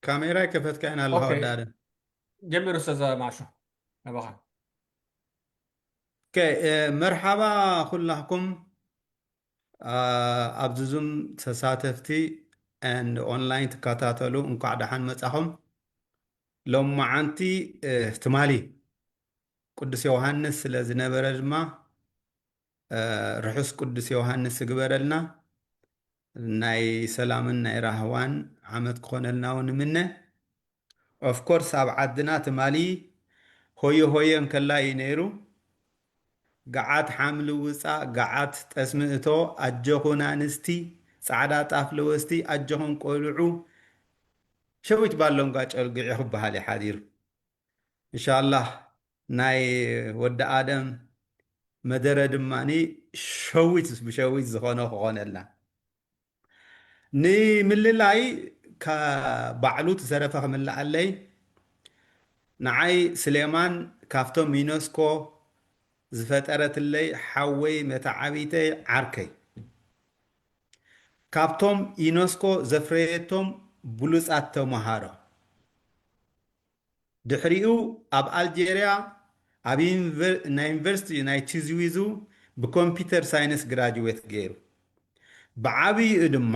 ካሜራ ከፈትካ ኢና ኣለኻ ኦኬ። ወዲ ኣደም። ጀሚሩ ኡስታዝ ማሾ ናባኻ። ኦኬ፣ እ፣ መርሓባ ኩላኩም፣ አ፣ ኣብዚ ዙም ተሳተፍቲ and online ትከታተሉ እንኳዕ ደሓን መጻኹም። ሎማዓንቲ፣ እ፣ ትማሊ ቅዱስ ዮሃንስ ስለ ዝነበረ ድማ፣ እ፣ ርሑስ ቅዱስ ዮሃንስ ይግበረልና። ናይ ሰላምን ናይ ራህዋን ዓመት ክኾነልና እውን ንምነ። Of course ኣብ ዓድና ትማሊ ሆየ ሆየ እንከላ እዩ ነይሩ። ገዓት ሓምሊ ውፃእ፣ ገዓት ጠስሚ እቶ፣ ኣጆኹን ኣንስቲ፣ ፃዕዳ ጣፍ ለወስቲ፣ ኣጆኹም ቆልዑ፣ ሸዊት ባሎንጋ ጨልግዒ ክበሃል እዩ ሓዲሩ። እንሻላህ ናይ ወዲ ኣደም መደረ ድማኒ ሸዊት ብሸዊት ዝኾነ ክኾነልና። ንምልላይ ካ-፣ ባዕሉ ትሰረፈ ክምልኣለይ፣ ንዓይ ስሌማን ካብቶም ዩነስኮ ዝፈጠረትለይ ሓወይ፣ መተዓቢተይ፣ ዓርከይ፣ ካብቶም ዩነስኮ ዘፍረየቶም ብሉጻት ተመሃሮ። ድሕሪኡ ኣብ ኣልጀርያ ኣብ ዩኒቨር-፣ ናይ ዩኒቨርሲቲ ናይ ቲዝዊዙ ብኮምፒውተር ሳይንስ ግራጅዌት ገይሩ። ብዓብይኡ ድማ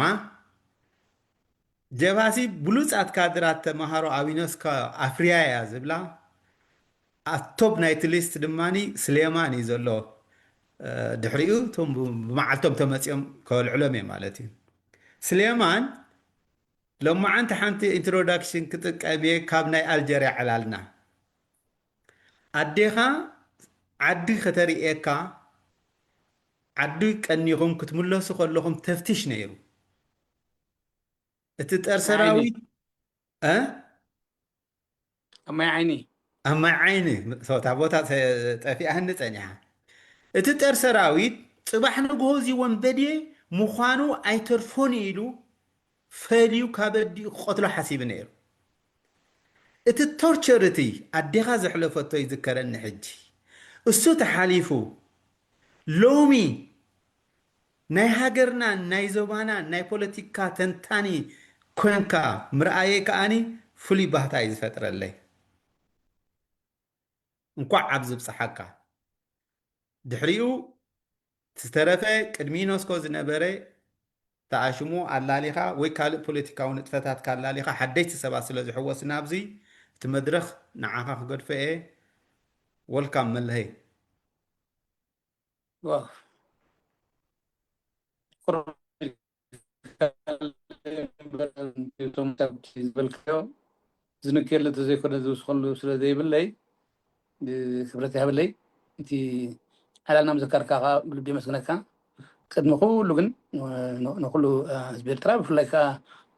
ጀባሲ ብሉጻት ካድራት ተመሃሮ ኣብ ዩነስኮ ኣፍርያ እያ ዝብላ ኣብ ቶፕ ናይቲ ሊስት ድማኒ ስሌማን እዩ ዘሎ። እ፣ ድሕሪኡ እቶም ብ-፣ ብመዓልቶም ተመጺኦም ከልዕሎም እየ ማለት እዩ። ስሌማን ሎማዓንቲ ሓንቲ ኢንትሮዳክሽን ክጥቀም እየ ካብ ናይ ኣልጀርያ ዕላልና። ኣዴኻ ዓዲ ከተርእየካ፣ ዓዲ ቀኒኹም ክትምለሱ ከለኹም ተፍትሽ ነይሩ። እቲ ጸረ ሰራዊት፣ እ? ኣብ ማይ ዓይኒ። ኣብ ማይ ዓይኒ፣ እታ ቦታ ጠፊኣህኒ ጸኒሓ። እቲ ጸረ ሰራዊት ጽባሕ ንግሆ እዚ ወንበዴ ምዃኑ ኣይተርፎን ኢሉ ፈልዩ ካብ ኣዲኡ ክቐትሎ ሓሲቡ ነይሩ። እቲ ቶርቸር እቲ ኣዴኻ ዘሕለፈቶ ይዝከረኒ ሕጂ። እሱ ተሓሊፉ ሎሚ ናይ ሃገርናን ናይ ዞባናን ናይ ፖለቲካ ተንታኒ ኮንካ ምርኣየይ ከኣኒ ፍሉይ ባህታ እዩ ዝፈጥረለይ። እንኳዕ ኣብዚ ብጽሓካ። ድሕሪኡ ዝተረፈ ቅድሚ ዩነስኮ ዝነበረ ተኣሽሙ ኣላሊኻ ወይ ካልእ ፖለቲካዊ ንጥፈታትካ ኣላሊኻ ሓደሽቲ ሰባት ስለ ዝሕወስና ኣብዚ እቲ መድረኽ ንዓኻ ክገድፎ እየ። ወልካም መለሀይ። ዋው። ቁሩብ እቶም ዝበልካዮ ዝንክየሉ እንተዘይኮነ ዝውስኸሉ ስለ ዘይብለይ፣ ክብረት ይሃበለይ። እቲ ዕላልና ምዝካርካ ከዓ ብልቢ የመስግነካ። ቅድሚ ኩሉ ግን ን-፣ ንኩሉ፣ እ፣ ህዝቢ ኤርትራ ብፍላይ ከዓ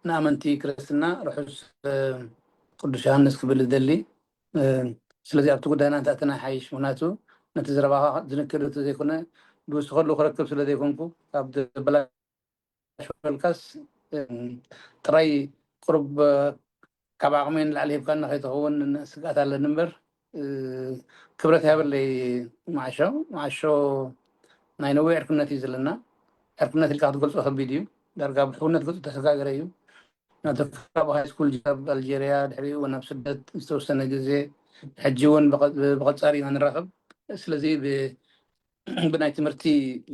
ንኣመንቲ ክርስትና ርሑስ፣ እ፣ ቅዱስ ዮሃንስ ክብል ዝደሊ። እ፣ ስለዚ ኣብቲ ጉዳይና እንተኣተና ይሓይሽ። ምክንያቱ ነቲ ዘረባኻ ዝንክር እንተዘይኮነ ዝውስኸሉ ክረክብ ስለ ዘይኮንኩ ካብ ዘበላሽወልካስ፣ እ፣ ጥራይ ቁሩብ፣ እ፣ ካብ ዓቕመይ ንላዕሊ ሂብካኒ ከይትኸውን ስግኣት ኣለኒ እምበር፣ እ፣ ክብረት ይሃበለይ። መዓሾ፣ መዓሾ ናይ ነዊሕ ዕርክነት እዩ ዘለና። ዕርክነት ኢልካ ክትገልጾ ከቢድ እዩ። ዳርጋ ብሕውነት ገጹ ተሰጋገረ እዩ። ናቱ ካብ ሃይ ስኩል ጀሚሩ ኣብ ኣልጀርያ፣ ድሕሪኡ እውን ኣብ ስደት ዝተወሰነ ግዜ፣ ሕጂ እውን ብቐ-፣ ብቐጻሊ ኢና ንራኸብ። ስለዚ ብ-፣ ብናይ ትምህርቲ፣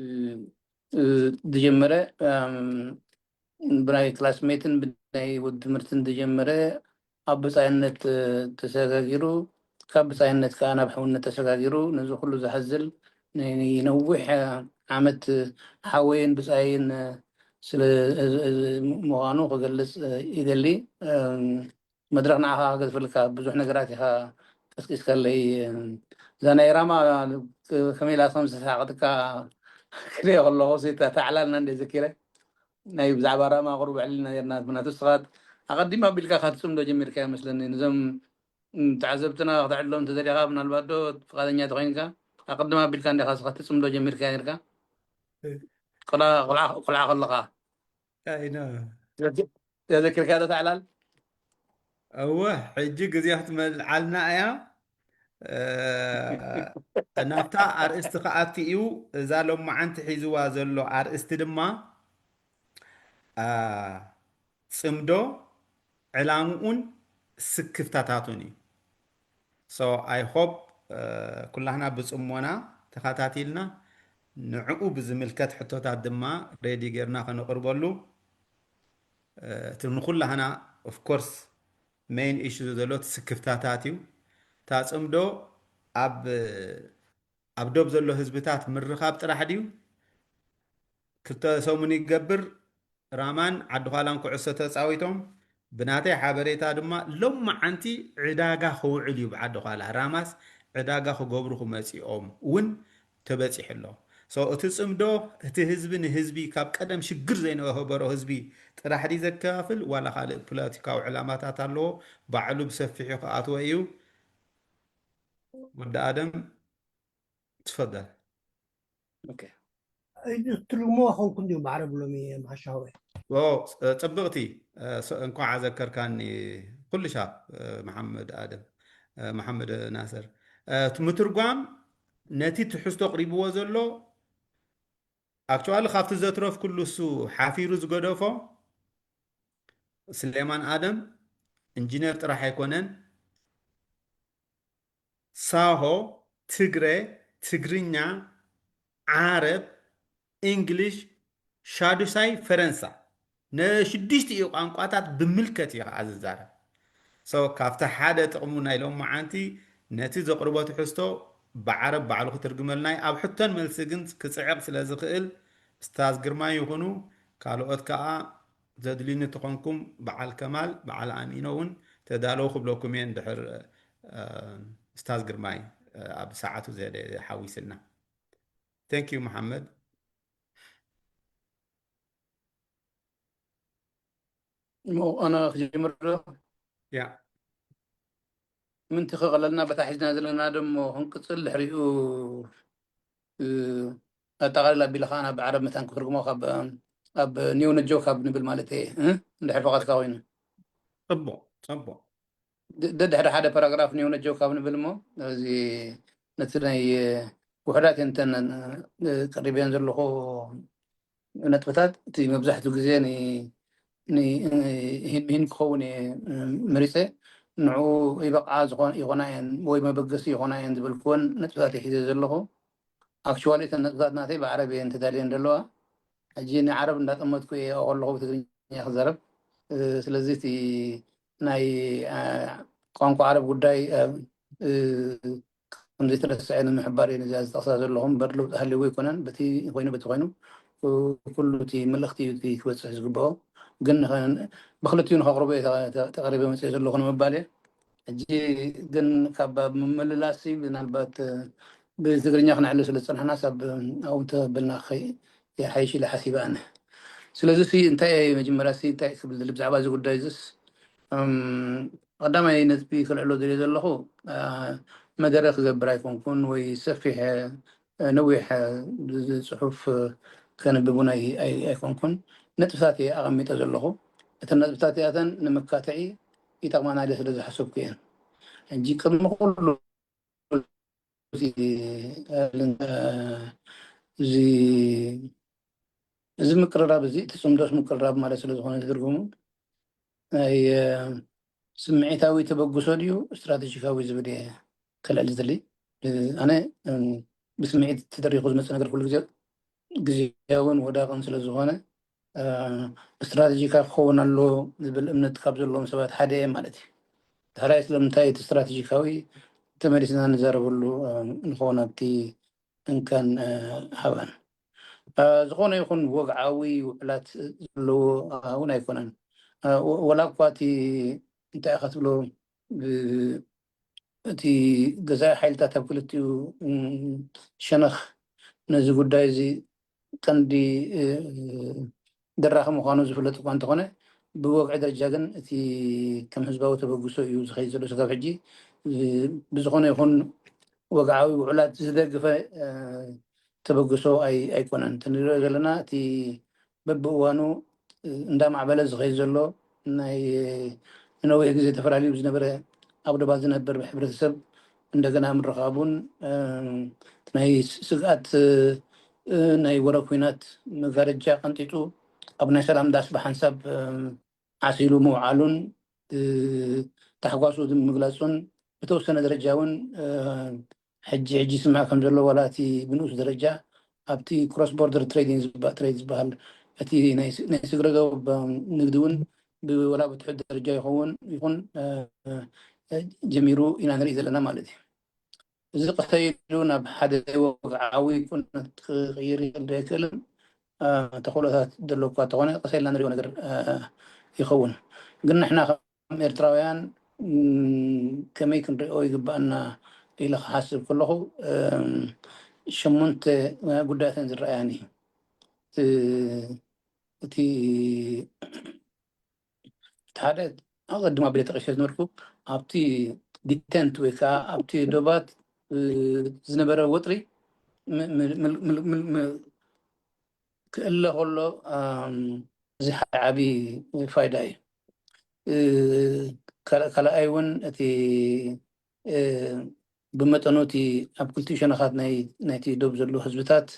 እ፣ እ፣ ዝጀመረ፣ እም፣ ብናይ ክላስሜትን ብናይ ወዲ ትምህርትን ዝጀመረ ኣብ ብጻይነት፣ እ፣ ተሰጋጊሩ፣ ካብ ብጻይነት ከኣ ናብ ሕውነት ተሰጋጊሩ፣ ነዚ ኩሉ ዘሕዝል ናይ ነዊሕ፣ እ፣ ዓመት ሓወይን ብጻይን፣ እ፣ ስለ፣ እ፣ እ፣ ምዃኑ ክገልጽ፣ እ፣ ይደሊ። እም፣ መድረኽ ንዓኻ ከገድፈልካ ብዙሕ ነገራት ኢኻ ቀስቂስካለይ። እም፣ እዛ ናይ ራማ፣ እ፣ ከመይ ኢላ ከም ዝተሳቐጥካ ክሪኦ ከለኹ፣ እታ ዕላልና እንደ ዘኪረ፣ ናይ ብዛዕባ ራማ ቁሩብ ኣዕሊልና ነርና። ምኽንያቱ ንስኻ ኣቐዲም ኣቢልካ ኢኻ ትጽምዶ ጀሚርካዮ መስለኒ። ነዞም፣ እም፣ ተዓዘብትና ከተዕልሎም እንተደሊኻ፣ ምናልባት ዶ ፍቓደኛ ተኾይንካ፣ ኣቐድም ኣቢልካ እንዲኻ ንስኻ ትጽምዶ ጀሚርካዮ ነርካ። እ። ቆልዓ፣ ቆልዓ፣ ቆልዓ ከለኻ። ኣይ፣ ኖ። ዘኪ-፣ ዘዘኪርካዮ ዶ እታ ዕላል? እወ፣ ሕጂ ግዜ ክትመልዓልና እያ። እ፣ ናብታ ኣርእስቲ ክኣቱ እዩ። እዛ ሎማዓንቲ ሒዝዋ ዘሎ ኣርእስቲ ድማ፣ አ፣ ጽምዶ ዕላምኡን ስክፍታታቱን እዩ። So I hope ኩላህና ብፅሞና ተኸታቲልና ንዕኡ ብዝምልከት ሕቶታት ድማ ሬዲ ጌርና ከነቕርበሉ እቲ ንኩላህና of course main issue ዘሎ ስክፍታታት እዩ። ታፅምዶ ኣብ ኣብ ዶብ ዘሎ ህዝብታት ምርኻብ ጥራሕ ድዩ? ክልተ ሰሙን ይገብር ራማን ዓዲ ዃላን ኩዕሶ ተፃዊቶም ብናተይ ሓበሬታ ድማ ሎም መዓንቲ ዕዳጋ ክውዕል እዩ ብዓዲ ዃላ ራማስ ዕዳጋ ክገብሩ ክመፂኦም እውን ተበፂሑ ኣሎ። So እቲ ፅምዶ እቲ ህዝቢ ንህዝቢ ካብ ቀደም ሽግር ዘይነበሮ ህዝቢ ጥራሕ ድዩ ዘከፋፍል ዋላ ካልእ ፖለቲካዊ ዕላማታት ኣለዎ? ባዕሉ ብሰፊሑ ክኣትዎ እዩ። ወዲ ኣደም ትፈደል። ትርጉሞ ኾንኩ እንዲሁ ማዕረብ ሎሚ ማሻወ ፅብቕቲ እንኳዕ ኣዘከርካኒ ኩልሻብ መሓመድ ኣደም መሓመድ ናስር ምትርጓም ነቲ ትሕዝቶ ኣቕሪብዎ ዘሎ ኣክቹዋሊ ካብቲ ዘትረፍኩሉ እሱ ሓፊሩ ዝገደፎ ስሌማን ኣደም ኢንጂነር ጥራሕ ኣይኮነን ሳሆ ትግረ ትግርኛ ዓረብ እንግሊሽ ሻዱሳይ ፈረንሳ ነሽዱሽቲኡ ቋንቋታት ብምልከት እዩ ከዓ ዝዛረብ so ካብቲ ሓደ ጥቕሙ ናይ ሎም መዓንቲ ነቲ ዘቕርቦ ትሕዝቶ ብዓረብ ባዕሉ ክትርግመልና እዩ ኣብ ሕቶን መልሲ ግን ክፅዕቕ ስለ ዝኽእል ስታዝ ግርማ ይኹኑ ካልኦት ከዓ ዘድልዩኒ ተኾንኩም በዓል ከማል በዓል ኣሚኖ እውን ተዳለዉ ክብለኩም እየ እንድሕር ስታዝ ግርማይ ኣብ ሰዓቱ ዘደ ሓዊስልና thank you መሓመድ እሞ ኣነ ክጅምር ዶ ያ ምንቲ ክቐለልና በታ ሒዝና ዘለና ደሞ ክንቅፅል ድሕሪኡ ኣጠቓልል ኣቢለ ከዓ ናብ ዓረብ መታን ክትርግሞ ካብ ኣብ ኒው ነጆ ካብ ንብል ማለት እየ እንድሕር ፈቓድካ ኮይኑ ፅቡቕ ፅቡቕ ደድሕሪ ሓደ ፓራግራፍ ኒው ነጆ ካብ ንብል እሞ እዚ ነቲ ናይ ውሕዳት እንተን ቀሪበን ዘለኹ ነጥብታት እቲ መብዛሕትኡ ግዜ ንሂን ምሂን ክኸውን እየ መሪፀ ንዕኡ ይበቕዓ ይኾና እየን ወይ መበገሲ ይኾና እየን ዝበልክወን ነጥብታት ሒዘ ዘለኹ ኣክቹዋሊ እተን ነጥብታት ናተይ ብዓረብ እየን ተዳልየን ዘለዋ ሕጂ ንዓረብ እንዳጠመትኩ እየ ከለኹ ብትግርኛ ክዛረብ ስለዚ እቲ ናይ ቋንቋ ዓረብ ጉዳይ ከምዘይተረስዐ ንምሕባር እየ ነዚኣ ዝጠቕሳ ዘለኹ እምበር ለውጢ ሃልይዎ ኣይኮነን በቲ ኮይኑ በቲ ኮይኑ ኩሉ እቲ መልእኽቲ እዩ እቲ ክበፅሕ ዝግብኦ ግን ብክልቲኡ ንከቕርቦ እየ ተቐሪበ መፅኦ ዘለኹ ንምባል እየ ሕጂ ግን ካብ ምምልላስ ምናልባት ብትግርኛ ክነዕልል ስለ ዝፀናሕና ሳብ ኣብኡ እንተበልና ይሓይሽ ኢለ ሓሲበ ኣነ ስለዚ ሲ እንታይ እየ መጀመርያ ሲ እንታይ ክብል ዝል ብዛዕባ እዚ ጉዳይ እዚስ ቀዳማይ ነጥቢ ክልዕሎ ዝሪኦ ዘለኹ መደረ ክገብር ኣይኮንኩን ወይ ሰፊሕ ነዊሕ ጽሑፍ ከንብብ እውን ኣይኮንኩን ነጥብታት እየ ኣቐሚጠ ዘለኹ እተን ነጥብታት እያተን ንምካትዒ ይጠቕማና ኢለ ስለ ዝሓሰብኩ እየን ሕጂ ቅድሚ ኩሉ እዚ እዚ ምቅርራብ እዚ እቲ ፅምዶስ ምቅርራብ ማለት ስለ ዝኾነ ትርጉሙ ናይ ስምዒታዊ ተበግሶ ድዩ ስትራቴጂካዊ ዝብል እየ ከልዕል ዝደሊ ኣነ ብስምዒት ተደሪኹ ዝመፅእ ነገር ኩሉ ግዜ ግዜያውን ወዳቕን ስለ ዝኾነ ስትራቴጂካ ክኸውን ኣለዎ ዝብል እምነት ካብ ዘለዎም ሰባት ሓደ እየ ማለት እዩ። ዳሕራይ ስለምንታይ እቲ ስትራቴጂካዊ ተመሊስና ንዛረበሉ ንኸውን ኣብቲ እንከን ሃባን ዝኾነ ይኹን ወግዓዊ ውዕላት ዘለዎ እውን ኣይኮነን። ወላ እኳ እቲ እንታይ ኢኻ ትብሎ እቲ ገዛኢ ሓይልታት ኣብ ክልቲኡ ሸነኽ ነዚ ጉዳይ እዚ ቀንዲ ደራኺ ምዃኑ ዝፍለጥ እኳ እንተኾነ ብወግዒ ደረጃ ግን እቲ ከም ህዝባዊ ተበግሶ እዩ ዝኸይድ ዘሎ ስጋብ ሕጂ ብዝኾነ ይኹን ወግዓዊ ውዕላት ዝደግፈ ተበግሶ ኣይኮነን እቲ ንሪኦ ዘለና እቲ በብእዋኑ እንዳማዕበለ ዝኸይድ ዘሎ ናይ ንነዊሕ ግዜ ተፈላልዩ ዝነበረ ኣብ ዶባት ዝነብር ሕብረተሰብ እንደገና ምርኻቡን ናይ ስግኣት ናይ ወረ ኩናት መጋረጃ ቀንጢጡ ኣብ ናይ ሰላም ዳስ ብሓንሳብ ዓሲሉ ምውዓሉን ታሕጓሱ ምግላጹን ብተወሰነ ደረጃ እውን ሕጂ ሕጂ ይስማዕ ከም ዘሎ ዋላ እቲ ብንኡስ ደረጃ ኣብቲ cross border trading ዝበሃል እቲ ናይ ስግረ ዶብ ንግዲ እውን ብወላ ብትሑት ደረጃ ይኸውን ይኹን ጀሚሩ ኢና ንርኢ ዘለና ማለት እዩ። እዚ ቀሰ ኢሉ ናብ ሓደ ወግዓዊ ኩነት ክቕይር ይኽእል ዶ ኣይክእልን ተኽእሎታት ዘለዎ እኳ እንተኾነ ቀሰ ኢልና ንሪኦ ነገር ይኸውን። ግን ንሕና ከም ኤርትራውያን ከመይ ክንሪኦ ይግባኣና ኢለ ክሓስብ ከለኹ ሸሞንተ ጉዳያትን ዝረኣያኒ እቲ ሓደ ኣቐድም ኣቢለ ጠቒሰ ዝነበርኩ ኣብቲ detent ወይ ከዓ ኣብቲ ዶባት ዝነበረ ወጥሪ ክእለ ከሎ እዚ ሓደ ዓብዪ ፋይዳ እዩ። ካልኣይ እውን እቲ ብመጠኑ እቲ ኣብ ክልቲኡ ሸነኻት ናይቲ ዶብ ዘሎ ህዝብታት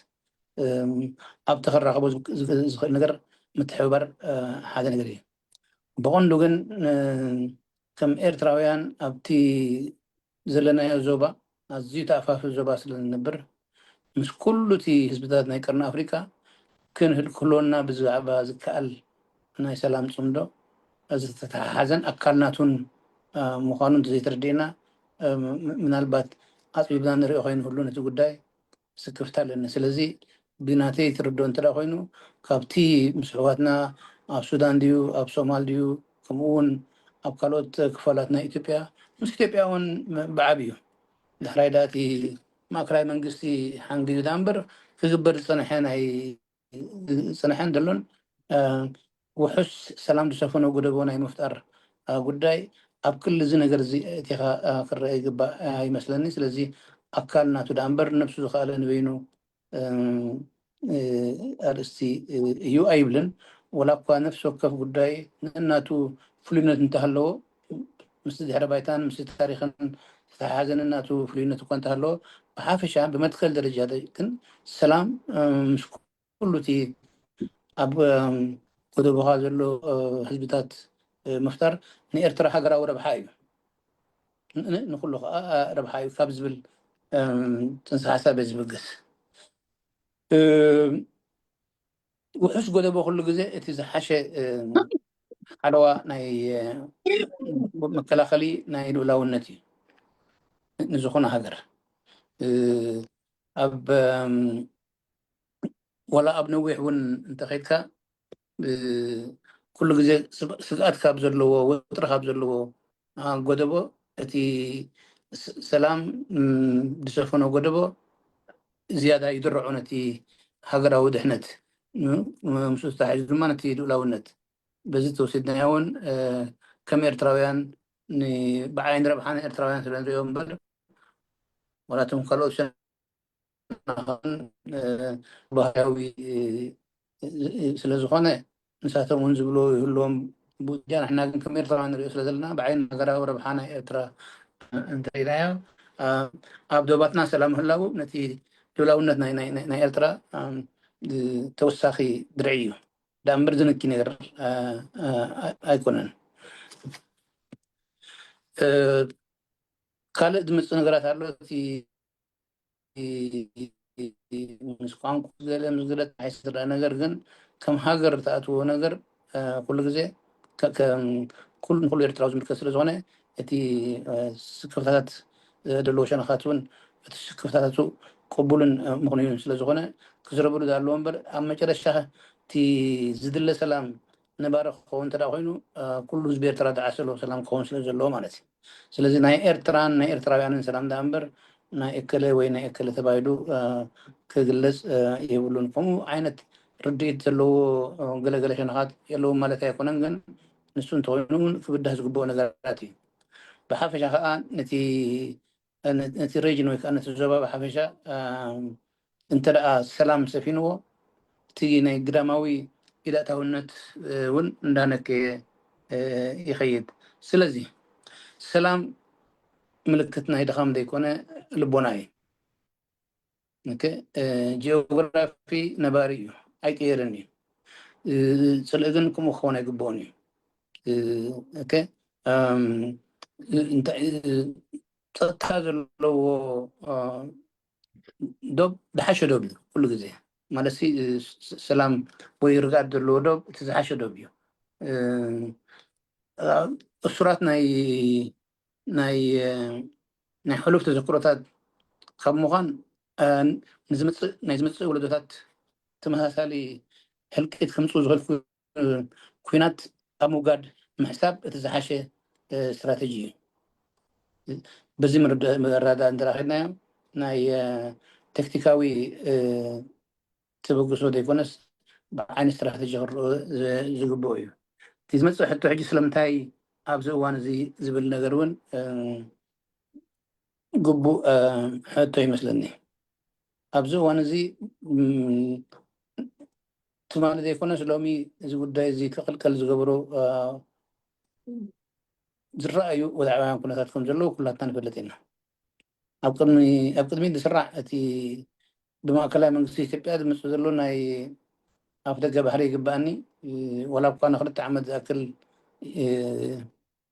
ኣብቲ ክራኸቦ ዝኽእል ነገር ምትሕብባር ሓደ ነገር እዩ። ብቐንዱ ግን ከም ኤርትራውያን ኣብቲ ዘለናዮ ዞባ ኣዝዩ ተኣፋፊ ዞባ ስለ ዝነብር ምስ ኩሉ እቲ ህዝብታት ናይ ቀርኒ ኣፍሪቃ ክንህል ክህልወና ብዛዕባ ዝከኣል ናይ ሰላም ጽምዶ ዝተተሓሓዘን ኣካል ናቱን ምዃኑ እንተዘይተረዲእና ምናልባት ኣጽቢብና ንሪኦ ከይንህሉ ነቲ ጉዳይ ስክፍታ ኣለኒ። ስለዚ ብናተይ ትርድኦ እንተ ኮይኑ ካብቲ ምስ ኣሕዋትና ኣብ ሱዳን ድዩ ኣብ ሶማል ድዩ ከምኡ እውን ኣብ ካልኦት ክፋላት ናይ ኢትዮጵያ ምስ ኢትዮጵያ እውን ብዓብዩ ድሕራይ ዳእቲ ማእከላይ መንግስቲ ሓንጊዩ ዳ እምበር ክግበር ዝፀንሐ ናይ ዝፀንሐን ዘሎን ውሑስ ሰላም ዝሰፈኖ ጎደቦ ናይ ምፍጣር ጉዳይ ኣብ ክሊ እዚ ነገር እዚ እቲኻ ክረአ ይግባእ ይመስለኒ። ስለዚ ኣካል ናቱ ዳ እምበር ነብሱ ዝኸኣለ ንበይኑ ኣርእስቲ እዩ ኣይብልን። ወላ እኳ ነፍሲ ወከፍ ጉዳይ ንእናቱ ፍሉይነት እንተሃለዎ ምስ ድሕረ ባይታን ምስ ታሪኽን ዝተሓሓዘ ንእናቱ ፍሉይነት እኳ እንተሃለዎ ብሓፈሻ ብመትከል ደረጃ ግን ሰላም ምስ ኩሉ እቲ ኣብ ጎደቦኻ ዘሎ ህዝብታት ምፍጣር ንኤርትራ ሃገራዊ ረብሓ እዩ። ንኩሉ ከዓ ረብሓ እዩ ካብ ዝብል ጥንሲ ሓሳብ ዝብግስ ውሑስ ጎደቦ ኩሉ ግዜ እቲ ዝሓሸ ሓለዋ ናይ መከላኸሊ ናይ ልኡላውነት እዩ። ንዝኾነ ሃገር ኣብ ዋላ ኣብ ነዊሕ እውን እንተኸድካ ኩሉ ግዜ ስግኣት ካብ ዘለዎ ወጥሪ ካብ ዘለዎ ጎደቦ እቲ ሰላም ዝሰፈኖ ጎደቦ ዝያዳ ይድርዖ ነቲ ሃገራዊ ድሕነት ምስ ተታሒዙ ድማ ነቲ ልኡላውነት በዚ ተወሲድናዮ እውን ከም ኤርትራውያን ብዓይኒ ረብሓ ናይ ኤርትራውያን ስለ ንሪኦ እምበር ዋላቶም ካልኦት ባህርያዊ ስለ ዝኾነ ንሳቶም እውን ዝብሎ ይህልዎም ብጃ ንሕና ግን ከም ኤርትራውያን ንሪኦ ስለ ዘለና ብዓይኒ ሃገራዊ ረብሓ ናይ ኤርትራ እንተሪናዮ ኣብ ዶባትና ሰላም ምህላው ነቲ ልኡላውነት ናይ ኤርትራ ተወሳኺ ድርዒ እዩ። ዳእምበር ዝንኪ ነገር ኣይኮነን። ካልእ ዝመፅእ ነገራት ኣሎ። እቲ ምስ ቋንቋ ገለ ምስ ገለ ተሓይሽ ዝረአ ነገር ግን ከም ሃገር ተኣትዎ ነገር ኩሉ ግዜ ኩሉ ንኩሉ ኤርትራዊ ዝምልከት ስለ ዝኾነ እቲ ስክፍታታት ዘለዎ ሸነኻት እውን እቲ ስክፍታታቱ ቅቡልን ምኽንዩን ስለ ዝኾነ ክዝረበሉ ዝሃለዎ እምበር ኣብ መጨረሻ እቲ ዝድለ ሰላም ነባሪ ክኸውን እንተ ኮይኑ ኩሉ ህዝቢ ኤርትራ ዝዓሰሎ ሰላም ክኸውን ስለ ዘለዎ ማለት እዩ። ስለዚ ናይ ኤርትራን ናይ ኤርትራውያንን ሰላም ዳ እምበር ናይ እከለ ወይ ናይ እከለ ተባሂሉ ክግለጽ የብሉን። ከምኡ ዓይነት ርድኢት ዘለዎ ገለገለ ሸነኻት የለውን ማለት ኣይኮነን፣ ግን ንሱ እንተኮይኑ እውን ክብዳህ ዝግብኦ ነገራት እዩ። ብሓፈሻ ከዓ ነቲ ነቲ ሬጅን ወይ ከዓ ነቲ ዞባ ብሓፈሻ እንተ ደኣ ሰላም ሰፊንዎ እቲ ናይ ግዳማዊ ኢዳእታውነት እውን እንዳነከየ ይኸይድ። ስለዚ ሰላም ምልክት ናይ ድኻም ዘይኮነ ልቦና እዩ። ጂኦግራፊ ነባሪ እዩ፣ ኣይቅየርን እዩ። ፅልኢ ግን ከምኡ ክኸውን ኣይግብኦን እዩ። እም፣ እንታይ፣ ጸጥታ ዘለዎ፣ እ፣ ዶብ ዝሓሸ ዶብ እዩ ኩሉ ግዜ። ማለት ሲ፣ ስ-፣ ሰላም ወይ ርግኣት ዘለዎ ዶብ እቲ ዝሓሸ ዶብ እዩ። እ፣ እ፣ እሱራት ናይ፣ ናይ፣ እ፣ ናይ ሕሉፍ ተዘክሮታት ካብ ምዃን፣ እ፣ ንዝመጽእ፣ ናይ ዝመጽእ ወለዶታት ተመሳሳሊ ህልቂት ከምጽኡ ዝኽእል ኩ-፣ ኩናት ኣብ ምውጋድ ምሕሳብ እቲ ዝሓሸ፣ እ፣ ስትራተጂ እዩ። በዚ ምርድ-፣ መረዳእ እንተረኺብናዮ ናይ፣ እ፣ ተክቲካዊ፣ እ፣ ተበግሶ ዘይኮነስ ብዓይኒ ስትራተጂ ክረኦ ዝ-፣ ዝግብኦ እዩ። እቲ ዝመጽእ ሕቶ ሕጂ ስለምንታይ ኣብዚ እዋን እዚ ዝብል ነገር እውን፣ እ፣ ግቡእ፣ እ፣ ሕቶ ይመስለኒ። ኣብዚ እዋን እዚ፣ እም፣ ትማሊ ዘይኮነስ ሎሚ እዚ ጉዳይ እዚ ክቕልቀል ዝገብሮ፣ እ፣ ዝረኣዩ ወድዓውያን ኩነታት ከም ዘለዉ ኩላትና ንፈልጥ ኢና። ኣብ ቅድሚ፣ ኣብ ቅድሚት ዝስራዕ እቲ ብማእከላይ መንግስቲ ኢትዮጵያ ዝመጽእ ዘሎ ናይ ኣፍ ደገ ባሕሪ ይግባኣኒ፣ እ፣ ዋላ እኳ ንክልተ ዓመት ዝኣክል፣ እ፣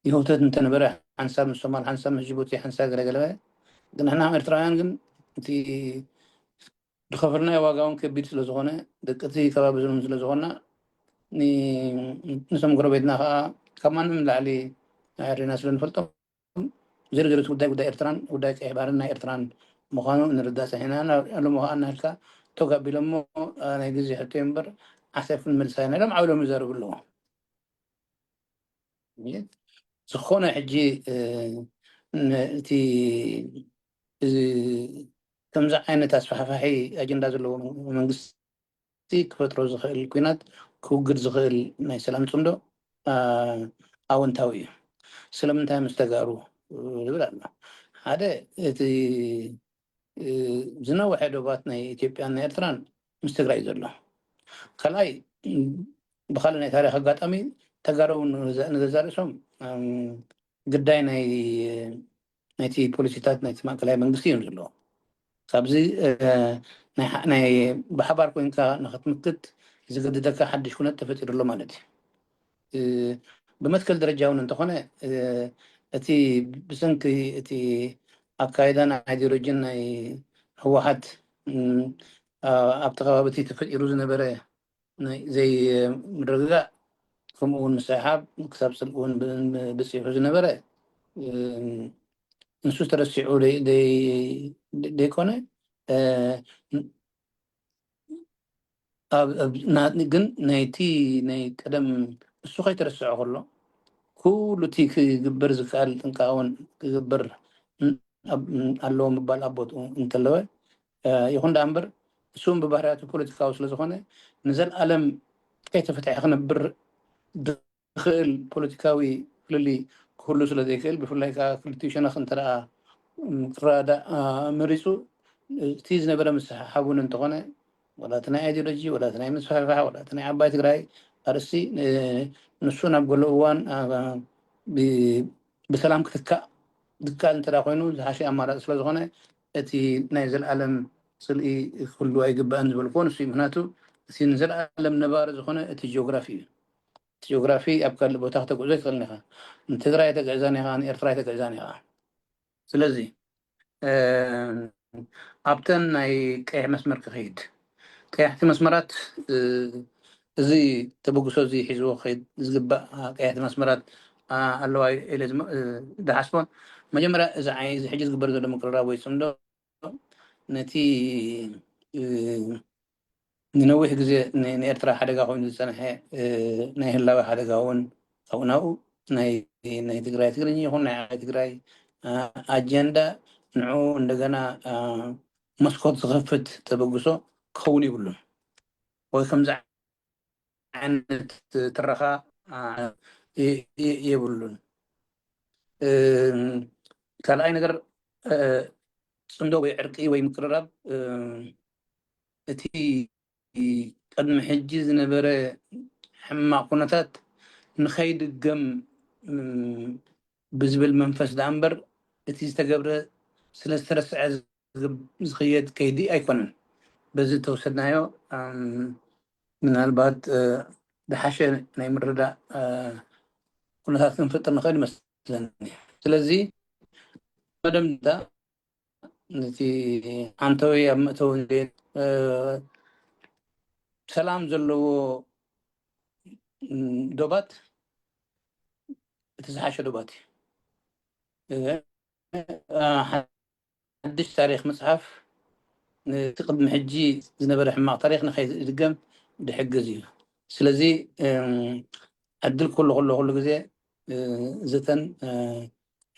ይህውተት እንተነበረ፣ ሓንሳብ ምስ ሶማል፣ ሓንሳብ ምስ ጅቡቲ፣ ሓንሳብ ገለገለ፣ ግን ንሕና ከም ኤርትራውያን ግን እቲ ዝኸፈልናዮ ዋጋ እውን ከቢድ ስለ ዝኾነ፣ ደቂ እቲ ከባቢ ዝን ስለ ዝኾንና፣ ን-፣ ነቶም ጎረቤትና ከዓ ካብ ማንም ንላዕሊ ኣዕሪና ስለ ንፈልጦም፣ ዝርዝር እቲ ጉዳይ፣ ጉዳይ ኤርትራን ጉዳይ ቀይሕ ባሕርን ናይ ኤርትራን ምዃኑ ንርዳእ ጸኒሕና። ና-፣ ሎሚ ከዓ እናሃልካ ቶግ ኣቢሎሞ፣ እ፣ ናይ ግዜ ሕቶ እዩ እምበር ዓሰብ ክንመልሳ ኢና ኢሎም ዓው ኢሎም ይዛረቡ ኣለዉ። ዝኾነ ሕጂ፣ እ፣ ን-፣ እቲ፣ እዚ ከምዚ ዓይነት ኣስፋሕፋሒ ኣጀንዳ ዘለዎ መንግስቲ ክፈጥሮ ዝኽእል ኲናት ክውግድ ዝኽእል ናይ ሰላም ጽምዶ፣ እ፣ ኣወንታዊ እዩ። ስለምንታይ ምስ ተጋሩ ዝብል ኣሎ። ሓደ እቲ፣ እ፣ ዝነውሐ ዶባት ናይ ኢትዮጵያን ናይ ኤርትራን ምስ ትግራይ እዩ ዘሎ። ካልኣይ፣ ም፣ ብኻልእ ናይ ታሪኽ ኣጋጣሚ ተጋሩ እውን ንገዛ-፣ ንገዛእ ርእሶም፣ እም፣ ግዳይ ናይ፣ ናይቲ ፖሊሲታት ናይቲ ማእከላይ መንግስቲ እዮም ዘለዉ። ካብዚ፣ እ፣ ናይ ሓ-፣ ናይ ብሓባር ኮይንካ ንኽትምክት ዝገድደካ ሓድሽ ኩነት ተፈጢሩ ኣሎ ማለት እዩ። እ፣ ብመትከል ደረጃ እውን እንተኾነ፣ እ፣ እቲ ብሰንኪ እቲ ኣካይዳን ኣይዲዮሎጂን ናይ ህወሓት፣ እም፣ ኣ-፣ ኣብቲ ከባቢ እቲ ተፈጢሩ ዝነበረ ናይ ዘይምርግጋእ፣ ከምኡ እውን ምስሕሓብ ክሳብ ጽልኢ እውን ብ-፣ ብ-፣ በጺሑ ዝነበረ፣ እም፣ ንሱ ተረሲዑ ደይ-፣ ደይ-፣ ደይኮነ፣ እ፣ ኣብ፣ ኣብ፣ ና-፣ ግን ናይቲ ናይ ቀደም እሱ ከይተረስዐ ከሎ፣ ኩሉ እቲ ክግበር ዝከኣል ጥንቃቐ እውን ክግበር ን-፣ ኣብ-፣ ኣለዎ ምባል ኣብ ቦትኡ እንተለወ፣ እ፣ ይኹን ደኣ እምበር፣ እሱ እውን ብባህርያቱ ፖለቲካዊ ስለ ዝኾነ፣ ንዘለኣለም ከይተፈትሐ ክነብር ዝኽእል ፖለቲካዊ ፍልልይ ክህሉ ስለ ዘይክእል፣ ብፍላይ ከኣ ክልቲኡ ሸነኽ እንተ ደኣ፣ እም፣ ክረዳእ፣ እ፣ መሪጹ፣ እቲ ዝነበረ ምስሕሓብ እውን እንተኾነ፣ ወላ እቲ ናይ ኣይዲዮሎጂ፣ ወላ እቲ ናይ ምስፍሕፋሕ፣ ወላ እቲ ናይ ዓባይ ትግራይ ኣርእስቲ፣ እ፣ ንሱ ናብ ገለ እዋን፣ እ፣ ብ-፣ ብሰላም ክትካእ ዝከኣል እንተ ደኣ ኮይኑ ዝሓሸ ኣማራጺ ስለ ዝኾነ፣ እቲ ናይ ዘለኣለም ጽልኢ ክህሉ ኣይግባእን ዝበልክዎ ንሱ እዩ። ምኽንያቱ እቲ ንዘለኣለም ነባሪ ዝኾነ እቲ ጂኦግራፊ እዩ። እቲ ጂኦግራፊ ኣብ ካልእ ቦታ ክተግዕዞ ኣይትኽእልን ኢኻ። ንትግራይ ኣይተግዕዛን ኢኻ፣ ንኤርትራ ኣይተግዕዛን ኢኻ። ስለዚ፣ እ፣ ኣብተን ናይ ቀይሕ መስመር ክኸይድ፣ ቀያሕቲ መስመራት፣ እ፣ እዚ ተበግሶ እዚ ሒዝዎ ክኸይድ ዝግባእ ቀያሕቲ መስመራት፣ ኣ፣ ኣለዋ ኢለ ዝመ-፣ እ፣ ዝሓስቦን፣ መጀመርያ እዚ ዓይ-፣ እዚ ሕጂ ዝግበር ዘሎ ምቅርራብ ወይ ጽምዶ ነቲ፣ እ፣ ንነዊሕ ግዜ ን-፣ ንኤርትራ ሓደጋ ኮይኑ ዝጸንሐ፣ እ፣ ናይ ህላወ ሓደጋ እውን ካብኡ ናብኡ ናይ፣ ናይ ትግራይ ትግርኛ ይኹን ናይ ዓባይ ትግራይ፣ እ፣ ኣጀንዳ ንዕኡ እንደገና፣ እ፣ መስኮት ዝኸፍት ተበግሶ ክኸውን የብሉን። ወይ ከምዚ ዓይነት ትረኻ፣ እ፣ የ-፣ የ-፣ የብሉን። እ፣ ካልኣይ ነገር፣ እ፣ ጽምዶ ወይ ዕርቂ ወይ ምቅርራብ፣ እ፣ እቲ ቅድሚ ሕጂ ዝነበረ ሕማቕ ኩነታት ንኸይድገም፣ እም፣ ብዝብል መንፈስ ደኣ እምበር፣ እቲ ዝተገብረ ስለ ዝተረስዐ ዝግብ-፣ ዝኽየድ ከይዲ ኣይኮነን። በዚ ተወሰድናዮ፣ እም፣ ምናልባት፣ እ፣ ዝሓሸ ናይ ምርዳእ፣ እ፣ ኩነታት ክንፈጥር ንኽእል ይመስለኒ። ስለዚ መደምደምታ ነቲ ዓንተዊ ኣብ መእተዊ ሰላም ዘለዎ ዶባት እቲ ዝሓሸ ዶባት እዩ። ሓድሽ ታሪኽ ምፅሓፍ ነቲ ቅድሚ ሕጂ ዝነበረ ሕማቕ ታሪኽ ንኸይድገም ዝሕግዝ እዩ። ስለዚ ዕድል ክህሉ ከሎ ኩሉ ግዜ ዘተን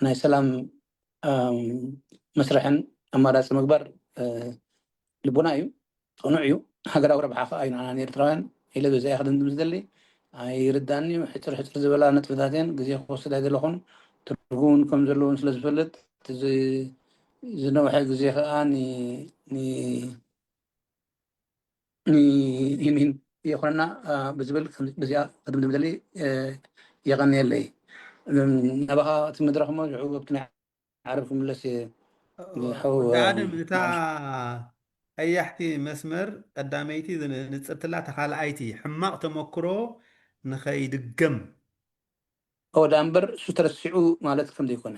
ናይ ሰላም መስርሕን ኣማራፂ ምግባር ልቦና እዩ፣ ቅኑዕ እዩ። ሃገራዊ ረብሓ ከዓ እዩ ንዓና ንኤርትራውያን ኢለ በዚኣ ክድምድም ዝደሊ። ኣይርዳኒ ሕፅር ሕፅር ዝበላ ነጥብታት እየን፣ ግዜ ክወስድ ኣይደለኹን። ትርጉም እውን ከም ዘለውን ስለ ዝፈልጥ ዝነውሐ ግዜ ከዓ ይኹነና ብዝብል በዚኣ ክድምድም ደሊ። የቐንየለይ። ናባኻ እቲ መድረኽ እሞ ሽዑ ኣብቲ ናይ ዓረብ ክምለስ እየ። ኣድም እታ ቀያሕቲ መስመር ቀዳመይቲ ንፅርትላ ተኻልኣይቲ ሕማቕ ተመክሮ ንኸይድገም ኦ ዳ እምበር እሱ ተረሲዑ ማለት ከም ዘይኮነ።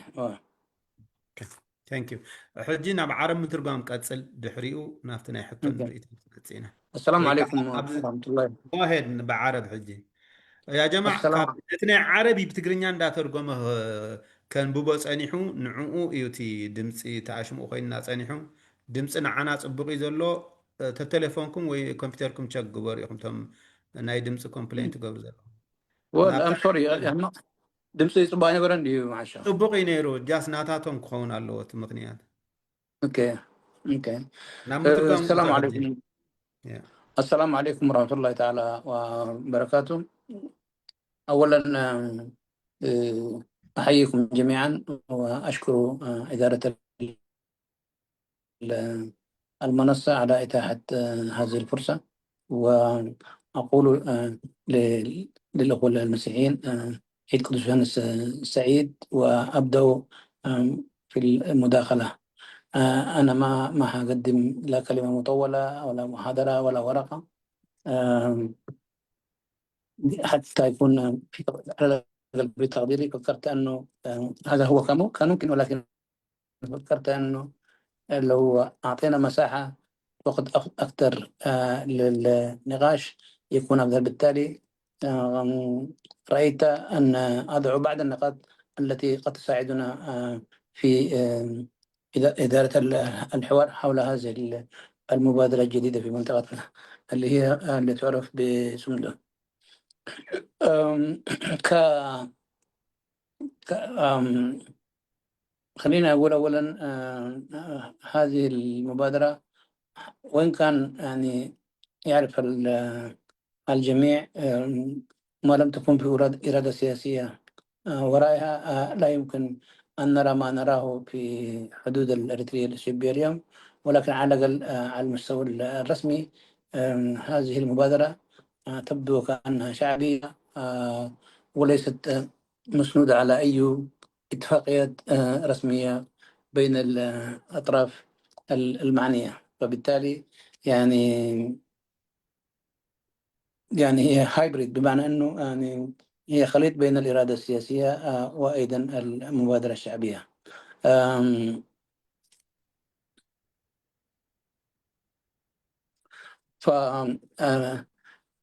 ሕጂ ናብ ዓረብ ምትርጓም ቀፅል፣ ድሕሪኡ ናብቲ ናይ ሕቶ ርእቶ ክትመፅእ ኢና። ኣሰላሙ ዓለይኩም ወራህመቱላሂ። ሄድ ብዓረብ ሕጂ ያ ጀማ እቲ ናይ ዓረብ ብትግርኛ እንዳተርጎመ ከንብቦ ፀኒሑ፣ ንዕኡ እዩ እቲ ድምፂ ተኣሽምኡ ኮይንና ፀኒሑ። ድምፂ ንዓና ፅቡቕ እዩ ዘሎ። ተተሌፎንኩም ወይ ኮምፒውተርኩም ቸክ ግበሩ ኢኹም ቶም ናይ ድምፂ ኮምፕሌን ትገብሩ ዘለኹም። ሶሪ ድምፂ ፅቡቅ ኣይነበረን ድዩ? ማሻ ፅቡቅ እዩ ነይሩ። ጃስ ናታቶም ክኸውን ኣለዎ እቲ ምክንያት። ሰላም ዓለይኩም። السلام عليكم ورحمة الله تعالى وبركاته. أولا أحييكم جميعا وأشكر إدارة المنصة على إتاحة هذه الفرصة، وأقول للأخوة المسيحيين عيد قدس يوحنس سعيد، وأبدأ في المداخلة. أنا ما ما حقدم لا كلمة مطولة ولا محاضرة ولا ورقة، حتى يكون في على الأقل في تقديري. فكرت أنه هذا هو كان ممكن، ولكن فكرت أنه لو أعطينا مساحة وقت أكثر للنقاش يكون أفضل. بالتالي رأيت أن أضع بعض النقاط التي قد تساعدنا في إدارة الحوار حول هذه المبادرة الجديدة في منطقتنا اللي هي اللي تعرف بسمدو. ك خلينا أقول أولا هذه المبادرة وإن كان يعني يعرف الجميع ما لم تكن في إرادة سياسية ورائها لا يمكن أن نرى ما نراه في حدود الإريترية الإثيوبية اليوم، ولكن على الأقل على المستوى الرسمي هذه المبادرة تبدو كأنها شعبية وليست مسنودة على أي اتفاقيات رسمية بين الأطراف المعنية. فبالتالي يعني يعني هي هايبريد، بمعنى أنه يعني هي خليط بين الإرادة السياسية وأيضا المبادرة الشعبية. ف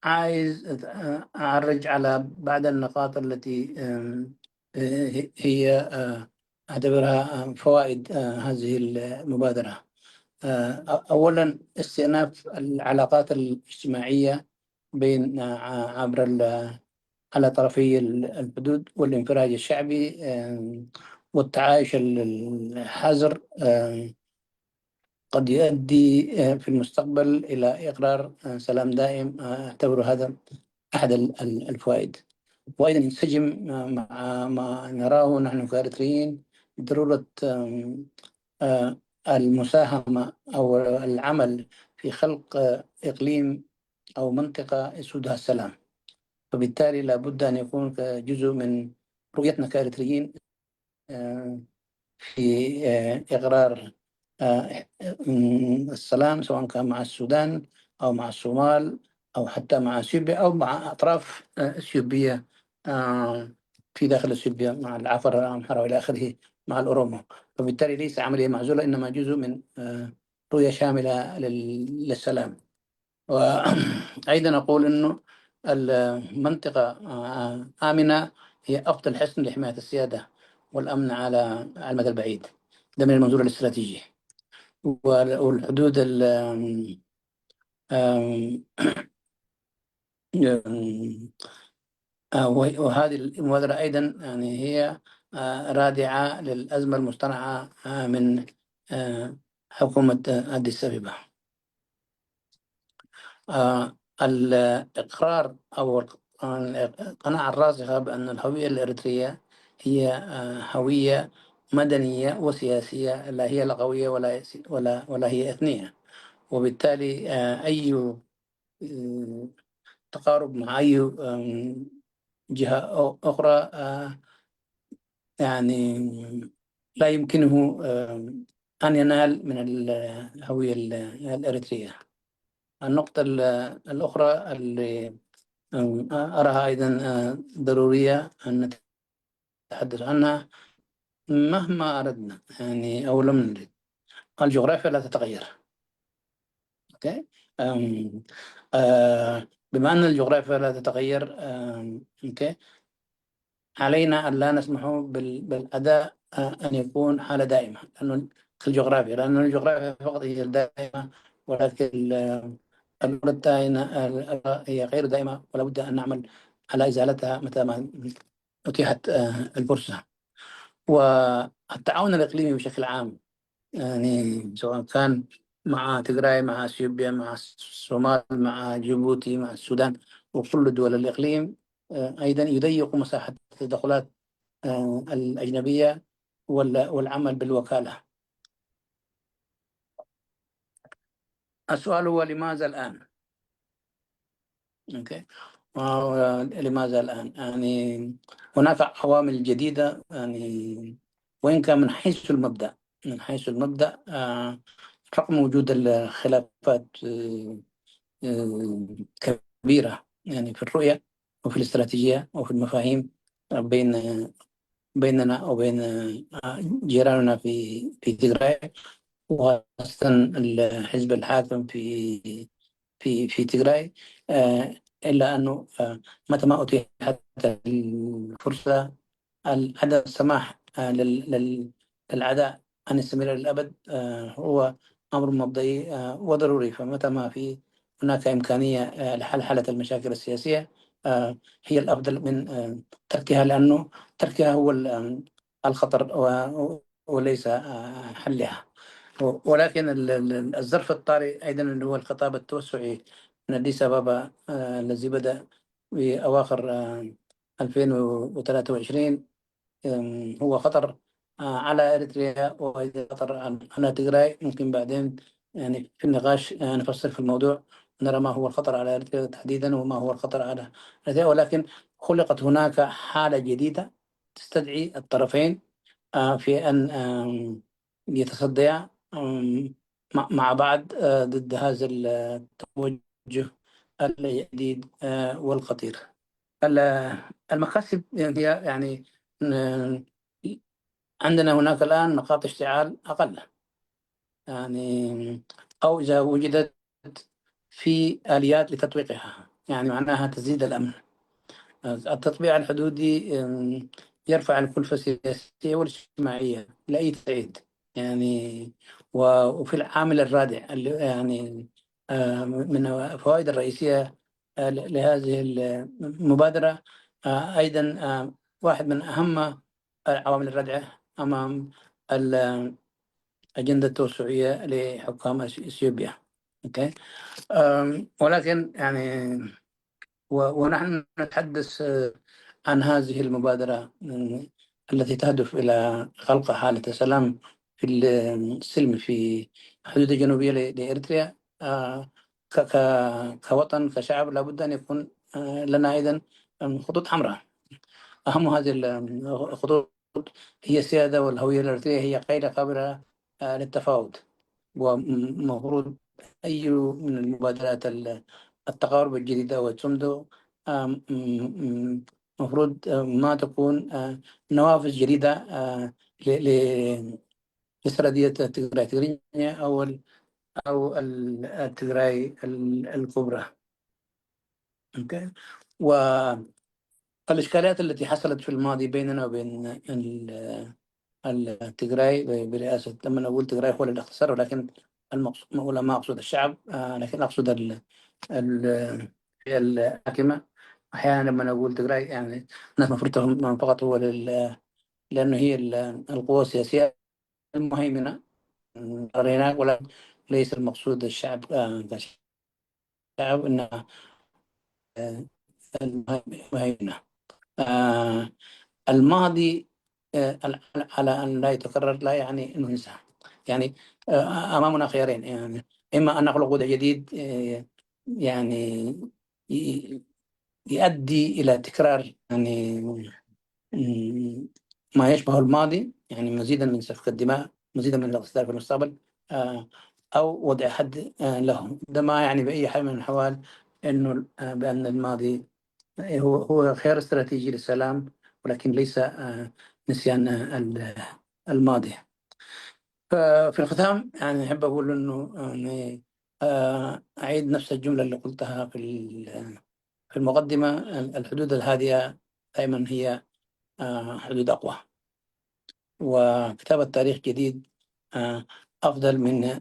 عايز أعرج على بعض النقاط التي هي أعتبرها فوائد هذه المبادرة. أولا استئناف العلاقات الاجتماعية بين عبر على طرفي الحدود والانفراج الشعبي والتعايش الحذر قد يؤدي في المستقبل إلى إقرار سلام دائم. أعتبر هذا أحد الفوائد، وأيضا ينسجم مع ما نراه نحن كإريتريين بضرورة المساهمة أو العمل في خلق إقليم أو منطقة يسودها السلام. فبالتالي لابد أن يكون جزء من رؤيتنا كإريتريين في إقرار السلام، سواء كان مع السودان أو مع الصومال أو حتى مع أثيوبيا أو مع أطراف أثيوبية في داخل اثيوبيا مع العفر، الامحار والى اخره، مع الاورومو. فبالتالي ليس عمليه معزوله، انما جزء من آه، رؤيه شامله لل- للسلام. وايضا اقول انه المنطقه آه، امنه هي افضل حصن لحمايه السياده والامن على المدى البعيد. ده من المنظور الاستراتيجي. وال- والحدود ال- آم، آم، آه، وه- وهذه المبادرة أيضا يعني هي آه، رادعة للأزمة المصطنعة آه، من آه، حكومة آه، أديس أبيبا. آه، الإقرار أو القناعة الراسخة بأن الهوية الإريترية هي آه، هوية مدنية وسياسية، لا هي لغوية ولا ولا ولا هي إثنية. وبالتالي آه، أي آه، تقارب مع أي آم، جهة أو- أخرى آه، يعني لا يمكنه آم، أن ينال من الهوية ال- الإريترية. النقطة ال- الأخرى اللي آم، أراها أيضا آه، ضرورية أن نتحدث عنها مهما أردنا يعني أو لم نرد، الجغرافيا لا تتغير. أوكي؟ أم، آه، بما أن الجغرافيا لا تتغير، أم، أوكي، علينا أن لا نسمح بال- بالأداء آه، أن يكون حالة دائمة، لأنه الجغرافيا، لأن الجغرافيا فقط هي الدائمة، ولكن ال- الأمور الدائمة هي غير دائمة، ولا بد أن نعمل على إزالتها متى ما أتيحت آه، الفرصة. والتعاون الإقليمي بشكل عام، يعني سواء كان مع تجراي، مع اثيوبيا، مع الصومال، مع جيبوتي، مع السودان، وكل دول الاقليم آه، ايضا يضيق مساحه التدخلات آه، الاجنبيه وال- والعمل بالوكاله. السؤال هو لماذا الان؟ اوكي. آه، لماذا الان؟ يعني هناك عوامل جديده، يعني وان كان من حيث المبدا، من حيث المبدا آه، رغم وجود الخلافات آه، آه، كبيره يعني في الرؤيه وفي الاستراتيجيه وفي المفاهيم بين بيننا وبين آه، جيراننا في في تجراي، وخاصه الحزب الحاكم في في في تجراي. آه، الا انه آه، متى ما اتيحت الفرصه، عدم السماح آه، لل- لل- للعداء ان يستمر للابد آه، هو امر مبدئي آه، وضروري. فمتى ما في هناك امكانيه آه، لحل حاله المشاكل السياسيه آه، هي الافضل من آه، تركها، لانه تركها هو ال- آم، الخطر و- وليس آه، حلها. ولكن ال- ال- الظرف الطارئ ايضا اللي هو الخطاب التوسعي من اديس ابابا آه، الذي بدا في اواخر آه، ألفين وثلاثة وعشرين آم، هو خطر آه، على اريتريا، وايضا خطر على على تجراي. ممكن بعدين يعني في النقاش آه، نفصل في الموضوع، نرى ما هو الخطر على اريتريا تحديدا وما هو الخطر على اريتريا. ولكن خلقت هناك حاله جديده تستدعي الطرفين آه، في ان آم، يتصديا آم، مع مع بعض آه، ضد هذا التوجه الجديد آه، والخطير. ال- المكاسب هي يعني آه، عندنا هناك الان نقاط اشتعال اقل، يعني او اذا وجدت في اليات لتطبيقها، يعني معناها تزيد الامن. التطبيع الحدودي آم، يرفع الكلفه السياسيه والاجتماعيه لاي تصعيد، يعني و- وفي العامل الرادع اللي يعني آه، من الفوائد الرئيسيه آه، ل- لهذه المبادره آه، ايضا آه، واحد من اهم العوامل الرادعه امام ال- الاجنده التوسعيه لحكام أث- اثيوبيا. اوكي. آم، ولكن يعني و- ونحن نتحدث آه، عن هذه المبادرة آه، التي تهدف إلى خلق حالة سلام في ال- السلم في الحدود الجنوبية ل- لإريتريا آه، ك- ك- كوطن، كشعب، لابد أن يكون آه، لنا أيضا آم، خطوط حمراء. أهم هذه ال- الخطوط هي السيادة والهوية الإريترية، هي قيد قابلة آه، للتفاوض. ومفروض أي من المبادرات ال- التقارب الجديدة والتمدو آم، م- م- مفروض ما تكون نوافذ جديدة لسردية تجراي تجرينيا أو التجراي الكبرى. والإشكاليات التي حصلت في الماضي بيننا وبين التجراي برئاسة، لما نقول تجراي هو للاختصار، ولكن المقصود ما أقصد الشعب، لكن أقصد الحكمة. أحيانا لما نقول تجراي يعني الناس مفروض تفهم فقط هو لأنه هي القوة السياسية المهيمنة، ولكن ليس المقصود الشعب كشعب، إنما المهيمنة. الماضي على أن لا يتكرر لا يعني أنه ينسى. يعني أمامنا خيارين، يعني إما أن نخلق وضع جديد يعني يؤدي إلى تكرار يعني ما يشبه الماضي، يعني مزيدا من سفك الدماء، مزيدا من الاغتدار في المستقبل، أو وضع حد له. ده ما يعني بأي حال من الأحوال إنه بأن الماضي هو هو خيار استراتيجي للسلام، ولكن ليس نسيان الماضي. ففي الختام يعني أحب أقول إنه يعني أعيد نفس الجملة اللي قلتها في في المقدمة: الحدود الهادئة دائما هي حدود أقوى، وكتابة تاريخ جديد أفضل من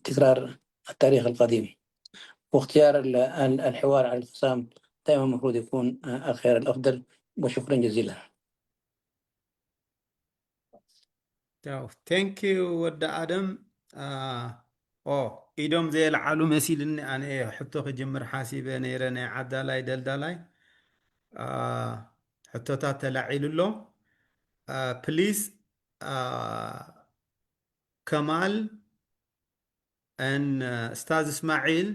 تكرار التاريخ القديم، واختيار الحوار على الخصام دائما المفروض يكون الخيار الأفضل. وشكرا جزيلا. Thank you ወዲ ኣደም። ኦ ኢዶም ዘየልዓሉ መሲልኒ፣ ኣነ ሕቶ ክጅምር ሓሲበ ነይረ። ናይ ዓዳላይ ደልዳላይ ሕቶታት ተላዒሉ ኣሎ። ፕሊዝ ከማል ን ስታዝ እስማዒል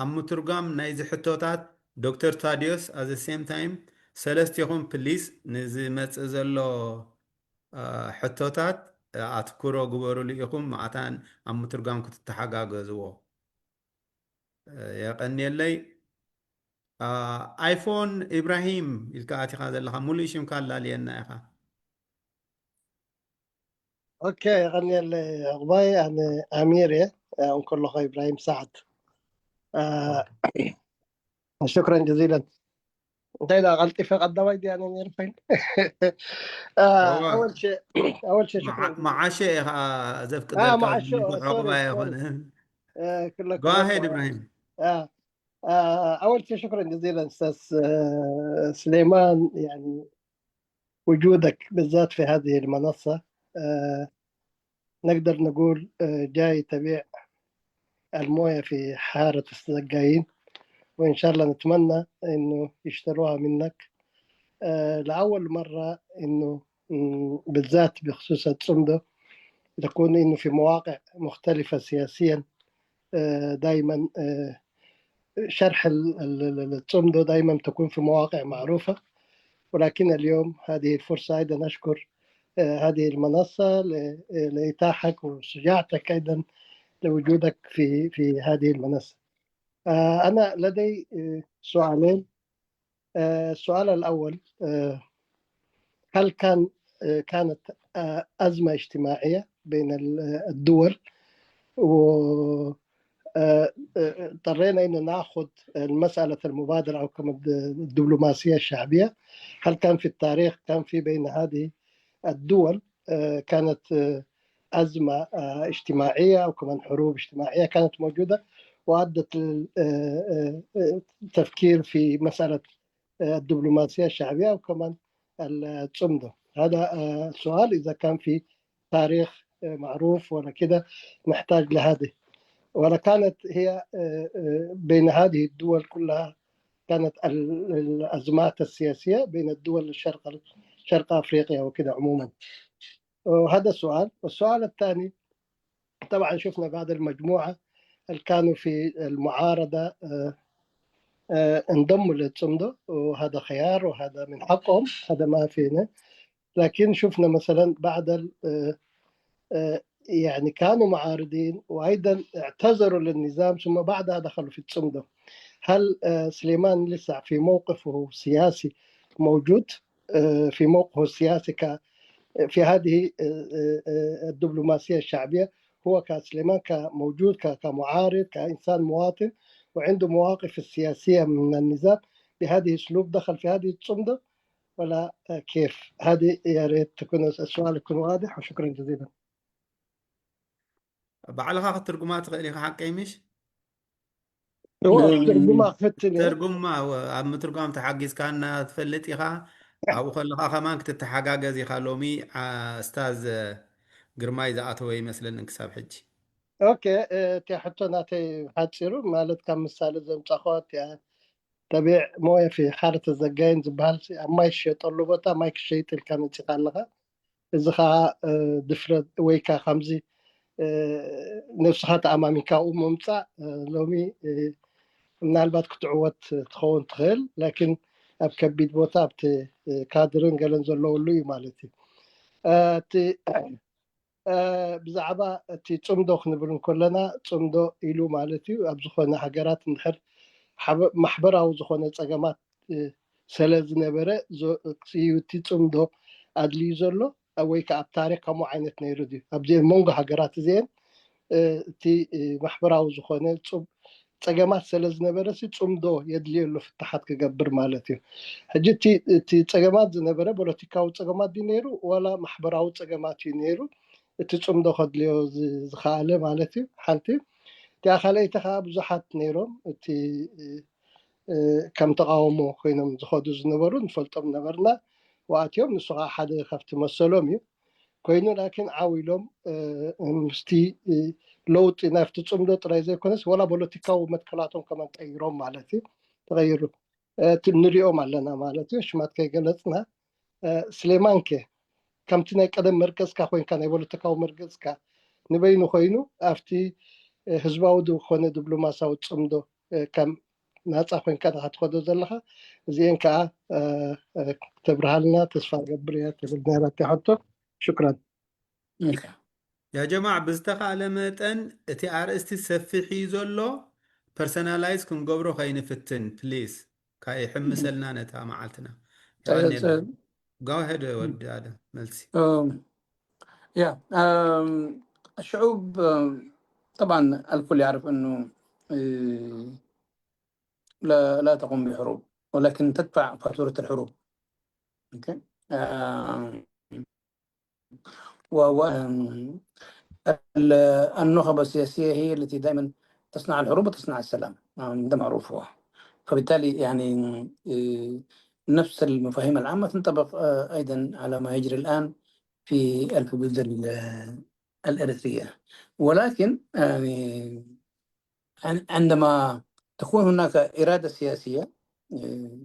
ኣብ ምትርጓም ናይዚ ሕቶታት ዶክተር ታዲዮስ፣ at the same time ሰለስቴኹም ፕሊስ ንዝመጽእ ዘሎ ሕቶታት ኣትኩሮ ግበሩሉ ኢኹም፣ ማዕታን ኣብ ምትርጓም ክትተሓጋገዝዎ። የቐንየለይ። ኣይፎን ኢብራሂም ኢልካ ኣቲኻ ዘለኻ፣ ሙሉእ ሽምካ ኣላልየና ኢኻ። ኦኬ፣ የቐንየለይ ዕቑባይ። ኣነ ኣሚር እየ፣ እንከለኹ ኢብራሂም ሰዓድ። ሽክረን ጀዚለን። እንታይ ደኣ ቀልጢፈ ቀዳማይ ድያ ነይሩ ኮይኑ። ኣወል ሸ ኣወል ሸ ሽክረን። መዓሸ ኢኻ ዘፍቅደልካ ዘለኹ ዕቑባይ ኣይኮነ። ክለካ Go ahead ኢብራሂም። ኣወል ሸ ሽክረን ጀዚለን ኡስታዝ ስሌማን። يعني وجودك بالذات في هذه المنصة نقدر نقول جاي تبيع الموية في حارة السقايين، وإن شاء الله نتمنى إنه يشتروها منك لأول مرة، إنه بالذات بخصوص التصمدو تكون إنه في مواقع مختلفة سياسيا دائما شرح التصمدو دائما تكون في مواقع معروفة، ولكن اليوم هذه الفرصة أيضا أشكر هذه المنصة لإتاحك وشجاعتك أيضا لوجودك في في هذه المنصة. أنا لدي سؤالين. السؤال الأول، هل كان كانت أزمة اجتماعية بين الدول و اضطرينا انه ناخذ مساله المبادره او كما الدبلوماسيه الشعبيه؟ هل كان في التاريخ كان في بين هذه الدول كانت ازمه اجتماعيه او كمان حروب اجتماعيه كانت موجوده وادت التفكير في مساله الدبلوماسيه الشعبيه او كمان التصمدو؟ هذا سؤال اذا كان في تاريخ معروف ولا كده نحتاج لهذه، ولا كانت هي بين هذه الدول كلها كانت الأزمات السياسية بين الدول الشرق شرق أفريقيا وكده عموما. وهذا السؤال. والسؤال الثاني، طبعا شفنا بعض المجموعة اللي كانوا في المعارضة انضموا للتصمدو، وهذا خيار وهذا من حقهم، هذا ما فينا. لكن شفنا مثلا بعض يعني كانوا معارضين وايضا اعتذروا للنظام ثم بعدها دخلوا في التصمدو. هل آه، سليمان لسه في موقفه السياسي موجود؟ آه، في موقفه السياسي ك في هذه آه، آه، آه، الدبلوماسية الشعبية، هو كسليمان كموجود ك- كمعارض، كإنسان مواطن، وعنده مواقف السياسية من النظام، بهذه الأسلوب دخل في هذه الصمدة ولا آه، كيف؟ هذه يا ريت تكون السؤال يكون واضح، وشكرا جزيلا. ባዕልኻ ክትትርጉማ ትኽእል ኢኻ፣ ሓቀይ ምሽ? هو ترجمة فتنة. ተርጉማ ወ- ኣብ ምትርጓም ተሓጊዝካና ትፈልጥ ኢኻ። ኣብኡ ከለኻ ከማን ክትተሓጋገዝ ኢኻ። ሎሚ ኣ፣ እስታዝ ግርማይ ዝኣተወ ይመስለኒ ክሳብ ሕጂ። ኦኬ፣ እቲ ሕቶ ናተይ ሓፂሩ ማለት ካብ ምሳሌ ዘምፃኸዋ እቲያ ተቢዕ ሞየ ፊ ሓረ ተዘጋይን ዝበሃል ሲ ኣብ ማይ ዝሸጠሉ ቦታ ማይ ክሸይጥ ኢልካ መፂኻ ኣለኻ። እዚ ከዓ እ፣ ድፍረት ወይ ከዓ ከምዚ እ፣ ነብስኻ ተኣማሚንካ ኣብኡ ምምፃእ እ፣ ሎሚ እ፣ ምናልባት ክትዕወት ትኸውን ትኽእል፣ ላኪን ኣብ ከቢድ ቦታ ኣብቲ እ፣ ካድርን ገለን ዘለውሉ እዩ ማለት እዩ። እ፣ እቲ እ፣ ብዛዕባ እቲ ጽምዶ ክንብል እንከለና፣ ጽምዶ ኢሉ ማለት እዩ ኣብ ዝኾነ ሃገራት እንድሕር ሓበ- ማሕበራዊ ዝኾነ ጸገማት እ፣ ስለ ዝነበረ ዞ- እዩ እቲ ጽምዶ ኣድልዩ ዘሎ። እ፣ ወይ ከዓ ኣብ ታሪክ ከምኡ ዓይነት ነይሩ ድዩ? ኣብዚአን መንጎ ሃገራት እዚአን እ፣ እቲ እ፣ ማሕበራዊ ዝኾነ ጽብ- ጸገማት ስለ ዝነበረ ሲ ጽምዶ የድልዮ ኣሎ ፍታሓት ክገብር ማለት እዩ። ሕጂ እቲ እቲ ጸገማት ዝነበረ ፖለቲካዊ ጸገማት ድዩ ነይሩ ዋላ ማሕበራዊ ጸገማት እዩ ነይሩ? እቲ ጽምዶ ከድልዮ ዝ- ዝኸኣለ ማለት እዩ። ሓንቲ እቲኣ ካልኣይቲ ከዓ ብዙሓት ነይሮም እቲ እ፣ ከም ተቃውሞ ኮይኖም ዝኸዱ ዝነበሩ ንፈልጦም ነበርና። ወኣትዮም ንሱ ከዓ ሓደ ካብቲ መሰሎም እዩ። ኮይኑ ላኪን ዓው ኢሎም እ፣ ምስቲ እ፣ ለውጢ ናብቲ ጽምዶ ጥራይ ዘይኮነስ ዋላ ፖለቲካዊ መትከላቶም ከማን ቀይሮም ማለት እዩ። ተቐይሩ እ፣ እቲ ንሪኦም ኣለና ማለት እዩ። ሽማት ከይገለጽና እ፣ ስሌማንከ ከምቲ ናይ ቀደም መርገጽካ ኮይንካ ናይ ፖለቲካዊ መርገጽካ ንበይኑ ኮይኑ ኣብቲ እ፣ ህዝባዊ ዝኾነ ዲፕሎማሲያዊ ጽምዶ እ፣ ከም ናጻ ኮይንካ ዲኻ ትኸዶ ዘለኻ? እዚኤን ከዓ እ፣ እ፣ ክተብርሃልና ተስፋ ገብር እያ ትብል ነይራትያ ሕቶ። ሽክራን። ያ ጀማዕ ብዝተኻእለ መጠን እቲ ኣርእስቲ ሰፊሕ እዩ ዘሎ፣ ፐርሰናላይዝ ክንገብሮ ከይንፍትን ፕሊዝ። ካይሕምሰልና ነታ መዓልትና። ጸ- የቐንየልና። ጸ- ጋውሄድ ወዲ ኣለ መልሲ። أم، يا أم، الشعوب أم، طبعا الكل يعرف انه إيه، لا لا تقوم بحروب، ولكن تدفع فاتورة الحروب. اوكي. آم، و و- آم، ال- النخب السياسية هي التي دائما تصنع الحروب وتصنع السلام. آم، ده معروف هو. فبالتالي يعني إيه، نفس المفاهيم العامة تنطبق آه، أيضا على ما يجري الآن في الحدود ال- الإريترية. ولكن يعني عن- عندما تكون هناك إرادة سياسية آه،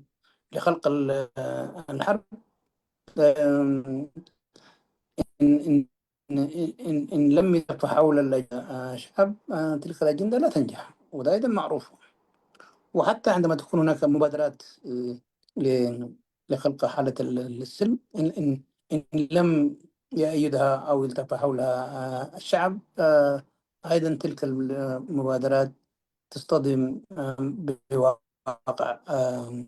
لخلق ال- آه، الحرب، آم، إن إن إن إن إن لم يتفق حول الأج- آه، الشعب آه، تلك الأجندة لا تنجح، وده أيضا معروف. وحتى عندما تكون هناك مبادرات آه، ل- لخلق حالة ال- السلم، إن إن إن لم يأيدها أو يلتف حولها آه، الشعب آه، أيضا تلك المبادرات تصطدم آه، بواقع آه،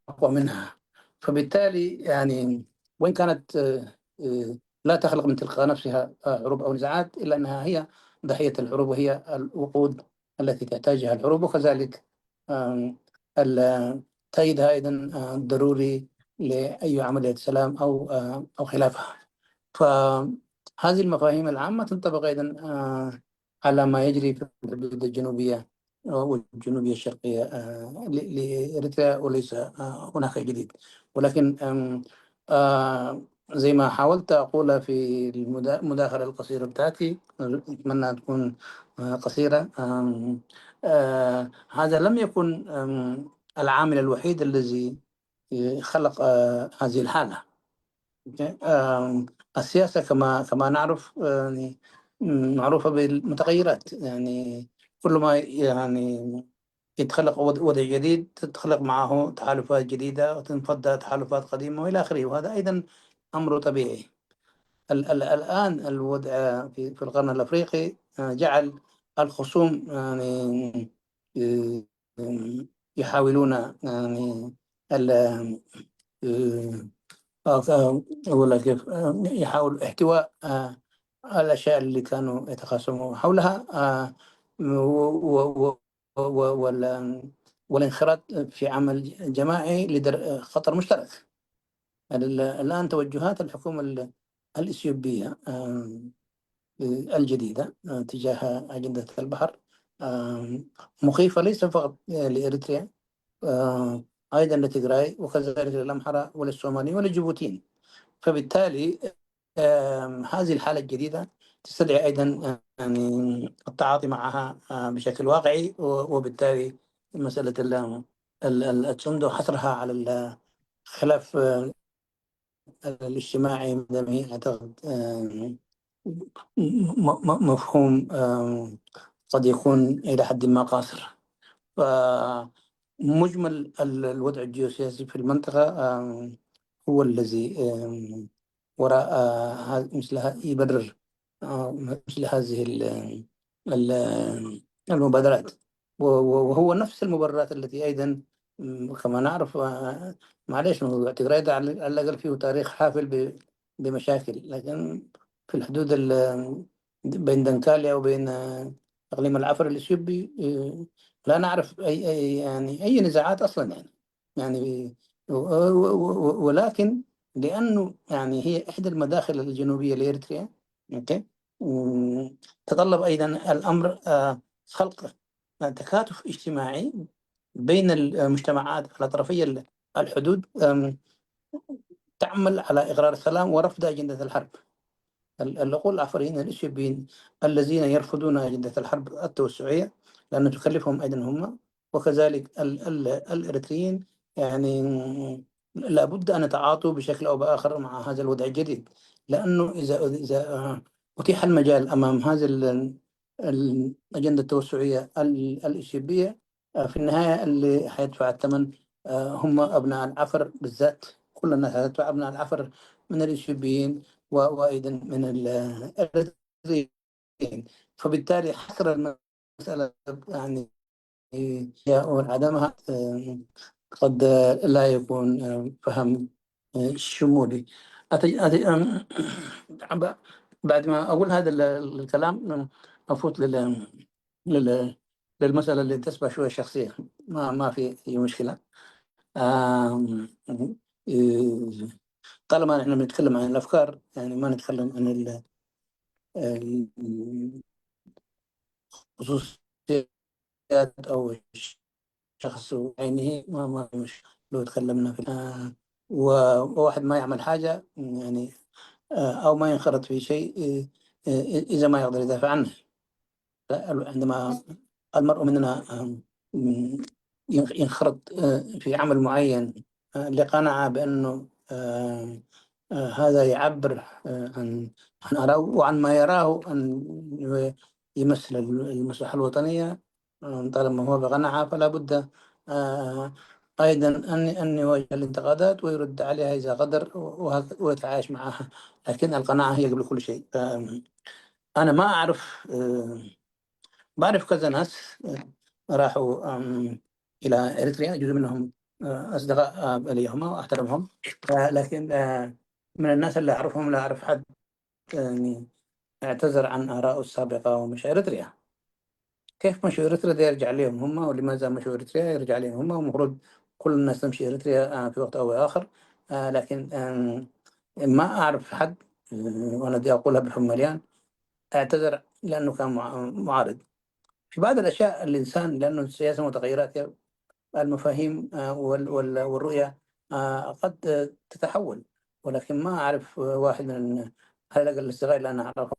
أقوى منها. فبالتالي يعني وإن كانت آه، آه، لا تخلق من تلقاء نفسها آه، حروب أو نزاعات، إلا أنها هي ضحية الحروب وهي الوقود التي تحتاجها الحروب، وكذلك آم، ال- تأييدها أيضا آه، ضروري لأي عملية سلام أو آه، أو خلافها. فهذه المفاهيم العامة تنطبق أيضا آه، على ما يجري في الحدود الجنوبية والجنوبية الشرقية آه، ل- لإريتريا، وليس آه، هناك جديد. ولكن آم، آه، زي ما حاولت أقولها في المدا- المداخلة القصيرة بتاعتي، أتمنى أن تكون آه، قصيرة. آم، آه، هذا لم يكن آم، العامل الوحيد الذي خلق آه، هذه الحالة. أوكي؟ آم، السياسة كما كما نعرف آه، يعني، معروفة بالمتغيرات، يعني كل ما يعني يتخلق وض- وضع جديد تتخلق معه تحالفات جديدة وتنفض تحالفات قديمة وإلى آخره، وهذا أيضا أمر طبيعي. ال- ال- الآن الوضع في في القرن الأفريقي آه، جعل الخصوم يعني آه، يحاولون، يعني، ال-، آه، آه، أقول لك كيف، آه، يحاول احتواء، آه، الأشياء اللي كانوا يتخاصموا حولها، آه، و-، و-، و-، و-، وال-، والانخراط في عمل جماعي لدر-، خطر مشترك. ال-، الآن توجهات الحكومة ال-، الإثيوبية، آم، الجديدة، آه، تجاه أجندة البحر، آم، مخيفة ليس فقط لإريتريا، آه، أيضًا لتجراي، وكذلك للأمحرة وللصوماليين وللجيبوتيين. فبالتالي، آم، هذه الحالة الجديدة تستدعي أيضًا، آه، يعني، التعاطي معها، آه، بشكل واقعي، و-، وبالتالي مسألة ال-، ال-، ال-، التسوندو حصرها على ال-، خلاف، آه، الاجتماعي، ما دام هي أعتقد، آه، م-، م-، مفهوم، آه، قد يكون إلى حد ما قاصر. فمجمل ال-، الوضع الجيوسياسي في المنطقة، آه، هو الذي، آه، وراء، آه، ه-، مثل ه-، يبرر، آه، مثل هذه ال-، ال-، المبادرات. و-، و-، وهو نفس المبررات التي أيضًا، م، كما نعرف، آه، معليش، موضوع تجراي ده على، على الأقل فيه تاريخ حافل ب-، بمشاكل، لكن في الحدود ال-، بين دنكاليا وبين، آه، إقليم العفر الإثيوبي، آه، لا نعرف أي، أي، يعني، أي نزاعات أصلًا، يعني. يعني، و-، و-، و-، ولكن لأنه، يعني، هي إحدى المداخل الجنوبية لإريتريا، أوكي؟ مم، تطلب أيضًا الأمر، آه، خلق تكاتف اجتماعي بين المجتمعات على طرفي ال-، الحدود، آم، تعمل على إقرار السلام ورفض أجندة الحرب. ال-، الأقول العفريين الإثيوبيين الذين يرفضون أجندة الحرب التوسعية، لأنه تكلفهم أيضًا هم، وكذلك ال-، ال-، الإريتريين، يعني، لابد أن يتعاطوا بشكل أو بآخر مع هذا الوضع الجديد، لأنه إذا، إذا، آه، أتيح المجال أمام هذه ال-، ال-، الأجندة التوسعية ال-، الإثيوبية، آه، في النهاية اللي حيدفع الثمن، آه، هم أبناء العفر بالذات، كل الناس حتدفع، أبناء العفر من الإثيوبيين و-، وأيضًا من ال-، الإريتريين. فبالتالي حصر المسألة، يعني، يا أول عدمها، آه، قد لا يكون، آه، فهم، آه، شمولي. أتي، أتي، آم، ب-، بعد ما أقول هذا ال-، الكلام، آه، أفوت لل-، لل-، للمسألة اللي تشبه شوية شخصية. ما، ما في أي مشكلة. آم، إيه، طالما نحن بنتكلم عن الأفكار، يعني، ما نتكلم عن ال-، ال-، خصوصيات أو شخص بعينه، ما، ما في مشكلة لو تكلمنا في، آه، و-، وواحد ما يعمل حاجة، يعني، آه، أو ما ينخرط في شيء، آه، آه، إذا ما يقدر يدافع عنه. عندما المرء مننا، آه، ينخ-، ينخرط، آه، في عمل معين، آه، لقناعة بأنه، آه، آه، هذا يعبر، آه، عن، عن آرائه وعن ما يراه أن يمثل المصلحة الوطنية، آه، طالما هو بقناعة، فلا بد، آه، أيضًا أن، أن يواجه الانتقادات ويرد عليها إذا قدر، وهك-، ويتعايش معها. لكن القناعة هي قبل كل شيء. ف-، أنا ما أعرف، آه، بعرف كذا ناس، آه، راحوا، آم، إلى إريتريا، جزء منهم، آه، أصدقاء، آه، لي هم وأحترمهم. آه، لكن، آه، من الناس اللي أعرفهم لا أعرف حد، يعني، اعتذر عن آرائه السابقة ومشى إريتريا. كيف مشوا إريتريا ده يرجع لهم هم، ولماذا مشوا إريتريا يرجع لهم هم؟ ومفروض كل الناس تمشي إريتريا، آه، في وقت أو بآخر. آه، لكن، آم، ما أعرف حد، آه، وأنا دي أقولها بفم مليان، اعتذر لأنه كان مع-، معارض. في بعض الأشياء الإنسان، لأنه السياسة متغيرات، المفاهيم، آه، وال-، وال-، والرؤية، آه، قد، آه، تتحول، ولكن ما أعرف واحد من، على الأقل الصغير اللي أنا أعرفه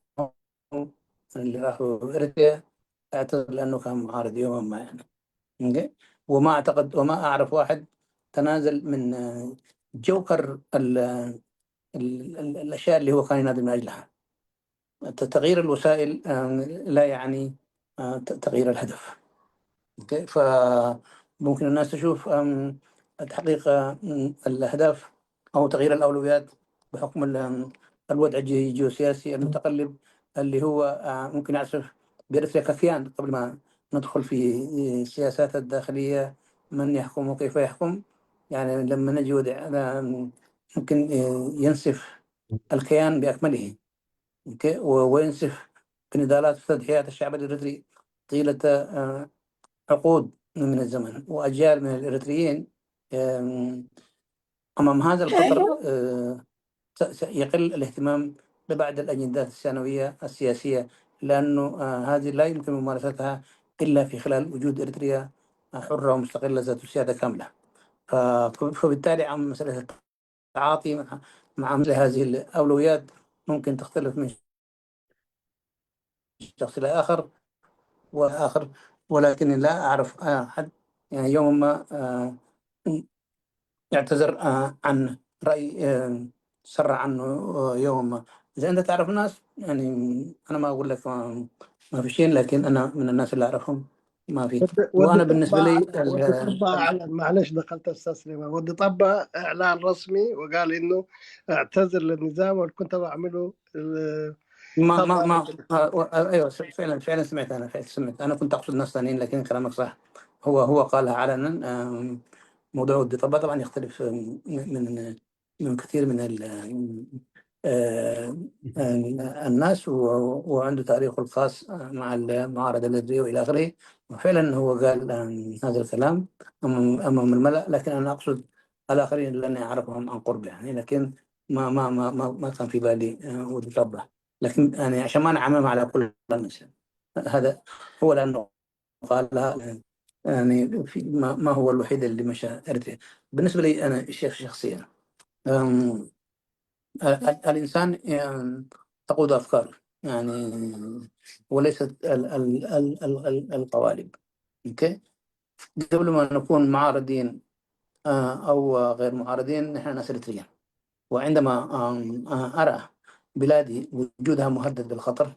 اللي راحوا إريتريا اعتذر لأنه كان معارض يومًا ما، يعني. أوكي؟ وما أعتقد، وما أعرف واحد تنازل من، آه، جوهر ال-، ال-، ال-، الأشياء اللي هو كان يناضل من أجلها. ت-، تغيير الوسائل، آم، لا يعني، آه، ت-، تغيير الهدف. أوكي؟ فممكن الناس تشوف، آم، تحقيق، آم، الأهداف أو تغيير الأولويات بحكم ال-، آم، الوضع الجي-، الجيوسياسي المتقلب اللي هو، آه، ممكن يعصف بإريتريا ككيان قبل ما ندخل في السياسات الداخلية، من يحكم وكيف يحكم، يعني لما نجي وضع، ممكن ينسف الكيان بأكمله، أوكي؟ و-، وينسف بنضالات وتضحيات الشعب الإريتري طيلة، آه، عقود من الزمن وأجيال من الإريتريين، آم، أمام هذا الخطر، آه، س-، سيقل الاهتمام ببعض الأجندات الثانوية السياسية، لأنه، آه، هذه لا يمكن ممارستها إلا في خلال وجود إريتريا حرة ومستقلة ذات سيادة كاملة. ف-، فبالتالي عم مسألة التعاطي مع، مع مثل هذه الأولويات ممكن تختلف من شخص إلى آخر وآخر، ولكن لا أعرف أحد، يعني، يوما ما، آه، يعتذر، آه، عن رأي، آه، سر عنه، آه، يوما ما. إذا أنت تعرف ناس، يعني، أنا ما أقول لك ما، ما في شيء، لكن أنا من الناس اللي أعرفهم ما في. ود-، ود وأنا بالنسبة طبة، لي، ود ال- طبة أعلن، معلش دخلت أستاذ سليمان، ود طبة إعلان رسمي وقال إنه اعتذر للنظام واللي كنت بعمله، آه، ما، ما، خطأ. ما، آه، آه، أيوة، فعلًا، فعلًا سمعت أنا، فعلًا سمعت. أنا كنت أقصد ناس ثانيين، لكن كلامك صح. هو، هو قالها علنًا. آم، موضوع ود طبة طبعًا يختلف من، من، من كثير من ال-، آه، آه، الناس، و-، وعنده تاريخه الخاص مع المعارضة الذرية وإلى آخره. وفعلًا هو قال، آم، هذا الكلام أمام، أمام الملأ، لكن أنا أقصد الآخرين لأني أعرفهم عن قرب، يعني، لكن ما، ما، ما، ما، ما كان في بالي، آه، ود طبة. لكن، يعني، عشان ما نعمم على كل الناس، هذا هو لأنه قالها، يعني، في ما، ما هو الوحيد اللي مشى إريتريا. بالنسبة لي أنا، الشيخ شخصيًا، أم، ال-، ال-، الإنسان، أم، تقود أفكاره، يعني، وليست ال-، ال-، ال-، ال-، ال-، القوالب. أوكي؟ قبل ما نكون معارضين، آه، أو غير معارضين، نحن ناس إريتريين. وعندما، آم، آه، أرى بلادي وجودها مهدد بالخطر،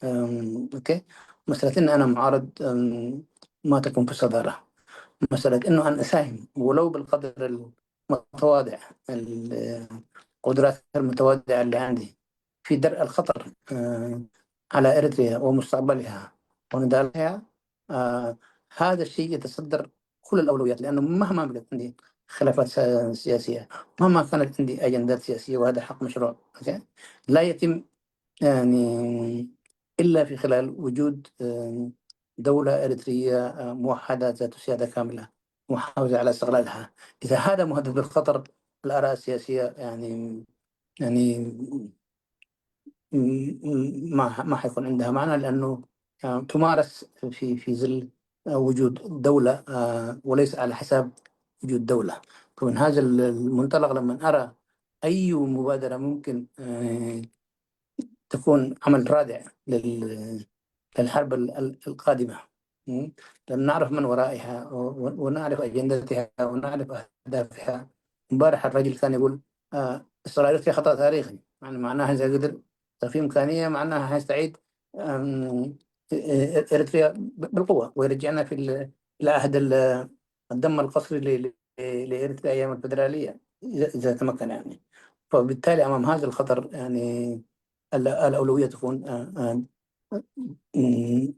آم، أوكي، مسألة إن أنا معارض، آم، ما تكون في الصدارة. مسألة إنه أنا أساهم ولو بالقدر المتواضع، القدرات المتواضعة اللي عندي في درء الخطر، آه، على إريتريا ومستقبلها ونضالها، آه، هذا الشيء يتصدر كل الأولويات، لأنه مهما بقت عندي خلافات س-، سياسية، مهما كانت عندي أجندات سياسية، وهذا حق مشروع، أوكي؟ لا يتم، يعني، إلا في خلال وجود، آه، دولة إريترية، آه، موحدة ذات سيادة كاملة، محافظة على استقلالها. إذا هذا مهدد بالخطر، الآراء السياسية، يعني، يعني، م-، م-، ما ح-، ما حيكون عندها معنى، لأنه، آه، تمارس في، في ظل، آه، وجود دولة، آه، وليس على حساب وجود دولة. فمن هذا ال-، المنطلق، لما أرى أي مبادرة ممكن، آه، تكون عمل رادع لل-، للحرب ال-، ال-، القادمة. م? لأن نعرف من ورائها، و-، ونعرف أجندتها، ونعرف أهدافها. امبارح الرجل كان يقول، آه، إسرائيل في خطأ تاريخي، يعني معناها إذا قدر، إذا في إمكانية، معناها حيستعيد، آم، إريتريا ب-، بالقوة، ويرجعنا في ال-، إلى عهد ال-، الدم القصري ل-، ل-، لإريتريا أيام الفدرالية، إذا، إذا تمكن، يعني. فبالتالي أمام هذا الخطر، يعني، ال-، الأولوية تكون، آه، آه، م-،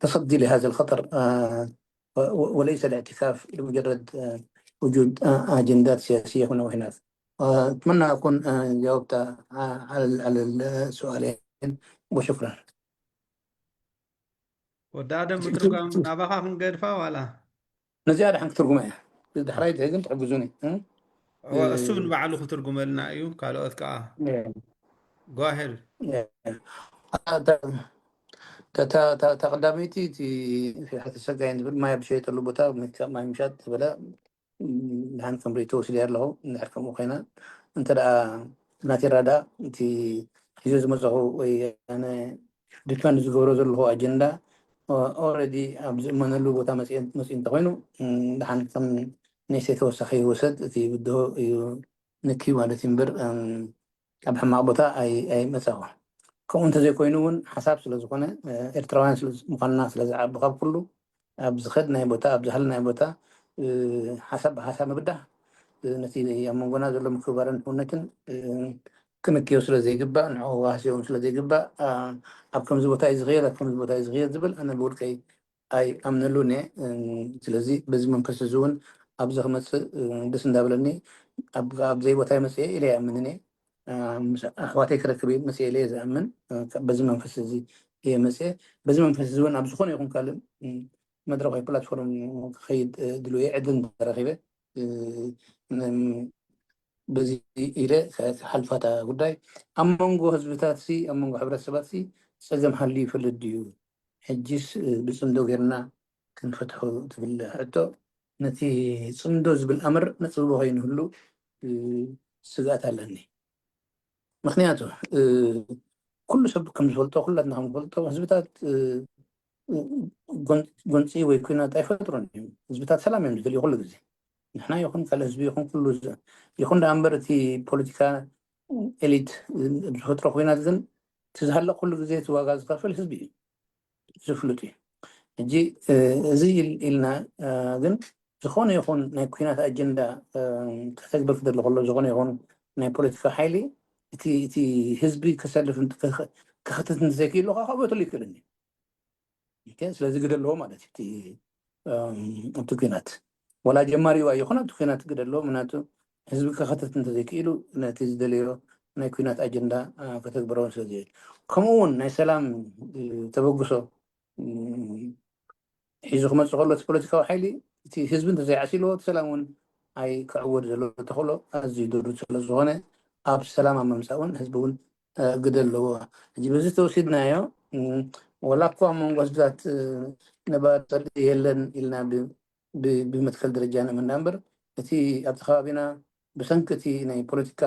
تصدي لهذا الخطر، آه، و-، و-، وليس الاعتكاف لمجرد، آه، وجود، آه، أجندات سياسية هنا وهناك. آه، أتمنى أكون، آه، جاوبت، آه، على ال-، على السؤالين، وشكرًا. ወዲ ኣደም፣ ምትርጓም ናባኻ ክንገድፋ ዋላ? ነዚኣ ደሓን ክትርጉማ እያ። ድሕራይ ድሕሪ ግን ትሕግዙኒ፣ እ? እወ፣ እሱ ንባዕሉ ክትርጉመልና እዩ። ካልኦት ከዓ። እየ። Go ahead። እየ። እታ፣ እታ፣ እታ፣ እታ፣ እታ ቀዳመይቲ፣ እቲ፣ እቲ ሓቲ ሰጋይን ዝብል ማይ ኣብ ዝሸየጠሉ ቦታ፣ ማይ ምሻጥ ዝበለ፣ ድሓን ከም ርእይቶ ወሲደ ኣለኹ። እንድሕር ከምኡ ኮይና፣ እንተ ደኣ ናተይ ረዳ፣ እቲ ሒዞ ዝመጸኹ ወይ ኣነ ዲፈንድ ዝገብሮ ዘለኹ ኣጀንዳ፣ ኦ-፣ ኦልሬዲ ኣብ ዝእመነሉ ቦታ መጺኡ፣ መጺኡ እንተኾይኑ፣ እም፣ ደሓን ከም ንእሽተይ ተወሳኺ ይወሰድ፣ እቲ ብድሆ እዩ ንኪ ማለት እዩ እምበር፣ እም፣ ኣብ ሕማቕ ቦታ ኣይ-፣ ኣይመጻኹ። ከምኡ እንተዘይኮይኑ እውን ሓሳብ ስለ ዝኾነ፣ እ፣ ኤርትራውያን ስለ ዝ-፣ ምዃንና ስለ ዝዓቢ ካብ ኩሉ፣ ኣብ ዝኸድናዮ ቦታ፣ ኣብ ዝሃለናዮ ቦታ፣ እ፣ ሓሳብ ብሓሳብ ምብዳህ፣ እ፣ ነቲ ኣብ መንጎና ዘሎ ምክብባርን ሕውነትን፣ እ፣ ክንክዮ ስለ ዘይግባእ፣ ንዕኡ ዋህስዮ እውን ስለ ዘይግባእ፣ ኣ፣ ኣብ ከምዚ ቦታ እዩ ዝኽየድ፣ ኣብ ከምዚ ቦታ እዩ ዝኽየድ ዝብል ኣነ ብውልቀይ ኣይኣምነሉን እየ። ስለዚ በዚ መንፈስ እዚ እውን ኣብዚ ክመፅእ ደስ እንዳበለኒ፣ ኣብ ዘይቦታ መፅየ ኢለ ይኣምንን እየ። ምስ ኣሕዋተይ ክረክብ መፅየ ኢለ እየ ዝኣምን። በዚ መንፈስ እዚ እየ መፅየ። በዚ መንፈስ እዚ እውን ኣብ ዝኾነ ይኹን ካልእ መድረኽ ወይ ፕላትፎርም ክኸይድ ድልው እየ። ዕድል እንተረኺበ በዚ ኢለ ክሓልፋ እታ ጉዳይ። ኣብ መንጎ ህዝብታት ሲ፣ ኣብ መንጎ ሕብረተሰባት ሲ ፀገም ሃልዩ ይፈልጥ ድዩ? ሕጂስ ብፅምዶ ጌርና ክንፈትሖ ትብል ሕቶ፣ ነቲ ፅምዶ ዝብል ኣምር ነፅብቦ ከይንህሉ ስግኣት ኣለኒ። ምክንያቱ ኩሉ ሰብ ከም ዝፈልጦ፣ ኩላትና ከም ዝፈልጦ ህዝብታት ጎንፂ ወይ ኩናት ኣይፈጥሩን እዮም። ህዝብታት ሰላም እዮም ዝደልዩ ኩሉ ግዜ። ንሕና ይኹን ካልእ ህዝቢ ይኹን ኩሉ ይኹን ደኣ እምበር እቲ ፖለቲካ ኤሊት ዝፈጥሮ ኩናት ግን እቲ ዝሃለቕ ኩሉ ግዜ እቲ ዋጋ ዝኸፍል ህዝቢ እዩ። ዝፍሉጥ እዩ። ሕጂ እዚ ኢልና ግን ዝኾነ ይኹን ናይ ኩናት ኣጀንዳ ከተግብር ክደሊ ከሎ፣ ዝኾነ ይኹን ናይ ፖለቲካ ሓይሊ እቲ ህዝቢ ከሰልፍ ክኽትት እንተዘይክኢሉ ከዓ ክዕወተሉ ይክእልን እዩ። ስለዚ ግደ ኣለዎ ማለት እዩ እቲ ኩናት። ወላ ጀማሪ ይኹን ኣብቲ ኩናት ግደ ኣለዎ። ምክንያቱ ህዝቢ ክኽትት እንተዘይክኢሉ ነቲ ዝደለዮ ናይ ኩናት ኣጀንዳ ከተግብረውን ስለዘይል፣ ከምኡ እውን ናይ ሰላም ተበግሶ ሒዙ ክመፅእ ከሎ እቲ ፖለቲካዊ ሓይሊ እቲ ህዝቢ እንተዘይዓሲልዎ እቲ ሰላም እውን ኣይክዕወድ ዘሎ ተኽእሎ ኣዝዩ ድሩት ስለ ዝኾነ ኣብ ሰላም ኣብ ምምፃእ እውን ህዝቢ እውን ግደ ኣለዎ። ሕጂ በዚ ተወሲድናዮ ወላ እኳ ኣብ መንጎ ህዝብታት ነባሪ ፅልኢ የለን ኢልና ብመትከል ደረጃ ንእምና እምበር እቲ ኣብቲ ከባቢና ብሰንኪ እቲ ናይ ፖለቲካ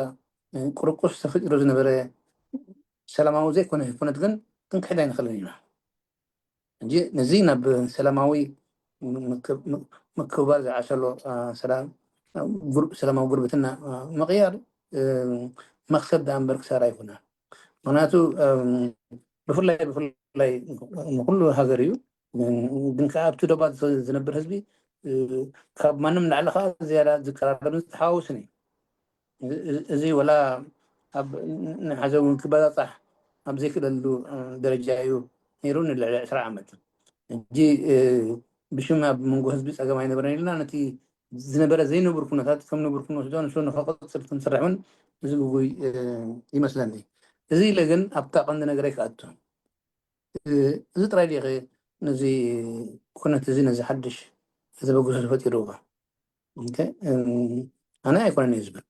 ቁርቁስ ተፈጢሩ ዝነበረ ሰላማዊ ዘይኮነ ኩነት ግን ክንክሕድ ኣይንኽእልን ኢና። ሕጂ ነዚ ናብ ሰላማዊ ምክብባር ዝዓሰሎ ሰላማዊ ጉርብትና ምቕያር መክሰብ ደኣ እምበር ክሳራ ኣይኮነን። ምክንያቱ ብፍላይ ብፍላይ ንኩሉ ሃገር እዩ፣ ግን ከዓ ኣብቲ ዶባት ዝነብር ህዝቢ ካብ ማንም ላዕሊ ከዓ ዝያዳ ዝቀራረብን ዝተሓዋወስን እዩ። እዚ ወላ ኣብ ንሓዘ እውን ክበፃፃሕ ኣብ ዘይክእለሉ ደረጃ እዩ ነይሩ ንልዕሊ ዕስራ ዓመት። ሕጂ ብሽም ኣብ መንጎ ህዝቢ ፀገም ኣይነበረን ኢልና ነቲ ዝነበረ ዘይንቡር ኩነታት ከም ንቡር ክንወስዶ፣ ንሱ ንክቕፅል ክንሰርሕ እውን እዚ ግጉይ ይመስለኒ። እዚ ኢለ ግን ኣብታ ቀንዲ ነገረይ ክኣቱ። እዚ ጥራይ ድየ ነዚ ኩነት እዚ ነዚ ሓድሽ ተበግሶ ተፈጢርዎ? ኣነ ኣይኮነን እየ ዝብል።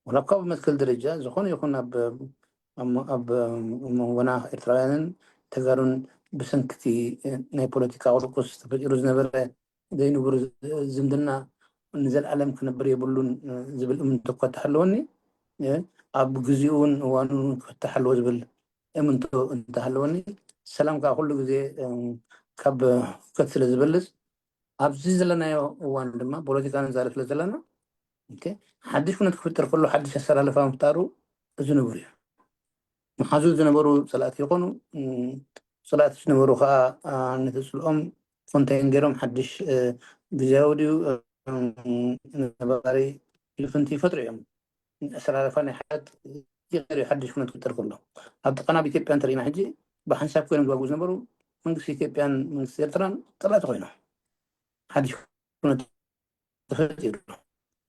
ወላ እኳ ብመትከል ደረጃ ዝኾነ ይኹን ኣብ መንጎና ኤርትራውያንን ተጋሩን ብሰንክቲ ናይ ፖለቲካ ቁርቁስ ተፈጢሩ ዝነበረ ዘይንቡር ዝምድና ንዘለኣለም ክነብር የብሉን ዝብል እምንቶ እኳ እንተሃለወኒ፣ ኣብ ግዜኡን እዋኑን ክፍታሕ ኣለዎ ዝብል እምንቶ እንተሃለወኒ፣ ሰላም ከዓ ኩሉ ግዜ ካብ ሁከት ስለ ዝበልፅ ኣብዚ ዘለናዮ እዋን ድማ ፖለቲካ ንዛረብ ስለ ዘለና ሓድሽ ኩነት ክፍጠር ከሎ ሓድሽ ኣሰላልፋ ምፍጣሩ እዚ ንቡር እዩ። መሓዙ ዝነበሩ ፀላእቲ ይኾኑ። ፀላእቲ ዝነበሩ ከዓ ነቲ ፅልኦም ኮንቴን ገይሮም ሓድሽ ግዜያዊ ድዩ ነባሪ ልፍንቲ ይፈጥሩ እዮም። ኣሰላልፋ ናይ ሓት ይቀይር ሓድሽ ኩነት ክፍጠር ከሎ ኣብ ጥቃና ኣብ ኢትዮጵያ እንተሪኢና ሕጂ ብሓንሳብ ኮይኖም ዝዋግኡ ዝነበሩ መንግስቲ ኢትዮጵያን መንግስቲ ኤርትራን ፀላእቲ ኮይኖም ሓድሽ ኩነት ተፈጢሩ።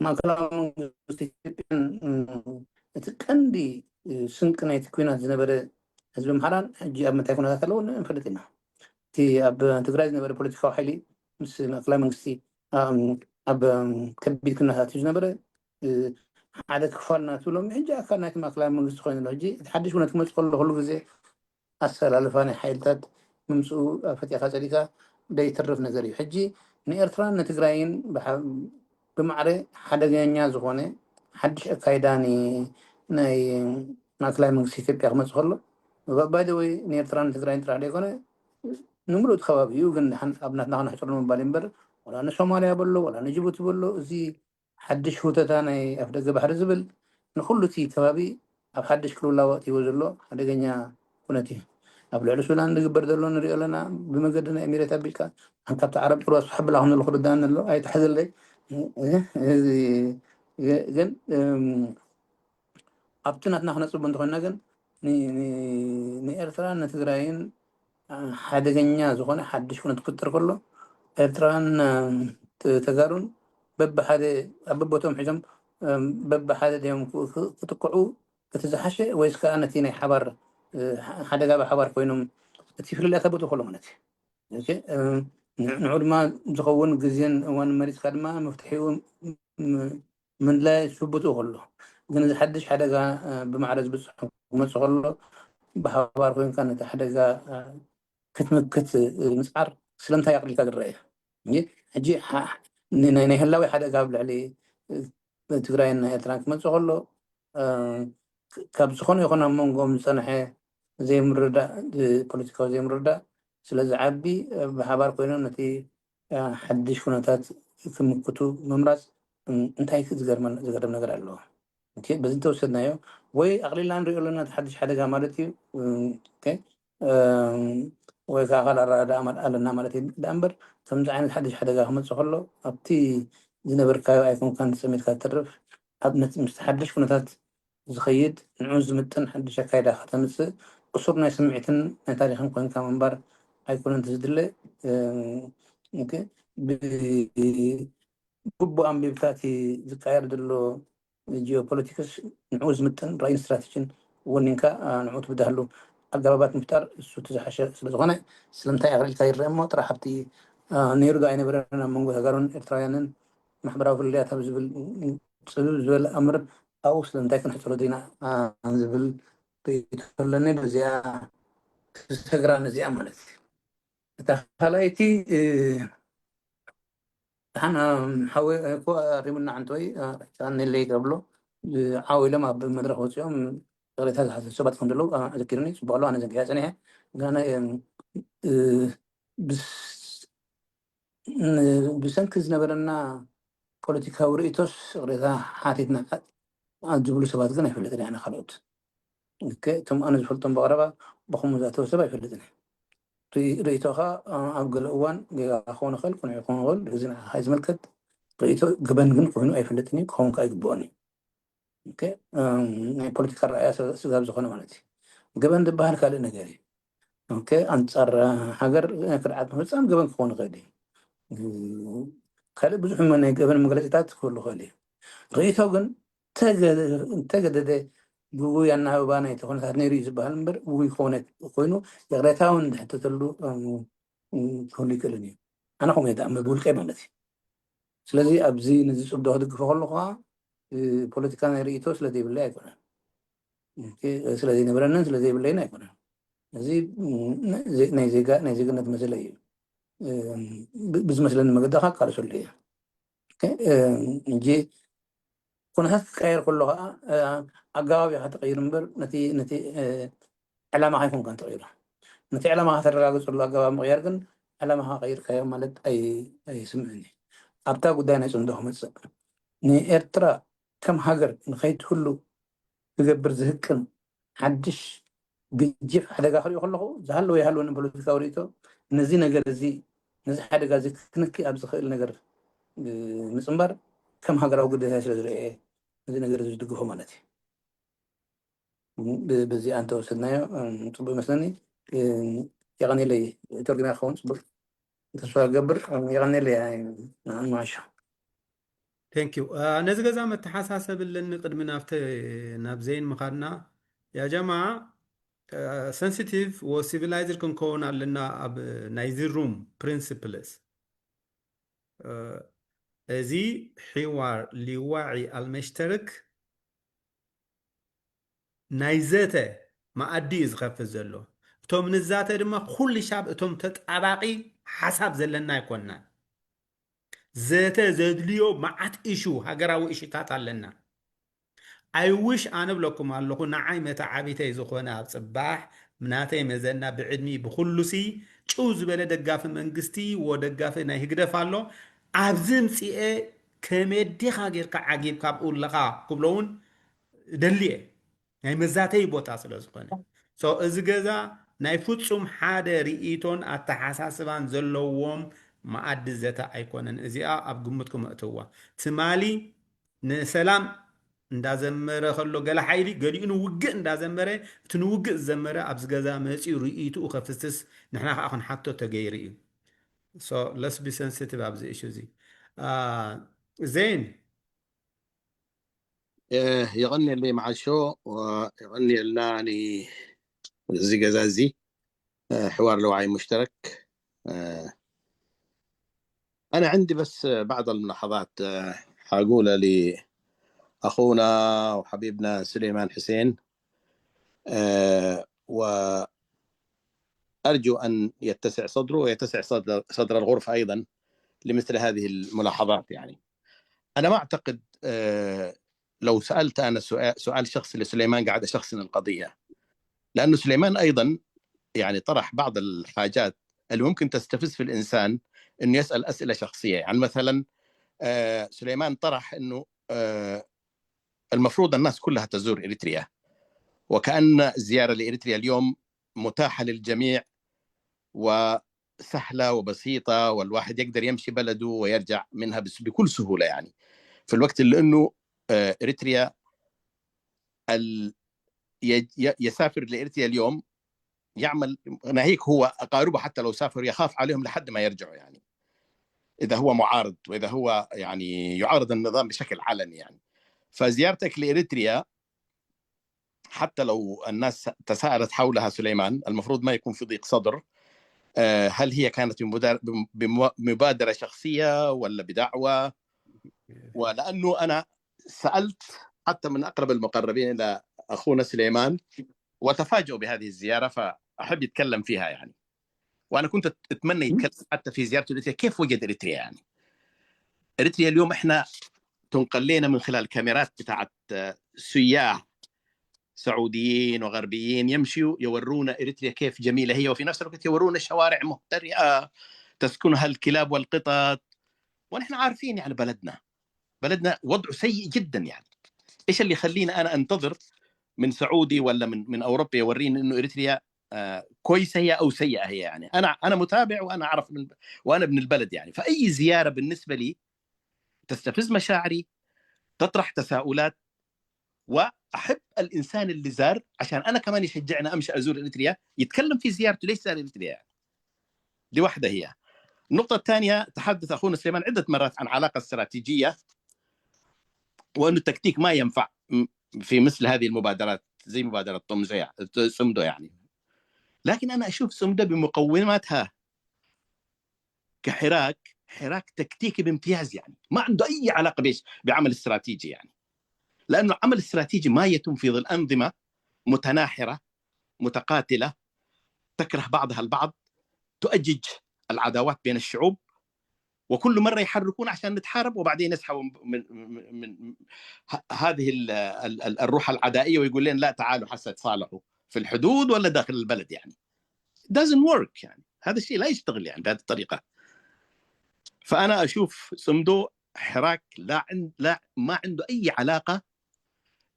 ማእከላዊ መንግስቲ ኢትዮጵያን እቲ ቀንዲ ስንቂ ናይቲ ኩናት ዝነበረ ህዝቢ ኣምሓራን ሕጂ ኣብ ምንታይ ኩነታት ኣለዉ ንፈልጥ ኢና። እቲ ኣብ ትግራይ ዝነበረ ፖለቲካዊ ሓይሊ ምስ ማእከላዊ መንግስቲ ኣብ ከቢድ ኩነታት እዩ ዝነበረ። ሓደ ክፋል ናቱ ሎሚ ሕጂ ኣካል ናይቲ ማእከላዊ መንግስቲ ኮይኑ ኣሎ። ሕጂ እቲ ሓድሽ ኩነት ክመፅእ ከሎ ኩሉ ግዜ ኣሰላልፋ ናይ ሓይልታት ምምፅኡ ፈጢኻ ፀሊካ ዘይተርፍ ነገር እዩ። ሕጂ ንኤርትራን ንትግራይን ብማዕረ ሓደገኛ ዝኾነ ሓድሽ ኣካይዳ ናይ ማእከላይ መንግስቲ ኢትዮጵያ ክመፅእ ከሎ ባይደወይ ንኤርትራን ንትግራይን ጥራሕ ዘይኮነ ንምሉእ እቲ ከባቢ እዩ። ግን ኣብ ናትና ክነሕፅሮ ንምባል እምበር ወላ ንሶማልያ በሎ ወላ ንጅቡቲ በሎ እዚ ሓድሽ ህውተታ ናይ ኣፍደገ ባሕሪ ዝብል ንኩሉ እቲ ከባቢ ኣብ ሓድሽ ክልውላው ኣእትይዎ ዘሎ ሓደገኛ ኩነት እዩ። ኣብ ልዕሊ ሱዳን ዝግበር ዘሎ ንሪኦ ኣለና። ብመገዲ ናይ ኤሚሬት ኣቢልካ ኣንካብቲ ዓረብ ጥሩ ኣስሓ ብላ ክነሉ ክርዳእኒ ኣሎ ኣይትሓዘለይ። ግን ኣብቲ ናትና ክነፅቡ እንተኮይና ግን ንኤርትራን ንትግራይን ሓደገኛ ዝኾነ ሓድሽ ኩነት ክፍጠር ከሎ ኤርትራን ተጋሩን በብሓደ ኣብ በቦቶም ሒዞም በብሓደ ድዮም ክጥቅዑ እቲ ዝሓሸ ወይስ ከዓ ነቲ ናይ ሓባር ሓደጋ ብሓባር ኮይኖም እቲ ፍልልያት ኣብ ቦትኡ ከሎ ማለት እዩ። ንዑ ድማ ዝኸውን ግዜን እዋን መሪፅካ ድማ መፍትሒኡ ምድላይ ስቡትኡ ከሎ ግን እዚ ሓድሽ ሓደጋ ብማዕረ ዝበፅሑ ክመፅእ ከሎ ብሓባር ኮይንካ ነቲ ሓደጋ ክትምክት ምፅዓር ስለምንታይ ኣቕሊልካ ዝረአ እዩ? ሕጂ ናይ ህላዊ ሓደጋ ኣብ ልዕሊ ትግራይን ናይ ኤርትራን ክመፅእ ከሎ ካብ ዝኾነ ይኹን ኣብ መንጎኦም ዝፀንሐ ዘይምርዳእ ፖለቲካዊ ዘይምርዳእ ስለዝዓቢ ብሓባር ኮይኖም ነቲ ሓድሽ ኩነታት ክምክቱ ምምራፅ እንታይ ዝገርም ነገር ኣለዎ? በዚ እንተወሰድናዮ ወይ ኣቕሊልና ንሪኦ ኣለና ሓድሽ ሓደጋ ማለት እዩ ወይ ከዓ ካልእ ኣረዳድኣ ኣለና ማለት እዩ። ደኣ እምበር ከምዚ ዓይነት ሓድሽ ሓደጋ ክመፅእ ከሎ ኣብቲ ዝነበርካዮ ኣይኮንካን ተፀሚድካ ትተርፍ። ኣብ ምስቲ ሓድሽ ኩነታት ዝኸይድ ንዑ ዝምጥን ሓድሽ ኣካይዳ ከተምፅእ እሱር ናይ ስምዒትን ናይ ታሪክን ኮይንካ ምንባር ኣይኮነን ዝድለ። ብግቡእ ኣንቢብካ እቲ ዝቃየር ዘሎ ጂኦፖለቲክስ ንዕኡ ዝምጥን ራእይን ስትራቴጂን ወኒንካ ንዕኡ ትብድሃሉ ኣገባባት ምፍጣር እሱ እቲ ዝሓሸ ስለዝኾነ ስለምንታይ ኣቕሊልካ ይረአ እሞ ጥራሕ ኣብቲ ነይሩ ዶ ኣይነበረን ኣብ መንጎ ተጋሩን ኤርትራውያንን ማሕበራዊ ፍልልያት ኣብ ዝብል ፅብብ ዝበለ ኣምር ኣብኡ ስለምንታይ ክንሕፅሮ ዲና ዝብል ርእይቶ ኣለኒ። በዚኣ ተሰግራ ነዚኣ ማለት እዩ። እታ ካልኣይቲ ሓወይ እኮ ኣሪሙና ዓንተወይ ቻነለይ ተብሎ ዓው ኢሎም ኣብ መድረኽ ወፂኦም ቅሬታ ዝሓዘ ሰባት ከም ዘለዉ ኣዘኪሩኒ። ፅቡቅ ኣሎ ኣነ ዘንጊያ ፀኒሐ ብሰንኪ ዝነበረና ፖለቲካዊ ርእይቶስ ቅሬታ ሓቲትና ዝብሉ ሰባት ግን ኣይፈልጥን ኣነ ካልኦት እቶም ኣነ ዝፈልጦም ብቐረባ ብኸምኡ ዝኣተወ ሰብ ኣይፈልጥን። ርእይቶኻ ኣብ ገለ እዋን ጌጋ ክኸውን ይኽእል፣ ቅኑዕ ክኸውን ይኽእል። እዚ ንዓኻ እዩ ዝምልከት። ርእይቶ ገበን ግን ኮይኑ ኣይፈልጥን እዩ፣ ክኸውን ከዓ ኣይግብኦን እዩ። ናይ ፖለቲካ ረኣያ ስጋብ ዝኾነ ማለት እዩ። ገበን ዝበሃል ካልእ ነገር እዩ። ኣንፃር ሃገር ክድዓት ምፍፃም ገበን ክኸውን ይኽእል እዩ። ካልእ ብዙሕ ናይ ገበን መግለፂታት ክህሉ ይኽእል እዩ። ርእይቶ ግን ተገደደ ግጉይ ኣናባባ ናይቲ ኩነታት ነይሩ እዩ ዝበሃል እምበር ግጉይ ክኾነ ኮይኑ ይቕሬታ እውን ዝሕተተሉ ክህሉ ይክእልን እዩ። ኣነ ከምኡ እየ ዝኣምን ብውልቀይ ማለት እዩ። ስለዚ ኣብዚ ነዚ ፅብዶ ክድግፎ ከለኹ ከዓ ፖለቲካ ናይ ርእይቶ ስለዘይብለይ ኣይኮነን፣ ስለዘይነበረንን ስለዘይብለይን ኣይኮነን። እዚ ናይ ዜግነት መሰለይ እዩ። ብዝመስለኒ መገዲ ከዓ ቃልሰሉ እየ። ሕጂ ኩነታት ክቀየር ከሎ ከዓ ኣገባብ ኢኻ ትቕይር እምበር ነቲ ዕላማኻ ኣይኮንካን ትቕይሮ። ነቲ ዕላማኻ ተረጋግፀሉ ኣገባብ ምቕያር ግን ዕላማኻ ቀይርካዮ ማለት ኣይስምዕን እዩ። ኣብታ ጉዳይ ናይ ፅምዶ ክመፅእ ንኤርትራ ከም ሃገር ንኸይትህሉ ክገብር ዝህቅን ሓድሽ ግጅፍ ሓደጋ ክሪኦ ከለኹ ዝሃለወ ይሃለወኒ ፖለቲካዊ ርእይቶ ነዚ ነገር እዚ ነዚ ሓደጋ እዚ ክንኪ ኣብ ዝኽእል ነገር ምፅምባር ከም ሃገራዊ ግዴታ ስለ ዝረአ ነዚ ነገር እዚ ዝድግፎ ማለት እዩ። በዚኣ እንተወሰድናዮ ፅቡቅ ይመስለኒ። የቐኒለይ ተርጉምያ ክኸውን ፅቡቅ ተስፋ ገብር የቐኒለይ ንዓማሻ Thank you ነዚ ገዛ መተሓሳሰብ ኣለኒ ቅድሚ ናብተ ናብ ዘይን ምኻድና ያጀማ sensitive ወ civilized ክንከውን ኣለና ኣብ ናይዚ room principles እዚ ሒዋር ሊዋዒ ኣልመሽተርክ ናይ ዘተ መኣዲ እዩ ዝኸፍት ዘሎ። እቶም ንዛተ ድማ ኩሉ ሻብ እቶም ተጣባቂ ሓሳብ ዘለና ኣይኮንናን። ዘተ ዘድልዮ መዓት እሹ ሃገራዊ እሽታት ኣለና። I wish ኣነ ብለኩም ኣለኹ ንዓይ መተዓቢተይ ዝኾነ ኣብ ፅባሕ ናተይ መዘና ብዕድሚ ብኩሉሲ ጭው ዝበለ ደጋፊ መንግስቲ ወ ደጋፊ ናይ ህግደፍ ኣሎ ኣብዚ ምፅኤ ከመይ ዲኻ ጌርካ ዓጊብ ካብኡ ኣለኻ ክብሎ እውን ደልየ ናይ መዛተይ ቦታ ስለ ዝኾነ እዚ ገዛ ናይ ፍጹም ሓደ ርእይቶን ኣተሓሳስባን ዘለዎም መኣዲ ዘተ ኣይኮነን። እዚኣ ኣብ ግምትኩም ኣእትውዋ። ትማሊ ንሰላም እንዳዘመረ ከሎ ገለ ሓይሊ ገሊኡ ንውግእ እንዳዘመረ፣ እቲ ንውግእ ዝዘመረ ኣብዚ ገዛ መፂኡ ርእይትኡ ከፍስስ ንሕና ከዓ ክንሓቶ ተገይሩ እዩ። So let's be sensitive ኣብዚ እሹ እዚ። ዜን የቐንየለይ መዓሾ፣ የቐንየልና እዚ ገዛ እዚ ሕዋር ለዋይ ሙሽተረክ። أنا عندي بس بعض الملاحظات حقولها لأخونا وحبيبنا سليمان حسين، وأرجو أن يتسع صدره ويتسع صدر الغرفة أيضا لمثل هذه الملاحظات. يعني أنا ما أعتقد لو سألت أنا سؤال شخصي لسليمان قاعد أشخصن القضية، لأنه سليمان أيضا يعني طرح بعض الحاجات اللي ممكن تستفز في الإنسان إنه يسأل أسئلة شخصية. يعني مثلا سليمان طرح إنه المفروض الناس كلها تزور إريتريا، وكأن الزيارة لإريتريا اليوم متاحة للجميع وسهلة وبسيطة، والواحد يقدر يمشي بلده ويرجع منها بكل سهولة. يعني في الوقت اللي إنه إريتريا يسافر لإريتريا اليوم يعمل، ناهيك هو أقاربه حتى لو سافر يخاف عليهم لحد ما يرجعوا، يعني إذا هو معارض وإذا هو يعني يعارض النظام بشكل علني. يعني فزيارتك لإريتريا حتى لو الناس تساءلت حولها سليمان، المفروض ما يكون في ضيق صدر. هل هي كانت بمبادرة شخصية ولا بدعوة؟ ولأنه أنا سألت حتى من أقرب المقربين إلى أخونا سليمان وتفاجئوا بهذه الزيارة، فأحب يتكلم فيها يعني. وأنا كنت أتمنى يتكلم حتى في زيارته لإريتريا، كيف وجد إريتريا يعني. إريتريا اليوم إحنا تنقل لنا من خلال كاميرات بتاعت سياح سعوديين وغربيين يمشوا يورونا إريتريا كيف جميلة هي، وفي نفس الوقت يورونا شوارع مهترئة تسكنها الكلاب والقطط، ونحن عارفين يعني بلدنا بلدنا وضعه سيء جدا. يعني إيش اللي يخليني أنا أنتظر من سعودي ولا من من أوروبا يوريني إنه إريتريا آه كويسة هي أو سيئة هي؟ يعني أنا أنا متابع وأنا أعرف من وأنا ابن البلد يعني. فأي زيارة بالنسبة لي تستفز مشاعري، تطرح تساؤلات، وأحب الإنسان اللي زار عشان أنا كمان يشجعنا أمشي أزور إريتريا، يتكلم في زيارته ليش زار إريتريا يعني. دي واحدة هي. النقطة الثانية، تحدث أخونا سليمان عدة مرات عن علاقة استراتيجية وأنه التكتيك ما ينفع في مثل هذه المبادرات زي مبادرة طمزو يعني. لكن أنا أشوف صمدو بمقوماتها كحراك، حراك تكتيكي بامتياز يعني، ما عنده أي علاقة بيش بعمل استراتيجي يعني، لأنه عمل استراتيجي ما يتم في ظل أنظمة متناحرة متقاتلة تكره بعضها البعض، تؤجج العداوات بين الشعوب، وكل مرة يحركون عشان نتحارب، وبعدين يسحبوا من, من, من هذه الروح العدائية ويقول لنا لا، تعالوا حسا تصالحوا في الحدود ولا داخل البلد يعني. Doesn't work يعني، هذا الشيء لا يشتغل يعني بهذه الطريقة. فأنا أشوف صمدو حراك لا عند لا ما عنده أي علاقة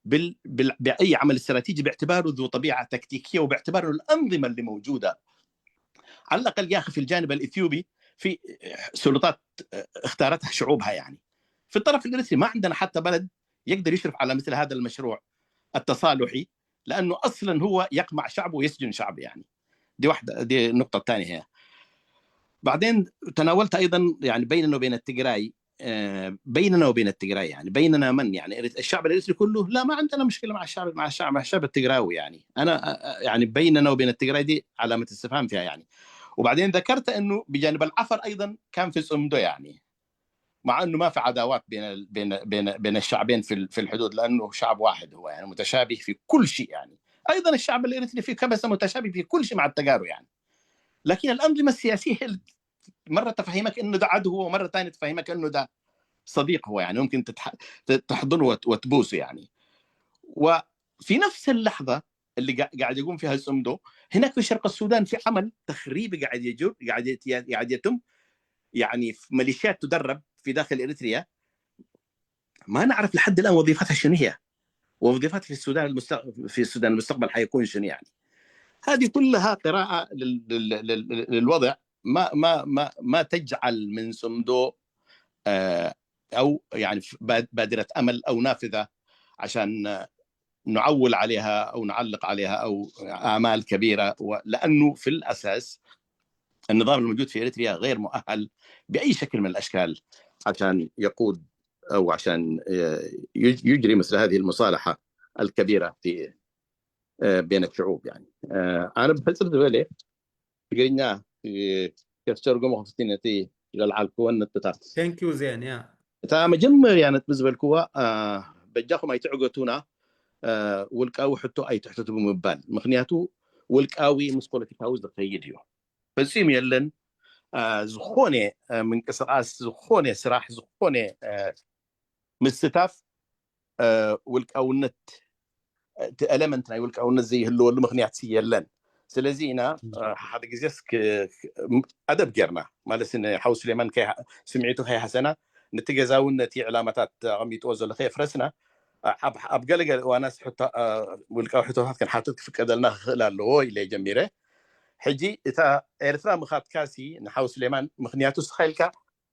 بال... بال... بأي عمل استراتيجي، باعتباره ذو طبيعة تكتيكية، وباعتباره الأنظمة اللي موجودة على الأقل يا أخي في الجانب الإثيوبي في سلطات اختارتها شعوبها يعني. في الطرف الإريتري ما عندنا حتى بلد يقدر يشرف على مثل هذا المشروع التصالحي، لأنه أصلا هو يقمع شعبه ويسجن شعب يعني. دي واحدة، دي النقطة الثانية هي. بعدين تناولت أيضا يعني بيننا وبين التجراي، بيننا وبين التجراي يعني بيننا من يعني الشعب الإريتري كله، لا، ما عندنا مشكلة مع الشعب مع الشعب مع الشعب التجراوي يعني. أنا يعني بيننا وبين التجراي دي علامة استفهام فيها يعني. وبعدين ذكرت أنه بجانب العفر أيضا كان في صمدو يعني، مع أنه ما في عداوات بين بين بين بين الشعبين في في الحدود، لأنه شعب واحد هو يعني متشابه في كل شيء يعني. أيضا الشعب الإريتري في كبسة متشابه في كل شيء مع التجارو يعني. لكن الأنظمة السياسية مرة تفهمك إنه ده عدو، ومرة ثانية تفهمك إنه ده صديق، هو يعني ممكن تتح... تحضنه وت... وتبوسه يعني. وفي نفس اللحظة اللي قاعد يقوم فيها صمدو، هناك في شرق السودان في عمل تخريبي قاعد يجر قاعد يت... قاعد يتم يعني، في ميليشيات تدرب في داخل إريتريا ما نعرف لحد الآن وظيفتها شنو هي، ووظيفتها في السودان المستق... في السودان المستقبل حيكون شنو يعني. هذه كلها قراءة لل... لل... لل... للوضع، ما ما ما ما تجعل من صمدو آه، أو يعني بادرة أمل أو نافذة عشان نعول عليها أو نعلق عليها أو أعمال كبيرة، لأنه في الأساس النظام الموجود في إريتريا غير مؤهل بأي شكل من الأشكال عشان يقود أو عشان يجري مثل هذه المصالحة الكبيرة في بين الشعوب يعني. أنا بحسب ذلك ትግርኛ ከተተርጉሞ ክፍትን ነቲ ዘልዓልክወን ነጥብታት። Thank you ዜን። ያ እታ መጀመርያ ነጥቢ ዝበልክዋ በጃኹም ኣይትዕገቱና፣ ውልቃዊ ሕቶ ኣይትሕተቱ ብምባል። ምክንያቱ ውልቃዊ ምስ ፖለቲካዊ ዝኸይድ እዩ። ፈጺሙ የለን። ዝኾነ ምንቅስቃስ፣ ዝኾነ ስራሕ፣ ዝኾነ ምስታፍ ውልቃውነት፣ እቲ ኤለመንት ናይ ውልቃውነት ዘይህልወሉ ምክንያት የለን። ስለዚ ኢና ሓደ ግዜስ ኣደብ ጌርና ማለት ሓው ስሌማን ስምዒቱ ከይሃሰና፣ ነቲ ገዛውን ነቲ ዕላማታት ኣቐሚጥዎ ዘሎ ከየፍረስና፣ ኣብ ገለገለ እዋናስ ውልቃዊ ሕቶታት ክንሓትት ክፍቀደልና ክኽእል ኣለዎ ኢለ ጀሚረ። ሕጂ እታ ኤርትራ ምኻትካሲ ንሓው ስሌማን ምክንያቱ ስኻ ኢልካ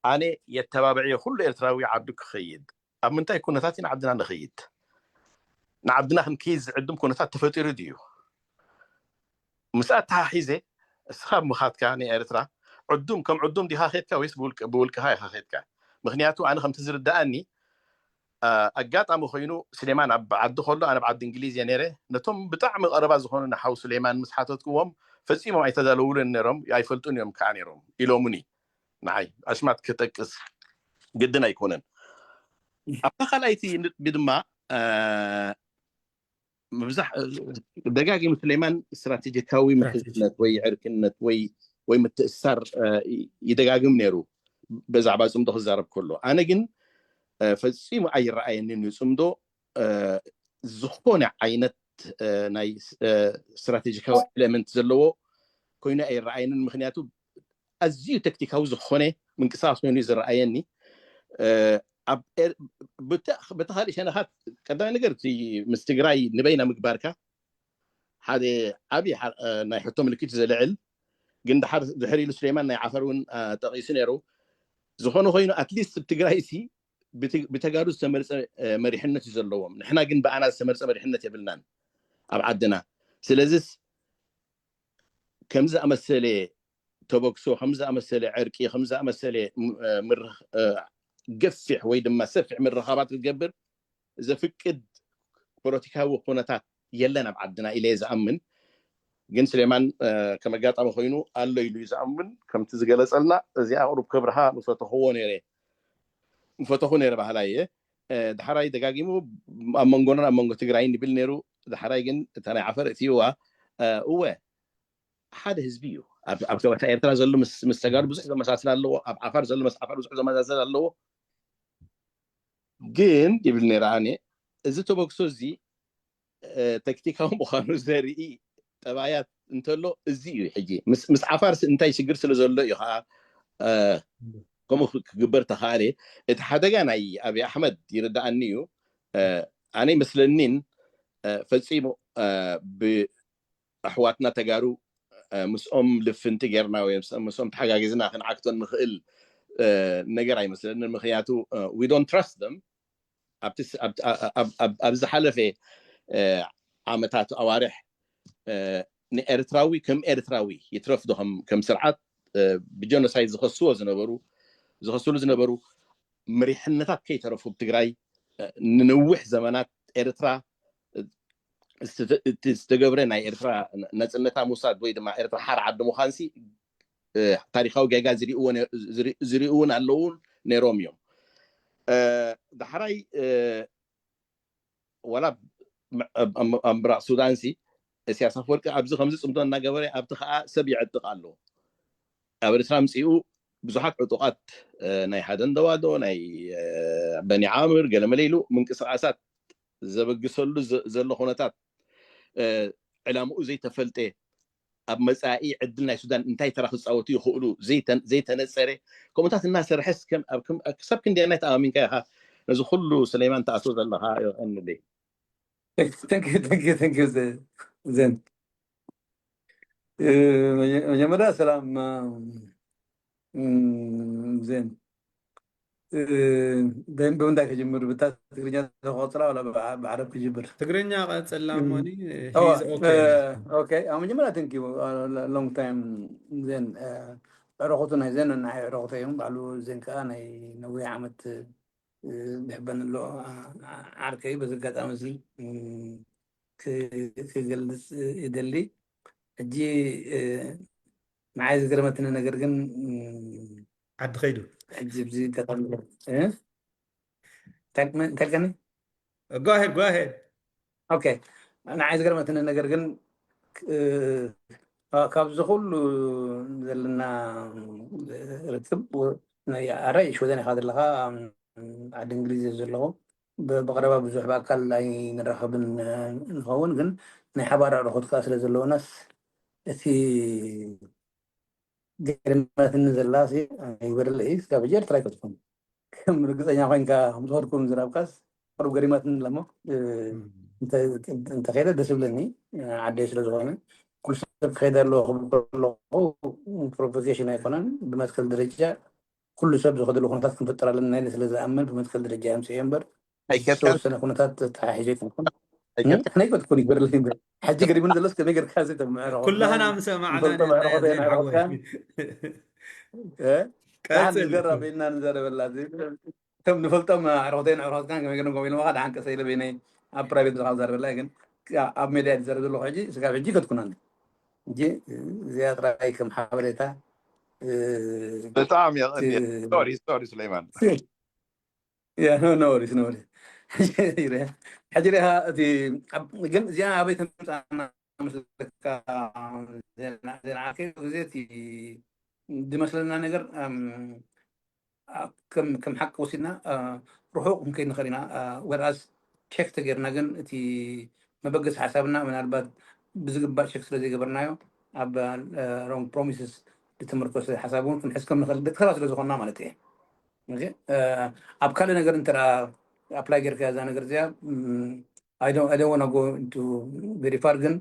ኣነ የተባብዕዮ ኩሉ ኤርትራዊ ዓዱ ክኸይድ። ኣብ ምንታይ ኩነታት ኢና ዓድና ንኸይድ? ንዓድና ክንከይድ ዝዕድም ኩነታት ተፈጢሩ ድዩ? ምስ ኣተሓሒዘ እስኻ ብምኻትካ ንኤርትራ ዕዱም ከም ዕዱም ዲኻ ኸድካ ወይስ ብውልቅኻ ኢኻ ኸድካ? ምክንያቱ ኣነ ከምቲ ዝርዳኣኒ ኣጋጣሚ ኮይኑ ስሌማን ኣብ ዓዲ ከሎ ኣነ ኣብ ዓዲ እንግሊዝ እየ ነይረ። ነቶም ብጣዕሚ ቀረባ ዝኾኑ ንሓው ስሌማን ምስ ሓተትክዎም ፈጺሞም ኣይተዳለውሉን ነይሮም፣ ኣይፈልጡን እዮም ከዓ ነይሮም ኢሎሙኒ። ንዓይ ኣሽማት ክጠቅስ ግድን ኣይኮነን። ኣብታ ካልኣይቲ ነጥቢ ድማ ምብዛሕ ደጋጊሙ ስሌማን ስትራቴጂካዊ ምሕዝነት ወይ ዕርክነት ወይ ወይ ምትእሳር ይደጋግም ነይሩ ብዛዕባ ፅምዶ ክዛረብ ከሎ። ኣነ ግን ፈፂሙ ኣይረኣየንን እዩ ፅምዶ ዝኾነ ዓይነት ናይ ስትራቴጂካዊ ኤለመንት ዘለዎ ኮይኑ ኣይረኣየንን። ምክንያቱ ኣዝዩ ተክቲካዊ ዝኾነ ምንቅስቃስ ኮይኑ ዝረኣየኒ። በቲ ካልእ ሸነኻት ቀዳማይ ነገር ምስ ትግራይ ንበይና ምግባርካ ሓደ ዓብዪ ናይ ሕቶ ምልክት ዘልዕል፣ ግን ድሕር ኢሉ ስሌማን ናይ ዓፈር እውን ጠቒሱ ነይሩ። ዝኾነ ኮይኑ ኣትሊስት ኣብ ትግራይ ሲ ብተጋሩ ዝተመርፀ መሪሕነት እዩ ዘለዎም። ንሕና ግን ብኣና ዝተመርፀ መሪሕነት የብልናን ኣብ ዓድና። ስለዚስ ከምዚ ዝኣመሰለ ተበግሶ፣ ከምዚ ዝኣመሰለ ዕርቂ፣ ከምዚ ዝኣመሰለ ገፊሕ ወይ ድማ ሰፊሕ ምርኻባት ክገብር ዘፍቅድ ፖለቲካዊ ኩነታት የለን ኣብ ዓድና ኢለ ዝኣምን። ግን ስሌማን ከም ኣጋጣሚ ኮይኑ ኣሎ ኢሉ እዩ ዝኣምን። ከምቲ ዝገለጸልና እዚኣ ቁሩብ ከብርሃ ምፈተኽዎ ነይረ ምፈተኹ ነይረ ባህላ እየ። ዳሕራይ ደጋጊሙ ኣብ መንጎናን ኣብ መንጎ ትግራይን ይብል ነይሩ። ዳሕራይ ግን እታ ናይ ዓፈር እትይዋ እወ ሓደ ህዝቢ እዩ። ኣብ ከባቢታት ኤርትራ ዘሎ ምስ ተጋሩ ብዙሕ ዘመሳስል ኣለዎ። ኣብ ዓፋር ዘሎ ምስ ዓፋር ብዙሕ ዘመሳስል ኣለዎ። ግን ይብል ነይረ ኣነ እዚ ተበግሶ እዚ ተክቲካዊ ምዃኑ ዘርኢ ጠባያት እንተሎ እዚ እዩ። ሕጂ ምስ ዓፋር እንታይ ሽግር ስለ ዘሎ እዩ ከዓ ከምኡ ክግበር ተኻእለ። እቲ ሓደጋ ናይ ኣብይ ኣሕመድ ይርዳኣኒ እዩ። ኣነ ይመስለኒን ፈፂሙ ኣሕዋትና ተጋሩ ምስኦም ልፍንቲ ጌርና ወይ ምስኦም ተሓጋጊዝና ክንዓግቶ ንኽእል ነገር ኣይመስለንን። ምክንያቱ we don't trust them። ኣብ ዝሓለፈ ዓመታት ኣዋርሕ ንኤርትራዊ ከም ኤርትራዊ ይትረፍ ዶ ከም ስርዓት ብጀኖሳይድ ዝኸስዎ ዝነበሩ ዝኸስሉ ዝነበሩ መሪሕነታት ከይተረፉ ብትግራይ ንነዊሕ ዘመናት ኤርትራ ዝተገብረ ናይ ኤርትራ ነፅነታ ምውሳድ ወይ ድማ ኤርትራ ሓር ዓዲ ምዃንሲ ታሪካዊ ጌጋ ዝሪኡ እውን ኣለውን ነይሮም እዮም። ዳሕራይ ዋላ ኣብ ምብራቅ ሱዳንሲ እስያስ ኣፈወርቂ ኣብዚ ከምዚ ፅምዶ እናገበረ ኣብቲ ከዓ ሰብ ይዕጥቕ ኣሎ። ኣብ ኤርትራ ምፅኡ ብዙሓት ዕጡቃት ናይ ሓደን ደዋዶ ናይ በኒ ዓምር ገለመለ ኢሉ ምንቅስቃሳት ዘበግሰሉ ዘሎ ኩነታት ዕላምኡ ዘይተፈልጠ ኣብ መፃኢ ዕድል ናይ ሱዳን እንታይ ተራ ክፃወቱ ይኽእሉ ዘይተነፀረ ከምኡታት እናሰርሐስ ክሳብ ክንደየናይ ተኣማሚንካ ኢኻ ነዚ ኩሉ ስሌማን ተኣትዎ ዘለኻ? ይቐንለይ። ዜን መጀመርያ ሰላም ዜን ብምንታይ ክጅምር? ብታ ትግርኛ ተቆፅራ ዋላ ብዓረብ ክጅምር? ትግርኛ ቀፅላ። እሞኒ ኦኬ። ኣብ መጀመርያ፣ thank you፣ long time። ዜን ዕረኹቱ ናይ ዜን ናይ ዕረኹተ እዮም። ባዕሉ ዜን ከዓ ናይ ነዊሕ ዓመት ዝሕበን ኣሎ ዓርከይ። በዚ ኣጋጣሚ እዚ ክገልፅ ይደሊ። ሕጂ ንዓይ ዝገርመትኒ ነገር ግን ዓዲ ከይዱ ሕጂ ብዚ ተቀምጠ እንታይ ገኒ go ahead go ahead okay ንዓይ ዝገርመትኒ ነገር ግን ካብዚ ኩሉ ዘለና ርክብ ኣራይ ሽወደን ኢኻ ዘለኻ ዓዲ እንግሊዝ ዘለኹ ብቐረባ ብዙሕ ብኣካል ኣይንራኸብን ንኸውን ግን ናይ ሓባር ኣዕርኹት ከዓ ስለ ዘለውናስ እቲ ገርመትኒ ዘላ ይበደለ ስጋብ ሕጂ ኤርትራ ኣይከድኩን ከም ርግፀኛ ኮይንካ ከምዝኸድኩ ዝራብካስ ቅሩብ ገሪማትኒ ኣለሞ እንተኸይደ ደስ ብለኒ ዓደይ ስለ ዝኾነ ኩሉ ሰብ ክኸይደ ኣለዎ ክብል ከለኹ ፕሮቮኬሽን ኣይኮነን ብመትከል ደረጃ ኩሉ ሰብ ዝኸደሉ ኩነታት ክንፈጥር ኣለና ኢለ ስለ ዝኣምን ብመትከል ደረጃ የምፅኦ እምበር ዝተወሰነ ኩነታት ተሓሒዘ ኣይኮንኩን ኣይከድኩን ይግበርልኝ ሕጂ ገሪሙን ዘሎስ ከመይ ገርካ ዘይተምዕሮ ኩላህና ምሰማዕና ንፈልጦ መዕረኮ ዘይንዕረኮ ዘይንዓወት ቀፅል ገራ ኮይና ንዘረበላ ከም ንፈልጦም ኣዕረኹተይን ኣዕረኹትካን ከመይ ገይሮም ከመይ ኢሎም ደሓን ቀሰ ኢለ በይነይ ኣብ ፕራይቬት ዝካ ዘረበላ ግን ኣብ ሜድያ ዝዘረብ ዘለኹ ሕጂ ስጋብ ሕጂ ከትኩናኒ እንጂ እዚኣ ጥራይ ከም ሓበሬታ ብጣዕሚ የቐንየ ሶሪ ሶሪ ሱለይማን ያ ኖ ኖ ወሪስ ኖ ወሪስ ሕጂ ሪኻ እቲ ግን እዚኣ ኣበይ ተምፃና መስለካ ዜና ዓርከይ ግዜ እቲ ዝመስለና ነገር ከም ሓቂ ወሲድና ርሑቕ ክንከይድ ንኽእል ኢና ወርኣስ ቸክ ተገይርና ግን እቲ መበገሲ ሓሳብና ምናልባት ብዝግባእ ቸክ ስለ ዘይገበርናዮ ኣብ ሮንግ ፕሮሚስስ ዝተመርኮሰ ሓሳብ እውን ክንሕዝ ከም ንኽእል ደቂ ሰባት ስለ ዝኾንና ማለት እየ ኣብ ካልእ ነገር እንተ ኣፕላይ ጌርካ እዛ ነገር እዚኣ I don't want go into very far ግን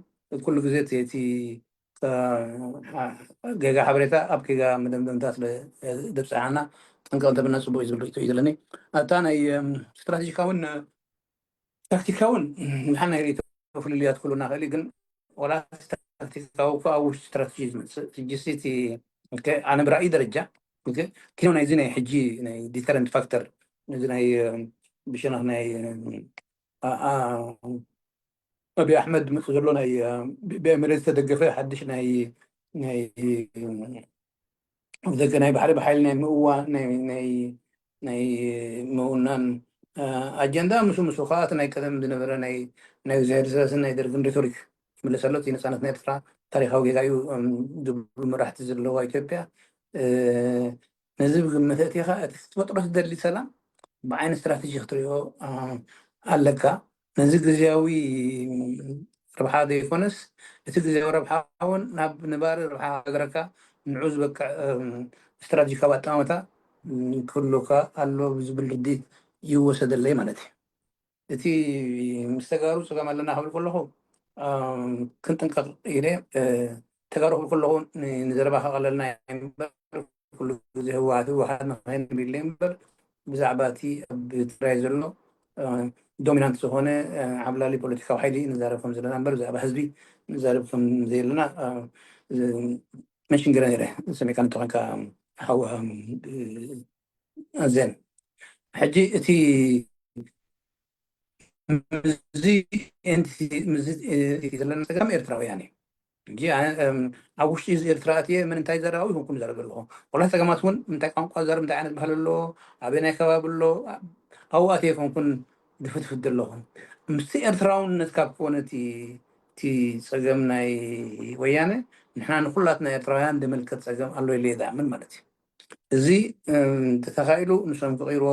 ኩሉ ግዜ እቲ ጌጋ ሓበሬታ ኣብ ጌጋ መደምደምታ ስለ ደብፅሓና ጥንቀቕ እንተብልና ፅቡቅ እዩ ዝብል ርእቶ እዩ ዘለኒ ኣታ ናይ ስትራቴጂካውን ታክቲካውን ምሓን ናይ ርእቶ ፍልልያት ኩሉ ናኽእል ግን ዋላ ታክቲካዊ እኮ ኣብ ውሽጢ ስትራቴጂ ዝመፅእ ሕጂ እቲ ኣነ ብራእይ ደረጃ ኪኖ ናይዚ ናይ ሕጂ ናይ ዲተረንት ፋክተር እዚ ናይ ብሸነኽ ናይ ኣብይ ኣሕመድ ዝመፅእ ዘሎ ናይ ብኤምሬት ዝተደገፈ ሓድሽ ናይ ናይ ዘገ ናይ ባሕሪ ብሓይሊ ናይ ምእዋ ናይ ምውናን ኣጀንዳ ምስ ምስ ከዓ እቲ ናይ ቀደም ዝነበረ ናይ ናይ እግዚኣብሔር ስላሰን ናይ ደርግን ሬቶሪክ ክምለስ ኣሎ እቲ ነፃነት ናይ ኤርትራ ታሪካዊ ጌጋ እዩ ዝብሉ መራሕቲ ዘለዋ ኢትዮጵያ ነዚ ብግምት እቲ ከዓ እቲ ክትፈጥሮ ትደሊ ሰላም ብዓይኒ ስትራቴጂ ክትሪኦ ኣለካ ነዚ ግዜያዊ ረብሓ ዘይኮነስ እቲ ግዜያዊ ረብሓ እውን ናብ ነባሪ ረብሓ ሃገረካ ንዑ ዝበቅዕ ስትራቴጂካዊ ኣጠማምታ ክህሉካ ኣሎ ዝብል ርዲት ይወሰደለይ ማለት እዩ እቲ ምስ ተጋሩ ፀገም ኣለና ክብል ከለኹ ክንጥንቀቕ ኢለ ተጋሩ ክብል ከለኹ ንዘረባ ከቐለልና እምበር ኩሉ ግዜ ህወሓት ህወሓት ንኸይንብል እምበር ብዛዕባ እቲ ኣብ ትግራይ ዘሎ ዶሚናንት ዝኾነ ዓብላሊ ፖለቲካዊ ሓይሊ ንዛረብ ከም ዘለና እምበር ብዛዕባ ህዝቢ ንዛረብ ከም ዘየለና መንሽን ገረ ነረ ሰሚዕካ እንተኾንካ ሓው ኣዘን ሕጂ እቲ ምስዚ ምስዚ ዘለና ፀገም ኤርትራውያን እዩ እንጂ ኣብ ውሽጢ እዚ ኤርትራ ኣትየ ምን እንታይ ዘረባዊ ይኮንኩን ዘረብ ኣለኹ ወላ ፀገማት እውን እንታይ ቋንቋ ዘረብ እንታይ ዓይነት ባህል ኣሎ ኣበይ ናይ ከባቢ ኣሎ ኣብኡ ኣትየ ይኮንኩን ድፍትፍት ዘለኹ ምስቲ ኤርትራውነት ካብ ኮነ እቲ ፀገም ናይ ወያነ ንሕና ንኩላትና ኤርትራውያን ዝምልከት ፀገም ኣሎ ኢለ ዝኣምን ማለት እዩ እዚ ተተኻኢሉ ንሶም ክቕይርዎ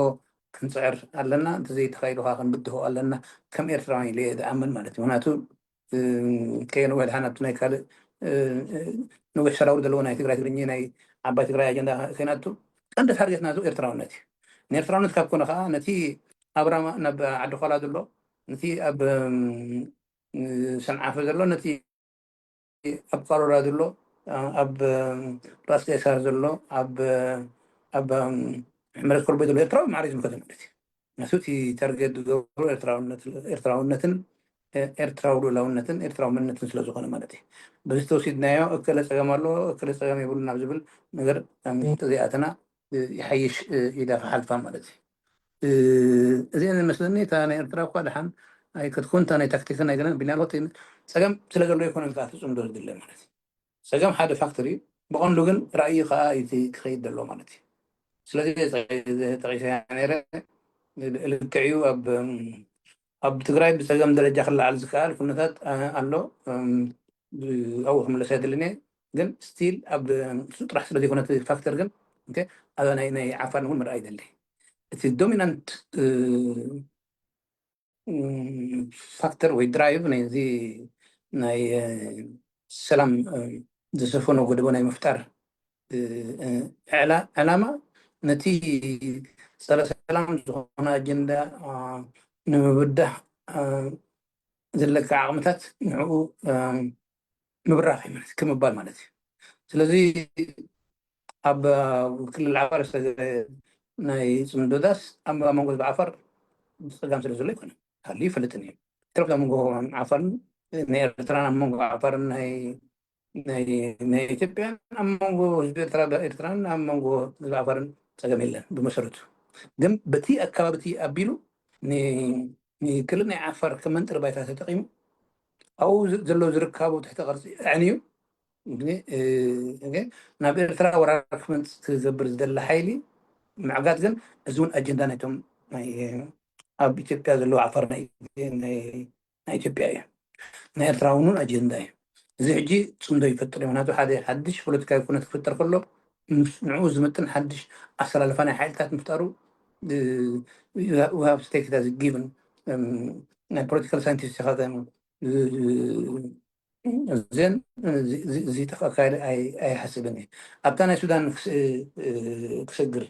ክንፅዕር ኣለና እንተዘይተኻኢሉ ከዓ ክንብድሆ ኣለና ከም ኤርትራውያን ኢለ ዝኣምን ማለት እዩ ምክንያቱ ከየንውሕ ድሓን ኣብቲ ናይ ካልእ ነዊሕ ሰራውር ዘለዎ ናይ ትግራይ ትግርኛ ናይ ዓባይ ትግራይ ኣጀንዳ ከይናቱ ቀንዲ ታርጌት ናቱ ኤርትራውነት እዩ ንኤርትራውነት ካብ ኮነ ከዓ ነቲ ኣብ ራማ ናብ ዓዲ ኳላ ዘሎ ነቲ ኣብ ሰንዓፈ ዘሎ ነቲ ኣብ ቃሮራ ዘሎ ኣብ ራስ ቀይሳር ዘሎ ኣብ ኣብ ሕመረት ከርቦ ዘሎ ኤርትራዊ ማዕረ ዝምልከቶ ማለት እዩ። ንሱ እቲ ታርጌት ዝገብሮ ኤርትራውነት፣ ኤርትራውነትን፣ ኤ-፣ ኤርትራዊ ልኡላውነትን ኤርትራዊ መንነትን ስለ ዝኾነ ማለት እዩ። በዚ ተወሲድናዮ እከለ ጸገም ኣለዎ፣ እከለ ጸገም የብሉን ናብ ዝብል ነገር፣ እም፣ ዘይኣተና፣ እ፣ ይሓይሽ፣ እ፣ ኢላ ክሓልፋ ማለት እዩ። እ፣ እዚአን መስለኒ እታ ናይ ኤርትራ እኳ ደሓን ኣይከትኩን፣ እታ ናይ ታክቲክን ናይ ገለን ቢናልኮት ጸገም ስለ ዘሎ ይኮነ እታ ትጽምዶ ዝድለ ማለት እዩ። ጸገም ሓደ ፋክተር እዩ። ብቐንዱ ግን ራእዩ ከኣ እቲ ክኸይድ ዘሎ ማለት እዩ። ስለዚ ጠቒሰያ ነይረ፣ ልክዕ እዩ። ኣብ፣ ኣብ ትግራይ ብጸገም ደረጃ ክለዓል ዝከኣል ኩነታት፣ አ-፣ ኣሎ። እም፣ ብ-፣ ኣብኡ ክምለስ ኣይደልን እየ። ግን ስቲል ኣብ እሱ ጥራሕ ስለ ዘይኮነ እቲ ፋክተር ግን፣ ኦኬ፣ ኣብ ናይ፣ ናይ ዓፋር እውን ምርኣይ ይደሊ። እቲ ዶሚናንት፣ እ፣ እም፣ ፋክተር ወይ ድራይቭ ናይዚ ናይ፣ እ፣ ሰላም፣ እ፣ ዝሰፈኖ ጎደቦ ናይ ምፍጣር፣ እ፣ እ፣ ዕላ-፣ ዕላማ ነቲ ጸረ ሰላም ዝኾነ ኣጀንዳ፣ አ፣ ንምብዳህ፣ አ፣ ዘለካ ዓቕምታት ንዕኡ፣ አ፣ ምብራኽ እዩ ማለት፣ ክምባል ማለት እዩ። ስለዚ ኣብ ክልል ዓፋር ዝተገበረ ናይ ጽምዶ ዳስ ኣብ መንጎ ህዝቢ ዓፋር ጸጋም ስለ ዘሎ ይኮነ፣ ሃልዩ ይፈልጥን እዩ። ትረፍ ኣብ መንጎ ዓፋርን ናይ ኤርትራን፣ ኣብ መንጎ ዓፋርን ናይ፣ ናይ፣ ናይ ኢትዮጵያን፣ ኣብ መንጎ ህዝቢ ኤርትራ፣ ኤርትራን ኣብ መንጎ ህዝቢ ዓፋርን ጸገም የለን ብመሰረቱ። ግን በቲ ኣከባቢ እቲ ኣቢሉ ን-፣ ንክልል ናይ ዓፋር ከም መንጥሪ ባይታ ተጠቒሙ ኣብኡ ዝ-፣ ዘሎ ዝርካቡ ትሕተ ቅርጺ ኣዕንዩ፣ ግን፣ እ፣ ግን ናብ ኤርትራ ወራር ክመጽእ ክገብር ዝደሊ ሓይሊ ምዕጋት ግን እዚ እውን ኣጀንዳ ናይቶም ናይ፣ ኣብ ኢትዮጵያ ዘለዉ ዓፋር ናይ፣ ናይ፣ ናይ ኢትዮጵያ እዩ። ናይ ኤርትራ እውን ኣጀንዳ እዩ። እዚ ሕጂ ጽምዶ ይፈጥር እዩ። ምክንያቱ ሓደ ሓድሽ ፖለቲካዊ ኩነት ክፍጠር ከሎ ምስ ንዕኡ ዝምጥን ሓድሽ ኣሰላልፋ ናይ ሓይልታት ምፍጣሩ፣ እ፣ we have to take it as a given። እም፣ ናይ ፖለቲካል ሳይንቲስት ኢኻ ዘን፣ እ፣ ዘን፣ እ፣ እዚ፣ እዚ፣ እዚ ጠፍኣካ ኢለ ኣይ-፣ ኣይሓስብን እየ። ኣብታ ናይ ሱዳን ክስ-፣ እ፣ ክሰግር።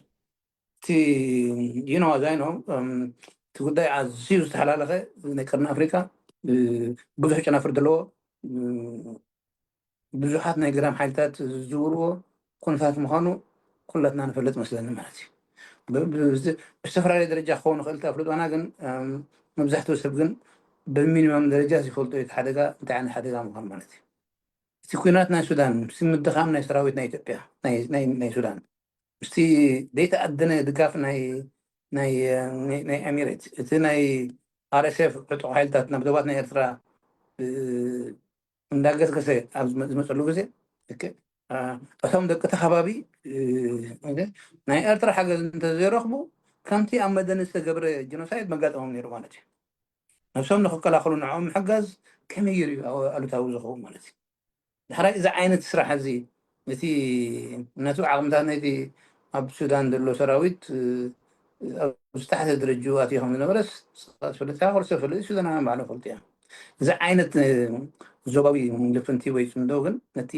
እቲ፣ you know፣ as I know፣ እም፣ እቲ ጉዳይ ኣዝዩ ዝተሓላለኸ ናይ ቀርኒ ኣፍሪካ፣ እ፣ ብዙሕ ጨናፍር ዘለዎ፣ እ፣ ብዙሓት ናይ ገዳም ሓይልታት ዝዝውርዎ ኩነታት ምዃኑ ኩላትና ንፈልጥ መስለኒ ማለት እዩ። ብ-፣ ብ-፣ ብዝ-፣ ብዝተፈላለየ ደረጃ ክኸውን ይኽእል እቲ ኣፍልጦና፣ ግን፣ እም፣ መብዛሕትኡ ሰብ ግን ብሚኒመም ደረጃ ዝፈልጦ እዩ እቲ ሓደጋ እንታይ ዓይነት ሓደጋ ምዃኑ ማለት እዩ። እቲ ኩናት ናይ ሱዳን፣ ምስቲ ምድኻም ናይ ሰራዊት ናይ ኢትዮጵያ፣ ናይ፣ ናይ፣ ናይ ሱዳን፣ ምስቲ ዘይተኣደነ ድጋፍ ናይ፣ ናይ፣ ናይ፣ ናይ ኤሚሬት፣ እቲ ናይ ኣር ኤስ ኤፍ ዕጡቕ ሓይልታት ናብ ዶባት ናይ ኤርትራ፣ እ፣ እንዳገስገሰ ኣብ ዝመ-፣ ዝመጸሉ ግዜ፣ ልክዕ፣ አ፣ እቶም ደቂ እቲ ከባቢ፣ እ፣ ናይ ኤርትራ ሓገዝ እንተዘይረኽቡ፣ ከምቲ ኣብ መደኒ ዝተገብረ ጀኖሳይድ መጋጠሞም ነይሩ ማለት እዩ። ነብሶም ንኽከላኸሉ ንዕኦም ምሕጋዝ ከመይ ገይሩ እዩ ኣሉታዊ ዝኸውን ማለት እዩ? ዳሕራይ እዚ ዓይነት ስራሕ እዚ፣ እቲ ነቲ ዓቕምታት ናይቲ ኣብ ሱዳን ዘሎ ሰራዊት፣ እ፣ ኣብ ዝታሕተ ደረጃ ኣትዩ ከም ዝነበረስ፣ ፖለቲካ ኩሉ ሰብ ፈለጥ፣ ሱዳናውያን ባዕሎም ፈልጡ እዮም። እዚ ዓይነት፣ እ፣ ዞባዊ ልፍንቲ ወይ ጽምዶ ግን ነቲ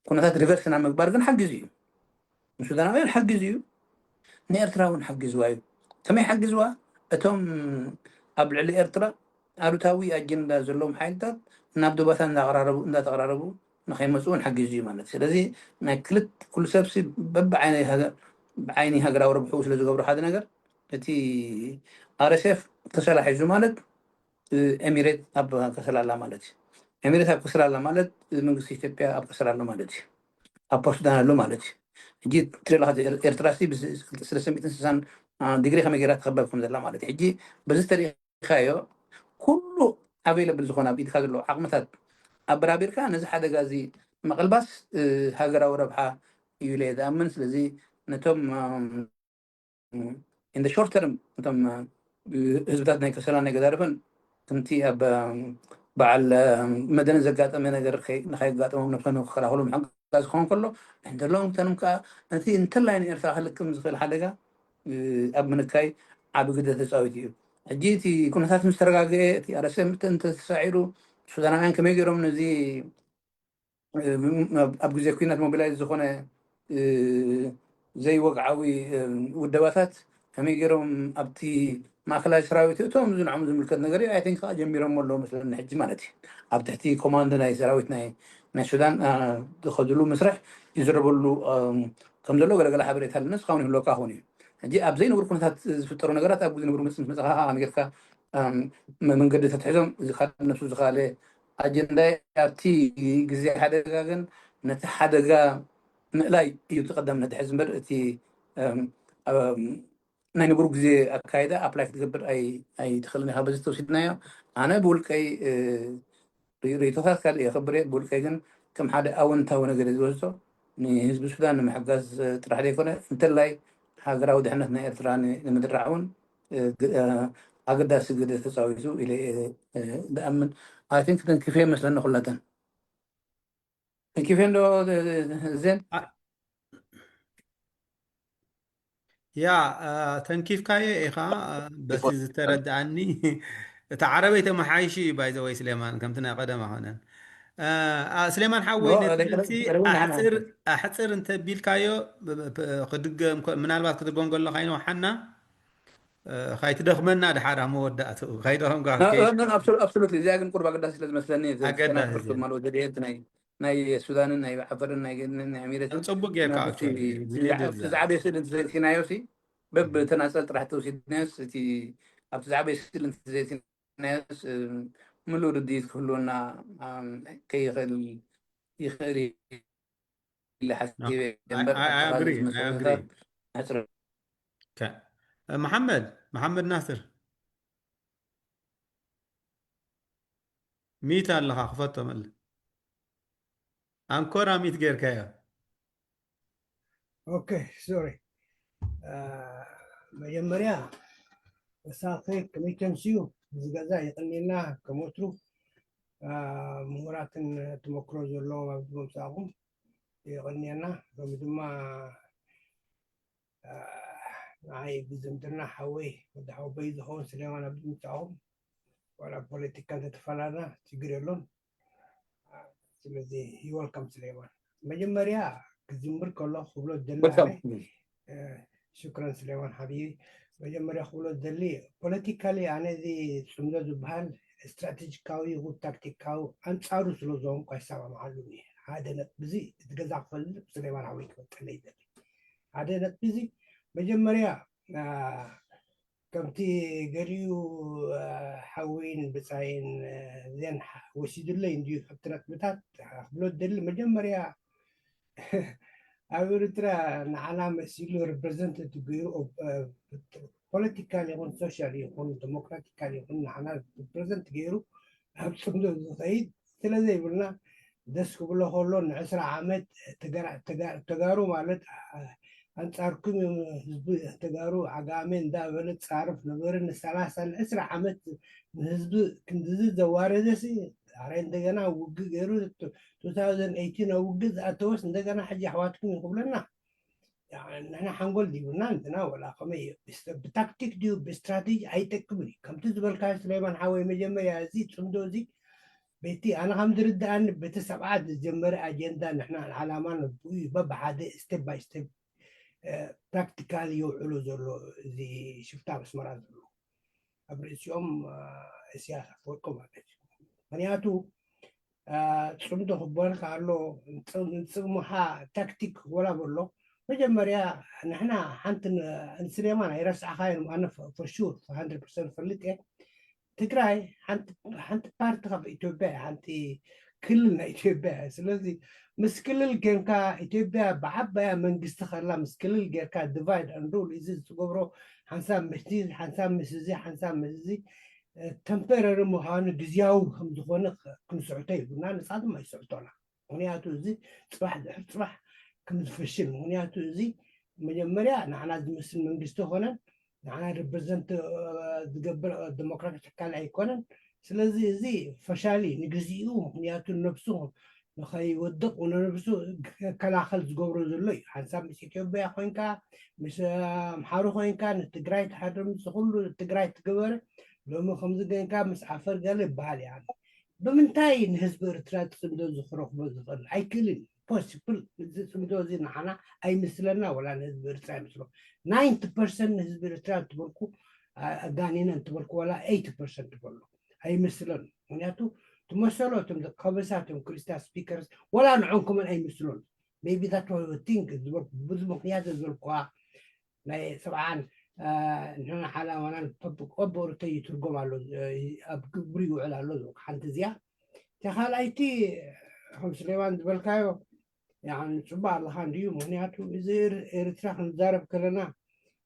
ኩነታት ሪቨርስ ናብ ምግባር ግን ሓጊዙ እዩ። ንሱዳናውያን ሓጊዙ እዩ፣ ንኤርትራ እውን ሓጊዝዋ እዩ። ከመይ ሓጊዝዋ? እቶም ኣብ ልዕሊ ኤርትራ ኣሉታዊ ኣጀንዳ ዘለዎም ሓይልታት ናብ ዶባታ እንዳቐራረቡ፣ እንዳተቐራረቡ ንኸይመፁ እውን ሓጊዙ እዩ ማለት። ስለዚ ናይ ክልት-፣ ኩሉ ሰብሲ በብዓይኒ ሃገ-፣ ብዓይኒ ሃገራዊ ረብሕኡ ስለ ዝገብሮ ሓደ ነገር፣ እቲ ኣር ኤስ ኤፍ ከሰላ ሒዙ ማለት፣ እ፣ ኤሚሬት ኣብ ከሰላ ኣላ ማለት እዩ። ኤሚሬት ኣብ ከሰላ ኣላ ማለት፣ እ፣ መንግስቲ ኢትዮጵያ ኣብ ከሰላ ኣሎ ማለት እዩ። ኣብ ፖርት ሱዳን ኣሎ ማለት እዩ። ሕጂ ትሪኢ ኣለኻ፣ ኤር-፣ ኤርትራ ሲ ብስ-፣ ሰለስተ ሚእትን ስሳን፣ አ፣ ዲግሪ ከመይ ገይራ ትኸበብ ከም ዘላ ማለት እዩ። ሕጂ በዚ ተሪኢኻዮ፣ ኩሉ ኣቬይለብል ዝኾነ ኣብ ኢድካ ዘሎ ዓቕምታት ኣበራቢርካ ነዚ ሓደጋ እዚ ምቕልባስ፣ እ፣ ሃገራዊ ረብሓ እዩ ኢለ እየ ዝኣምን። ስለዚ ነቶም፣ እም፣ in the short term፣ እቶም፣ እ፣ ህዝብታት ናይ ከሰላን ናይ ገዳርፍን ከምቲ ኣብ፣ እም፣ በዓል፣ እም፣ መደነ ዘጋጠመ ነገር ከይ-፣ ንኸየጋጥሞም ነብሶም ንክከላኸሉ ምሕጋዝ ክኸውን ከሎ፣ in the long term ከዓ ነቲ እንተላይ ንኤርትራ ክልክም ዝኽእል ሓደጋ፣ እ፣ ኣብ ምንካይ ዓቢ ግደ ተጻዊቱ እዩ። ሕጂ እቲ ኩነታት ምስ ተረጋግአ፣ እቲ ኣር ኤስ ኤፍ እንተ-፣ እንተተሳዒሩ፣ ሱዳናውያን ከመይ ገይሮም ነዚ፣ እ፣ ኣብ፣ ኣብ ግዜ ኲናት ሞቢላይዝ ዝኾነ፣ እ፣ ዘይወግዓዊ፣ እ፣ ውደባታት ከመይ ገይሮም ኣብቲ ማእከላይ ሰራዊት እቶም፣ እዚ ንዕኦም ዝምልከት ነገር እዩ። ኣይ ቲንክ ከዓ ጀሚሮም ኣለዉ መስለኒ ሕጂ ማለት እዩ። ኣብ ትሕቲ ኮማንድ ናይ ሰራዊት ናይ፣ ናይ ሱዳን፣ እ፣ ዝኸድሉ መስርሕ ይዝረበሉ፣ እ፣ ከም ዘሎ ገለገለ ሓበሬታ ኣለኒ፣ እስኻውን ይህልወካ ክኸውን እዩ። ሕጂ ኣብ ዘይነበሩ ኩነታት ዝፍጠሩ ነገራት ኣብ ዘይነበሩ ምስ መፅኻ ከኣ ከመይ ጌርካ መንገዲ ተትሕዞም እዚ ካብ ነብሱ ዝኸኣለ ኣጀንዳ። ኣብቲ ግዜ ሓደጋ ግን ነቲ ሓደጋ ምእላይ እዩ እቲ ቀዳምነት ዝሕዝ እምበር እቲ ናይ ንቡር ግዜ ኣካይዳ ኣፕላይ ክትገብር ኣይትኽእልን ኢኻ። በዚ ተወሲድናዮ ኣነ ብውልቀይ ርእይቶታት ካልእ የኸብር እየ። ብውልቀይ ግን ከም ሓደ ኣወንታዊ ነገር እየ ዝወስዶ። ንህዝቢ ሱዳን ንምሕጋዝ ጥራሕ ዘይኮነ እንተላይ ሃገራዊ ድሕነት ናይ ኤርትራ ንምድራዕ እውን ኣገዳሲ ግደ ተፃዊቱ ኢለ እየ ዝኣምን። ኣይ ቲንክ ተንኪፈ መስለኒ ኩላተን። ተንኪፈ እንዶ ዜን ያ ተንኪፍካዮ ኢኻ። በቲ ዝተረድኣኒ እታ ዓረበይ ተመሓይሹ እዩ ባይዘወይ ስሌማን፣ ከምቲ ናይ ቀደም ኣይኮነን። ስሌማን ሓወይ ነቲ ኣሕፅር እንተቢልካዮ ክድገም ምናልባት ክትደግሞ ከለካ ይነውሓና። ካይትደኽመና ድሓር ኣብ መወዳእትኡ ካይደኸምካ ኣብሶሉትሊ እዚኣ ግን ቁርብ ኣገዳሲ ስለ ዝመስለኒ ዘናፍርቱ ማለት ወደድየት ናይ ናይ ሱዳንን ናይ ዓፈርን ናይ ኤሚሬትን ፅቡቅ ጌርካ ዝዓበየ ስእሊ እንተዘይትናዮ ሲ በብ ተናፀል ጥራሕ ተወሲድናዮስ እቲ ኣብቲ ዝዓበየ ስእሊ እንተዘይትናዮስ ምሉእ ርድኢት ክህልወና ከይኽእል ይኽእል ኢለ ሓሲበ እምበር መሓመድ መሓመድ ናስር ሚት ኣለኻ ክፈቶ መለ ኣንኮራ ሚት ጌርካዮ። ኦኬ ሶሪ መጀመርያ እሳኸ ከመይ ተንስዩ እዚ ገዛ የቐንየልና ከም ወትሩ ምሁራትን ተመክሮ ዘለዎም ኣብዚ ምምፃእኹም የቐንየና። ሎሚ ድማ ንዓይ ብዝምድና ሓወይ ወዲ ሓወቦይ ዝኸውን ስሌማን ኣብዚ ምምፃእኹም ዋላ ፖለቲካ እንተተፈላለና ችግር የሎን። ስለዚ ይወልካም ስሌማን። መጀመርያ ክዝምር ከሎ ክብሎ ዝደሊ ሽክረን ስሌማን ሓቢቢ። መጀመርያ ክብሎ ዝደሊ ፖለቲካሊ ኣነ እዚ ፅምዶ ዝበሃል ስትራቴጂካዊ ይኹን ታክቲካዊ ኣንፃሩ ስለ ዝኾንኩ ኣይሰማምዓሉን እየ። ሓደ ነጥቢ እዚ እቲ ገዛ ክፈልጥ ስሌማን ሓወይ ክፈልጠለይ ይደሊ። ሓደ ነጥቢ እዚ መጀመርያ ከምቲ ገሊኡ ሓወይን ብፃይን ዜን ወሲዱለይ እንድዩ ካብቲ ነጥብታት ክብሎ ዝደሊ መጀመርያ ኣብ ኤርትራ ንዓና መሲሉ ሪፕሬዘንት ገይሩ ፖለቲካል ይኹን ሶሻል ይኹን ዲሞክራቲካል ይኹን ንዓና ሪፕሬዘንት ገይሩ ኣብ ፅምዶ ዝኸይድ ስለ ዘይብልና ደስ ክብሎ ከሎ ንዕስራ ዓመት ተጋሩ ማለት ኣንፃርኩም እዮም ህዝቢ ተጋሩ ዓጋመ እንዳበለ ፃርፍ ነበረ ንሰላሳ ንዕስራ ዓመት ንህዝቢ ክንድዚ ዘዋረደ ሲ ኣረ እንደገና ውግእ ገይሩ two thousand eighteen ኣብ ውግእ ዝኣተወስ እንደገና ሕጂ ኣሕዋትኩም እዩ ክብለና ንሕና ሓንጎል ዲብና እንትና ወላ ከመይ ብታክቲክ ድዩ ብስትራቴጂ ኣይጠቅምን እዩ ከምቲ ዝበልካ ስሌማን ሓወይ መጀመርያ እዚ ፅምዶ እዚ በቲ ኣነ ከም ዝርድኣኒ በቲ ሰብዓት ዝጀመረ ኣጀንዳ ንሕና ዓላማ ነብኡ እዩ በብሓደ step by step practical የውዕሎ ዘሎ እዚ ሽፍታ ኣስመራ ዘሎ ኣብ ርእሲኦም እስያስ ኣፈወርቂ ማለት እዩ ምክንያቱ ፅምዶ ክበልካ ኣሎ ንፅምኻ ታክቲክ ወላ በሎ መጀመርያ ንሕና ሓንቲ ንስሌማን ኣይረሳዕኻዮን ኣነ for sure hundred percent ፈልጥ እየ ትግራይ ሓንቲ ፓርቲ ካብ ኢትዮጵያ ሓንቲ ክልል ናይ ኢትዮጵያ ስለዚ ምስ ክልል ጌርካ ኢትዮጵያ ብዓባያ መንግስቲ ከላ ምስ ክልል ጌርካ divide and rule እዚ ዝገብሮ ሓንሳብ ምስ ሓንሳብ ምስ እዚ ሓንሳብ ምስ እዚ temporary ምዃኑ ግዝያዊ ከም ዝኾነ ክንስዕቶ ይብሉና ንሳ ድማ ይስዕቶና ምክንያቱ እዚ ፅባሕ ድሕር ፅባሕ ከም ዝፍሽል ምክንያቱ እዚ መጀመርያ ንዓና ዝምስል መንግስቲ ኾነን ንዓና represent ዝገብር ዲሞክራቲክ ትካል ኣይኮነን ስለዚ እዚ ፈሻሊ ንግዚኡ ምክንያቱ ነብሱ ንኸይወድቕ ንነብሱ ከላኸል ዝገብሮ ዘሎ እዩ ሓንሳብ ምስ ኢትዮጵያ ኮይንካ ምስ ኣምሓሩ ኮይንካ ንትግራይ ትሓድር ምስ ኩሉ ትግራይ ትገበረ ሎሚ ከምዚ ገንካ ምስ ዓፈር ገለ ይበሃል እያ ብምንታይ ንህዝቢ ኤርትራ ፅምዶ ዝክረክቦ ዝኽእል ኣይክእልን possible እዚ ፅምዶ እዚ ንዓና ኣይምስለና ወላ ንህዝቢ ኤርትራ ኣይምስሎ ninety percent ንህዝቢ ኤርትራ እንትበልኩ ኣጋኒነ እንትበልኩ ወላ eighty percent ትበሎ ኣይምስለን ምክንያቱ ትመሰሎ እቶም ከበሳ እቶም ክርስቲያን speakers ወላ ንዖም ከመን ኣይምስሎን maybe that was the thing ዝበልኩ ብዙ ምክንያት ዝበልኩዋ ናይ ሰብዓን ንሕና ሓላማናን ኦቦርተ ይትርጎም ኣሎ፣ ኣብ ግብሪ ይውዕል ኣሎ። ሓንቲ እዚኣ ተኻላይቲ ከም ስሌማን ዝበልካዮ ጽቡቅ ኣለኻ እንድዩ። ምክንያቱ እዚ ኤርትራ ክንዛረብ ከለና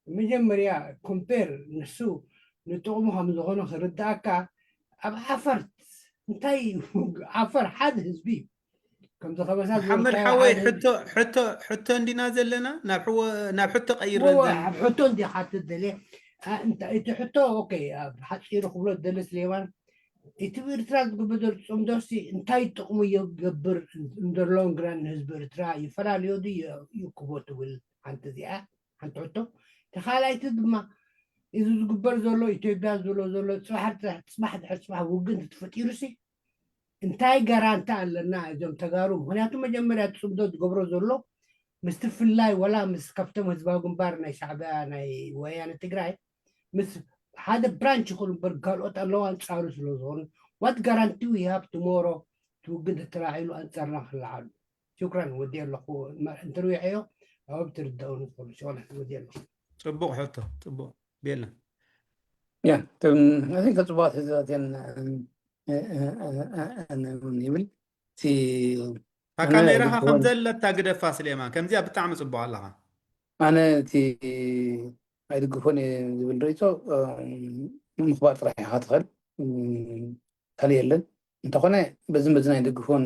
መጀመርያ ኮምፔር ንሱ ንጥቕሙ ከም ዝኾነ ክርዳእካ፣ ኣብ ዓፈር እንታይ እዩ? ዓፈር ሓደ ህዝቢ እዩ። ከምዚ ከበሳ መሓመድ ሓወይ፣ ሕቶ ሕቶ ሕቶ እንዲና ዘለና፣ ናብ ሕቶ ቀይር። ኣብ ሕቶ እንዲ ሓትት ደልየ። እቲ ሕቶ ኦኬ፣ ኣብ ሓፂሩ ክብሎ ደለ ስሌማን፣ እቲ ብኤርትራ ዝግበር ዘሎ ፅምዶሲ እንታይ ጥቕሙ ይገብር? እንደሎንግ ራን ንህዝቢ ኤርትራ ይፈላለዮ ድዩ ይክቦ ትብል ሓንቲ እዚኣ ሓንቲ ሕቶ። ተኻላይቲ ድማ እዚ ዝግበር ዘሎ ኢትዮጵያ ዝብሎ ዘሎ ፅባሕ ድሕሪ ፅባሕ ውግእ እንተተፈጢሩሲ እንታይ ጋራንቲ ኣለና እዞም ተጋሩ? ምክንያቱ መጀመርያ እቲ ፅምዶ ዝገብሮ ዘሎ ምስቲ ፍላይ ወላ ምስ ካብቶም ህዝባዊ ግንባር ናይ ሻዕቢያ ናይ ወያነ ትግራይ ምስ ሓደ ብራንች ይኹን እምበር ካልኦት ኣለዋ ኣንፃሩ ስለ ዝኾኑ what guarantee we have tomorrow እቲ ውግእ እንተተላዒሉ ኣንፃርና ክለዓሉ። ሽኩራን ወዲ ኣለኹ እንተርዊሐዮ ኣብ ትርዳኡ ንኽእሉ ሽኮላ ወዲ ኣለኹ። ፅቡቅ ሕቶ፣ ፅቡቅ ቤላ። ያ እቶም ፅቡቃት ህዝባትን ይብል እቲ ካሜራኻ ከም ዘለታ ግደፋ ስሌማን፣ ከምዚኣ ብጣዕሚ ፅቡቅ ኣለኻ። ኣነ እቲ ኣይድግፎን እየ ዝብል ርእቶ ምኽባር ጥራሕ ኢኻ ትኽእል፣ ካልእ የለን። እንተኾነ በዝን በዝን ኣይድግፎን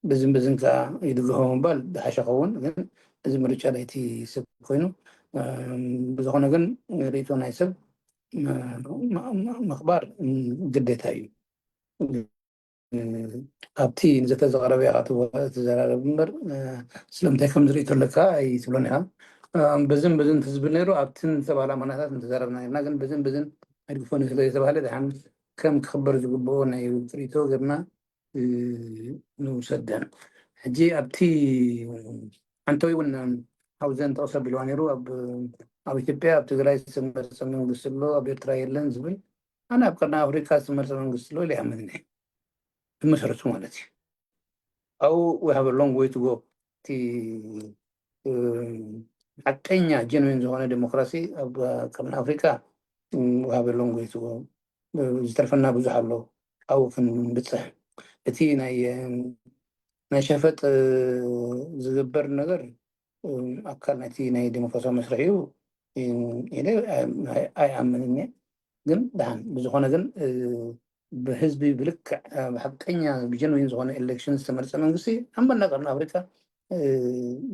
በዝን በዝን ከዓ ይድግፎ ምባል ዝሓሸ ኸውን፣ ግን እዚ ምርጫ ናይቲ ሰብ ኮይኑ፣ ብዝኾነ ግን ርእቶ ናይ ሰብ ምኽባር ግዴታ እዩ። ኣብቲ ንዘተዘቐረበ ኢኻ ትዘራረብ እምበር ስለምንታይ ከም ዝርእቶ ኣለካ ኣይትብሎን ኢኻ። በዝን በዝን ትዝብል ነይሩ ኣብቲ ንተባህላ ማናታት እንተዘረብና ርና ግን በዝን በዝን ኣይድግፎን ስለ ዝተባህለ ድሓን ከም ክኽበር ዝግብኦ ናይ ርእቶ ገርና ንውሰደን። ሕጂ ኣብቲ ሓንተወይ እውን ሓውዘን ጠቕሰ ቢልዋ ነይሩ ኣብ ኢትዮጵያ ኣብ ትግራይ ዝተመርፀ መንግስቲ ኣሎ ኣብ ኤርትራ የለን ዝብል። ኣነ ኣብ ቀርኒ ኣፍሪካ ዝተመርፀ መንግስቲ ኣሎ ኢለ ይኣምን እየ ብመሰረቱ ማለት እዩ። ኣብኡ we have a long way to go። እቲ ሓቀኛ ጀንዊን ዝኾነ ዴሞክራሲ ኣብ ቀርኒ ኣፍሪካ we have a long way to go። ዝተርፈና ብዙሕ ኣሎ ኣብኡ ክንብፅሕ። እቲ ናይ ሸፈጥ ዝግበር ነገር ኣካል ናይቲ ናይ ዴሞክራሲያዊ መስርሕ እዩ ኢለ ኣይኣምንን እየ። ግን ደሓን ብዝኾነ ግን ብህዝቢ ብልክዕ ብሓቀኛ ብጀንዊን ዝኾነ ኤሌክሽን ዝተመርፀ መንግስቲ ኣብ መላእ ቀርኒ ኣፍሪካ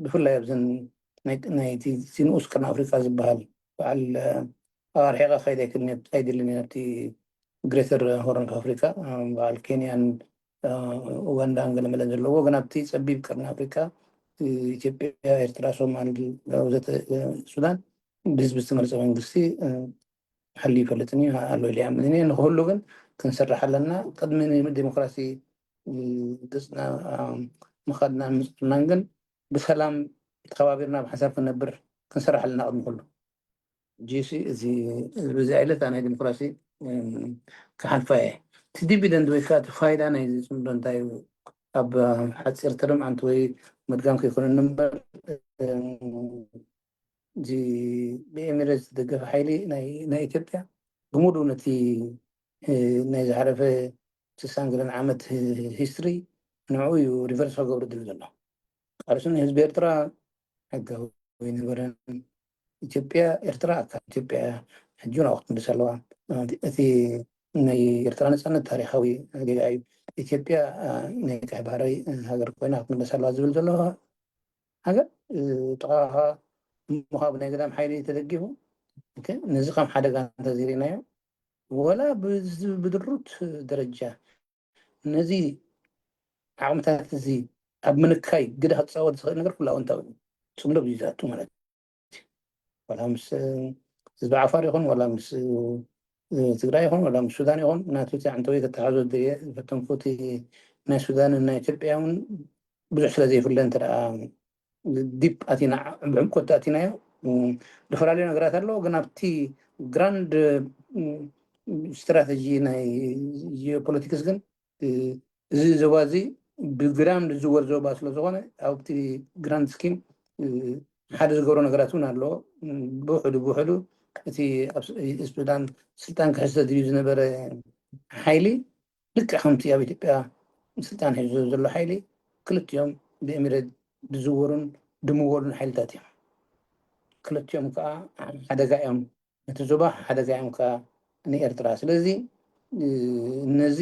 ብፍላይ ኣብዘን ናይቲ ንኡስ ቀርኒ ኣፍሪካ ዝበሃል በዓል ኣርሒቐ ከይደ ኣይክልኒ ኣይድልን ኣብቲ ግሬተር ሆርን ኣፍሪካ በዓል ኬንያን ኡጋንዳን ገለመለን ዘለዎ ግን ኣብቲ ፀቢብ ቀርኒ ኣፍሪካ ኢትዮጵያ፣ ኤርትራ፣ ሶማል፣ ሱዳን ብህዝቢ ዝተመረፀ መንግስቲ ሓልዩ ይፈልጥን እዩ ኣሎ ኢለ ይኣምን እየ። ንክህሉ ግን ክንሰርሕ ኣለና። ቅድሚ ንዴሞክራሲ ገፅና ምኻድና ምፅናን ግን ብሰላም ተኸባቢርና ብሓንሳብ ክንነብር ክንሰርሕ ኣለና ቅድሚ ኩሉ። ጂሲ እዚ ብዚ ዓይነት ናይ ዲሞክራሲ ክሓልፋ እየ። እቲ ዲቪደንድ ወይ ከዓ እቲ ፋይዳ ናይ ዝፅምዶ እንታይ እዩ? ኣብ ሓፂር ተርም ኣንቲ ወይ መድጋም ከይኮነኒ እምበር እዚ ብኤሚሬትስ ዝደገፈ ሓይሊ ናይ ኢትዮጵያ ብሙሉ ነቲ ናይ ዝሓለፈ ስሳን ገለን ዓመት ሂስትሪ ንዕኡ እዩ ሪቨርስ ክገብሩ ድል ዘሎ። ቃልሱ ንህዝቢ ኤርትራ ሕጋዊ ኣይነበረን። ኢትዮጵያ ኤርትራ ኣካል ኢትዮጵያ እያ። ሕጂ እውን ኣብኡ ክትምልስ ኣለዋ። እቲ ናይ ኤርትራ ነፃነት ታሪኻዊ ጌጋ እዩ። ኢትዮጵያ ናይ ቀይ ባህሪ ሃገር ኮይና ክትምለስ ኣለዋ ዝብል ዘሎ ሃገር ጥቓኻ ምዃ ብናይ ገዳም ሓይሊ ተደጊፉ ነዚ ከም ሓደጋ እንተዘይርኢናዮ ወላ ብድሩት ደረጃ ነዚ ዓቕምታት እዚ ኣብ ምንካይ ግደ ክፃወት ዝኽእል ነገር ኩሉ ኣወንታዊ እዩ። ፅምዶ ብዩ ዝኣቱ ማለት እዩ። ዋላ ምስ ህዝቢ ዓፋር ይኹን ዋላ ምስ ትግራይ ይኹን ዋላ ምስ ሱዳን ይኹን ናቱ እቲ ዓንተወይ ተተሓዞ ዝፈተንኩ እቲ ናይ ሱዳን ናይ ኢትዮጵያ እውን ብዙሕ ስለ ዘይፍለ እንተ ዲፕ ኣቲና ብዕምቆት ኣቲናዮ ዝተፈላለዩ ነገራት ኣለዎ። ግን ኣብቲ ግራንድ ስትራተጂ ናይ ጂኦፖለቲክስ ግን እዚ ዞባ እዚ ብግራም ዝዝወር ዞባ ስለ ዝኾነ ኣብቲ ግራንድ ስኪም ሓደ ዝገብሮ ነገራት እውን ኣሎ። ብውሕዱ ብውሕዱ እቲ ኣብ ሱዳን ስልጣን ክሕዝ ተድልዩ ዝነበረ ሓይሊ ልክዕ ከምቲ ኣብ ኢትዮጵያ ስልጣን ሒዙ ዘሎ ሓይሊ ክልቲኦም ብኤሚሬት ዝዝወሩን ዝምወሉን ሓይልታት እዮም። ክልቲኦም ከዓ ሓደጋ እዮም፣ ነቲ ዞባ ሓደጋ እዮም ከዓ ንኤርትራ። ስለዚ ነዚ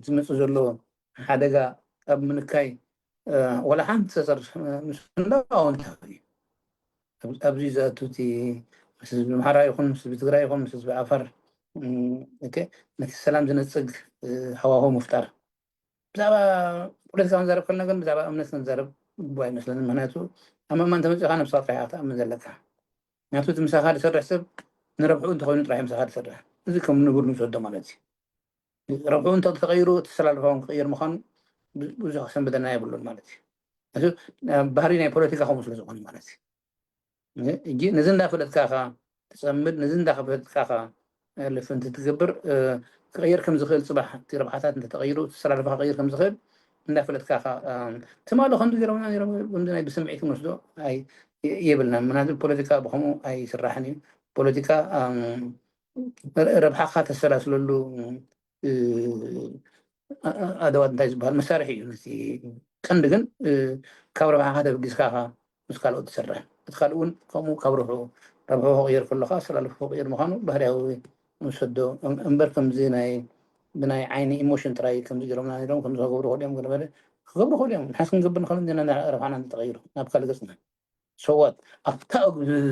ዝመፅእ ዘሎ ሓደጋ ኣብ ምንካይ ወላ ሓንቲ ተሰርሕ ምስላ ኣወንታዊ እዩ። ኣብዚ ዝኣቱ እቲ ምስ ህዝቢ ኣምሓራ ይኹን ምስ ህዝቢ ትግራይ ይኹን ምስ ህዝቢ ዓፋር ነቲ ሰላም ዝነፅግ ሃዋሁ ምፍጣር። ብዛዕባ ፖለቲካ ክንዛረብ ከለና ግን ብዛዕባ እምነት ክንዛረብ ግቡእ ኣይመስለንን። ምክንያቱ ኣብ ምእማን ተመፂእካ ነብስኻ ጥራሕ ኢኻ ክትኣምን ዘለካ። ምክንያቱ እቲ ምሳኻ ዝሰርሕ ሰብ ንረብሑ እንተኾይኑ ጥራሕ ምሳኻ ዝሰርሕ። እዚ ከም ንቡር ንወስዶ ማለት እዩ። ረብሑ እንተ ተቐይሩ እቲ ኣሰላልፋ እውን ክቕየር ምዃኑ ብዙሕ ክሰንብደና የብሉን ማለት እዩ። እዚ ባህሪ ናይ ፖለቲካ ከምኡ ስለ ዝኾነ ማለት እዩ። ሕጂ ነዚ እንዳፈለጥካ ኢኻ ትፀምድ፣ ነዚ እንዳፈለጥካ ኢኻ ልፍንቲ ትገብር። ክቕየር ከም ዝኽእል ፅባሕ እቲ ረብሓታት እንተተቐይሩ እቲ ኣሰላልፋ ክቕየር ከም ዝኽእል እንዳፈለጥካ ኢኻ። ትማሊ ከምዚ ገይሮምና ነይሮም ከምዚ ናይ ብስምዒት ክንወስዶ የብልናን። ምክንያቱ ፖለቲካ ብከምኡ ኣይስራሕን እዩ። ፖለቲካ ረብሓኻ ተሰላስለሉ ኣደዋት እንታይ ዝበሃል መሳርሒ እዩ። ነቲ ቀንዲ ግን ካብ ረብሓኻ ተበጊስካ ኢኻ ምስ ካልኦት ትሰርሕ። እቲ ካልእ እውን ከምኡ ካብ ረብሑ ረብሑ ክቕየር ከለካ ኣሰላልፎ ክቕየር ምዃኑ ባህርያዊ ንሰዶ እምበር ከምዚ ናይ ብናይ ዓይኒ ኢሞሽን ጥራይ ከምዚ ገይሮምና ነይሮም ከምዚ ክገብሩ ክእሉ እዮም ገለ መለ ክገብሩ ክእሉ እዮም። ንሓስ ክንገብር ንኽእል እንዲና ረብሓና እንተተቐይሩ ናብ ካልእ ገጽና ሰዋት ኣብታ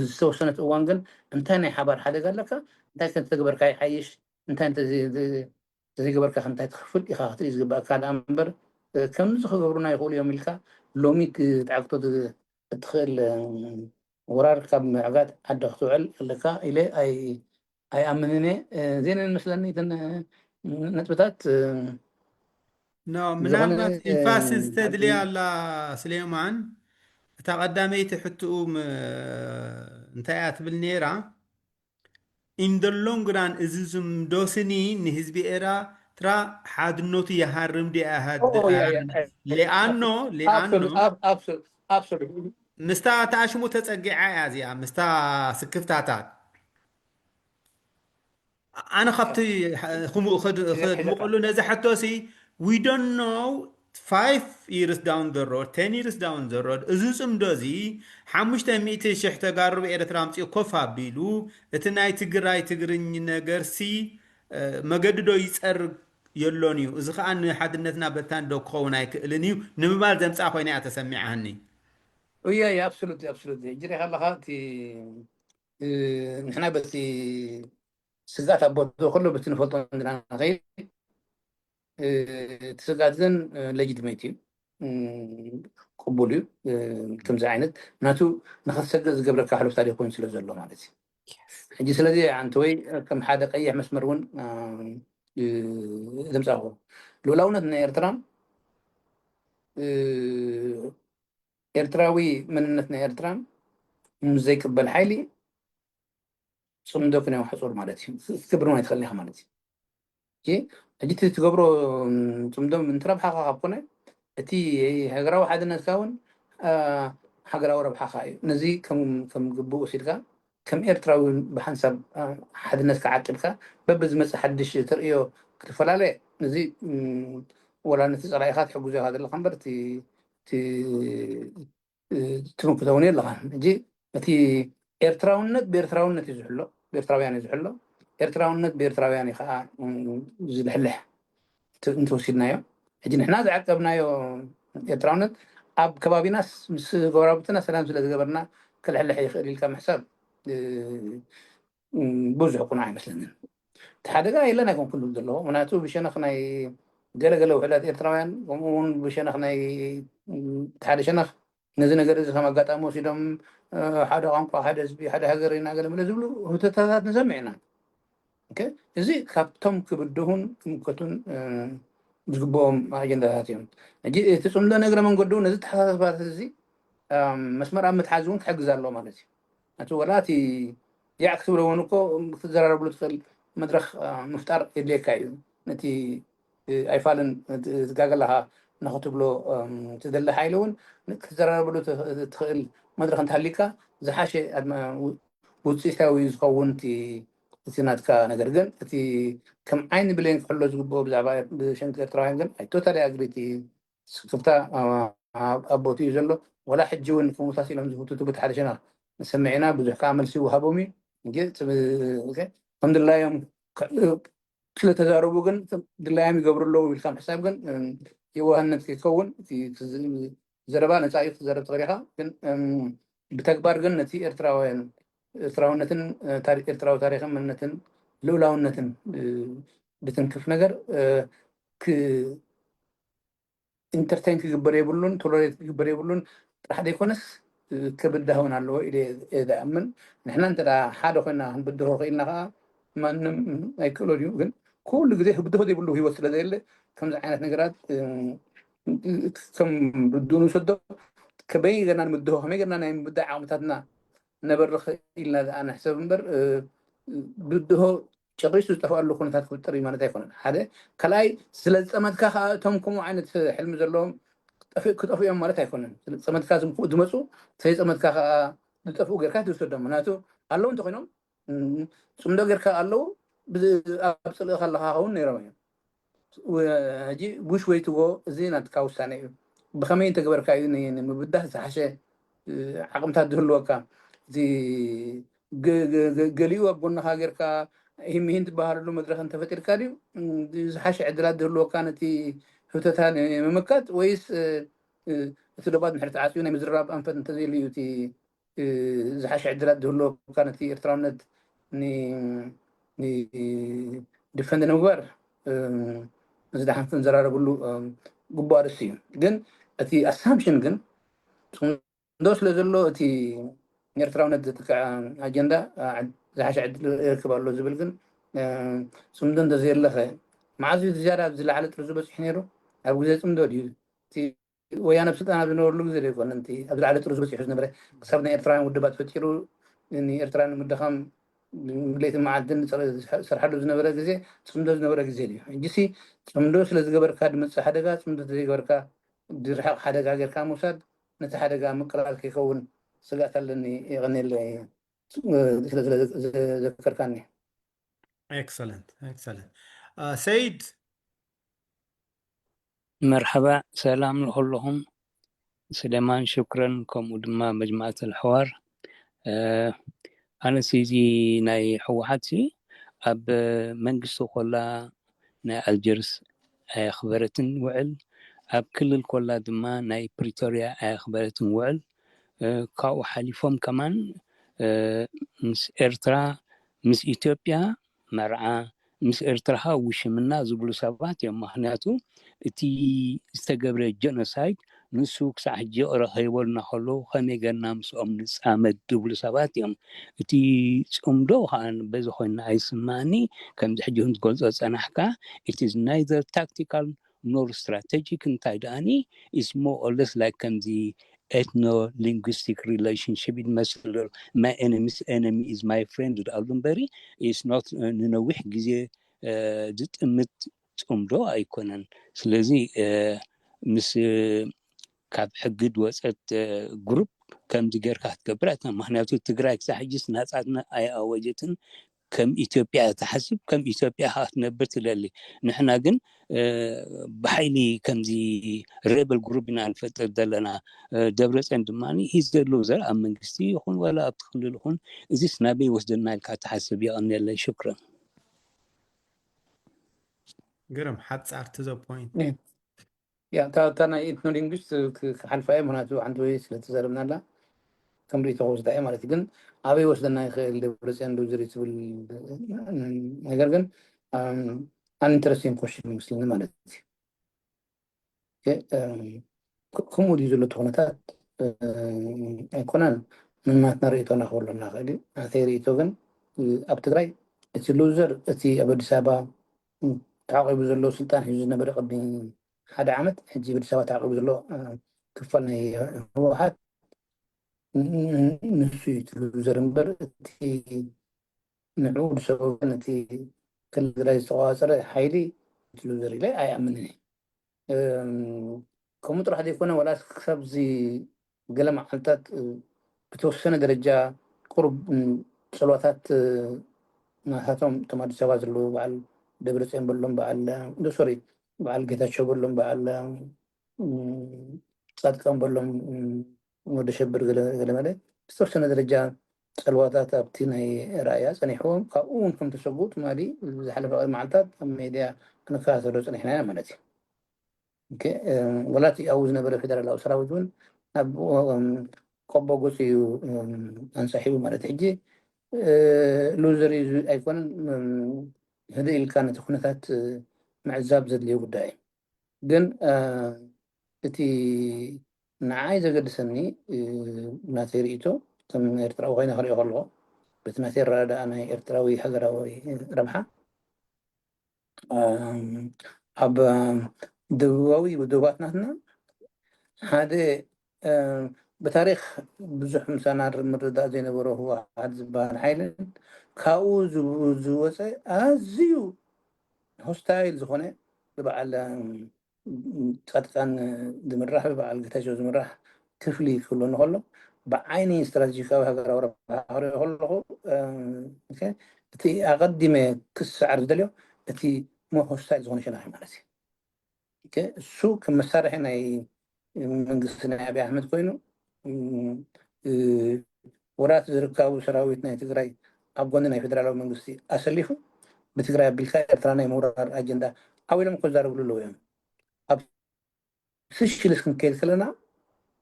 ዝተወሰነት እዋን ግን እንታይ ናይ ሓባር ሓደጋ ኣለካ? እንታይ ከተግበርካ ይሓይሽ? እንታይ እንተዘይገበርካ ከምታይ ትኽፍል ኢኻ ክትርኢ ዝግባእካ ደኣ እምበር ከምዚ ክገብሩና ይኽእሉ እዮም ኢልካ ሎሚ ክትዓግቶ እትኽእል ወራር ካብ ምዕጋት ዓዲ ክትውዕል ኣለካ ኢለ ኣይኣምንን እየ። እዚአን መስለኒ እተን ነጥብታት። ኖ ምናልባት ኢንፋሲስ ተድልያ ኣላ። ስሌማን፣ እታ ቀዳመይቲ ሕትኡ እንታይ እያ ትብል ነይራ? ኢን ደ ሎንግ ራን እዚ ዝምዶስኒ ንህዝቢ ኤርትራ ሓድነቱ ይሃርም ዲ ኣይሃድም? ሊኣኖ ሊኣኖ ምስታ ተኣሽሙ ተፀጊዓ እያ እዚኣ ምስታ ስክፍታታት። ኣነ ካብቲ ክምኡ ክድምቀሉ ነዚ ሕቶሲ we don't know five years down the road, ten years down the road እዚ ፅምዶ እዚ ሓሙሽተ ሚእቲ ሽሕ ተጋሩ ኤርትራ ኣምፂኡ ኮፍ ኣቢሉ እቲ ናይ ትግራይ ትግርኝ ነገርሲ መገዲ ዶ ይፀርግ የሎን እዩ። እዚ ከዓ ንሓድነትና በታን ዶ ክኸውን ኣይክእልን እዩ ንምባል ዘምፃእ ኮይና እያ ተሰሚዓኒ። እያ እያ ኣብሶሉት ኣብሶሉት ጅሪካ ኣለካ እቲ ንሕና በቲ ስጋት ኣብ ቦትኡ ከሎ በቲ ንፈልጦ እንድና ንኸይድ እቲ ስጋት ግን ሌጂትሜት እዩ፣ ቅቡል እዩ። ከምዚ ዓይነት ናቱ ንኸትሰግእ ዝገብረካ ሕሉፍ ታሪክ ኮይኑ ስለ ዘሎ ማለት እዩ። ሕጂ ስለዚ ኣንተ ወይ ከም ሓደ ቀይሕ መስመር እውን ዘምፃኹ ልኡላውነት ናይ ኤርትራ ኤርትራዊ መንነት ናይ ኤርትራ ምስ ዘይቅበል ሓይሊ ፅምዶ ክንዮም ሓፁር ማለት እዩ። ክትገብር ኣይትኽእልን ኢኻ ማለት እዩ። ሕጂ እቲ ትገብሮ ፅምዶ እንትረብሓኻ ካብ ኮነ እቲ ሃገራዊ ሓድነትካ እውን ሃገራዊ ረብሓኻ እዩ። ነዚ ከም ግቡእ ወሲድካ ከም ኤርትራዊ ብሓንሳብ ሓድነትካ ዓቂብካ በብዝመፅእ ሓድሽ ተርእዮ ክትፈላለ እዚ ወላ ነቲ ፀላኢኻ ትሕግዞ ኢኻ ዘለካ እምበር ትምክተውን ኣለኻ። ሕጂ እቲ ኤርትራውነት ብኤርትራውነት እዩ ዝሕሎ፣ ብኤርትራውያን እዩ ዝሕሎ። ኤርትራውነት ብኤርትራውያን እዩ ከዓ ዝልሕልሕ እንተወሲድናዮ። ሕጂ ንሕና ዝዓቀብናዮ ኤርትራውነት ኣብ ከባቢናስ ምስ ጎረባብትና ሰላም ስለ ዝገበርና ክልሕልሕ ይኽእል ኢልካ ምሕሳብ ብዙሕ ቁኑዕ ኣይመስለንን። እቲ ሓደጋ የለን ኣይኮንኩን ዝብል ዘለኹ። ምክንያቱ ብሸነኽ ናይ ገለገለ ውሕዳት ኤርትራውያን ከምኡ እውን ብሸነኽ ናይ ሓደ ሸነኽ ነዚ ነገር እዚ ከም ኣጋጣሚ ወሲዶም ሓደ ቋንቋ፣ ሓደ ህዝቢ፣ ሓደ ሃገር ኢና ገለ መለ ዝብሉ ህተታታት ንሰምዕ ኢና። እዚ ካብቶም ክብድሁን ክምከቱን ዝግብኦም ኣጀንዳታት እዮም። ሕጂ እቲ ፅምዶ ነግረ መንገዱ ነዚ ተሓሳስባታት እዚ መስመር ኣብ ምትሓዝ እውን ክሕግዝ ኣለዎ ማለት እዩ። እቲ ወላ እቲ ያዕ ክትብሎ እውን እኮ ክትዘራረብሉ ትኽእል መድረኽ ምፍጣር የድልየካ እዩ። ነቲ ኣይፋልን ትጋገ ኣለኻ ንክትብሎ ትደሊ ሓይሊ እውን ክትዘራረብሉ ትኽእል መድረክ እንተሃሊካ ዝሓሸ ውፅኢታዊ ዝኸውን እቲ ናትካ ነገር። ግን እቲ ከም ዓይኒ ብሌን ክሕሎ ዝግብኦ ብዛዕባ ብሸንክ ኤርትራውያን ግን ኣይቶታሊ ኣግሪቲ ስክፍታ ኣብ ቦትኡ እዩ ዘሎ። ወላ ሕጂ እውን ክሙሳስ ኢሎም ዝህውትቱ ብቲ ሓደ ሸነኽ ንሰምዕ ኢና። ብዙሕ ከዓ መልሲ ይወሃቦም እዩ። ግን ከም ድላዮም ስለተዛረቡ ግን ድላዮም ይገብሩ ኣለዉ ኢልካ ምሕሳብ ግን የዋህነት ከይከውን። ዘረባ ነፃ እዩ ክትዘረብ ትኽእል ኢኻ። ግን ብተግባር ግን ነቲ ኤርትራውያን ኤርትራውነትን ኤርትራዊ ታሪኽን መንነትን ልኡላውነትን ብትንክፍ ነገር ኢንተርቴን ክግበር የብሉን፣ ቶለሬት ክግበር የብሉን ጥራሕ ዘይኮነስ ክብዳህ እውን ኣለዎ ኢለ እየ ዝኣምን። ንሕና እንተ ሓደ ኮይና ክንብድሆ ክኢልና ከዓ ማንም ኣይክእሎን እዩ። ግን ኩሉ ግዜ ክብድሆ ዘይብሉ ህይወት ስለ ዘየለ ከምዚ ዓይነት ነገራት ከም ብድኡ ንውሰዶ። ከመይ ገና ንምድሆ ከመይ ገና ናይ ምብዳዕ ዓቕምታትና ነበርኽ ኢልና ዝኣ ንሕሰብ እምበር ብድሆ ጨቂሱ ዝጠፍኣሉ ኩነታት ክፍጠር እዩ ማለት ኣይኮነን። ሓደ ካልኣይ ስለ ዝፀመትካ ከዓ እቶም ከምኡ ዓይነት ሕልሚ ዘለዎም ክጠፍኡ እዮም ማለት ኣይኮነን። ስለ ዝፀመትካ ዝመፁ ዘይፀመትካ ከዓ ዝጠፍኡ ጌርካ ትውሰዶም። ምክንያቱ ኣለዉ እንተኮይኖም ፅምዶ ጌርካ ኣለዉ ኣብ ፅልእካ ኣለካ ከውን ነይሮም እዮም። ሕጂ ቡሽ ወይትዎ እዚ ናትካ ውሳነ እዩ። ብከመይ እንተገበርካ እዩ ንምብዳህ ዝሓሸ ዓቕምታት ዝህልወካ? እቲ ገሊኡ ኣብ ጎንኻ ጌርካ ሂምሂን ትበሃለሉ መድረክ እንተፈጢርካ ድዩ ዝሓሸ ዕድላት ዝህልወካ ነቲ ህውተታ ንምምካት? ወይስ እቲ ደባት ንድሕሪ ተዓፅዩ ናይ ምዝርራብ ኣንፈት እንተዘይሉ እዩ እቲ ዝሓሸ ዕድላት ዝህልወካ ነቲ ኤርትራውነት ዲፈንድ ንምግባር? እዚ ደሓን ክንዘራረብሉ ግቡእ ኣርእስቲ እዩ። ግን እቲ ኣሳምፕሽን ግን ፅምዶ ስለ ዘሎ እቲ ንኤርትራውነት ዘጥቅዕ ኣጀንዳ ዝሓሸ ዕድል ይረክብ ኣሎ ዝብል ግን ፅምዶ እንተዘየለኸ መዓዝ እዩ ዝያዳ ኣብ ዝለዓለ ጥርዚ በፂሑ ነይሩ? ኣብ ግዜ ፅምዶ ድዩ? ወያነ ኣብ ስልጣን ኣብ ዝነበረሉ ግዜ ዘይኮነ እቲ ኣብ ዝለዓለ ጥርዚ በፂሑ ዝነበረ ክሳብ ናይ ኤርትራውያን ውድባት ፈጢሩ ንኤርትራ ንምድኻም ለይትን መዓልትን ዝሰርሓሉ ዝነበረ ግዜ ፅምዶ ዝነበረ ግዜ ድዩ? ሕጂሲ ፅምዶ ስለ ዝገበርካ ዝመፅእ ሓደጋ ፅምዶ ዘይገበርካ ዝርሕቕ ሓደጋ ጌርካ ምውሳድ ነቲ ሓደጋ ምቅላል ከይከውን ስግኣት ኣለኒ። የቐንየለይ ስለዘዘከርካኒ። ኤክሰለንት ኤክሰለንት። ሰይድ መርሐባ ሰላም ንኹልኹም። ስሌማን ሽክረን ከምኡ ድማ መጅማዕት ኣልሐዋር። ኣነስ እዚ ናይ ህወሓት ሲ ኣብ መንግስቲ ኮላ ናይ ኣልጀርስ ኣየኽበረትን ውዕል፣ ኣብ ክልል ኮላ ድማ ናይ ፕሪቶርያ ኣየኽበረትን ውዕል። ካብኡ ሓሊፎም ከማን ምስ ኤርትራ ምስ ኢትዮጵያ መርዓ ምስ ኤርትራ ውሽምና ዝብሉ ሰባት እዮም። ምክንያቱ እቲ ዝተገብረ ጀኖሳይድ ንሱ ክሳዕ ሕጂ ይቕረ ከይበሉ እናከለዉ ከመይ ገርና ምስኦም ንፃመድ ዝብሉ ሰባት እዮም። እቲ ፅምዶ ከዓ በዚ ኮይና ኣይስማኒ። ከምዚ ሕጂ ክትገልፆ ዝፀናሕካ it is neither tactical nor strategic እንታይ ደኣኒ is more or less like ከምዚ ethno linguistic relationship ይመስል። My enemy's enemy is my friend ዳኣሉ እምበሪ is not ንነዊሕ ግዜ ዝጥምት ፅምዶ ኣይኮነን። ስለዚ ምስ ካብ ሕጊ ዝወፀት ግሩፕ ከምዚ ጌርካ ክትገብር ኣይትኽእልን። ምክንያቱ ትግራይ ክሳብ ሕጂስ ናፃትነት ኣይኣወጀትን። ከም ኢትዮጵያ እያ ትሓስብ፣ ከም ኢትዮጵያ ከዓ ክትነብር ትደሊ። ንሕና ግን ብሓይሊ ከምዚ ሬበል ግሩፕ ኢና ንፈጥር ዘለና። ደብረፅዮን ድማ he's the loser ኣብ መንግስቲ ይኹን ዋላ ኣብቲ ክልል ይኹን። እዚስ ናበይ ይወስደና ኢልካ ትሓስብ? የቐንየለይ። ሽክረን። ግርም ሓፃር to the point። እታ ናይ ኤትኖ ሊንጉስት ክሓልፋ እየ፣ ምክንያቱ ሓንቲ ወይ ስለተዛረብናላ ከም ርእቶ ክወስዳ እየ ማለት እዩ። ግን ኣበይ ወስደና ይኽእል ደብረፅዮን ሉዝር ትብል ነገር ግን ኣን ኢንተረስቲንግ ኮሽን ይመስለኒ ማለት እዩ። ከምኡ ድዩ ዘሎ እቲ ኩነታት ኣይኮነን። ንናትና ርእቶና ክህሉ ናኽእል እዩ። ናተይ ርእቶ ግን ኣብ ትግራይ እቲ ሉዘር እቲ ኣብ ኣዲስ ኣበባ ተዓቂቡ ዘሎ ስልጣን ሒዙ ዝነበረ ቅድሚ ሓደ ዓመት ሕጂ ኣብ ኣዲስ ኣበባ ተዓቂቡ ዘሎ ክፋል ናይ ህወሓት ንሱ እዩ እቲ ሉዘር እምበር እቲ ንዕኡ ዝሰበበ ነቲ ክልል ትግራይ ዝተቆፃፀረ ሓይሊ እቲ ሉዘር ኢለ ኣይኣምንን እየ። ከምኡ ጥራሕ ዘይኮነ፣ ዋላ ክሳብ እዚ ገለ መዓልታት ብተወሰነ ደረጃ ቁሩብ ጸልዋታት ናታቶም፣ እቶም ኣዲስ ኣበባ ዘለዉ፣ በዓል ደብረጽዮን በሎም፣ በዓል ሶሪ፣ በዓል ጌታቸው በሎም፣ በዓል ጻድቃን በሎም፣ ወደ ሸብር ገለ መለ ዝተወሰነ ደረጃ ጸልዋታት ኣብቲ ናይ ራእያ ጸኒሕዎም፣ ካብኡ እውን ከም ተሰጉ ትማሊ ዝሓለፈ መዓልታት ኣብ ሜድያ ክንከታተሎ ጸኒሕና ኢና ማለት እዩ። ወላ እቲ ኣብኡ ዝነበረ ፌደራላዊ ሰራዊት እውን ናብ ቆቦ ገጹ እዩ ኣንሳሒቡ ማለት እዩ። ሕጂ ሉዘር እዩ ኣይኮነን፣ ህድእ ኢልካ ነቲ ኩነታት ምዕዛብ ዘድልዮ ጉዳይ እዩ። ግን እቲ ንዓይ ዘገድሰኒ ናተይ ርእይቶ፣ ከም ኤርትራዊ ኮይነ ክሪኦ ከለኹ፣ በቲ ናተይ ኣረዳድኣ ናይ ኤርትራዊ ሃገራዊ ረብሓ ኣብ ደቡባዊ ዶባት ናትና ሓደ ብታሪኽ ብዙሕ ምሳና ምርዳእ ዘይነበሮ ህወሓት ዝበሃል ሓይልን ካብኡ ዝወፀ ኣዝዩ ሆስታይል ዝኾነ ብበዓል ጻድቃን ዝምራሕ፣ ብበዓል ጌታቸው ዝምራሕ ክፍሊ ክህሉ እንከሎ፣ ብዓይኒ ስትራቴጂካዊ ሃገራዊ ረብሓ ክሪኦ ከለኹ፣ እቲ ኣቐዲመ ክስዓር ዝደልዮ እቲ ሞር ሆስታይል ዝኾነ ሸነኽ ማለት እዩ። እሱ ከም መሳርሒ ናይ መንግስቲ ናይ ኣብይ ኣሕመድ ኮይኑ፣ ወራት ዝርካቡ ሰራዊት ናይ ትግራይ ኣብ ጎኒ ናይ ፌደራላዊ መንግስቲ ኣሰሊፉ፣ ብትግራይ ኣቢልካ ኤርትራ ናይ ምውራር ኣጀንዳ ዓው ኢሎም ክዛረብሉ ኣለዉ እዮም። ኣብ ስሽልስ ክንከይድ ከለና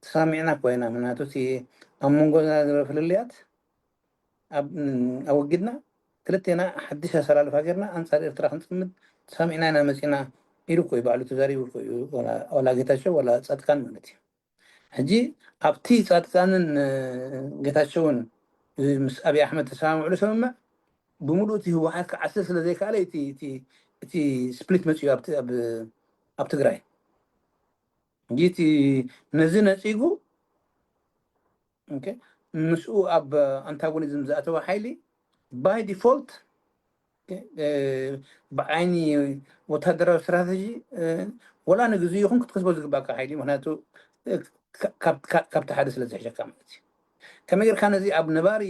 ተሳሚዕና ኮይና፣ ምክንያቱ እቲ ኣብ መንጎና ዝነበረ ፍልልያት ኣወጊድና፣ ክልቴና ሓድሽ ኣሰላልፋ ጌርና ኣንጻር ኤርትራ ክንጽምድ ተሳሚዕና ኢና መጺና ኢሉ እኮ እዩ ባዕሉ ተዛሪቡ እኮ እዩ። ዋላ ጌታቸው ዋላ ጻድቃን ማለት እዩ። ሕጂ ኣብቲ ጻድቃንን ጌታቸውን ምስ ኣብይ ኣሕመድ ተሰማምዕሉ ስምምዕ፣ ብምሉእ እቲ ህወሓት ክዓስል ስለ ዘይከኣለ እቲ ስፕሊት መፅዩ ኣብ ትግራይ። ሕጂ እቲ ነዚ ነፂጉ ምስኡ ኣብ ኣንታጎኒዝም ዝኣተወ ሓይሊ ባይ ዲፎልት ብዓይኒ ወታደራዊ ስትራተጂ ወላ ንግዜ ይኹን ክትከስቦ ዝግባእካ ሓይሊ፣ ምክንያቱ ካብቲ ሓደ ስለ ዝሕሸካ ማለት እዩ። ከመይ ጌርካ ነዚ ኣብ ነባሪ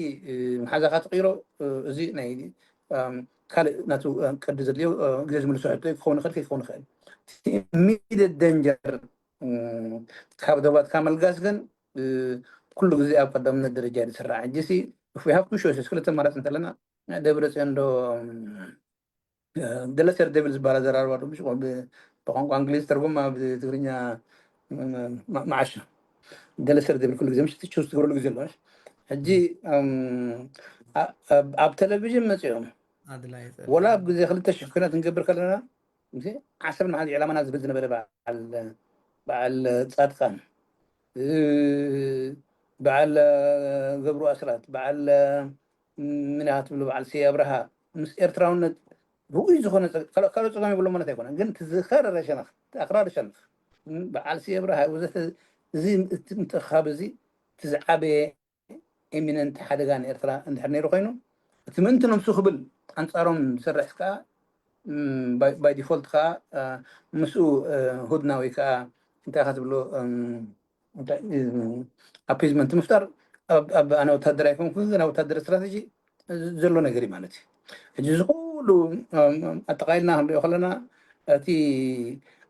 መሓዛኻ ትቕይሮ? እዚ ናይ ካልእ ናቱ ቅዲ ዘድልዮ ግዜ ዝምልሶ ሕቶ ክኸውን ይኽእል፣ ከይክኸውን ይኽእል። ኢሚድየት ደንጀር ካብ ዶባትካ መልጋስ ግን ኩሉ ግዜ ኣብ ቀዳምነት ደረጃ እዩ ዝስራዕ። ሕጂ ሲ if we have two choices፣ ክልተ ኣማራፂ እንተለና፣ ደብረፅዮን ዶ ደለሰር ደብል ዝበሃል ኣዘራርባ ዶ፣ ምሽ ብቋንቋ እንግሊዝ ተርጉም ኣብ ትግርኛ መዓሻ ደለሰር ደብል ኩሉ ግዜ ምሽ ቹዝ ትገብረሉ ግዜ ኣሎ። ሕጂ ኣብ ቴሌቪዥን መፅኦም ወላ ኣብ ግዜ ክልተ ሽሕ ኩናት ክንገብር ከለና ዓሰብ ንሓዚ ዕላማና ዝብል ዝነበረ በዓል ጻድቃን፣ በዓል ገብሩ ኣስራት፣ በዓል ምንያ ትብሉ፣ በዓል ስየ ኣብርሃ ምስ ኤርትራውነት ርኡይ ዝኾነ ካልኦ ጸገም የብሎ ማለት ኣይኮነን፣ ግን ትዝኸረረ ሸነኽ፣ ኣኽራሪ ሸነኽ፣ በዓል ስየ ኣብርሃ ወዘተ፣ እዚ ምትእኻብ እዚ ትዝዓበየ ኢሚነንት ሓደጋ ንኤርትራ እንድሕር ነይሩ ኮይኑ፣ እቲ ምእንቲ ነብሱ ክብል ኣንጻሮም ዝሰርሕ ከዓ ባይ ዲፎልት ከዓ ምስኡ ሁድና ወይ ከዓ እንታይ ኢኻ ትብሎ ኣፒዝመንት ምፍጣር ኣብ ኣነ ወታደር ኣይኮንኩን፣ ግን ኣብ ወታደር ስትራተጂ ዘሎ ነገር እዩ ማለት እዩ። ሕጂ እዚ ኩሉ ኣጠቃሊልና ክንሪኦ ከለና እቲ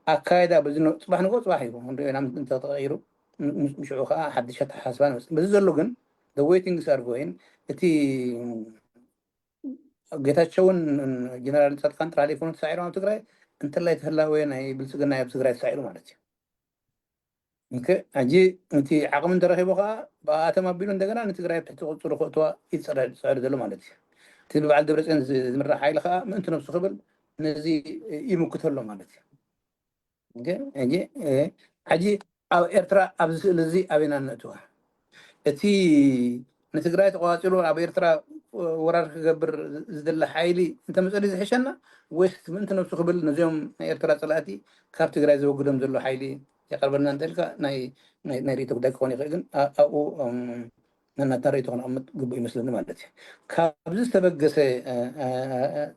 ኣካይዳ በዚ ጽባሕ ንጎ ጽባሕ እዩ ክንሪኦ ኢና እንተተቀይሩ ምሽዑ ከዓ ሓድሽ ኣተሓሳስባ ንመፅእ። በዚ ዘሎ ግን the way things are going፣ እቲ ጌታቸውን ጀነራል ፃድቃን ጥራሕ ዘይኮኑ ተሳዒሮም ኣብ ትግራይ፣ እንተላይ ተህላወ ናይ ብልፅግና ኣብ ትግራይ ተሳዒሩ ማለት እዩ። ሕጂ እቲ ዓቕሚ እንተረኪቡ ከዓ ብኣቶም ኣቢሉ እንደገና ንትግራይ ኣብ ትሕቲ ቁፅሩ ክእትዋ ይፅዕር ዘሎ ማለት እዩ። እቲ ብበዓል ደብረፅዮን ዝምራሕ ሓይሊ ከዓ ምእንቲ ነብሱ ክብል ነዚ ይምክቶ ኣሎ ማለት እዩ። ሕጂ ኣብ ኤርትራ ኣብዚ ስእሊ እዚ ኣበይና ነእትዋ? እቲ ንትግራይ ተቋፂሩ ኣብ ኤርትራ ወራር ክገብር ዝደሊ ሓይሊ እንተመፀ ዝሕሸና፣ ወይስ ምእንቲ ነብሱ ክብል ነዚኦም ናይ ኤርትራ ፀላእቲ ካብ ትግራይ ዘወግዶም ዘሎ ሓይሊ የቀርበልና እንተልካ ናይ ርእይቶ ጉዳይ ክኾን ይኽእል። ግን ኣብኡ ነናትና ርእይቶ ክነቐምጥ ግቡእ ይመስለኒ ማለት እዩ። ካብዚ ዝተበገሰ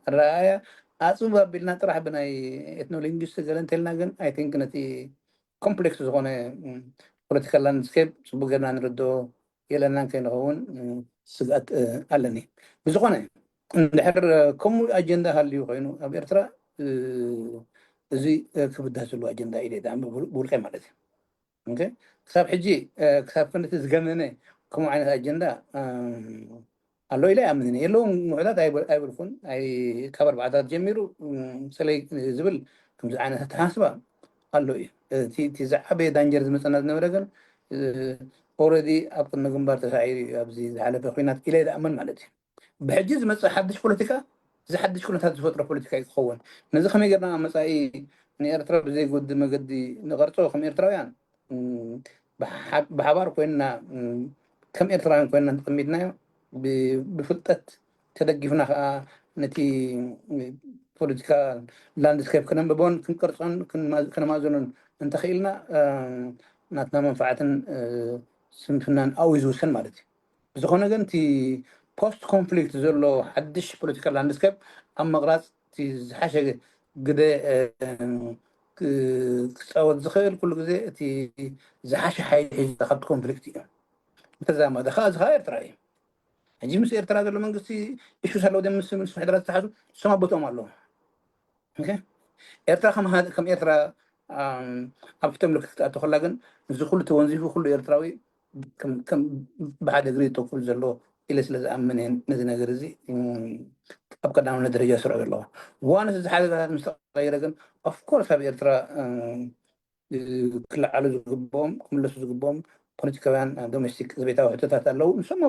ኣረኣእያ ኣፅብ ኣቢልና ጥራሕ ብናይ ኤትኖ ሊንግስት ገለ እንተልና ግን ኣይ ቲንክ ነቲ ኮምፕሌክስ ዝኾነ ፖለቲካል ላንድስኬፕ ፅቡቅ ገርና ንርድኦ የለናን ከይንኸውን ስግኣት ኣለኒ። ብዝኾነ እንድሕር ከምኡ ኣጀንዳ ሃልዩ ኮይኑ ኣብ ኤርትራ እዚ ክብዳህ ዝሉ ኣጀንዳ ኢለ ብውልቀይ ማለት እዩ። ክሳብ ሕጂ ክሳብ ክንድቲ ዝገነነ ከምኡ ዓይነት ኣጀንዳ ኣሎ ኢለ ኣይኣምንን። የለውን ምዑታት ኣይበልኩን። ካብ ኣርባዕታት ጀሚሩ ሰለይ ዝብል ከምዚ ዓይነት ኣተሓስባ ኣሎ እዩ። እቲ ዝዓበየ ዳንጀር ዝመፀና ዝነበረ ግን ኦረዲ ኣብ ቅድሚ ግንባር ተሳዒሩ እዩ። ኣብዚ ዝሓለፈ ኩናት ኢለ ዝኣምን ማለት እዩ። ብሕጂ ዝመፅእ ሓድሽ ፖለቲካ እዚ ሓድሽ ኩነታት ዝፈጥሮ ፖለቲካ እዩ ክኸውን። ነዚ ከመይ ጌርና መፃኢ ንኤርትራ ብዘይጎዲ መገዲ ንቐርፆ ከም ኤርትራውያን ብሓባር ኮይንና ከም ኤርትራውያን ኮይንና እንተቐሚጥናዮ ብፍልጠት ተደጊፍና ከዓ ነቲ ፖለቲካ ላንድስኬፕ ክነንብቦን ክንቀርፆን ከነማእዘኑን እንተኽኢልና ናትና መንፋዓትን ስንፍናን ኣብኡ እዩ ዝውሰን ማለት እዩ። ብዝኾነ ግን እቲ ፖስት ኮንፍሊክት ዘሎ ሓድሽ ፖለቲካል ላንድስኬፕ ኣብ መቕራፅ እቲ ዝሓሸ ግደ ክፃወት ዝኽእል ኩሉ ግዜ እቲ ዝሓሸ ሓይሊ ሒዙ ካብቲ ኮንፍሊክት እዩ። ተዛማዲ ከዓ እዚ ከዓ ኤርትራ እዩ። ሕጂ ምስ ኤርትራ ዘሎ መንግስቲ እሹ ኣለዉ ምስ ምስ ምሕደራ ዝተሓዙ እሶም ኣብ ቦትኦም ኣለዉ። ኤርትራ ከም ኤርትራ ኣብ ፍትሒ ምልክት ክትኣቱ ከላ ግን እዚ ኩሉ ተወንዚፉ ኩሉ ኤርትራዊ ብሓደ እግሪ ይተኩል ዘሎ ኢለ ስለ ዝኣምን እየ ነዚ ነገር እዚ ኣብ ቀዳምነት ደረጃ ዝስርዖ ዘለኹ። ዋንስ እዚ ሓደጋታት ምስ ተቐየረ ግን ኦፍኮርስ ኣብ ኤርትራ ክለዓሉ ዝግብኦም ክምለሱ ዝግብኦም ፖለቲካውያን ዶሜስቲክ ዘቤታዊ ሕቶታት ኣለዉ። ንሶም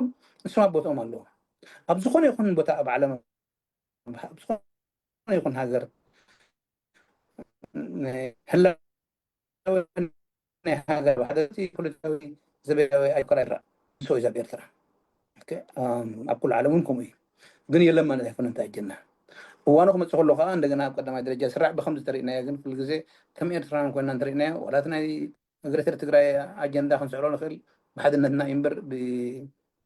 ኣብ ቦትኦም ኣለዉ። ኣብ ዝኾነ ይኹን ቦታ ኣብ ዓለም ዝኾነ ይኹን ሃገር ህላወ ናይ ሃገር ብሓደቲ ፖለቲካዊ ዘቤታዊ ኣይኮነ ይረኣ ሰው ኣብ ኤርትራ ኣብ ኩሉ ዓለም እውን ከምኡ እዩ። ግን የለን ማለት ኣይኮነ እንታይ ጀና እዋኑ ክመፅእ ከሎ ከዓ እንደገና ኣብ ቀዳማይ ደረጃ ስራዕ ብከምዚ ተሪእናዮ ግን ኩሉ ግዜ ከም ኤርትራውያን ኮይና እንተሪእናዮ ዋላት ናይ ግሬተር ትግራይ ኣጀንዳ ክንስዕሮ ንኽእል ብሓድነትና እዩ እምበር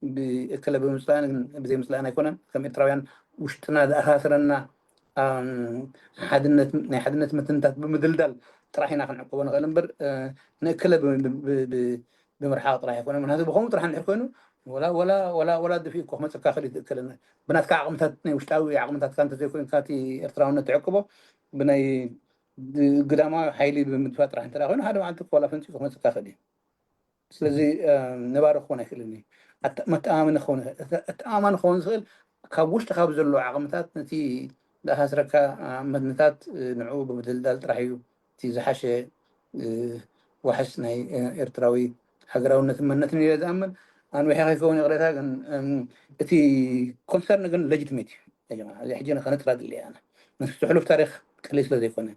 ብእከለ ብምፅላእን ብዘይምፅላእን ኣይኮነን። ከም ኤርትራውያን ውሽጥና ዝኣሳስረና ናይ ሓድነት ምትንታት ብምድልዳል ጥራሕ ኢና ክንዕቅቦ ንኽእል እምበር ንእከለ ብምርሓቕ ጥራሕ ኣይኮነን። ምክንያቱ ብኸምኡ ጥራሕ እንድሕር ኮይኑ ወላ ድፊ እኮ ክመፅካ ክእል ትእከለና ብናትካ ዓቕምታት ናይ ውሽጣዊ ዓቕምታትካ እንተዘይኮይንካ እቲ ኤርትራውነት ትዕቅቦ ብናይ ግዳማዊ ሓይሊ ብምድፋእ ጥራሕ እንተ ኮይኑ ሓደ መዓልቲ ኮላ ፈንፂ ክመፅካ ክእል እዩ። ስለዚ ነባሪ ክኾን ኣይክእልን እዩ። መተኣማመኒ ክኸውን ኣተኣማማኒ ክኸውን ዝኽእል ካብ ውሽጢ ካብ ዘሎ ዓቕምታት ነቲ ዝኣሳስረካ መትንታት ንዕኡ ብምድልዳል ጥራሕ እዩ እቲ ዝሓሸ ዋሕስ ናይ ኤርትራዊ ሃገራውነትን መንነትን ኢለ ዝኣምን። ኣንዊሐ ከይከውን ይቕሬታ ግን እቲ ኮንሰርን ግን ሌጂትሜት እዩ። እዚ ሕጂ ከነጥራ ድልየ ኣነ ምስ ሕሉፍ ታሪክ ቀሊል ስለ ዘይኮነ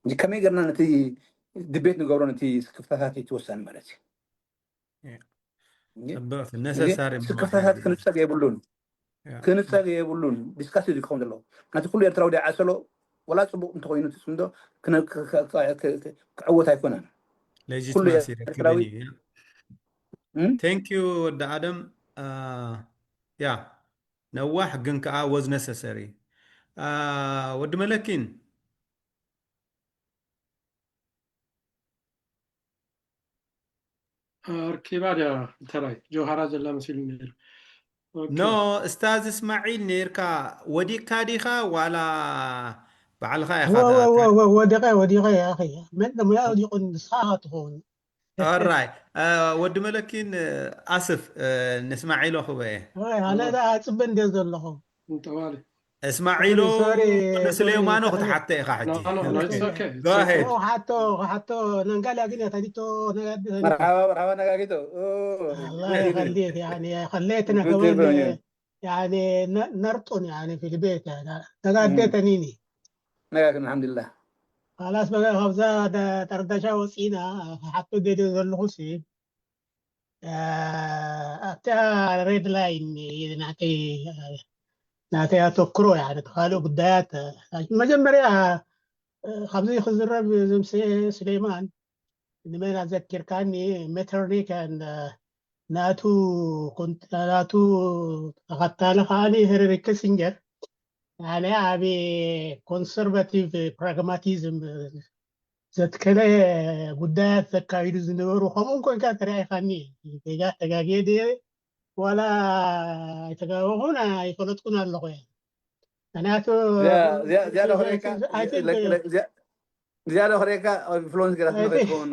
እዚ ከመይ ገርና ነቲ ድቤት ንገብሮ ነቲ ክፍተታት እዩ ትወሳኒ ማለት እዩ። ነሰሳሪ ክፍተታት ክንፀግ የብሉን ክንፀግ የብሉን ዲስካስ እዩ ዝኸውን ዘለዎ። ነቲ ኩሉ ኤርትራዊ ዳይዓሰሎ ወላ ፅቡቅ እንተኮይኑ ትስምዶ ክዕወት ኣይኮነን። ሌጂትማሲ ረክብን እዩ። ቴንክ ዩ ወዲ ኣደም። ያ ነዋሕ ግን ከዓ ወዝ ነሰሰሪ ወዲ መለኪን ኣርኪባ ድያ እንተራይ ጀውሃራ ዘላ መሲሉ ነይሩ። ኖ እስታዝ እስማዒል ነይርካ ወዲቅካ ዲኻ ዋላ ባዕልኻ ኢኻ ወዲቀ ወዲቀ ያኺ መን ደሞ ያ ወዲቁ ንስኻ ትኸውን ኦራይ ወዲ መለኪን ኣስፍ ንስማዒሎ ክበየ ኣነ ዳ ኣፅበ እንደ ዘለኹ እንጠዋሊ እስማዒሎ ንስሌማኖ ክትሓተ ኢኻ ሕጂ ሓቶ ሓቶ ነንጋላ ግን ያታዲቶ መርሓባ መርሓባ ነጋጊቶ ከሌት ከሌት ነከወል ነርጡን ፊልቤት ነጋደተኒኒ ነጋግን ኣልሓምዱሊላህ ካላስ በቃ ካብዛ ጠርዳሻ ወፂና ሓቶ ደልዮ ዘለኹ ሲ ኣብታ ሬድ ላይን ናተይ ናተይ ኣተክሮ ካልእ ጉዳያት መጀመርያ ካብዚ ክዝረብ ዝምስየ ስሌማን ንመን ኣዘኪርካኒ ሜተርኒክ ናቱ ናቱ ተኸታሊ ከዓኒ ሄንሪ ኪሲንጀር ኣነ ኣብ ኮንሰርቫቲቭ ፕራግማቲዝም ዘትከለ ጉዳያት ዘካይዱ ዝነበሩ፣ ከምኡ ኮይንካ ተረኣይካኒ። ጌጋ ተጋግየ ድየ ዋላ ኣይተጋገኹን ኣይፈለጥኩን ኣለኹ እየ። ምክንያቱ ዝያዳ ክርእየካ ኢንፍሉንስ ገራ ትኸውን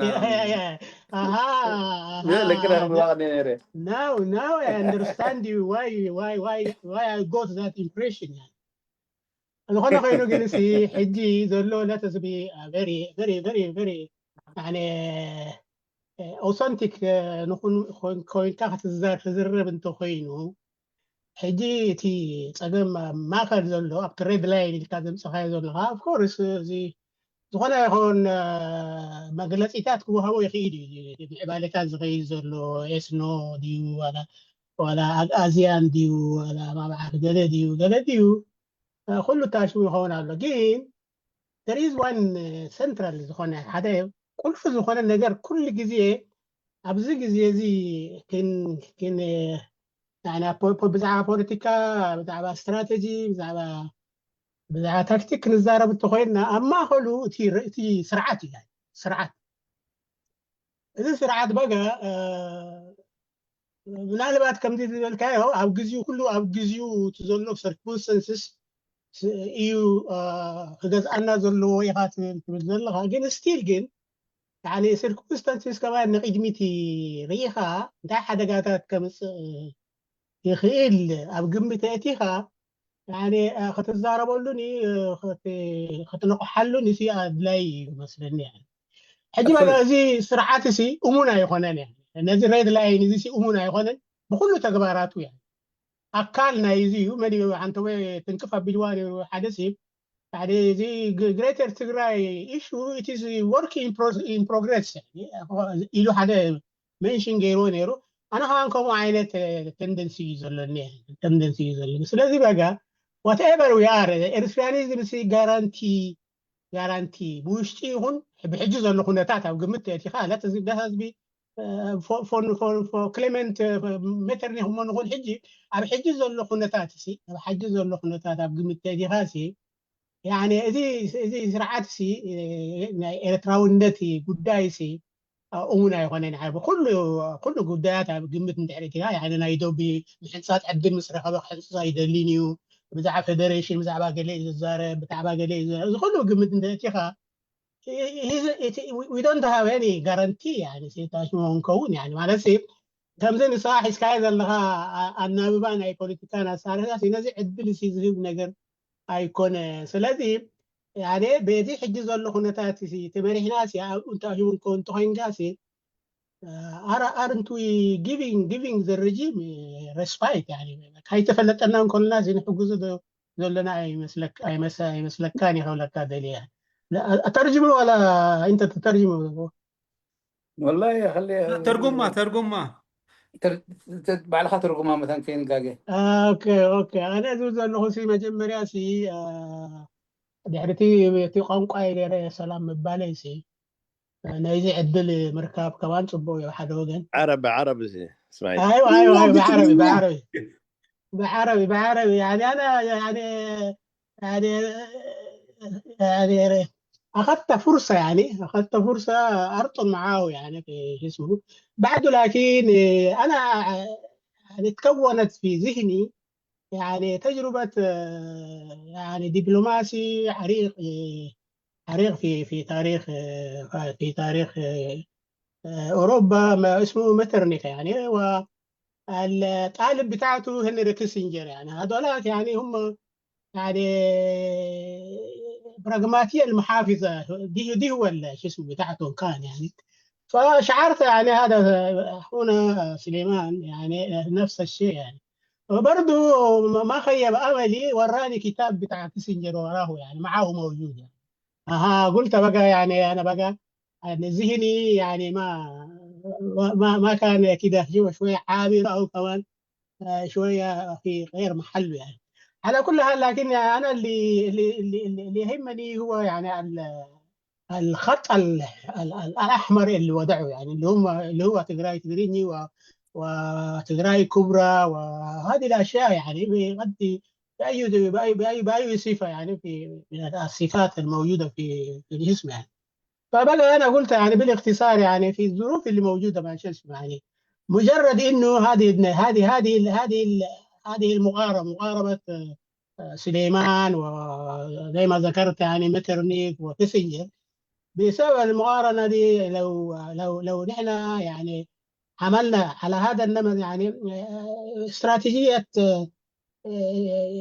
ለቅዳ ምዋቅ ነይረ። Now now I understand you, why why why why I got that impression. ዝኾነ ኮይኑ ግን ሲ ሕጂ ዘሎ let us be very very very very ኣውቶንቲክ ኮይንካ ክትዛር ክዝረብ እንተኮይኑ፣ ሕጂ እቲ ፀገም ኣብ ማእከል ዘሎ ኣብቲ ሬድ ላይን ኢልካ ዘምፀኻዮ ዘለካ፣ of course እዚ ዝኾነ ይኹን መግለፂታት ክወሃቦ ይኽእል እዩ። ምዕባለታት ዝኸይድ ዘሎ ኤስኖ ድዩ ዋላ ኣግኣዝያን ድዩ ዋላ ማብዓት ገለ ድዩ ገለ ድዩ ኩሉ ታሽሙ ይኸውን ኣሎ። ግን there is one central ዝኾነ ሓደ ቁልፊ ዝኾነ ነገር ኩሉ ግዜ ኣብዚ ግዜ እዚ ብዛዕባ ፖለቲካ፣ ብዛዕባ ስትራተጂ፣ ብዛዕባ ታክቲክ ክንዛረብ እንተኮይንና ኣብ ማእከሉ እቲ ስርዓት እዩ። ስርዓት እዚ ስርዓት በጋ ምናልባት ከምዚ ዝበልካዮ ኣብ ግዜኡ ኩሉ ኣብ ግዜኡ እቲ ዘሎ ሰርኩምስተንስስ እዩ ክገዝኣና ዘለዎ ኢኻ ትብል ዘለኻ። ግን ስቲል ግን ሰርኩምስተንስስ ከማን ንቅድሚት ርኢኻ እንታይ ሓደጋታት ከምፅእ ይኽእል ኣብ ግምት ኣእቲኻ ክትዛረበሉን ክትነቕሓሉን እቲ ኣድላይ እዩ መስለኒ። ሕጂ በቃ እዚ ስርዓት ሲ እሙን ኣይኮነን። ነዚ ሬድ ላይን እዚ ሲ እሙን ኣይኮነን ብኩሉ ተግባራቱ። ኣካል ናይ እዚ እዩ። መን እዩ ሓንተወ ትንክፍ ኣቢልዋ ነይሩ ሓደ ሲ ሓደ እዚ ግሬተር ትግራይ ኢሹ ኢት ኢዝ ወርክ ኢን ፕሮግረስ ኢሉ ሓደ ሜንሽን ገይርዎ ነይሩ። ኣነ ከማን ከምኡ ዓይነት ተንደንሲ እዩ ዘለኒ፣ ተንደንሲ እዩ ዘለኒ። ስለዚ በጋ ዋትኤቨር ዊ ኣር ኤርትራኒዝም ሲ ጋራንቲ ጋራንቲ ብውሽጢ ይኹን ብሕጂ ዘሎ ኩነታት ኣብ ግምት ተእቲኻ ለት ህዝቢ ክሌመንት ሜተርኒክ እሞ ንኹን ሕጂ ኣብ ሕጂ ዘሎ ኩነታት ሲ ኣብ ሕጂ ዘሎ ኩነታት ኣብ ግምት ተእቲኻ ሲ እዚ እዚ ስርዓት ሲ ናይ ኤርትራውነት ጉዳይ ሲ እሙን ኣይኮነን። ዓርቢ ኩሉ ኩሉ ጉዳያት ኣብ ግምት እንድሕር እቲኻ ናይ ዶቢ ምሕንጻጽ ዕድል ምስ ረኸበ ክሕንጽጽ ኣይደልን እዩ። ብዛዕባ ፌደሬሽን ብዛዕባ ገለ እዩ ዝዛረብ፣ ብዛዕባ ገለ እዩ ዝዛረብ። እዚ ኩሉ ግምት እንድሕር እቲኻ we don't have any guarantee ታሽሞ እንከውን ማለት ሲ ከምዚ ንስኻ ሒዝካዮ ዘለኻ ኣናብባ ናይ ፖለቲካን ኣሳርሕታ ነዚ ዕድል ሲ ዝህብ ነገር ኣይኮነ። ስለዚ ያኔ በዚ ሕጂ ዘሎ ኩነታት ሲ ተመሪሕና ሲ ኣብኡ እንተኣሽውን ከው እንተኮይንካ ሲ ኣረ ኣርንት ዊ ጊቪንግ ጊቪንግ ዘ ሬጂም ሬስፓይት። ካይተፈለጠና እንከልና ሲ ንሕግዙ ዘለና ኣይመስለካን ይኸብለካ ደልያ ኣተርጅሙ ዋላ እንተ ተተርጅሙ ወላሂ ከለ ተርጉማ ተርጉማ ባዕልኻ ተርጉማ መታን ከይንጋገ ኣነ ዝብል ዘለኹ ሲ መጀመርያ ሲ ድሕርቲ እቲ ቋንቋ ገይረ ሰላም ምባለይ ሲ ናይዚ ዕድል ምርካብ ከማን ፅቡቅ እዩ ሓደ ወገን ዓረብ ዓረብ እዚ እስማዒል ኣይዋ ኣይዋ ብዓረቢ ብዓረቢ ብዓረቢ ብዓረቢ ያኒ ኣነ ያኒ ያኒ ያኒ ኣኸተ ፍርሳ ያኒ ኣኸተ ፍርሳ ኣርጡን መዓው ያኒ ሽስሙ بعد لكن أنا يعني تكونت في ذهني يعني تجربة يعني دبلوماسي عريق عريق في في تاريخ في تاريخ أوروبا ما اسمه مترنيخ يعني والطالب بتاعته هنري كيسنجر يعني هذولاك يعني هم يعني براغماتية المحافظة دي دي هو شو اسمه بتاعتهم كان يعني فشعرت يعني هذا أخونا سليمان يعني نفس الشيء يعني وبرضه ما خيب أملي وراني كتاب بتاع كيسنجر وراه يعني معاه موجود يعني أها قلت بقى يعني أنا بقى يعني ذهني يعني ما ما ما كان كده شوية شوية عابر أو كمان شوية في غير محله يعني على كل حال لكن أنا اللي اللي اللي, اللي يهمني هو يعني الخط الأحمر اللي وضعه يعني اللي هم اللي هو تجراي تجريني وتجراي كبرى وهذه الأشياء يعني بيغطي بأي بأي بأي بأي صفة، يعني في من الصفات الموجودة في في الجسم يعني. فبقى أنا قلت يعني بالاختصار يعني في الظروف اللي موجودة مع شو اسمه يعني، مجرد إنه هذه هذه هذه هذه هذه المقاربة، مقاربة آه، سليمان وزي ما ذكرت يعني مترنيك وكيسنجر، بسبب المقارنة دي لو لو لو نحن يعني عملنا على هذا النمط يعني آه، استراتيجية آه،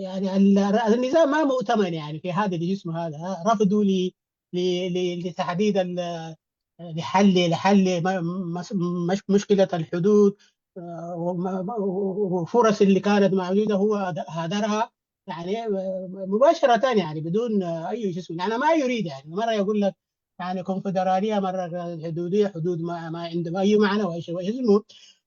يعني ال- النظام ما مؤتمن يعني في هذا الجسم هذا، رفضوا ل- ل- ل- لتحديد ال- لحل لحل م- مس- مش- مشكلة الحدود آه، وم- وفرص اللي كانت موجودة هو هدرها يعني آه، مباشرة يعني بدون آه، أي شيء. يعني ما يريد يعني مرة يقول لك يعني كونفدرالية، مرة حدودية، حدود ما ما عنده أي معنى وإيش وإيش اسمه.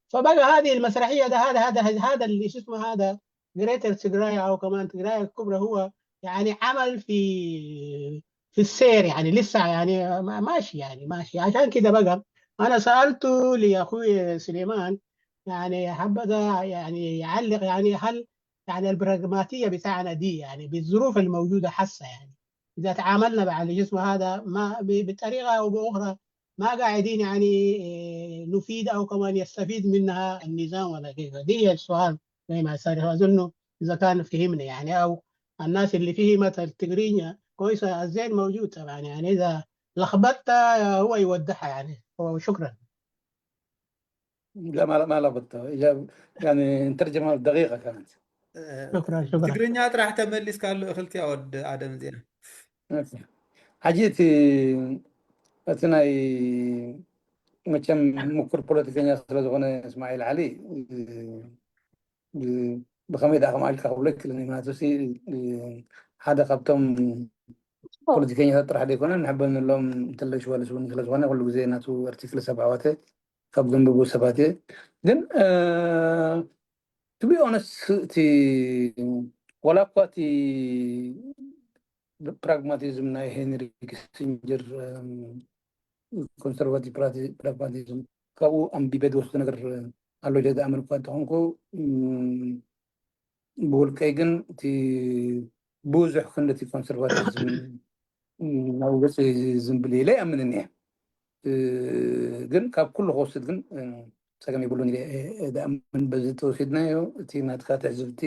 فبقى هذه المسرحية ده هذا هذا هذا اللي شو اسمه هذا جريتر تجراي او كمان تجراي الكبرى هو يعني عمل في في السير يعني لسه يعني ما- ماشي يعني ماشي. عشان كده بقى انا سالته لاخوي سليمان يعني حبذا يعني يعلق يعني هل يعني البراغماتيه بتاعنا دي يعني بالظروف الموجوده حسه يعني اذا تعاملنا مع الجسم هذا ما ب- بطريقه او باخرى ما قاعدين يعني إيه، نفيد او كمان يستفيد منها النظام ولا كيف؟ دي هي السؤال زي ما صار اظنه اذا كان فهمنا يعني او الناس اللي فهمت التقرينيا كويسه الزين موجود طبعا يعني اذا لخبطت هو يوضحها يعني. وشكرا. لا، ما ما لخبطت. إجاب- يعني الترجمة دقيقة كانت. شكرا شكرا. ትግርኛ ጥራሕ ተመሊስካሉ እኽልቲ ወዲ ኣደም እዚኣ ኦኬ። ሕጂ እቲ እቲ ናይ መቸም ምኩር ፖለቲከኛ ስለ ዝኾነ እስማዒል ዓሊ ብ- ብኸመይ ደኣ ከምኣ ኢልካ ክብሎ ይክእልን እዩ። ምክንያቱ ሲ ሓደ ካብቶም ፖለቲከኛታት ጥራሕ ዘይኮነ ንሕበነሎም ኢንተሌክቹዋልስ እውን ስለ ዝኾነ ኩሉ ግዜ ናቱ ኣርቲክል ሰብ ዓዋተ ካብ ዘንብቡ ሰባት እየ። ግን ቱ ቢ ኦነስት እቲ ዋላ እኳ እቲ ፕራግማቲዝም ናይ ሄንሪ ኪሲንጀር ኮንሰርቫቲቭ ፕራግማቲዝም ካብኡ ኣንቢበ ዝወስዶ ነገር ኣሎ ኢለ ዝኣምን እኳ እንተኾንኩ ብውልቀይ ግን እቲ ብዙሕ ክንዲ እቲ ኮንሰርቫቲዝም ናብ ገፅ ዝንብል ኢለ ይኣምንን እየ። ግን ካብ ኩሉ ክወስድ ግን ፀገም የብሉን ኢለ ዝኣምን። በዚ ተወሲድናዮ እቲ ናትካ ትዕዝብቲ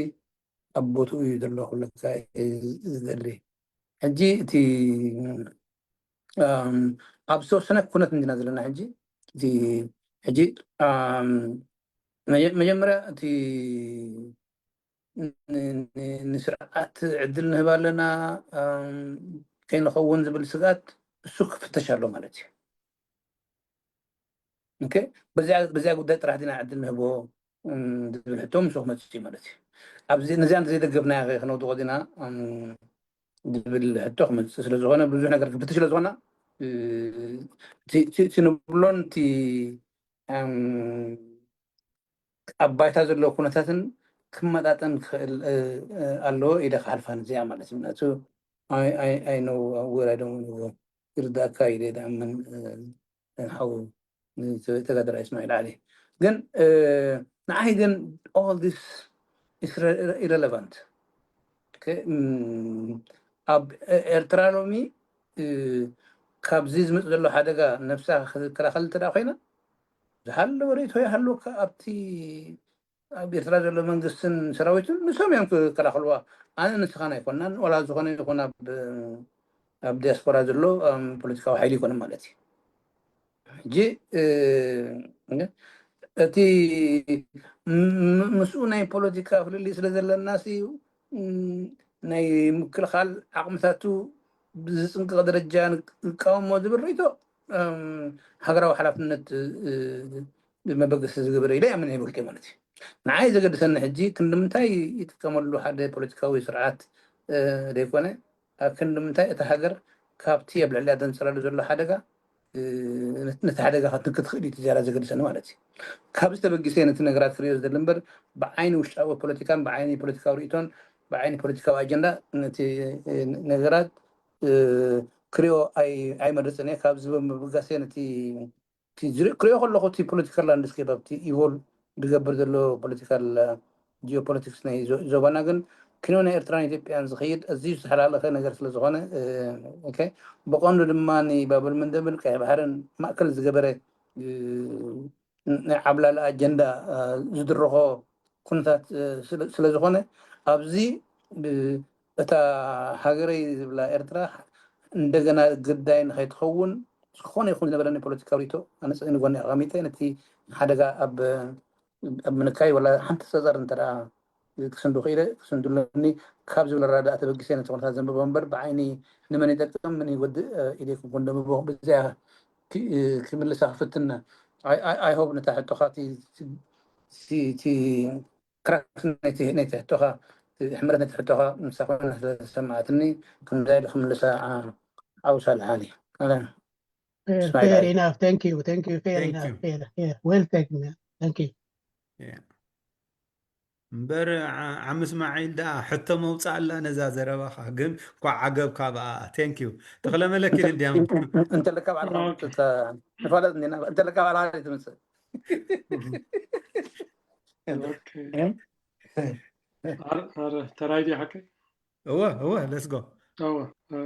ኣብ ቦትኡ እዩ ዘሎ ክብለካ ዝደሊ። ሕጂ እቲ ኣብ ዝተወሰነ ኩነት እንዲና ዘለና ሕጂ እቲ ሕጂ መጀመርያ እቲ ንስርዓት ዕድል ንህብ ኣለና ከይንኸውን ዝብል ስግኣት እሱ ክፍተሽ ኣሎ ማለት እዩ። በዚኣ ጉዳይ ጥራሕ ዲና ዕድል ንህቦ ዝብል ሕቶ ምስ ክመፅእ እዩ ማለት እዩ። ኣብዚ ነዚኣ ዘይደገፍናያ ክነውድቆ ዲና ዝብል ሕቶ ክመፅእ ስለዝኾነ ብዙሕ ነገር ክፍትሽ ስለዝኾና እቲ ንብሎን እቲ ኣብ ባይታ ዘለዉ ኩነታትን ክመጣጠን ክኽእል ኣለዎ ኢለ ክሓልፋ ነዚኣ ማለት እዩ። ምክንያቱ ኣይነው ወራዶም ይርዳእካ ኢለ ዝኣምን ሓው ተጋደላይ እስማዒል ዓሊ ግን ንዓይ ግን all this is irrelevant። ኣብ ኤርትራ ሎሚ ካብዚ ዝመፅ ዘሎ ሓደጋ ነብሳ ክትከላኸል እንተ ኮይና ዝሃለወ ርእቶ ይሃለወካ ኣብቲ ኣብ ኤርትራ ዘሎ መንግስትን ሰራዊትን ንሶም እዮም ክከላኸልዋ። ኣነ ንስኻን ኣይኮናን ዋላ ዝኾነ ይኹን ኣብ ዲያስፖራ ዘሎ ፖለቲካዊ ሓይሊ ይኮነ ማለት እዩ። ሕጂ እቲ ምስኡ ናይ ፖለቲካ ፍልልይ ስለ ዘለና ሲ ናይ ምክልኻል ዓቕምታቱ ብዝፅንቀቕ ደረጃ ንቃወሞ ዝብል ርእቶ ሃገራዊ ሓላፍነት መበገሲ ዝገበረ ኢለ ይኣምን እየ ብውልቀይ ማለት እዩ። ንዓይ ዘገድሰኒ ሕጂ ክንዲ ምንታይ ይጥቀመሉ ሓደ ፖለቲካዊ ስርዓት ዘይኮነ ኣብ ክንዲ ምንታይ እታ ሃገር ካብቲ ኣብ ልዕሊያ ዘንፀላሉ ዘሎ ሓደጋ ነቲ ሓደጋ ክትንክት ትኽእል እዩ እቲ ዝያዳ ዘገድሰኒ ማለት እዩ። ካብዚ ተበጊሰ ነቲ ነገራት ክሪኦ ዝደሊ እምበር ብዓይኒ ውሽጣዊ ፖለቲካን ብዓይኒ ፖለቲካዊ ርእቶን ብዓይኒ ፖለቲካዊ ኣጀንዳ ነቲ ነገራት ክሪኦ ኣይመርፅን እየ። ካብዚ ብምብጋስ ነቲ ክሪኦ ከለኹ እቲ ፖለቲካል ላንድስኬፕ ኣብቲ ኢቮል ዝገብር ዘሎ ፖለቲካል ጂኦፖለቲክስ ናይ ዞባና ግን ክንዮ ናይ ኤርትራን ኢትዮጵያን ዝኸይድ ኣዝዩ ዝተሓላለኸ ነገር ስለ ዝኾነ፣ እ፣ ኦኬ፣ ብቐንዱ ድማ ንባብል መንደብን ቀይሕ ባሕርን ማእከል ዝገበረ፣ እ፣ ናይ ዓብላሊ ኣጀንዳ፣ እ፣ ዝድርኾ ኩነታት፣ እ፣ ስለ፣ ስለ ዝኾነ ኣብዚ፣ እ፣ እታ ሃገረይ ዝብላ ኤርትራ እንደገና ግዳይ ንኸይትኸውን ዝኾነ ይኹን ዝነበረኒ ፖለቲካዊ ርእይቶ ኣነጽ ንጎኒ ኣቐሚጠ ነቲ ሓደጋ ኣብ፣ ኣብ ምንካይ ወላ ሓንቲ ጸጸር እንተ ደኣ ክስንዱ ክኢለ ክስንዱ ኣለኒ ካብ ዝብል ኣረዳድኣ ተበጊሰ ነቲ ኩነታት ዘንብቦ እምበር ብዓይኒ ንመን ይጠቅም ምን ይጎድእ፣ እ፣ ኢለ ኣይኮንኩን ዘንብቦ። ብዚኣ ክ-፣ እ፣ ክምልሳ ክፍትን። ኣይ፣ ኣይ፣ ኣይ ሆፕ ነታ ሕቶኻ እቲ፣ እቲ፣ እቲ ክራክስ ናይቲ፣ ናይቲ ሕቶኻ፣ እቲ ሕመረት ናይቲ ሕቶኻ ምሳኻ ስለ ዝሰማዓትኒ ከምዛ ኢለ ክምልሳ፣ ዓ-፣ ዓውሳ ኣለዓሊ። ኣለን። Fair, እስማዒል fair ዓሊ። Enough. Thank you, thank you. Fair Thank enough. you. Fair, yeah. Well taken, man. Thank you. Yeah. እምበር ዓ-፣ ዓም እስማዒል ደኣ ሕቶ መውፅእ ኣላ ነዛ ዘረባኻ፣ ግን ኳዕ ዓገብ ካብኣ። Thank you። ተኽለ መለኪ ድያም? እንተለካ ባዕልኻ ኦኬ። ምፅእ፣ ተ-፣ ንፋለጥ እንዲና፣ እንተለካ ባዕልኻ ትምፅእ። ኦኬ። ኣረ፣ ኣረ፣ ተራይ ድዩ ሓቀይ? እወ፣ እወ፣ let's go። እወ፣ እ፣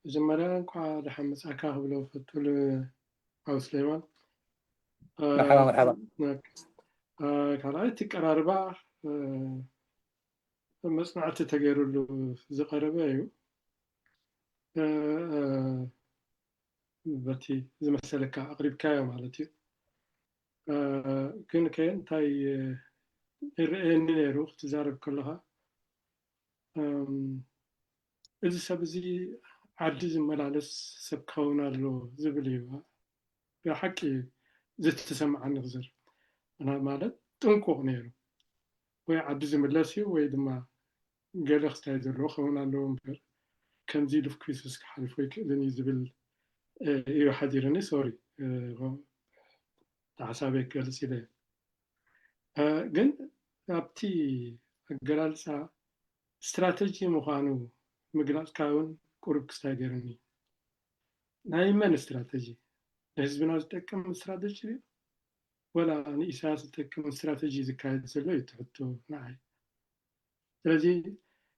መጀመርያ እንኳዕ ደሓን መጻእካ ክብሎ ፈቱ ል-፣ ኣብ ስሌማን። እ፣ መርሓባ፣ መርሓባ። ኦኬ። እ፣ ካልኣይ እቲ ቀራርባ፣ እ፣ መጽናዕቲ ተገይሩሉ ዝቐረበ እዩ። እ፣ እ፣ በቲ ዝመሰለካ ኣቕሪብካዮ ማለት እዩ። እ፣ ግን ከ እንታይ፣ እ፣ ይረኣየኒ ነይሩ ክትዛረብ ከለኻ፣ እም፣ እዚ ሰብ እዚ ዓዲ ዝመላለስ ሰብ ክኸውን ኣለዎ ዝብል እዩ ብሓቂ ዝተሰማዓኒ ክዝር። ምና-፣ ማለት ጥንቁቕ ነይሩ። ወይ ዓዲ ዝምለስ እዩ ወይ ድማ ገለ ክስታይ ዘለዎ ክኸውን ኣለዎ እምበር ከምዚ ኢሉ ክኩስስ ክሓልፎ ኣይክእልን እዩ ዝብል፣ እ፣ እዩ ሓዲርኒ። ሶሪ፣ እ፣ ሓሳበይ ክገልጽ ኢለ እየ። እ፣ ግን ኣብቲ ኣገላልጻ ስትራተጂ ምዃኑ ምግላጽካ እውን ቁሩብ ክስታይ ገይሩኒ። ናይ መን ስትራተጂ? ንህዝብና ዝጠቅም ስትራተጂ ድዩ? ወላ ንኢሳያስ ዝጠቅም ስትራተጂ ዝካየድ ዘሎ እዩ እቲ ሕቶ ንዓይ። ስለዚ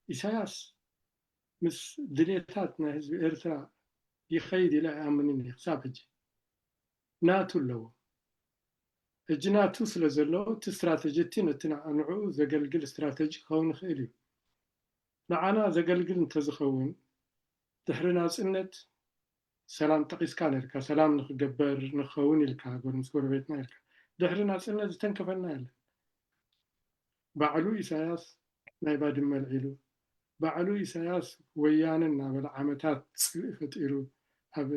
ኢሳያስ ምስ ድሌታት ናይ ህዝቢ ኤርትራ ይኸይድ ኢለ ኣይኣምንን እየ ክሳብ ሕጂ። ናቱ ኣለዎ። ሕጂ ናቱ ስለ ዘለዎ እቲ ስትራተጂ እቲ ነቲ ንዓ-፣ ንዕኡ ዘገልግል ስትራተጂ ክኸውን ይኽእል እዩ። ንዓና ዘገልግል እንተዝኸውን ድሕሪ ናጽነት ሰላም ጠቒስካ ነርካ፣ ሰላም ንክገበር ንክኸውን ኢልካ፣ ጎር-፣ ምስ ጎረቤትና ኢልካ። ድሕሪ ናጽነት ዝተንከፈና የለን። ባዕሉ ኢሳያስ ናይ ባድመ ኣልዒሉ፣ ባዕሉ ኢሳያስ ወያነ እናበለ ዓመታት ጽልኢ ፈጢሩ ኣብ፣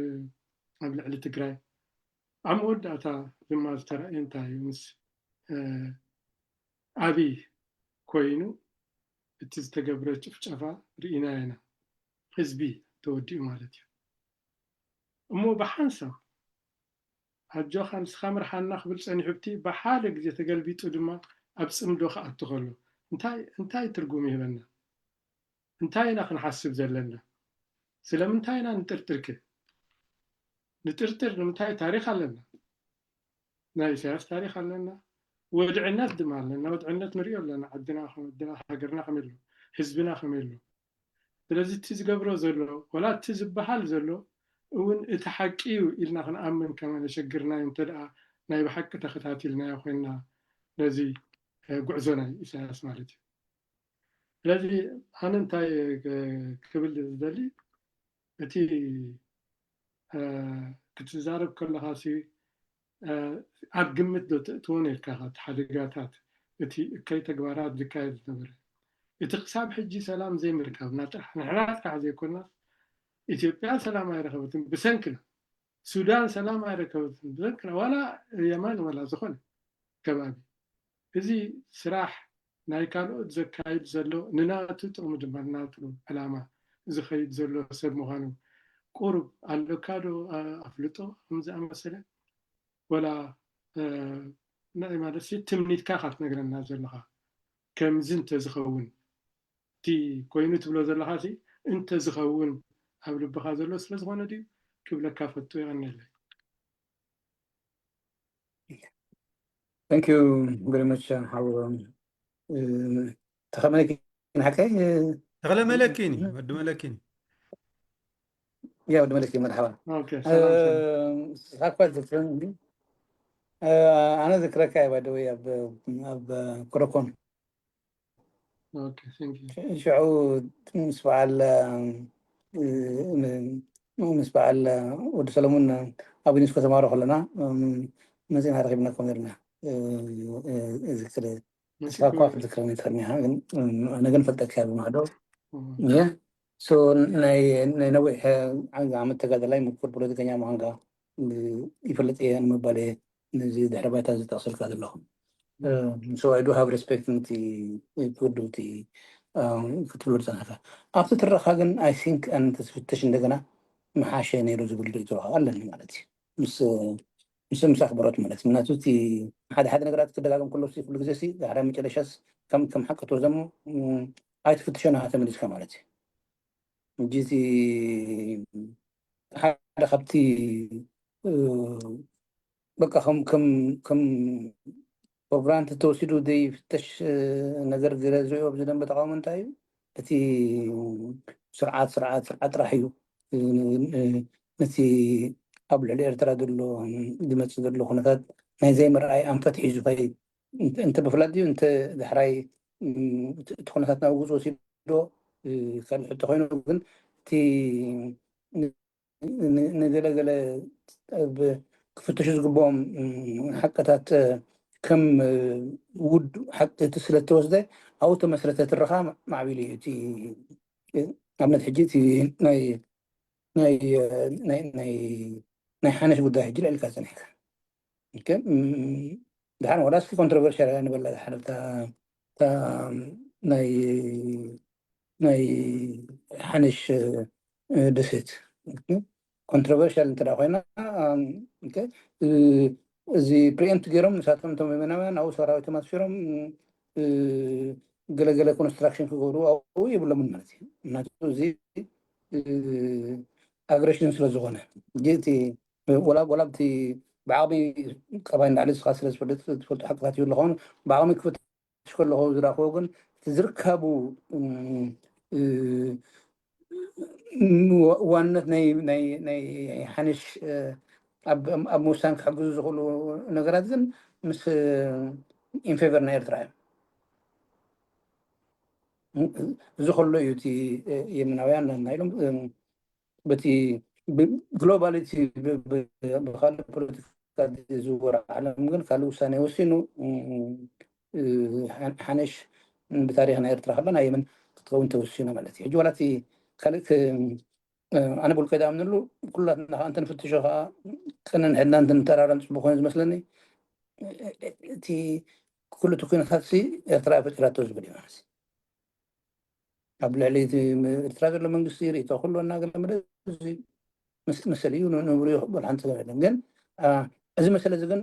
ኣብ ልዕሊ ትግራይ። ኣብ መወዳእታ ድማ ዝተራእየ እንታይ እዩ? ምስ፣ እ፣ ኣብይ ኮይኑ እቲ ዝተገብረ ጭፍጨፋ ርኢናዮ ኢና። ህዝቢ ተወዲኡ ማለት እዩ። እሞ ብሓንሳብ ኣጆኻ ንስኻ ምርሓና ክብል ጸኒሑ፣ ብቲ ብሓደ ግዜ ተገልቢጡ ድማ ኣብ ጽምዶ ክኣቱ ከሎ እንታይ፣ እንታይ ትርጉም ይህበና? እንታይ ኢና ክንሓስብ ዘለና? ስለምንታይ ኢና ንጥርጥር ከ? ንጥርጥር ንምንታይ? ታሪኽ ኣለና። ናይ ኢሳያስ ታሪኽ ኣለና። ወድዕነት ድማ ኣለና። ወድዕነት ንሪኦ ኣለና። ዓድና ከመይ፣ ዓድና፣ ሃገርና ከመይ ኣሎ? ህዝብና ከመይ ኣሎ? ስለዚ እቲ ዝገብሮ ዘሎ፣ ወላ እቲ ዝበሃል ዘሎ እውን እቲ ሓቂ እዩ ኢልና ክንኣምን ከማን የሸግርና እዩ፣ እንተ ደኣ ናይ ብሓቂ ተኸታቲልናዮ ኮይንና ነዚ፣ እ፣ ጉዕዞ ናይ ኢሳያስ ማለት እዩ። ስለዚ ኣነ እንታይ፣ እ፣ ክብል ዝደሊ፣ እቲ፣ እ፣ ክትዛረብ ከለኻ ሲ፣ እ፣ ኣብ ግምት ዶ ተእትዎ ነርካ እቲ ሓደጋታት፣ እቲ እከይ ተግባራት ዝካየድ ዝነበረ? እቲ ክሳብ ሕጂ ሰላም ዘይምርካብና ጥራሕ፣ ንሕና ጥራሕ ዘይኮና፣ ኢትዮጵያ ሰላም ኣይረኸበትን ብሰንክና፣ ሱዳን ሰላም ኣይረከበትን ብሰንክና፣ ዋላ የመን ዋላ ዝኾነ ከባቢ። እዚ ስራሕ ናይ ካልኦት ዘካይድ ዘሎ ንናቱ ጥቕሚ ድማ ንናቱ ዕላማ ዝኸይድ ዘሎ ሰብ ምዃኑ ቁሩብ ኣለካ ዶ፣ ኣ-፣ ኣፍልጦ ከም ዝኣመሰለ? ወላ፣ እ፣ ንዓይ ማለት ሲ ትምኒትካ ኢኻ ትነግረና ዘለኻ። ከምዚ እንተዝኸውን፣ እቲ ኮይኑ ትብሎ ዘለኻ ሲ እንተዝኸውን ኣብ ልብኻ ዘሎ ስለ ዝኾነ ድዩ ክብለካ ፈቱ። የቐንየለይ። Thank you very much, ሓው፣ እ፣ ተኸመኪ ሓቀይ ተኽለ መለኪኒ ወዲ መለኪኒ ያ ወዲ መለኪ መርሓባ ኦኬ ሰላም ሰላም ሳኳ ዝፍን ኣነ ዝክረካ እየ ባደወይ ኣብ ኣብ ክረኮን ኦኬ thank you ሽዑ ምስ በዓል ምስ በዓል ወዲ ሰለሙን ኣብ ዩኒስኮ ተማሮ ከለና መፅና ረኪብና ኮም ነርና ዝክር ተስፋ እኳ ክትዝክረኒ ትኽእል ኢኻ ግን ኣነ ግን ፈልጠካ ብማዕዶ ሶ ናይ ናይ ነዊሕ ዓመት ተጋደላይ ምኩር ፖለቲከኛ ምዃንካ ይፈልጥ እየ ንምባል እየ ነዚ ድሕሪ ባይታ ዝጠቕሰልካ ዘለኹ so I do have respect ነቲ ክውድውቲ ክትብሎ ዝፀናሕካ ኣብቲ ትረኻ ግን I think ኣን ተስፍተሽ እንደገና ምሓሸ ነይሩ ዝብል ርእቶ ኣለኒ ማለት እዩ ምስ ምስ ምሳኽ በሮት ማለት ምክንያቱ እቲ ሓደ ሓደ ነገራት ክደጋገም ከሎ ኩሉ ግዜ ዳሕራይ መጨረሻስ ከም ከም ሓቂ ትወዘሞ ኣይትፍትሾ ናኻ ተመሊስካ ማለት እዩ ሕጂ እቲ ሓደ ካብቲ በቃ ከም ከም ከም ፕሮግራም ተወሲዱ ዘይፍተሽ ነገር ገለ ዝሪኦ ኣብዚ ደንበ ተቃውሞ እንታይ እዩ እቲ ስርዓት ስርዓት ስርዓት ጥራሕ እዩ ነቲ ኣብ ልዕሊ ኤርትራ ዘሎ ዝመፅእ ዘሎ ኩነታት ናይ ዘይምርኣይ ኣንፈት ሒዙ ከይድ እንተ ብፍላት ድዩ እንተ ዳሕራይ እቲ ኩነታት ናብ ግብፂ ወሲዶ ካልእ ሕቶ ኮይኑ ግን እቲ ንገለገለ ክፍትሹ ዝግብኦም ሓቅታት ከም ውድ ሓቂ እቲ ስለተወስደ ኣብኡ ተመስረተ ትረኻ ማዕቢሉ እዩ እቲ ኣብነት ሕጂ እቲ ናይ ናይ ናይ ናይ ናይ ሓነሽ ጉዳይ ሕጂ ልዕልካ ጸኒሕካ ድሓን ወላ እስኪ ኮንትሮቨርሽል እያ ንበላ ድሓን እታ ናይ ናይ ሓነሽ ደሴት ኮንትሮቨርሽል እንተ ኮይና እዚ ፕሪኤምፕት ገይሮም ንሳቶም እቶም የመናውያን ኣብኡ ሰራዊቶም ኣስፊሮም ገለገለ ኮንስትራክሽን ክገብሩ ኣብኡ የብሎምን ማለት እዩ ምክንያቱ እዚ ኣግሬሽን ስለ ዝኾነ እቲ ወላ ወላ ብቲ ብዓቕሚ ቀባይ ንላዕሊ ስኻ ስለ ዝፈልጥ ትፈልጡ ሓቅታት ይብሉ ኸውን ብዓቕሚ ክፍትሽ ከለኹ ዝረኽቦ ግን እቲ ዝርካቡ ዋንነት ናይ ናይ ናይ ሓንሽ ኣብ ኣብ ምውሳን ክሕግዙ ዝኽእሉ ነገራት ግን ምስ ኢንፌቨር ናይ ኤርትራ እዮም እዚ ከሎ እዩ እቲ የመናውያን ናይሎም በቲ ግሎባሊቲ ብካልእ ፖለቲካ ዝወር ዓለም ግን ካልእ ውሳኔ ወሲኑ ሓነሽ ብታሪክ ናይ ኤርትራ ከሎ ናይ የመን ክትኸውን ተወሲኑ ማለት እዩ ሕጂ ዋላቲ ካልእ ኣነ ብልቀ ዝኣምነሉ ኩላትና ከዓ እንተንፍትሾ ከዓ ቅንን ሕድና እንተንተራረም ፅቡቅ ኮይኑ ዝመስለኒ እቲ ኩሉ እቲ ኩነታት ሲ ኤርትራ ፈጢራቶ ዝብል እዩ ማለት ኣብ ልዕሊ እቲ ኤርትራ ዘሎ መንግስቲ ርእቶ ኩሉ እናገለመለ መሰል እዩ ንብሩ ይኽበል ሓንቲ ነገር የለን ግን እዚ መሰለ እዚ ግን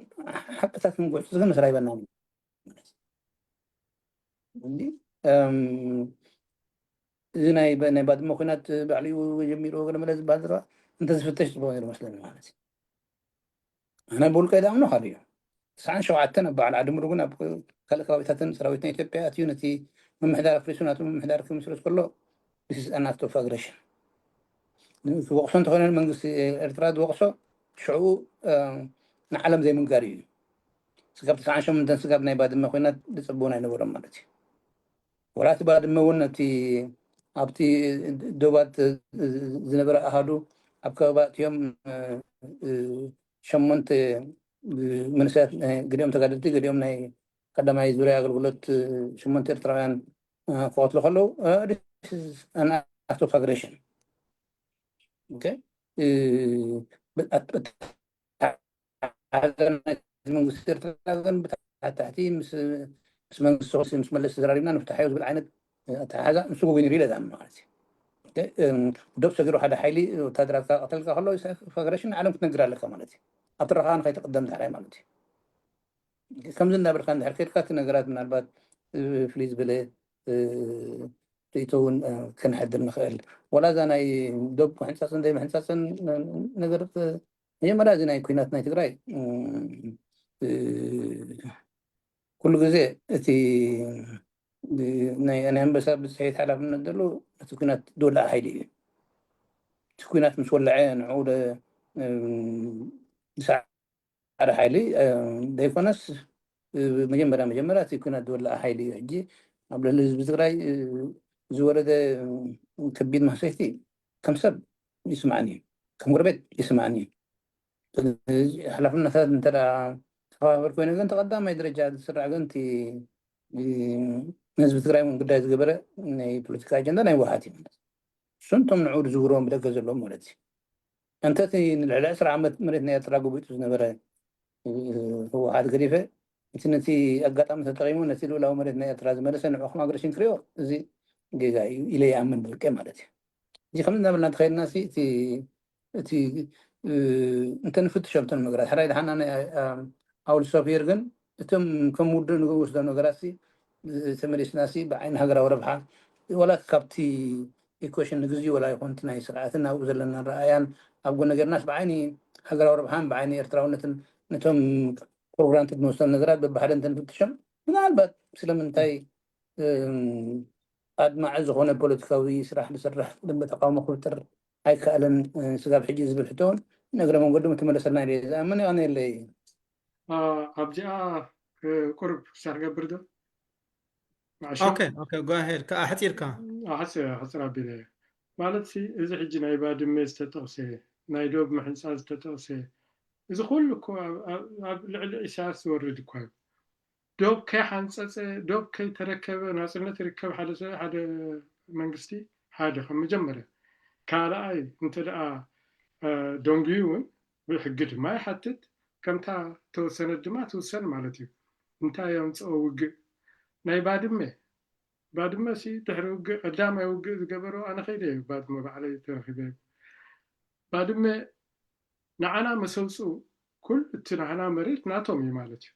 ሓቅታት ክንጉዕፅ ግን መሰል ኣይበና እዚ ናይ ናይ ባድመ ኩናት ባዕሉ ጀሚሩ ገለመለ ዝበሃል ዘረባ እንተዝፍተሽ ፅቡቅ ነይሩ መስለኒ ማለት እዩ ኣነ ብውልቀይ ዝኣምኖ ካልእ እዩ ትስዓን ሸውዓተን ኣብ በዓል ዓዲ ምሩግን ኣብ ካልእ ከባቢታትን ሰራዊት ናይ ኢትዮጵያ ኣትዩ ነቲ ምምሕዳር ኣፍሪሱ ናቱ ምምሕዳር ክምስርት ከሎ this is an act of aggression ዝወቕሶ እንተኾነ መንግስቲ ኤርትራ ዝወቕሶ ሽዑ ንዓለም ዘይምንጋር እዩ ስጋብ ትስዓን ሸሞንተን ስጋብ ናይ ባድመ ኮይናት ዝፅብውን ኣይነበሮም ማለት እዩ ወላ እቲ ባድመ እውን እቲ ኣብቲ ዶባት ዝነበረ ኣሃዱ ኣብ ከባቢ ኣትዮም ሸሞንተ መንእሰያት ገሊኦም ተጋደልቲ ገሊኦም ናይ ቀዳማይ ዙርያ ኣገልግሎት ሸሞንተ ኤርትራውያን ክቐትሉ ከለዉ ኣክት ኦፍ ኣግሬሽን ኣተሓሕዛ ናይ መንግስቲ ኤርትራ ግን ብታሕታሕቲ ምስ መንግስቲ ምስ መለስ ተዘራሪብና ንፍታሓዮ ዝብል ዓይነት ኣተሓሕዛ ንሱ ጎጎይ ነይሩ ኢለ ዝኣምን ማለት እዩ ዶብ ሰጊሩ ሓደ ሓይሊ ወታደራት ቀተልካ ከሎ ፈግረሽን ዓለም ክትነግር ኣለካ ማለት እዩ ኣብቲ ረኻ ንኸይትቅደም ዳሕራይ ማለት እዩ ከምዚ እናበልካ እንድሕር ከድካ እቲ ነገራት ምናልባት ፍልይ ዝበለ ርእቶ እውን ክንሕድር ንኽእል ወላ እዛ ናይ ዶብ ምሕንፃፅን ዘይምሕንፃፅን ነገር መጀመርያ እዚ ናይ ኩናት ናይ ትግራይ ኩሉ ግዜ እቲ ናይ ኣንበሳ ብፅሒት ሓላፍነት ዘሎ እቲ ኩናት ዝወለዐ ሓይሊ እዩ። እቲ ኩናት ምስ ወለዐ ንዕኡ ዝሰዓረ ሓይሊ ዘይኮነስ፣ መጀመርያ መጀመርያ እቲ ኩናት ዝወለዐ ሓይሊ እዩ። ሕጂ ኣብ ልዕሊ ህዝቢ ትግራይ ዝወረደ ከቢድ ማህሰይቲ ከም ሰብ ይስማዕኒ እዩ፣ ከም ጎረቤት ይስማዕኒ እዩ። ሓላፍነታት እንተ ተኸባበር ኮይኑ ግን ተቐዳማይ ደረጃ ዝስራዕ ግን እቲ ንህዝቢ ትግራይ እውን ግዳይ ዝገበረ ናይ ፖለቲካ ኣጀንዳ ናይ ህወሓት እዩ ማለት እዩ። እሱን እቶም ንዕኡ ዝዝውርዎም ብደገ ዘለዎም ማለት እዩ። እንተ እቲ ንልዕሊ ዕስራ ዓመት መሬት ናይ ኤርትራ ጎቢጡ ዝነበረ ህወሓት ገዲፈ፣ እቲ ነቲ ኣጋጣሚ ተጠቒሙ ነቲ ልኡላዊ መሬት ናይ ኤርትራ ዝመለሰ ንዕኡ ከም ኣግሬሽን ክሪኦ፣ እዚ ጌጋ እዩ ኢለ ይኣምን ብውልቀ ማለት እዩ። እዚ ከምዚ እናበልና እንተኸይድና ሲ እቲ እቲ እንተ ንፍትሾም እቶም ነገራት ሕራይ ደሓና ናይ ኣውል ሶፍየር ግን እቶም ከም ውድእ ንወስዶም ነገራት ሲ ተመሊስና ሲ ብዓይኒ ሃገራዊ ረብሓ ዋላ ካብቲ ኢኮሽን ንግዜ ዋላ ይኹን እቲ ናይ ስርዓትን ኣብኡ ዘለና ረኣያን ኣብ ጎነ ገርናስ ብዓይኒ ሃገራዊ ረብሓን ብዓይኒ ኤርትራውነትን ነቶም ፕሮግራም ንወስዶም ነገራት በብሓደ እንተ ንፍትሾም ምናልባት ስለምንታይ ኣድማዒ ዝኾነ ፖለቲካዊ ስራሕ ዝሰርሕ ደንበ ተቃውሞ ክፍጥር ኣይከኣለን ስጋብ ሕጂ ዝብል ሕቶ እውን ንእግረ መንገዱ ምተመለሰልና ኢለ ዝኣምን። የቐንየለይ። ኣብዚኣ ቁርብ ክሳር ገብር ዶ ሄድ ኣሕፂርካ ሕፅር ኣቢለ ማለት እዚ ሕጂ ናይ ባድመ ዝተጠቕሰ ናይ ዶብ ምሕንፃ ዝተጠቕሰ እዚ ኩሉ እኮ ኣብ ልዕሊ ኢሳያስ ዝወርድ እኳ እዩ። ዶብ ከይሓንፀፀ ዶብ ከይተረከበ ናፅነት ይርከብ ሓደ ሰብ ሓደ መንግስቲ ሓደ ከም መጀመርያ ካልኣይ እንተ ደኣ ደንጉዩ እውን ብሕጊ ድማ ይሓትት ከምታ ተወሰነት ድማ ትውሰን ማለት እዩ። እንታይ የምፅኦ ውግእ ናይ ባድመ ባድመ ሲ ድሕሪ ውግእ ቀዳማይ ውግእ ዝገበሮ ኣነ ከይደ እዩ ባድመ ባዕለይ ተረኪበ ባድመ ንዓና መሰውፅኡ ኩሉ እቲ ናህና መሬት ናቶም እዩ ማለት እዩ።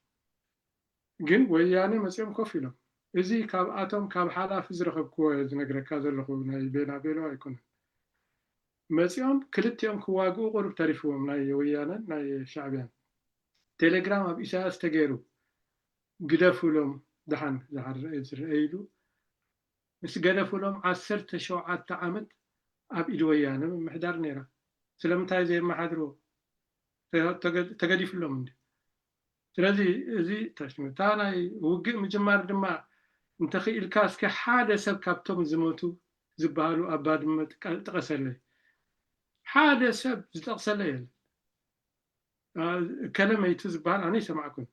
ግን ወያነ መፅኦም ኮፍ ኢሎም እዚ ካብኣቶም ካብ ሓላፊ ዝረኸብክዎ ዝነግረካ ዘለኹ ናይ ቤላ ቤሎ ኣይኮነን። መፂኦም ክልቲኦም ክዋግኡ ቁሩብ ተሪፍዎም ናይ ወያነን ናይ ሻዕብያን ቴሌግራም ኣብ ኢሳያስ ተገይሩ ግደፉሎም ደሓን ዝረአ ኢሉ ምስ ገደፉሎም ዓሰርተ ሸውዓተ ዓመት ኣብ ኢድ ወያነ ምምሕዳር ነይራ። ስለምንታይ ዘየመሓድርዎ? ተገዲፍሎም እንዲ። ስለዚ እዚ ተሽምታ ናይ ውግእ ምጅማር ድማ እንተኽኢልካ እስኪ ሓደ ሰብ ካብቶም ዝሞቱ ዝበሃሉ ኣብ ባድመ ጥቀሰለይ። ሓደ ሰብ ዝጠቕሰለይ የለን። እከለ መይቱ ዝበሃል ኣነ ይሰማዕኩን።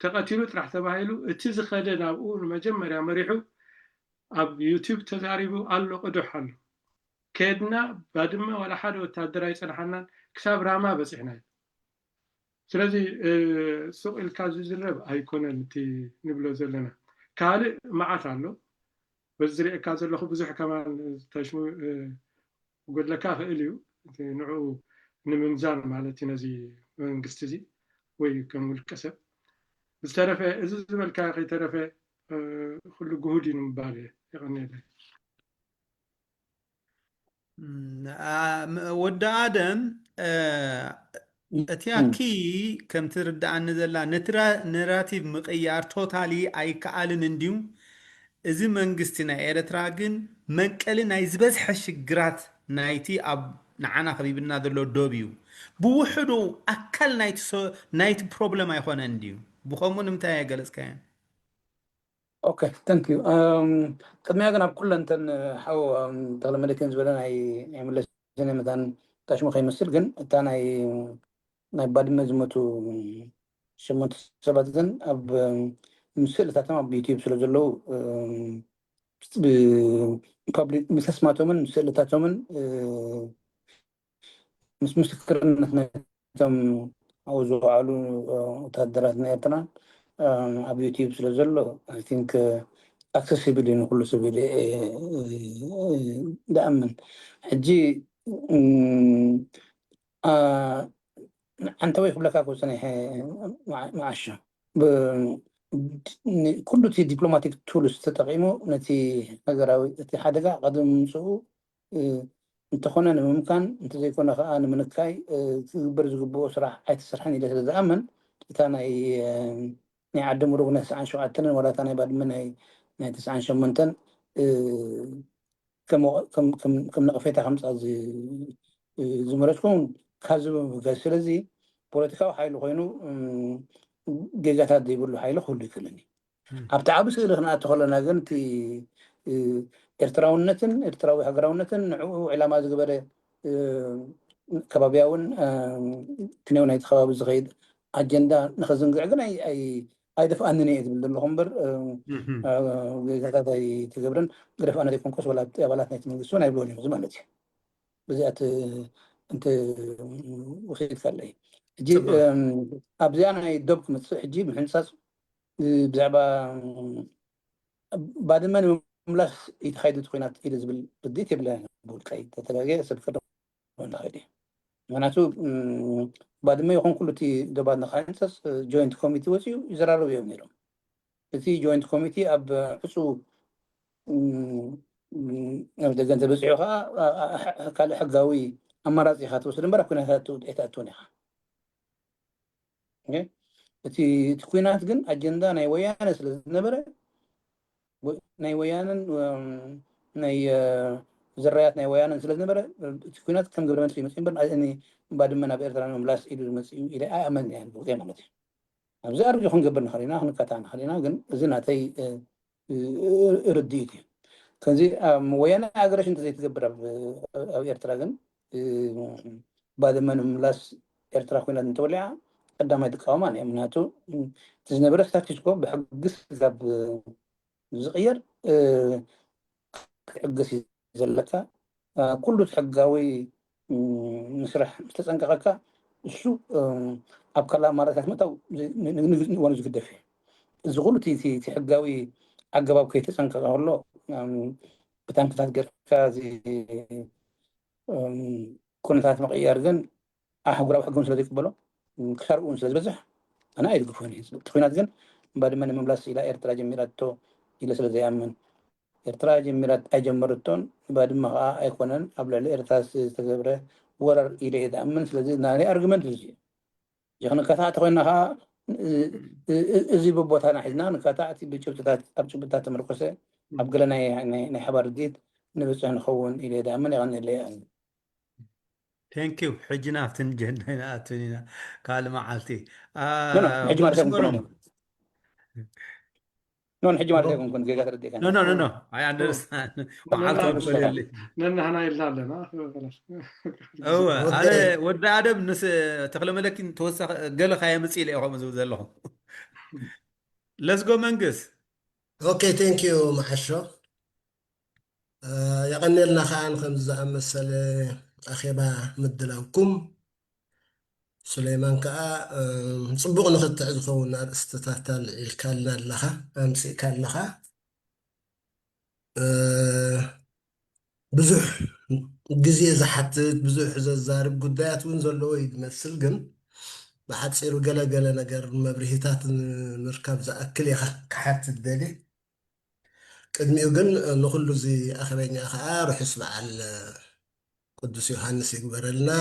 ተቐቲሉ ጥራሕ ተባሂሉ እቲ ዝኸደ ናብኡ ንመጀመርያ መሪሑ ኣብ ዩቲብ ተዛሪቡ ኣሎ ቅዱሕ ኣሎ። ከድና ባድመ ዋላ ሓደ ወታደር ኣይፀንሓናን ክሳብ ራማ በፂሕና እዩ። ስለዚ ሱቕ ኢልካ ዝዝረብ ኣይኮነን እቲ ንብሎ ዘለና። ካልእ መዓት ኣሎ። በዚ ዝሪኤካ ዘለኹ ብዙሕ ከማን ተሽሙ ክጎድለካ ክእል እዩ። ንዕኡ ንምምዛን ማለት እዩ ነዚ መንግስቲ እዚ ወይ ከም ውልቀ ሰብ። ዝተረፈ እዚ ዝበልካ ከይተረፈ ኩሉ ግሁድ እዩ ንምባል እየ። የቐንየለይ። ወዲ ኣደም እቲ ኣኪ ከምቲ ርድኣኒ ዘላ ነቲ ነራቲቭ ምቕያር ቶታሊ ኣይከኣልን እንድዩ። እዚ መንግስቲ ናይ ኤረትራ ግን መንቀሊ ናይ ዝበዝሐ ሽግራት ናይቲ ኣብ ንዓና ከቢብና ዘሎ ዶብ እዩ። ብውሕዱ ኣካል ናይቲ ሶ- ናይቲ ፕሮብለም ኣይኮነን ድዩ? ብኸምኡ ንምንታይ ኣየገለጽካዮን? ኦኬ፣ thank you። እም፣ ቅድሚያ ግን ኣብ ኩለን እተን ሓው እም፣ ተክለ መለኪን ዝበለ ናይ ናይ መለስ ዜናዊ መታን ታሽሙ ከይመስል ግን እታ ናይ ናይ ባድመ ዝሞቱ ሸሞንተ ሰባት ግን ኣብ ምስእልታቶም ኣብ ዩቲዩብ ስለ ዘለዉ ፓብሊክ ምስ ኣስማቶምን ምስእልታቶምን ምስ ምስክርነት ናይቶም ኣብኡ ዝወዓሉ ወታደራት ናይ ኤርትራ ኣብ ዩቲዩብ ስለ ዘሎ ቲንክ ኣክሰሲብል እዩ ንኩሉ ሰብ ኢለ ዝኣምን። ሕጂ ዓንተወይ ክብለካ ክው ፀኒሐ መዓሾ ኩሉ እቲ ዲፕሎማቲክ ቱልስ ተጠቂሙ ነቲ ሃገራዊ እቲ ሓደጋ ቀደም ምምፅኡ እንተኾነ ንምምካን እንተዘይኮነ ከዓ ንምንካይ ክግበር ዝግብኦ ስራሕ ኣይተሰርሐን ኢለ ስለ ዝኣምን እታ ናይ ናይ ዓዲ ሙሩግ ናይ ሰዓን ሸውዓተን ዋላ እታ ናይ ባድመ ናይ ናይ ተስዓን ሸሞንተን ከም ነቐፌታ ከምፃ ዝመረፅኩም ካብዚ ብምብጋስ። ስለዚ ፖለቲካዊ ሓይሊ ኮይኑ ጌጋታት ዘይብሉ ሓይሊ ክህሉ ይክእልን እዩ። ኣብቲ ዓቢ ስእሊ ክንኣቱ ከለና ግን እቲ ኤርትራውነትን ኤርትራዊ ሃገራውነትን ንዕኡ ዕላማ ዝገበረ ከባቢያውን ክንዮ ናይቲ ከባቢ ዝኸይድ ኣጀንዳ ንኸዝንግዕ ግን ኣይደፍኣንን እየ ዝብል ዘለኹ እምበር ጌጋታት ኣይተገብረን። ገደፍኣና ዘይኮንኮስ ወላ ኣብቲ ኣባላት ናይቲ መንግስቲ እውን ኣይብልዎን እዮም እዚ ማለት እዩ። ብዚኣት እንተ ውኺድ ካለይ ሕጂ ኣብዚኣ ናይ ዶብ ክመፅእ ሕጂ ምሕንፃፅ ብዛዕባ ባድመ ንምምላስ ይተኻይዱ እቲ ኩናት ኢሉ ዝብል ርድኢት የብለና ብውልቀይ ተተጋገ ሰብ ክደ ንኽእል እዩ። ምክንያቱ ባድመ ይኹን ኩሉ እቲ ዶባት ንክሕንፀፅ ጆይንት ኮሚቲ ወፂኡ ይዘራረቡ እዮም ነይሮም። እቲ ጆይንት ኮሚቲ ኣብ ዕፁ ኣብ ደገ እንተበፂሑ ከዓ ካልእ ሕጋዊ ኣማራፂ ኢካ ትወስድ እምበር ኣብ ኩነታት ኣይትኣትውን ኢካ። እቲ እቲ ኩናት ግን ኣጀንዳ ናይ ወያነ ስለ ዝነበረ ናይ ወያነን ናይ ዝራያት ናይ ወያነን ስለ ዝነበረ እቲ ኩናት ከም ግብረ መልሲ ይመፅእ እምበር ባድመ ናብ ኤርትራ ንምምላስ ኢሉ ዝመፅእ እዩ ኢለ ኣይኣመን እየ ማለት እዩ። ኣብዚ ኣርጊ ክንገብር ንኽእል ኢና፣ ክንካታዕ ንኽእል ኢና፣ ግን እዚ ናተይ ርድኢት እዩ። ከምዚ ወያነ ኣግረሽን እንተዘይትገብር ኣብ ኤርትራ ግን ባድመ ንምምላስ ኤርትራ ኩናት እንተወሊዓ ቀዳማይ ትቃወማ እያ። ምክንያቱ እቲ ዝነበረ ስታቲስኮ ብሕጊ ስጋብ ዝቕየር ክዕግስ እዩ ዘለካ። ኩሉ እቲ ሕጋዊ ምስራሕ ምስ ተጸንቀቐካ እሱ ኣብ ካልእ ኣማራጺታት ምእታው ንእዋኑ ዝግደፍ እዩ። እዚ ኩሉ እቲ ሕጋዊ ኣገባብ ከይተጸንቀቐ ከሎ ብታንክታት ገርካ እዚ ኩነታት ምቕያር ግን ኣህጉራዊ ሕግም ስለ ዘይቅበሎ ክሳርኡ ስለ ዝበዝሕ ኣነ ኣይድግፎን እዩ። እቲ ኩናት ግን ባድመ ንምምላስ ኢላ ኤርትራ ጀሚራቶ ኢለ ስለ ዘይኣምን ኤርትራ ጀሚራት ኣይጀመርቶን ባድመ ከዓ ኣይኮነን ኣብ ልዕሊ ኤርትራ ዝተገብረ ወረር ኢለ እየ ዝኣምን። ስለዚ ናይ ኣርግመንት እዚ እዩ። ክንካታዕ ተኮይና ከዓ እዚ ብቦታና ሒዝና ንካታዕ እቲ ብጭብጥታት ኣብ ጭብጥታት ተመርኮሰ ኣብ ገለ ናይ ሓባር ድት ንብፅሕ ንኸውን ኢለ እየ ዝኣምን። የቐንየለይ። ቴንኪው ሕጂ ናብቲ ንጀንዳ ይንኣትን ኢና ካልእ መዓልቲ ሕጂ ማለት ኣይኮንኩን ጌጋ ተረዲእካ I understand መዓልቲ ወበለሊ ነናህና ኢልና ኣለና እወ ኣነ ወዲ ኣደም ምስ ተክለ መለኪን ተወሳኺ ገለ ካየምፅ ኢለ ኢኹም ዝብል ዘለኹ ለስጎ መንግስ ኦኬ ቴንኪዩ መሓሾ የቐንየልና ከዓ ንከምዚ ዝኣመሰለ ኣኼባ ምድላውኩም። ሱሌይማን ከዓ ፅቡቕ ንክትዕ ዝኸውን ኣርእስትታት ኣልዒልካልና ኣለኻ ኣምፅእካ ኣለኻ። ብዙሕ ግዜ ዝሓትት ብዙሕ ዘዛርብ ጉዳያት እውን ዘለዎ እዩ ዝመስል፣ ግን ብሓፂሩ ገለገለ ነገር መብርሂታት ንምርካብ ዝኣክል እየ ክሓትት ደልየ። ቅድሚኡ ግን ንኹሉ እዚ ኣኸበኛ ከዓ ርሑስ በዓል ቅዱስ ዮሃንስ ይግበረልና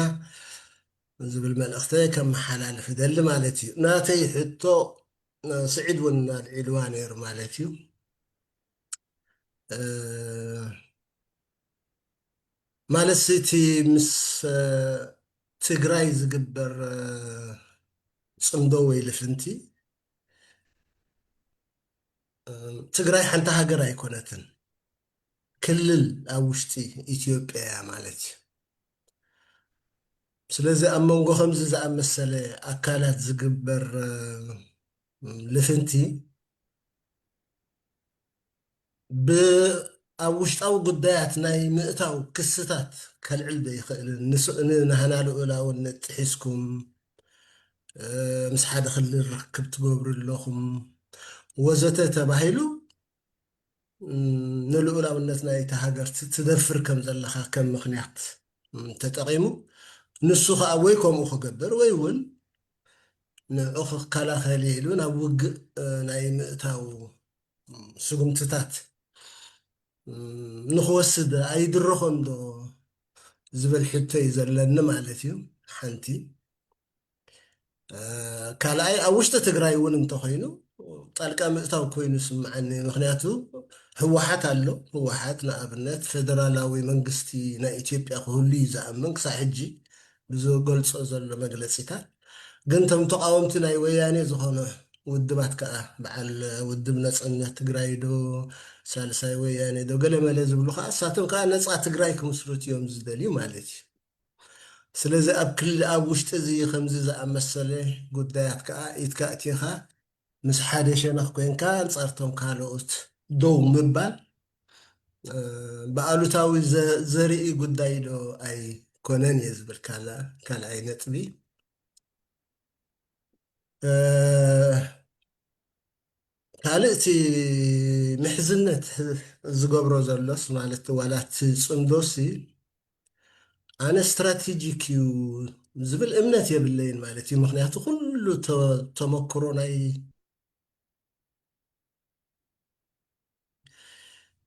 ዝብል መልእኽተ ከመሓላልፍ ይደሊ ማለት እዩ። ናተይ ሕቶ ስዒድ እውን ኣልዒልዋ ነይሩ ማለት እዩ። ማለት እቲ ምስ ትግራይ ዝግበር ፅምዶ ወይ ልፍንቲ ትግራይ ሓንቲ ሃገር ኣይኮነትን፣ ክልል ኣብ ውሽጢ ኢትዮጵያ እያ ማለት እዩ። ስለዚ ኣብ መንጎ ከምዚ ዝኣመሰለ ኣካላት ዝግበር ልፍንቲ ብ ኣብ ውሽጣዊ ጉዳያት ናይ ምእታው ክስታት ከልዕል ዶ ይኽእልን ንስእኒ ናህና ልኡላውነት ጥሒስኩም ምስ ሓደ ክልል ርክብ ትገብሩ ኣለኹም ወዘተ ተባሂሉ ንልኡላውነት ናይቲ ሃገር ትደፍር ከም ዘለኻ ከም ምኽንያት ተጠቒሙ ንሱ ከዓ ወይ ከምኡ ክገብር ወይ እውን ንዑ ክከላኸል ኢሉ ናብ ውግእ ናይ ምእታው ስጉምትታት ንክወስድ ኣይድረኾን ዶ ዝብል ሕቶ እዩ ዘለኒ ማለት እዩ። ሓንቲ ካልኣይ ኣብ ውሽጢ ትግራይ እውን እንተኾይኑ ጣልቃ ምእታው ኮይኑ ስምዓኒ። ምክንያቱ ህወሓት ኣሎ። ህወሓት ንኣብነት ፌደራላዊ መንግስቲ ናይ ኢትዮጵያ ክህሉ እዩ ዝኣምን ክሳብ ሕጂ ብዝገልጾ ዘሎ መግለፂታት። ግን እቶም ተቃወምቲ ናይ ወያኔ ዝኾነ ውድባት ከዓ በዓል ውድብ ነፃነት ትግራይ ዶ ሳልሳይ ወያኔ ዶ ገለመለ ዝብሉ ከዓ እሳቶም ከዓ ነፃ ትግራይ ክምስርቱ እዮም ዝደልዩ ማለት እዩ። ስለዚ ኣብ ክልል ኣብ ውሽጢ እዚ ከምዚ ዝኣመሰለ ጉዳያት ከዓ ኢድካ እቲኻ ምስ ሓደ ሸነኽ ኮይንካ ኣንጻርቶም ካልኦት ደው ምባል ብኣሉታዊ ዘርኢ ጉዳይ ዶ ኣይኮነን እየ ዝብል ካልኣይ ነጥቢ። ካልእ እቲ ምሕዝነት ዝገብሮ ዘሎስ ማለት ዋላ እቲ ፅምዶሲ ኣነ ስትራቴጂክ እዩ ዝብል እምነት የብለይን ማለት እዩ። ምክንያቱ ኩሉ ተመክሮ ናይ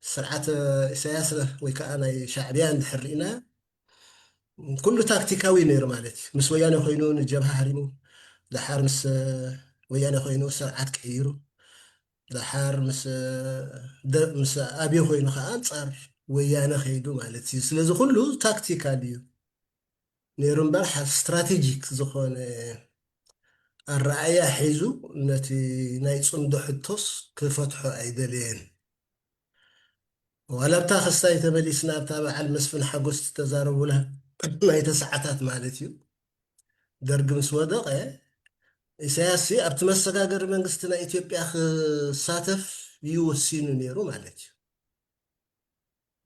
ስርዓት ኢሳያስ ወይ ከዓ ናይ ሻዕብያ እንድሕር ርኢና ኩሉ ታክቲካዊ ነይሩ ማለት እዩ። ምስ ወያነ ኮይኑ ንጀብሃ ሃሪሙ፣ ደሓር ምስ ወያነ ኮይኑ ስርዓት ቀይሩ፣ ደሓር ምስ ምስ ኣብዮ ኮይኑ ከዓ ኣንፃር ወያነ ከይዱ ማለት እዩ። ስለዚ ኩሉ ታክቲካል እዩ ነይሩ እምበር ስትራቴጂክ ዝኾነ ኣረኣያ ሒዙ ነቲ ናይ ፅምዶ ሕቶስ ክፈትሖ ኣይደለየን። ዋላ ኣብታ ክስታይ ተመሊስና ኣብታ በዓል መስፍን ሓጎስ ዝተዛረቡላ ናይ ተሰዓታት ማለት እዩ። ደርግ ምስ ወደቐ ኢሳያስ ኣብቲ መሰጋገሪ መንግስቲ ናይ ኢትዮጵያ ክሳተፍ እዩ ወሲኑ ነይሩ ማለት እዩ።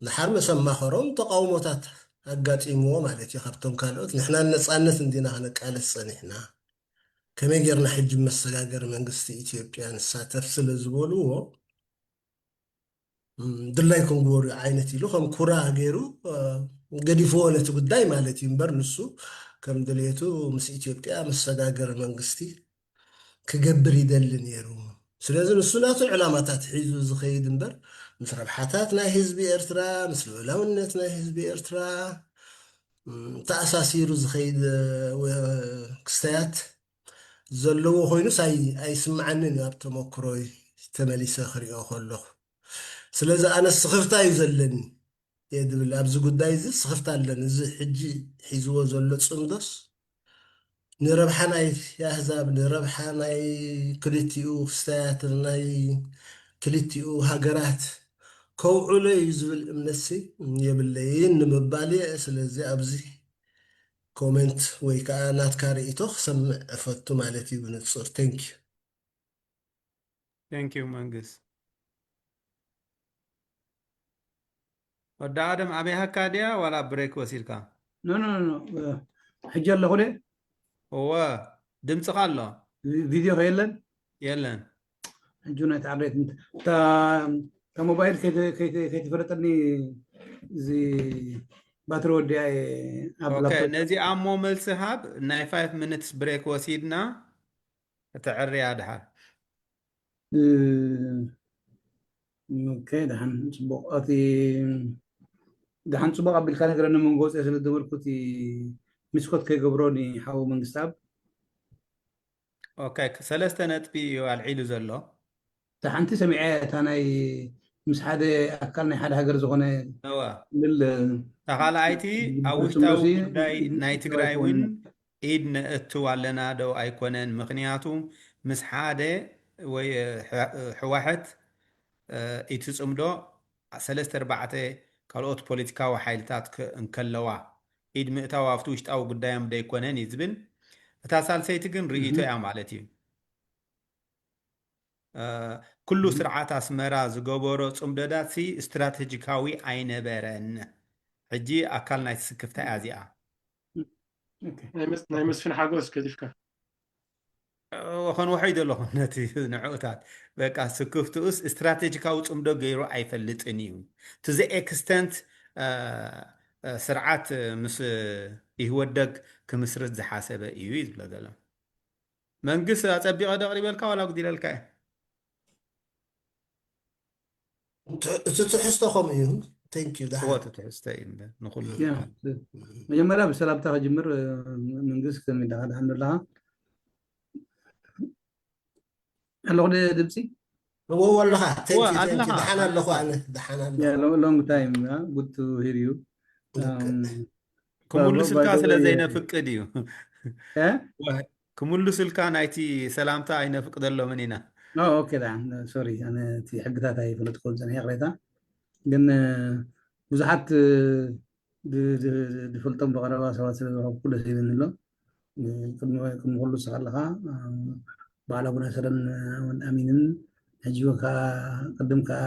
ንሓር መሰማኸሮም ተቃውሞታት ኣጋጢምዎ ማለት እዩ። ካብቶም ካልኦት ንሕና ነፃነት እንዲና ክነቃለስ ፀኒሕና ከመይ ጌርና ሕጂ መሰጋገሪ መንግስቲ ኢትዮጵያ ንሳተፍ ስለ ዝበልዎ ድላይኩም ግበሩ ዓይነት ኢሉ ከም ኩራ ገይሩ ገዲፍዎ ነቲ ጉዳይ ማለት እዩ። እምበር ንሱ ከም ድሌቱ ምስ ኢትዮጵያ መሰጋገሪ መንግስቲ ክገብር ይደሊ ነይሩ። ስለዚ ንሱ ናቱ ዕላማታት ሒዙ ዝኸይድ እምበር ምስ ረብሓታት ናይ ህዝቢ ኤርትራ ምስ ልዑላውነት ናይ ህዝቢ ኤርትራ ተኣሳሲሩ ዝኸይድ ክስተያት ዘለዎ ኮይኑስ ኣይስምዓንን እዩ ኣብ ተመክሮይ ተመሊሰ ክሪኦ ከለኹ። ስለዚ ኣነ ስኽፍታ እዩ ዘለኒ እየ ዝብል ኣብዚ ጉዳይ እዚ ስኽፍታ ኣለኒ። እዚ ሕጂ ሒዝዎ ዘሎ ፅምዶስ ንረብሓ ናይ ኣህዛብ ንረብሓ ናይ ክልቲኡ ክስተያት ናይ ክልቲኡ ሃገራት ከውዕሎ እዩ ዝብል እምነትሲ የብለይን ንምባል እየ። ስለዚ ኣብዚ ኮመንት ወይ ከዓ ናትካ ርእይቶ ክሰምዕ እፈቱ ማለት እዩ ብንፁር። Thank you። Thank you መንግስ። ወዲ ኣደም ኣበይሃካ ድያ ዋላ ብሬክ ወሲድካ? ኖ ኖ ኖ ሕጂ ኣለኹ ደ እወ ድምፅኻ ኣሎ። ቪድዮ ከየለን የለን። ሕጂ ናይ ተዓብሬት እታ ሞባይል ከይተፈለጠኒ እዚ ባትሪ ወዲያ ኣብ ነዚ ኣሞ መልሲ ሃብ ናይ ፋይቭ ሚኒትስ ብሬክ ወሲድና እቲ ዕርያ ድሓር ኦኬ ደሓን ፅቡቅ እቲ ደሓን ፅቡቅ ኣቢልካ ነገረኒ መንጎ ወፅአ ስለ ዝነበርኩ እቲ ሚስኮት ከይገብሮ ንሓው መንግስታብ ኦኬ ሰለስተ ነጥቢ እዩ ኣልዒሉ ዘሎ እታ ሓንቲ ሰሚዐ እታ ናይ ምስ ሓደ ኣካል ናይ ሓደ ሃገር ዝኾነ እዋ እታ ካልኣይቲ ኣብ ውሽጣዊ ጉዳይ ናይ ትግራይ እውን ኢድ ነእቱ ኣለና ዶ ኣይኮነን? ምኽንያቱ ምስ ሓደ ወይ ሕዋሕት እቲ ፅምዶ ሰለስተ ኣርባዕተ ካልኦት ፖለቲካዊ ሓይልታት እንከለዋ ኢድ ምእታው ኣብቲ ውሽጣዊ ጉዳዮም ደይኮነን እዩ ዝብል። እታ ሳልሰይቲ ግን ርእይቶ እያ ማለት እዩ። ኩሉ ስርዓት ኣስመራ ዝገበሮ ፅምዶዳት ሲ ስትራተጂካዊ ኣይነበረን። ሕጂ ኣካል ናይቲ ስክፍታ እያ እዚኣ። ናይ መስፍን ሓጎስ ገዲፍካ ከንውሖ ይደለኹ ነቲ ንዕኡታት በቃ ስክፍትኡስ ስትራቴጂካዊ ፅምዶ ገይሩ ኣይፈልጥን እዩ። To the extent ስርዓት ምስ ኢህወደግ ክምስርት ዝሓሰበ እዩ እዩ ዝብሎ ዘሎ። መንግስት ኣፀቢቐ ዶ ኣቕሪበልካ ዋላ ኣጉዲለልካ እየ? እቲ ትሕዝቶ ከምኡ እዩ። Thank you እዎ ደሓን እቲ ትሕዝቶ እዩ እምበር ንኹሉ ያ፣ መጀመርያ ብሰላምታ ክጅምር መንግስት ከመይ ኢልካ ደሓን ኣለኻ? ኣለኹ ድ- ድምፂ እዎ ኣለኻ። Thank እወ you, thank you። ኣለኻ። ደሓን ኣለኹ ኣነ፣ ደሓን ኣለኹ። Yeah, long, long time. Huh? Good to hear you. ልክ Um, ክምሉ by- ስልካ by the ስለ way, ዘይነፍቅድ እዩ። eh? ክምሉ ስልካ ናይቲ ሰላምታ ኣይነፍቅደሎምን ኢና። Oh, okay, ደሓን። ሶሪ፣ ኣነ እቲ ሕግታት ኣይፈለጥኩን ዝነበረ፣ ይቕሬታ። ግን እ፣ ብዙሓት እ፣ ድ- ድ- ድ- ድፈልጦም ብቐረባ ሰባት ስለ ዝረኸብኩ ደስ ይብለኒ ኣሎ። እ፣ ቅድሚ ቅድሚ ኩሉ ንስኻ ኣለኻ፣ እ፣ በዓል ኣቡነ ሰረን፣ እ፣ ኣሚንን፣ ሕጂ እውን ከዓ ቅድም ከዓ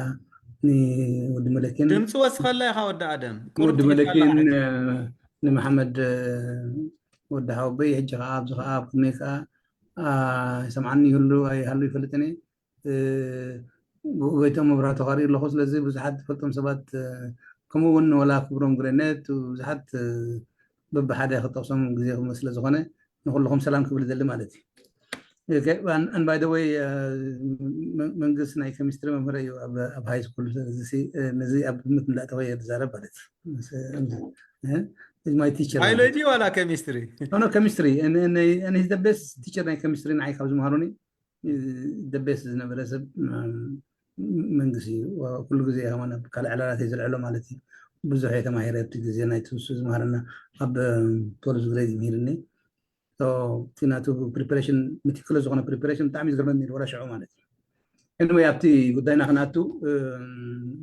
ንወዲ መለኪን ድምፂ ወስኸላ ኢኻ ወዲ ኣደም። ወዲ ቁርጥ ኢልካ መለኪን ኣለኻ። እ፣ ንመሓመድ እ፣ ወዲ ሓወቦይ፣ ሕጂ ከዓ ኣብዚ ከዓ ኣብ ቅድመይ ከዓ እ፣ ይሰምዓኒ ይህሉ ኣይሃሉ ይፈልጥን እየ። እ፣ ጎ- ጎይቶም መብራህቱ ቀሪኡ ኣለኹ። ስለዚ ብዙሓት ዝፈልጦም ሰባት እ፣ ከምኡ እውን ንወላ ክብሮም ግረነት ብዙሓት እ፣ በብሓደ ክጠቕሶም ግዜ ክመ ስለ ዝኾነ ንኩልኹም ሰላም ክብል ይደሊ ማለት እዩ። Okay, and, and by the way, እ፣ መ- መንግስት ናይ ኬሚስትሪ መምህር እዩ ኣብ ኣብ ሃይ ስኩል። ስለዚ ሲ- እ፣ ነዚ ኣብ ግምት እንዳእተወ እየ ዝዛረብ ማለት እዩ። ምስ- እ፣ እ፣ is my teacher ማለት እዩ። ባዮሎጂ ዋላ ኬሚስትሪ? No, no, chemistry. And, and, and he's the best teacher ናይ ኬሚስትሪ ንዓይ ካብ ዝመሃሩኒ። The best ዝነበረ ሰብ ም- መንግስቲ እዩ። ኩሉ ግዜ ከማን ኣብ ካልእ ዕላላት እየ ዘልዕሎ ማለት እዩ። ብዙሕ እየ ተማሂረ ኣብቲ ግዜ ናይቲ ንሱ ዝመሃረና ኣብ twelve grade ምሂርኒ። እቲ ናቱ ፕሪፓሬሽን፣ መቲክለስ ዝኾነ ፕሪፓሬሽን ብጣዕሚ ዝገርመኒ ነይሩ፣ ወላ ሽዑ ማለት እዩ። Anyway፣ ኣብቲ ጉዳይና ክነኣቱ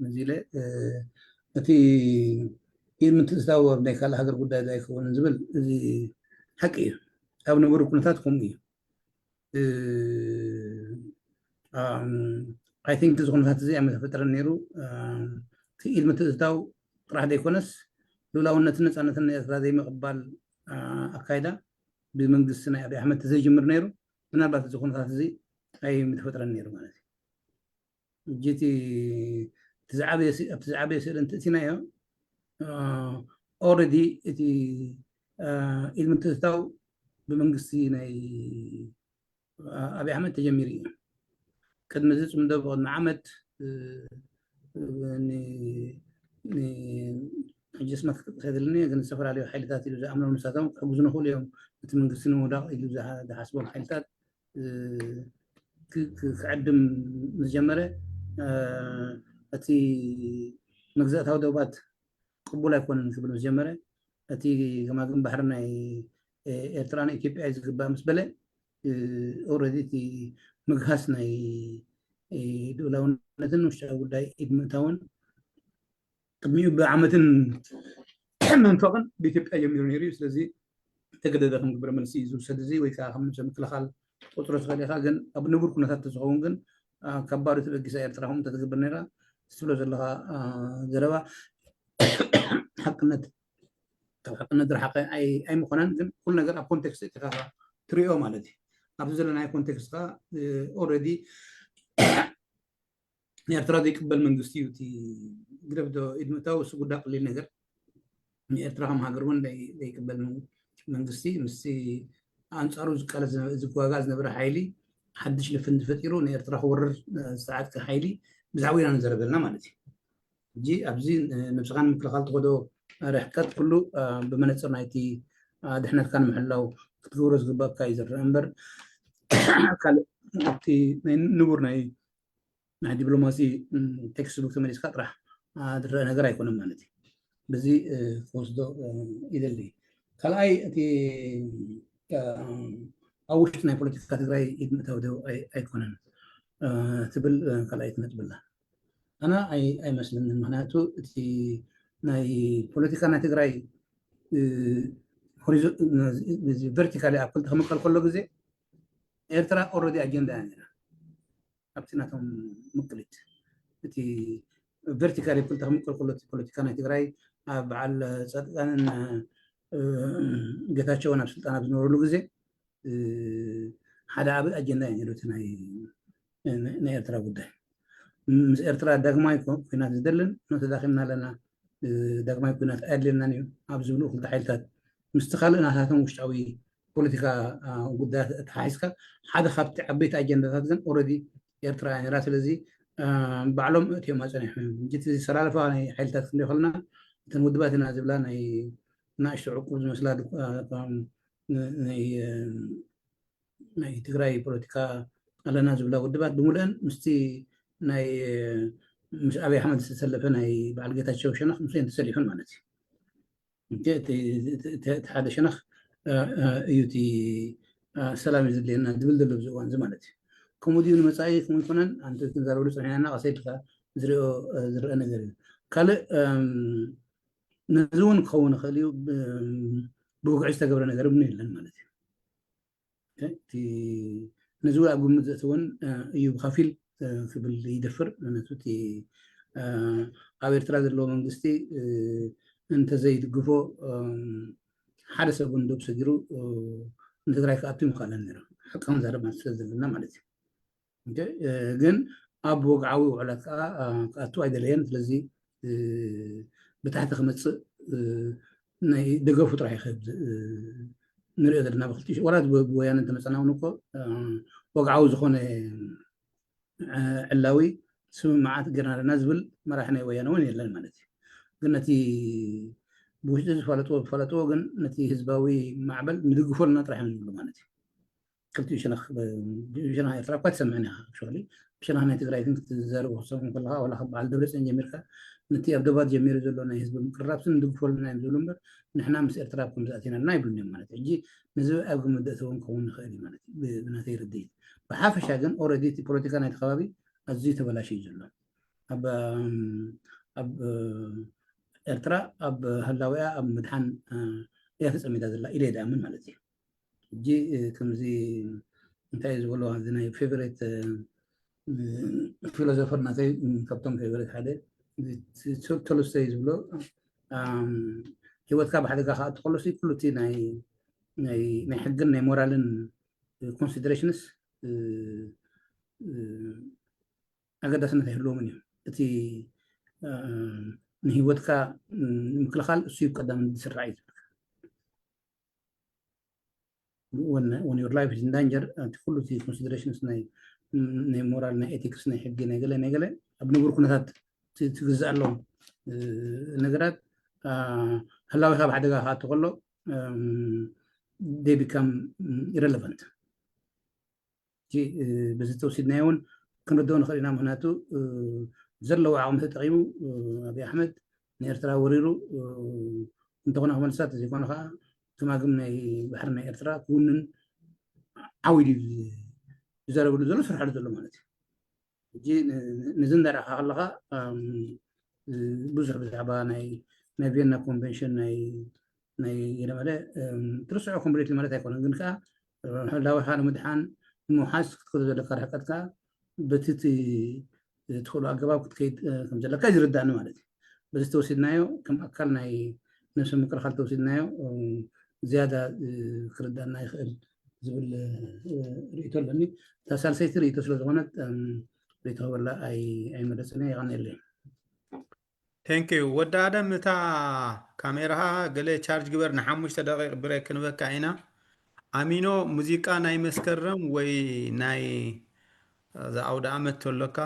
እዚ ኢለ እቲ ኢድ ምትእትታው ኣብ ናይ ካልእ ሃገር ጉዳይ ኣይከውንን ዝብል እዚ ሓቂ እዩ። ኣብ ንቡር ኩነታት ከምኡ እዩ። I think እዚ ኩነታት እዚ ኣይምተፈጠረን ነይሩ። እቲ ኢድ ምትእትታው ጥራሕ ዘይኮነስ፣ ልኡላውነትን ነፃነትን ናይ ኤርትራ ዘይምቕባል ኣካይዳ ብመንግስቲ ናይ ኣብይ ኣሕመድ ተዘይጅምር ነይሩ፣ ምናልባት እዚ ኩነታት እዚ ኣይምተፈጥረን ነይሩ ማለት እዩ። ሕጂ እቲ እቲ ዝዓበየ ስ- ኣብቲ ዝዓበየ ስእሊ እንተእቲናዮ፣ ኦረዲ እቲ ኢድ ምትእትታው ብመንግስቲ ናይ ኣብይ ኣሕመድ ተጀሚሩ እዩ። ቅድሚ እዚ ጽምዶ ብቕድሚ ዓመት ሕጂ ስማት ክጠቅስ የድልኒ፣ ግን ዝተፈላለዩ ሓይልታት ኢሉ ዝኣምኖም ንሳቶም ክሕግዙ ንኽእሉ እዮም፣ እቲ መንግስቲ ንምውዳቕ ኢሉ ዝሓስቦም ሓይልታት ክዕድም ምስ ጀመረ፣ እቲ መግዛእታዊ ደባት ቅቡል ኣይኮነን ክብል ምስ ጀመረ፣ እቲ ገማግም ባሕሪ ናይ ኤርትራን ኢትዮጵያ እዩ ዝግባእ ምስ በለ፣ ኦረዲ እቲ ምግሃስ ናይ ልኡላውነትን ውሽጣዊ ጉዳይ ኢድ ምእታውን ቅድሚኡ ብዓመትን መንፈቕን ብኢትዮጵያ ጀሚሩ ነይሩ እዩ። ስለዚ ተገደደ ከም ግብረ መልሲ እዩ ዝውሰድ እዚ፣ ወይ ከዓ ከም ምክልኻል ቆፅሮ ትኽእል ኢኻ። ግን ኣብ ንቡር ኩነታት ተዝኸውን ግን ካብ ባዶ ተበጊሳ ኤርትራ ከምኡ እንተትገብር ነይራ፣ ትብሎ ዘለኻ ዘረባ ሓቅነት ካብ ሓቅነት ዝረሓቐ ኣይምኾነን። ግን ኩሉ ነገር ኣብ ኮንቴክስት ኢኻ ትሪኦ ማለት እዩ። ኣብዚ ዘለናዮ ኮንቴክስት ከዓ ኦረዲ ንኤርትራ ዘይቅበል መንግስቲ እዩ እቲ ግደፍ ዶ ኢድ ምእታው፣ እሱ ጉዳይ ቀሊል ነገር። ንኤርትራ ከም ሃገር እውን ዘይቅበል መንግስቲ፣ ምስቲ ኣንጻሩ ዝቃለስ ዝዋጋእ ዝነበረ ሓይሊ ሓድሽ ልፍንቲ ፈጢሩ ንኤርትራ ክወርር ዝተዓጥቀ ሓይሊ ብዛዕባ ኢና ንዘረበልና ማለት እዩ። ሕጂ ኣብዚ ነብስኻ ንምክልኻል ትኸዶ ርሕቀት ኩሉ ብመነፅር ናይቲ ድሕነትካ ንምሕላው ክትገብሮ ዝግባእካ እዩ ዝረአ እምበር ካልእ ኣብቲ ናይ ንቡር ናይ ናይ ዲፕሎማሲ ቴክስት ቡክ ተመሊስካ ጥራሕ ዝረአ ነገር ኣይኮነን ማለት እዩ። በዚ ክወስዶ ይደሊ። ካልኣይ እቲ ኣብ ውሽጢ ናይ ፖለቲካ ትግራይ ኢድ ምእታው ዶ ኣይኮነን ትብል ካልኣይቲ ነጥቢ ኣላ። ኣነ ኣይመስለንን። ምክንያቱ እቲ ናይ ፖለቲካ ናይ ትግራይ ቨርቲካሊ ኣብ ክልተ ክምቀል ከሎ ግዜ ኤርትራ ኦረዲ ኣጀንዳ እያ ነይራ። ኣብቲ ናቶም ምቅሊት እቲ ቨርቲካሊ ክልተ ክምቅል ከሎ እቲ ፖለቲካ ናይ ትግራይ ኣብ በዓል ፃድቃንን ጌታቸውን ኣብ ስልጣን ኣብ ዝነበሩሉ ግዜ ሓደ ዓብይ ኣጀንዳ እዩ ነይሩ እቲ ናይ ናይ ኤርትራ ጉዳይ። ምስ ኤርትራ ዳግማይ ኩናት ዝደልን ኖ ተዳኺምና ኣለና፣ ዳግማይ ኩናት ኣየድልየናን እዩ ኣብ ዝብሉ ክልተ ሓይልታት ምስቲ ካልእ ናታቶም ውሽጣዊ ፖለቲካ ጉዳያት ተሓሒዝካ ሓደ ካብቲ ዓበይቲ ኣጀንዳታት ግን ኦረዲ ኤርትራ እያ ነይራ። ስለዚ ባዕሎም እትዮም ኣፀኒሖም እዮም። ሕጂ እቲ ዝሰላልፋ ናይ ሓይልታት ክንሪኦ ከለና እተን ውድባት ኢና ዝብላ ናይ ናእሽቶ ዕቁብ ዝመስላ ናይ ትግራይ ፖለቲካ ኣለና ዝብላ ውድባት ብምሉአን ምስቲ ናይ ምስ ኣብይ ኣሕመድ ዝተሰለፈ ናይ በዓል ጌታቸው ሸነኽ ምስኤን ተሰሊፈን ማለት እዩ። እቲ ሓደ ሸነኽ እዩ እቲ ሰላም እዩ ዘድልየና ዝብል ዘሎ ኣብዚ እዋን እዚ ማለት እዩ። ከምኡ ድዩ ንመፃኢ ከምኡ ይኮነን ኣንቲ ክንዛረበሉ ፀኒሕና ቀሰይ ኢልካ ዝርኦ ዝረአ ነገር እዩ። ካልእ ነዚ እውን ክኸውን ይኽእል እዩ። ብውግዒ ዝተገብረ ነገር እውን የለን ማለት እዩ። ነዚ ኣብ ግምት ዘእትወን እዩ ብኸፊል ክብል ይደፍር። ምክንያቱ እቲ ኣብ ኤርትራ ዘለዎ መንግስቲ እንተዘይድግፎ ሓደ ሰብ እውን ዶብ ሰጊሩ ንትግራይ ክኣቱ ይምክኣለን ነይሩ። ሓቂ ክንዛረብ ማለት ስለ ዘለና ማለት እዩ። ግን ኣብ ወግዓዊ ውዕላት ከዓ ክኣቱ ኣይደለየን። ስለዚ ብታሕቲ ክመፅእ ናይ ደገፉ ጥራሕ ይኸብ ንሪኦ ዘለና ብክልቲ ወራት ብወያነ እንተመፀና እውን እኮ ወግዓዊ ዝኾነ ዕላዊ ስምምዓት ገርና ኣለና ዝብል መራሒ ናይ ወያነ እውን የለን ማለት እዩ። ግን ነቲ ብውሽጢ ዝፈለጥዎ ዝፈለጥዎ ግን ነቲ ህዝባዊ ማዕበል ንድግፎ ኣለና ጥራሕ እዮም ዝብሉ ማለት እዩ። ክልቲኡ ሸነኽ ሸነኽ ኤርትራ እኳ ትሰምዕን ኢኻ። ሽሊ ብሸነኽ ናይ ትግራይ ግን ክትዘርቡ ክሰምዑ ከለኻ ዋላ ካብ በዓል ደብረፅዮን ጀሚርካ ነቲ ኣብ ደባት ጀሚሩ ዘሎ ናይ ህዝቢ ምቅርራብስን ንድግፎ ኣለና እዮም ዝብሉ እምበር ንሕና ምስ ኤርትራ ኣብ ከምዚ ኣቲና ኣለና ኣይብሉን እዮም ማለት እዩ። ሕጂ ነዚ ኣብ ግምት ዘእተዎም ክኸውን ይኽእል እዩ ማለት እዩ ብናተይ ርድኢት። ብሓፈሻ ግን ኦረዲ እቲ ፖለቲካ ናይቲ ከባቢ ኣዝዩ ተበላሽዩ ዘሎ ኣብ ኣብ ኤርትራ ኣብ ህላዊኣ ኣብ ምድሓን እያ ተፀሚዳ ዘላ ኢለ ይድኣምን ማለት እዩ። ሕጂ ከምዚ እንታይ እዩ ዝበሎ እዚ ናይ ፌቨሬት ፊሎዞፈር ናተይ ካብቶም ፌቨሬት ሓደ ቶልስቶይ ዝብሎ ህይወትካ ብሓደጋ ክኣቱ ከሎ ኩሉ እቲ ናይ ሕግን ናይ ሞራልን ኮንሲደሬሽንስ ኣገዳስነት ኣይህልዎምን እዮም። እቲ ንህይወትካ ንምክልኻል እሱ እዩ ቀዳም ዝስራዕ እዩ ዝብል when your life is in danger እቲ ኩሉ እቲ ኮንሲደሬሽንስ ናይ ሞራል ናይ ኤቲክስ ናይ ሕጊ ናይ ገለ ናይ ገለ ኣብ ንቡር ኩነታት ትግዛእ ኣለዎም ነገራት ህላዊካ ኣብ ሓደጋ ክኣቱ ከሎ they become irrelevant። በዚ ተወሲድናዮ እውን ክንርድኦ ንኽእል ኢና። ምክንያቱ ዘለዎ ዓቕሚ ተጠቒሙ ኣብይ ኣሕመድ ንኤርትራ ወሪሩ እንተኾነ ክመልሳ ተዘይኮነ ከዓ ገማግም ናይ ባሕሪ ናይ ኤርትራ ክውንን ዓው ኢሉ እዩ ዝዛረበሉ ዘሎ ዝሰርሐሉ ዘሎ ማለት እዩ። ሕጂ ነዚ እንዳረእኻ ከለኻ ብዙሕ ብዛዕባ ናይ ቪየና ኮንቨንሽን ናይ ገለ መለ ትርስዖ ኮምፕሊትሊ ማለት ኣይኮነን፣ ግን ከዓ ህላወኻ ንምድሓን ንምውሓስ ክትከዶ ዘለካ ርሕቀት ከዓ በቲ ትኽእሉ ኣገባብ ክትከይድ ከም ዘለካ እዩ ዝርዳእኒ ማለት እዩ። በዚ ተወሲድናዮ ከም ኣካል ናይ ነብሲ ምክልኻል ተወሲድናዮ ዝያዳ ክርዳእና ይኽእል ዝብል ርእይቶ ኣለኒ። እታ ሳልሰይቲ ርእይቶ ስለ ዝኾነት ርእይቶ ክበላ ኣይመረፅን እየ። የቐንየለይ። Thank you ወዲ ኣደም፣ እታ ካሜራኻ ገለ ቻርጅ ግበር፣ ንሓሙሽተ ደቂቕ ብሬክ ክንበካ ኢና። ኣሚኖ፣ ሙዚቃ ናይ መስከረም ወይ ናይ ኣውደ ኣመት ተሎካ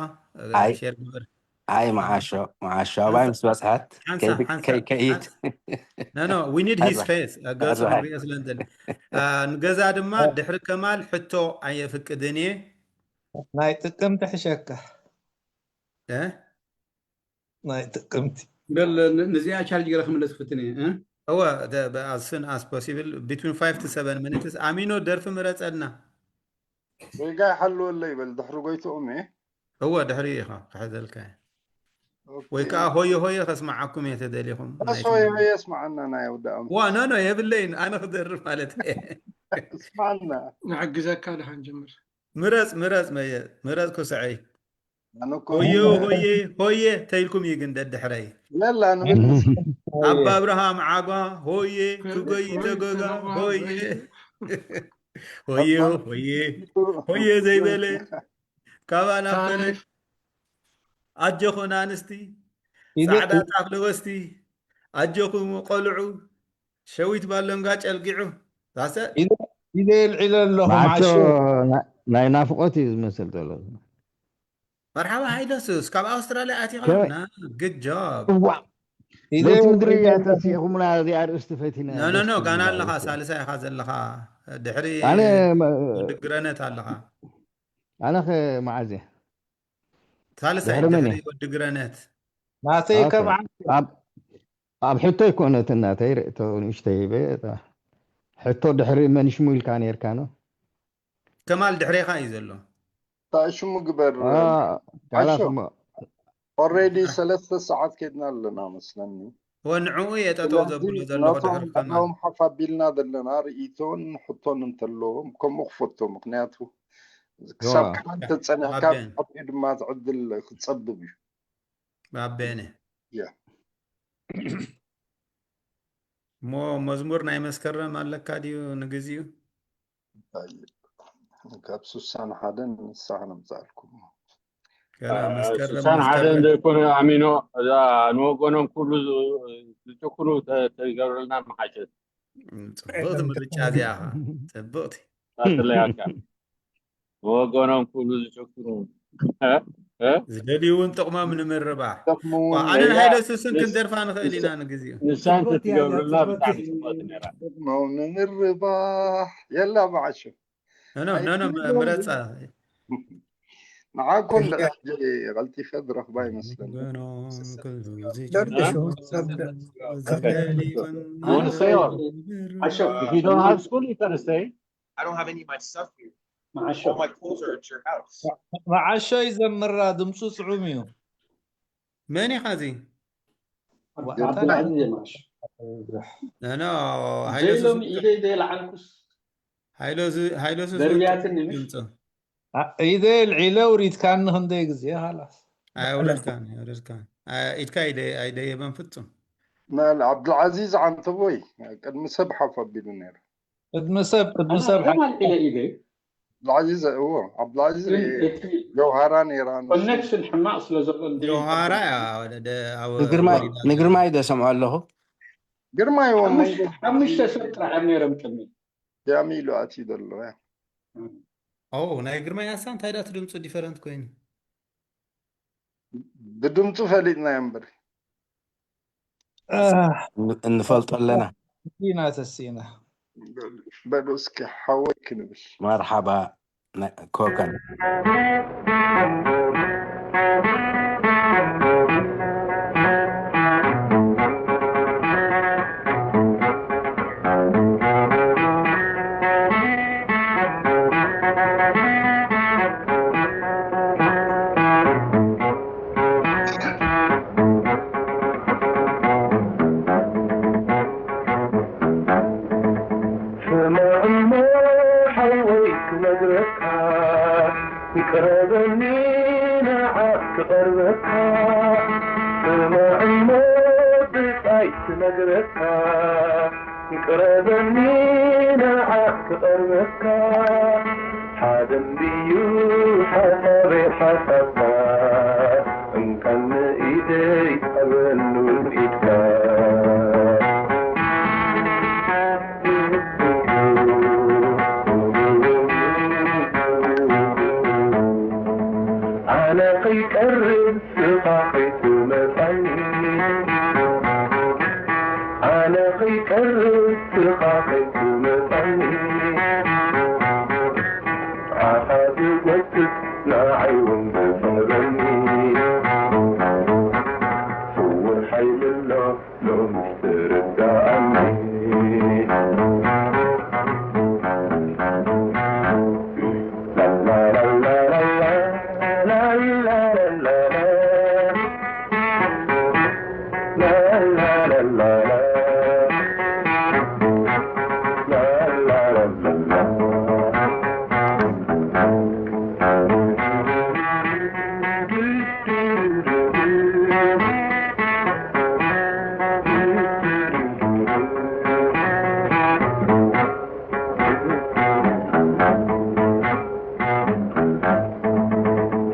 ሼር ግበር። ኣይ መዓሾ መዓሾ ኣባይ ምስ በፅሐት ከይድ። No, no, we need his face። ገፁ ክንሪኦ ስለ ንደሊ። ንገዛ ድማ ድሕሪ ከማል ሕቶ ኣየፍቅድን እየ። ናይ ጥቅምቲ ሕሸካ። ናይ ጥቅምቲ ነዚኣ ቻርጅ ገረ ክምለስ ክፍትን እየ። እወ፣ as soon as possible, between five to seven minutes። ኣሚኖ፣ ደርፊ ምረፀልና። ጌጋ ይሓልወለይ በል ድሕሪ ጎይትኦም እየ። እወ፣ ድሕሪ ኢኻ ክሕዘልካ እየ። ወይ ከዓ ሆየ ሆየ ከስምዓኩም እየ ተደሊኹም። በስ ሆየ ሆየ የስምዓና ናይ ወዲ ኣም። ዋ፣ ኖ፣ ኖ፣ የብለይን፣ ኣነ ክደርፍ ማለት እየ። ስምዓና። ንሕግዘካ ድሓን ጀምር። ምረፅ፣ ምረፅ፣ መየ፣ ምረፅ ኩስዐይ። ኣነ እኮ ሆየ ሆየ ሆየ ተይልኩም እዩ ግን ደድሕረይ። የላ ንብል። ኣባ ኣብርሃም ዓጓ ሆየ፣ ክጎይ ተጎጋ ሆየ። ሆየ ሆየ ሆየ ዘይበለ ካባና ኮነ። ኣጆኹን ኣንስቲ፣ ጻዕዳ ጣፍ ለበስቲ፣ ኣጆኹም ቆልዑ፣ ሸዊት ባሎንጋ ጨልጊዑ። ዛሰ ኢደ የልዒለ ኣለኹ። ማዕሾ ማዕሾ ናይ ናፍቆት እዩ ዝመስል ዘሎ። መርሓባ ሃይለሱስ፣ ካብ ኣውስትራልያ ኣቲኻ። ከመይ- ና፣ good job። እዋእ ኢደ ለይቲ የልዒለ ምድሪ እያ ኣለኹ። ተሲእኹምና እዚኣ ኣርእስቲ ፈቲና ኖ፣ ኖ፣ ኖ፣ ደስ ጋና ትብል ኣለኻ፣ ማለት እዩ። ሳልሳይ ኢኻ ዘለኻ። ድሕሪ ኣነ ወዲ ግረነት ኣለኻ። ኣነ ከ መዓዝ እየ? ሳልሳይ ድሕሪ መን ድሕሪ እየ? ወዲ ግረነት። ናተይ ኦኬ። ከም ዓንተ ኣብ ኣብ ሕቶ ኣይኮነትን ናተይ፣ ርእቶ ንእሽተይ ይበ ሕቶ ድሕሪ መን ሽሙ ኢልካ ነርካ ነው? ከማል ድሕሬኻ እዩ ዘሎ። እንታይ ሽሙ ግበር። አ፣ ቃላት ዓሾ እሞ ኦሬዲ ሰለስተ ሰዓት ከድና ኣለና መስለኒ። ወንዕኡ እየ ጠጠው ስለዚ ዘብሎ ዘለኹ ነቶም ድሕሪ ከማል። ነቶም ሓፍ ኣቢልና ዘለና ርእይቶን ሕቶን እንተለዎም ከምኡ ክፈቶ፣ ምክንያቱ ክሳብ ዋ ከማን ተጸኒሕካ ኣቤን ኣብኡ ድማ ትዕድል ክጸብብ እዩ። ኣቤነ ያ እሞ መዝሙር ናይ መስከረም ኣለካ ድዩ ንግዚኡ? ካብ ስሳን ሓደን ንስኻ ነምጻልኩም። ገና መስከረም ስሳን ሓደ መስከረም ዘይኮነ ኣሚኖ፣ እዛ ንወገኖም ክብሉ ዝ- ዝጭክኑ ተ- ተገብረልና መሓሸት። ጽብቕቲ ምርጫ እዚኣ ኸዓ ጽብቕቲ። ታትለያካ ንወገኖም ክብሉ ዝጭክኑ እ? እ? ዝደልዩ እውን ጥቕሞም ንምርባሕ ደኽሙ ኣነን እያ ሃይለ ሱስን ንስ- ክንደርፋ ንኽእል ኢና ንስ- ንግዚኡ። ንሳን ጽብቕቲ እያ እዛ ተትገብርልና ጽብቕቲ። ብጣዕሚ ጽብቕቲ ነይራ። ጥቕሞም ንምርባሕ የላ ብዓሾ ኖኖ ኖኖ ምረፃ። ንዓኮ እንደ ሕጂ ቀልጢፈ ዝረኽባ ይመስለኒ። ወገኖም ክብሉ ደርድሹ ዝጭነቁ ሰብ ዝደልዩን I want to say all. ንምርባሕ። If you don't have school, you can stay. I don't have any of my stuff here. መዓሾ All my clothes are at your house. መዓሾ ይዘምራ፣ ድምፁ ጥዑም እዩ። መን ኢኻ እዚ? ዓብዱልዓዚዝ እየ። መዓሾ ኖ፣ ኖ፣ ሃይለ ሱስ ዘይሎም ኢደይ ዘይለዓልኩስ ሃይለ ሱ- ሃይለ ሱስ ደርብያትኒ ምሽ? ድምፁ አ- ኢደ ልዒለ ውሪድካኒ ክንደይ ግዜ ሃላስ። ኣየውረድካን፣ ኣየውረድካን። አ- ኢድካ ኣይደ- ኣይደየበን ፍጹም። ናል ዓብዱልዓዚዝ ዓንተቦይ ቅድሚ ሰብ ሓፍ ኣቢሉ ነይሩ። ቅድሚ ሰብ ቅድሚ ኣነ ሰብ ኣነ ማልዒለ ኢደይ ዓብዱልዓዚዝ እዎ፣ ዓብዱልዓዚዝ ግን ርኤ እቲ ጀውሃራ ነይራ ንሱ። ኮኔክሽን ሕማቕ ስለ ዘሎ እንደ ጆሃራ እያ ወደ- ኣብ ንግርማይ ወዲዳ ንግርማይ ደሰምዖ ኣለኹ። ግርማይ እዎ ሓሙሽተ መንጎ ሓሙሽተ ሰብ ጥራሕ እዮም ነይሮም ቅድሚ ያሚ ኢሉ ኣትዩ ዘሎ ያ። ኦ ናይ ግርማይ ኣሳ እንታይ ዳት ድምፁ ዲፈረንት ኮይኑ። ብድምፁ ፈሊጥናዮ እምበር። ኣህ፣ ን- እንፈልጦ ኣለና። ኢና ተሲና። በሉ እስኪ ሓወይ ክንብል። መርሓባ ነ- ኮከን። ስማዕሞ ሓወይ ክነግረካ ይቅረበኒ ንዓኽ ክቐርበካ ስማዕሞ ብጻይ ክነግረካ ይቅረበኒ ንዓኽ ክቐርበካ ሓደን ድዩ ሓሳበይ ሓሳብካ እንካን ንኢደይ ሃበኒ ኢድካ ኣነ ከይቀርብ ስኻ ከይትመጻኒ ኣነ ከይቀርብ ስኻ ከይትመጻኒ ኣኻ ዝጎትት ንዓይ እውን ዝስሕበኒ ስውር ሓይሊ ኣሎ ሎምስ ትርዳኣኒ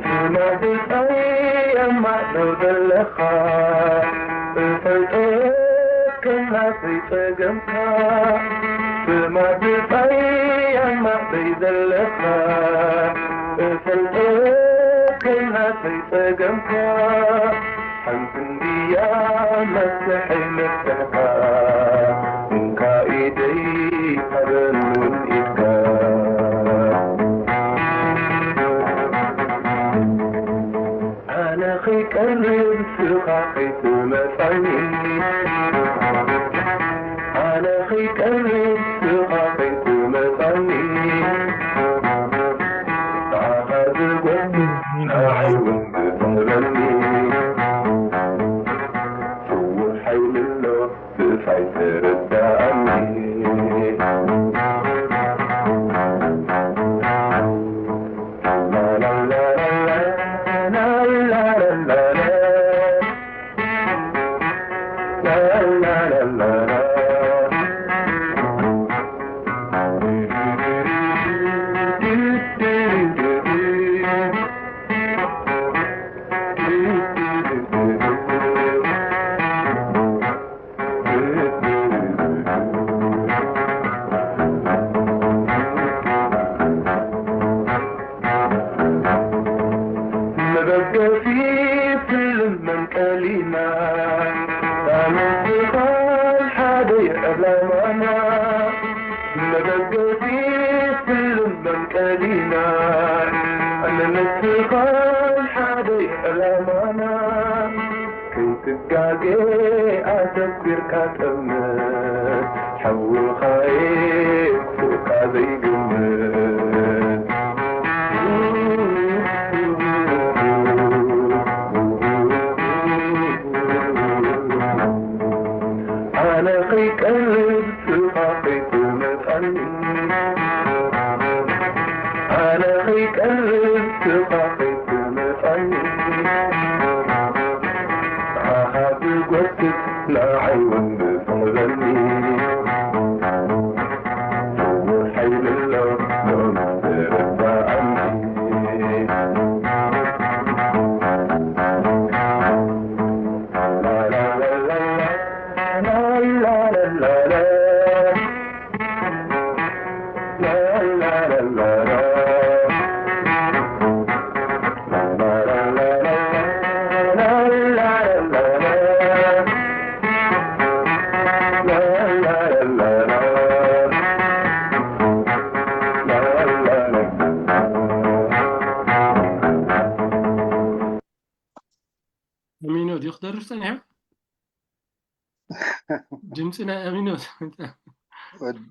ስማዕ ብጻይ ኣማዕዶ ዘለኻ እፈልጦ ከናተይ ጸገምካ ስማዕ ብጻይ ኣማዕዶይ ዘለኻ እፈልጦ ከናተይ ጸገምካ ሓንቲ እንድያ መፍትሐይ መፍትሕካ እንካ ኢደይ ሃበኒ ኢድካ ኣተኲርካ ጠምት፣ ሓውኻ'የ ክፉእካ ዘይግምት። ኣነ ከይቀርብ ስኻ ከይትመጻኒ፣ ኣነ ከይቀርብ ስኻ ከይትመጻኒ፣ ንዓኻ ዝጎትት ንዓይ እውን ዝስሕበኒ። ስዉር ሓይሊ ኣሎ ሎሚ ዝርዳኣኒ። ኣሚኖ ድዩ ክደርፍ ጸኒሑ? ድምፂ ናይ ኣሚኖ። ወድ-፣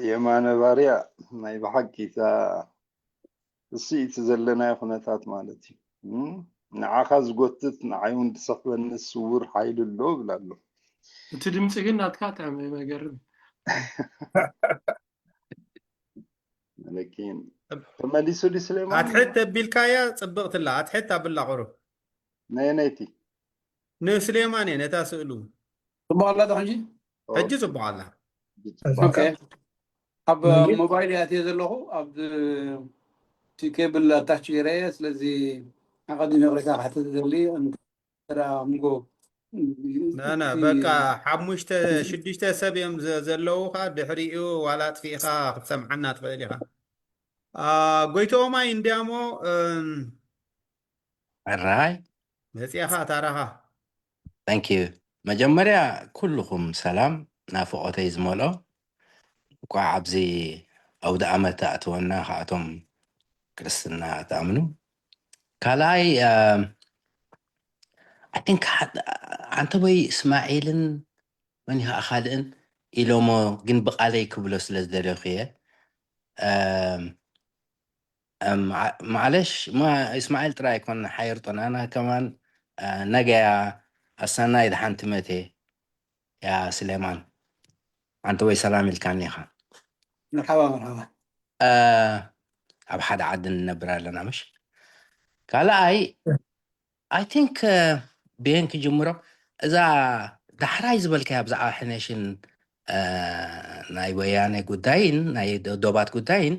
የማነ ባርያ፣ ናይ ብሓቂ እታ ስስኢት ዘለናዮ ኩነታት ማለት እዩ። እም? ንዓኻ ዝጎትት ንዓይ እውን ዝስሕበኒ ስውር ሓይሊ ኣሎ እብል ኣሎ። እቲ ድምፂ ግን ናትካ ጥዕም መገርም። መለኪን ተመሊሱ ድዩ ስሌማን? ኣትሕት ተቢልካያ ጽብቕቲ ኣላ። ኣትሕት ኣብላ ቁሩብ። ነየነይቲ? ንስሌማን እየ ነታ ስእሉ። ጽቡቕ ኣላ ዶ ሕጂ? ኦ፣ ሕጂ ጽቡቕ ኣላ። ጽቡቕ። ኦኬ። ኣብ ሞባይል እየ ኣትየ ዘለኹ፣ ኣብ እቲ ኬብል ኣታች ገይረ እየ። ስለዚ ኣቐዲመ ይቕሬታ ክሓትት ዝደሊ፣ እንተ ደኣ ምጎ ናና፣ በቃ ሓሙሽተ ሽዱሽተ ሰብ እዮም ዘ-፣ ዘለዉ። ኸ ድሕሪኡ ዋላ ኣጥፊእኻ ክትሰምዓና ትኽእል ኢኻ። አ፣ ጎይትኦም ኣይ እንድያሞ፣ እም፣ ሕራይ። መጺእኻ ታራኻ። Thank you። መጀመርያ ኩልኹም ሰላም ናፍቖተይ ዝመልኦ። እንቋዕ ኣብዚ ኣውደ ኣመት ኣእተወና፣ ከኣቶም ክርስትና ትኣምኑ። ካልኣይ፣ እ፣ I think ሓ-፣ ዓንተቦይ እስማዒልን መን ይኸዓ ካልእን ኢሎሞ፣ ግን ብቓለይ ክብሎ ስለ ዝደለኹ እየ። እም፣ እም፣ ዓ-፣ ማዕለሽ፣ ማ-፣ እስማዒል ጥራይ ኣይኮን ሓየርጦ፣ ኣና ከማን፣ እ፣ ነገያ ኣሰናይ ድሓን ትመቴ። ያ ስሌማን፣ ዓንተቦይ ሰላም ኢልካኒ ኢኻ። መርሓባ፣ መርሓባ። እ፣ ኣብ ሓደ ዓዲ ንነብር ኣለና፣ ምሽ? ካልኣይ፣ I think፣ እ፣ ብየን ክጅምሮ፣ እዛ ዳሕራይ ዝበልካያ ብዛዕባ ሕነሽን፣ እ፣ ናይ ወያነ ጉዳይን ናይ ዶ-፣ ዶባት ጉዳይን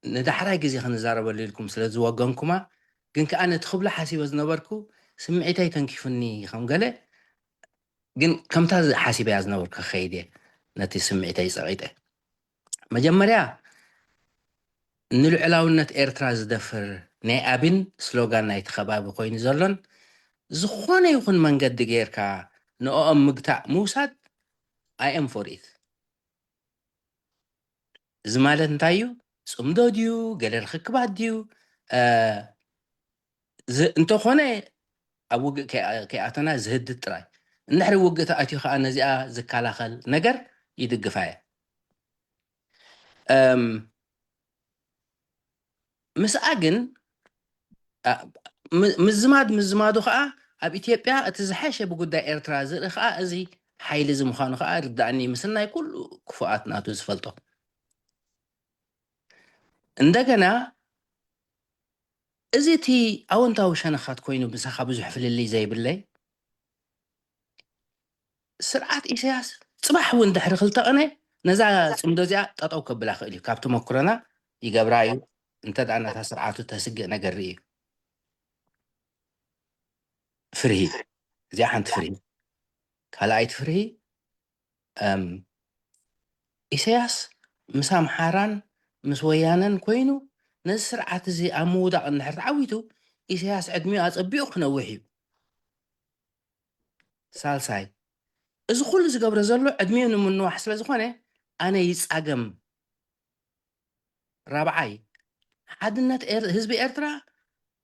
ንዳሕራይ ግዜ ክንዛረበሉ ኢልኩም ስለ ዝወገንኩማ፣ ግን ከኣ ነቲ ክብሎ ሓሲበ ዝነበርኩ ስምዒተይ ተንኪፉኒ ከም ገለ፣ ግን ከምታ ዝ-፣ ሓሲበያ ዝነበርኩ ክኸይድ እየ፣ ነቲ ስምዒተይ ጸቒጠ። መጀመርያ፣ ንልዑላውነት ኤርትራ ዝደፍር ናይ ኣብን ስሎጋን ናይቲ ከባቢ ኮይኑ ዘሎን፣ ዝኾነ ይኹን መንገዲ ጌርካ ንኦም ምግታእ ምውሳድ፣ I am for it። እዚ ማለት እንታይ እዩ? ጽምዶ ድዩ? ገለ ርኽክባት ድዩ? እ፣ ዝ-፣ እንተኾነ ኣብ ውግእ ከይኣ-፣ ከይኣተና ዝህድድ ጥራይ። እንድሕሪ ውግእ ተኣትዩ ከኣ ነዚኣ ዝከላኸል ነገር ይድግፋ እየ። እም፣ ምስኣ ግን፣ ኣ፣ ም-፣ ምዝማድ ምዝማዱ ከኣ ኣብ ኢትዮጵያ እቲ ዝሐሸ ብጉዳይ ኤርትራ ዝርኢ ከኣ እዚ ሓይሊ እዚ ምዃኑ ከኣ ርዳእኒ፣ ምስናይ ኩሉ ክፉኣት ናቱ ዝፈልጦ። እንደገና እዚ እቲ ኣወንታዊ ሸነኻት ኮይኑ ምሳኻ ብዙሕ ፍልልይ ዘይብለይ፣ ስርዓት ኢሳያስ ጽባሕ እውን ድሕሪ ክልተ ቅነ ነዛ ጽምዶ እዚኣ ጠጠው ከብላ ክእል እዩ። ካብ ተመኩሮና ይገብራ እዩ። እንተ ደኣ ነታ ስርዓቱ ተስግእ ነገር ርኢ እዩ። ፍርሂ። እዚኣ ሓንቲ ፍርሂ። ካልኣይቲ ፍርሂ፣ እም፣ ኢሳያስ ምስ ኣምሓራን ምስ ወያነን ኮይኑ ነዚ ስርዓት እዚ ኣብ ምውዳቕ እንድሕር ተዓዊቱ፣ ኢሳያስ ዕድሚኡ ኣጸቢቑ ክነውሕ እዩ። ሳልሳይ፣ እዚ ኩሉ ዝገብሮ ዘሎ ዕድሚኡ ንምንዋሕ ስለ ዝኾነ ኣነ ይጻገም። ራብዓይ፣ ሓድነት ኤር-፣ ህዝቢ ኤርትራ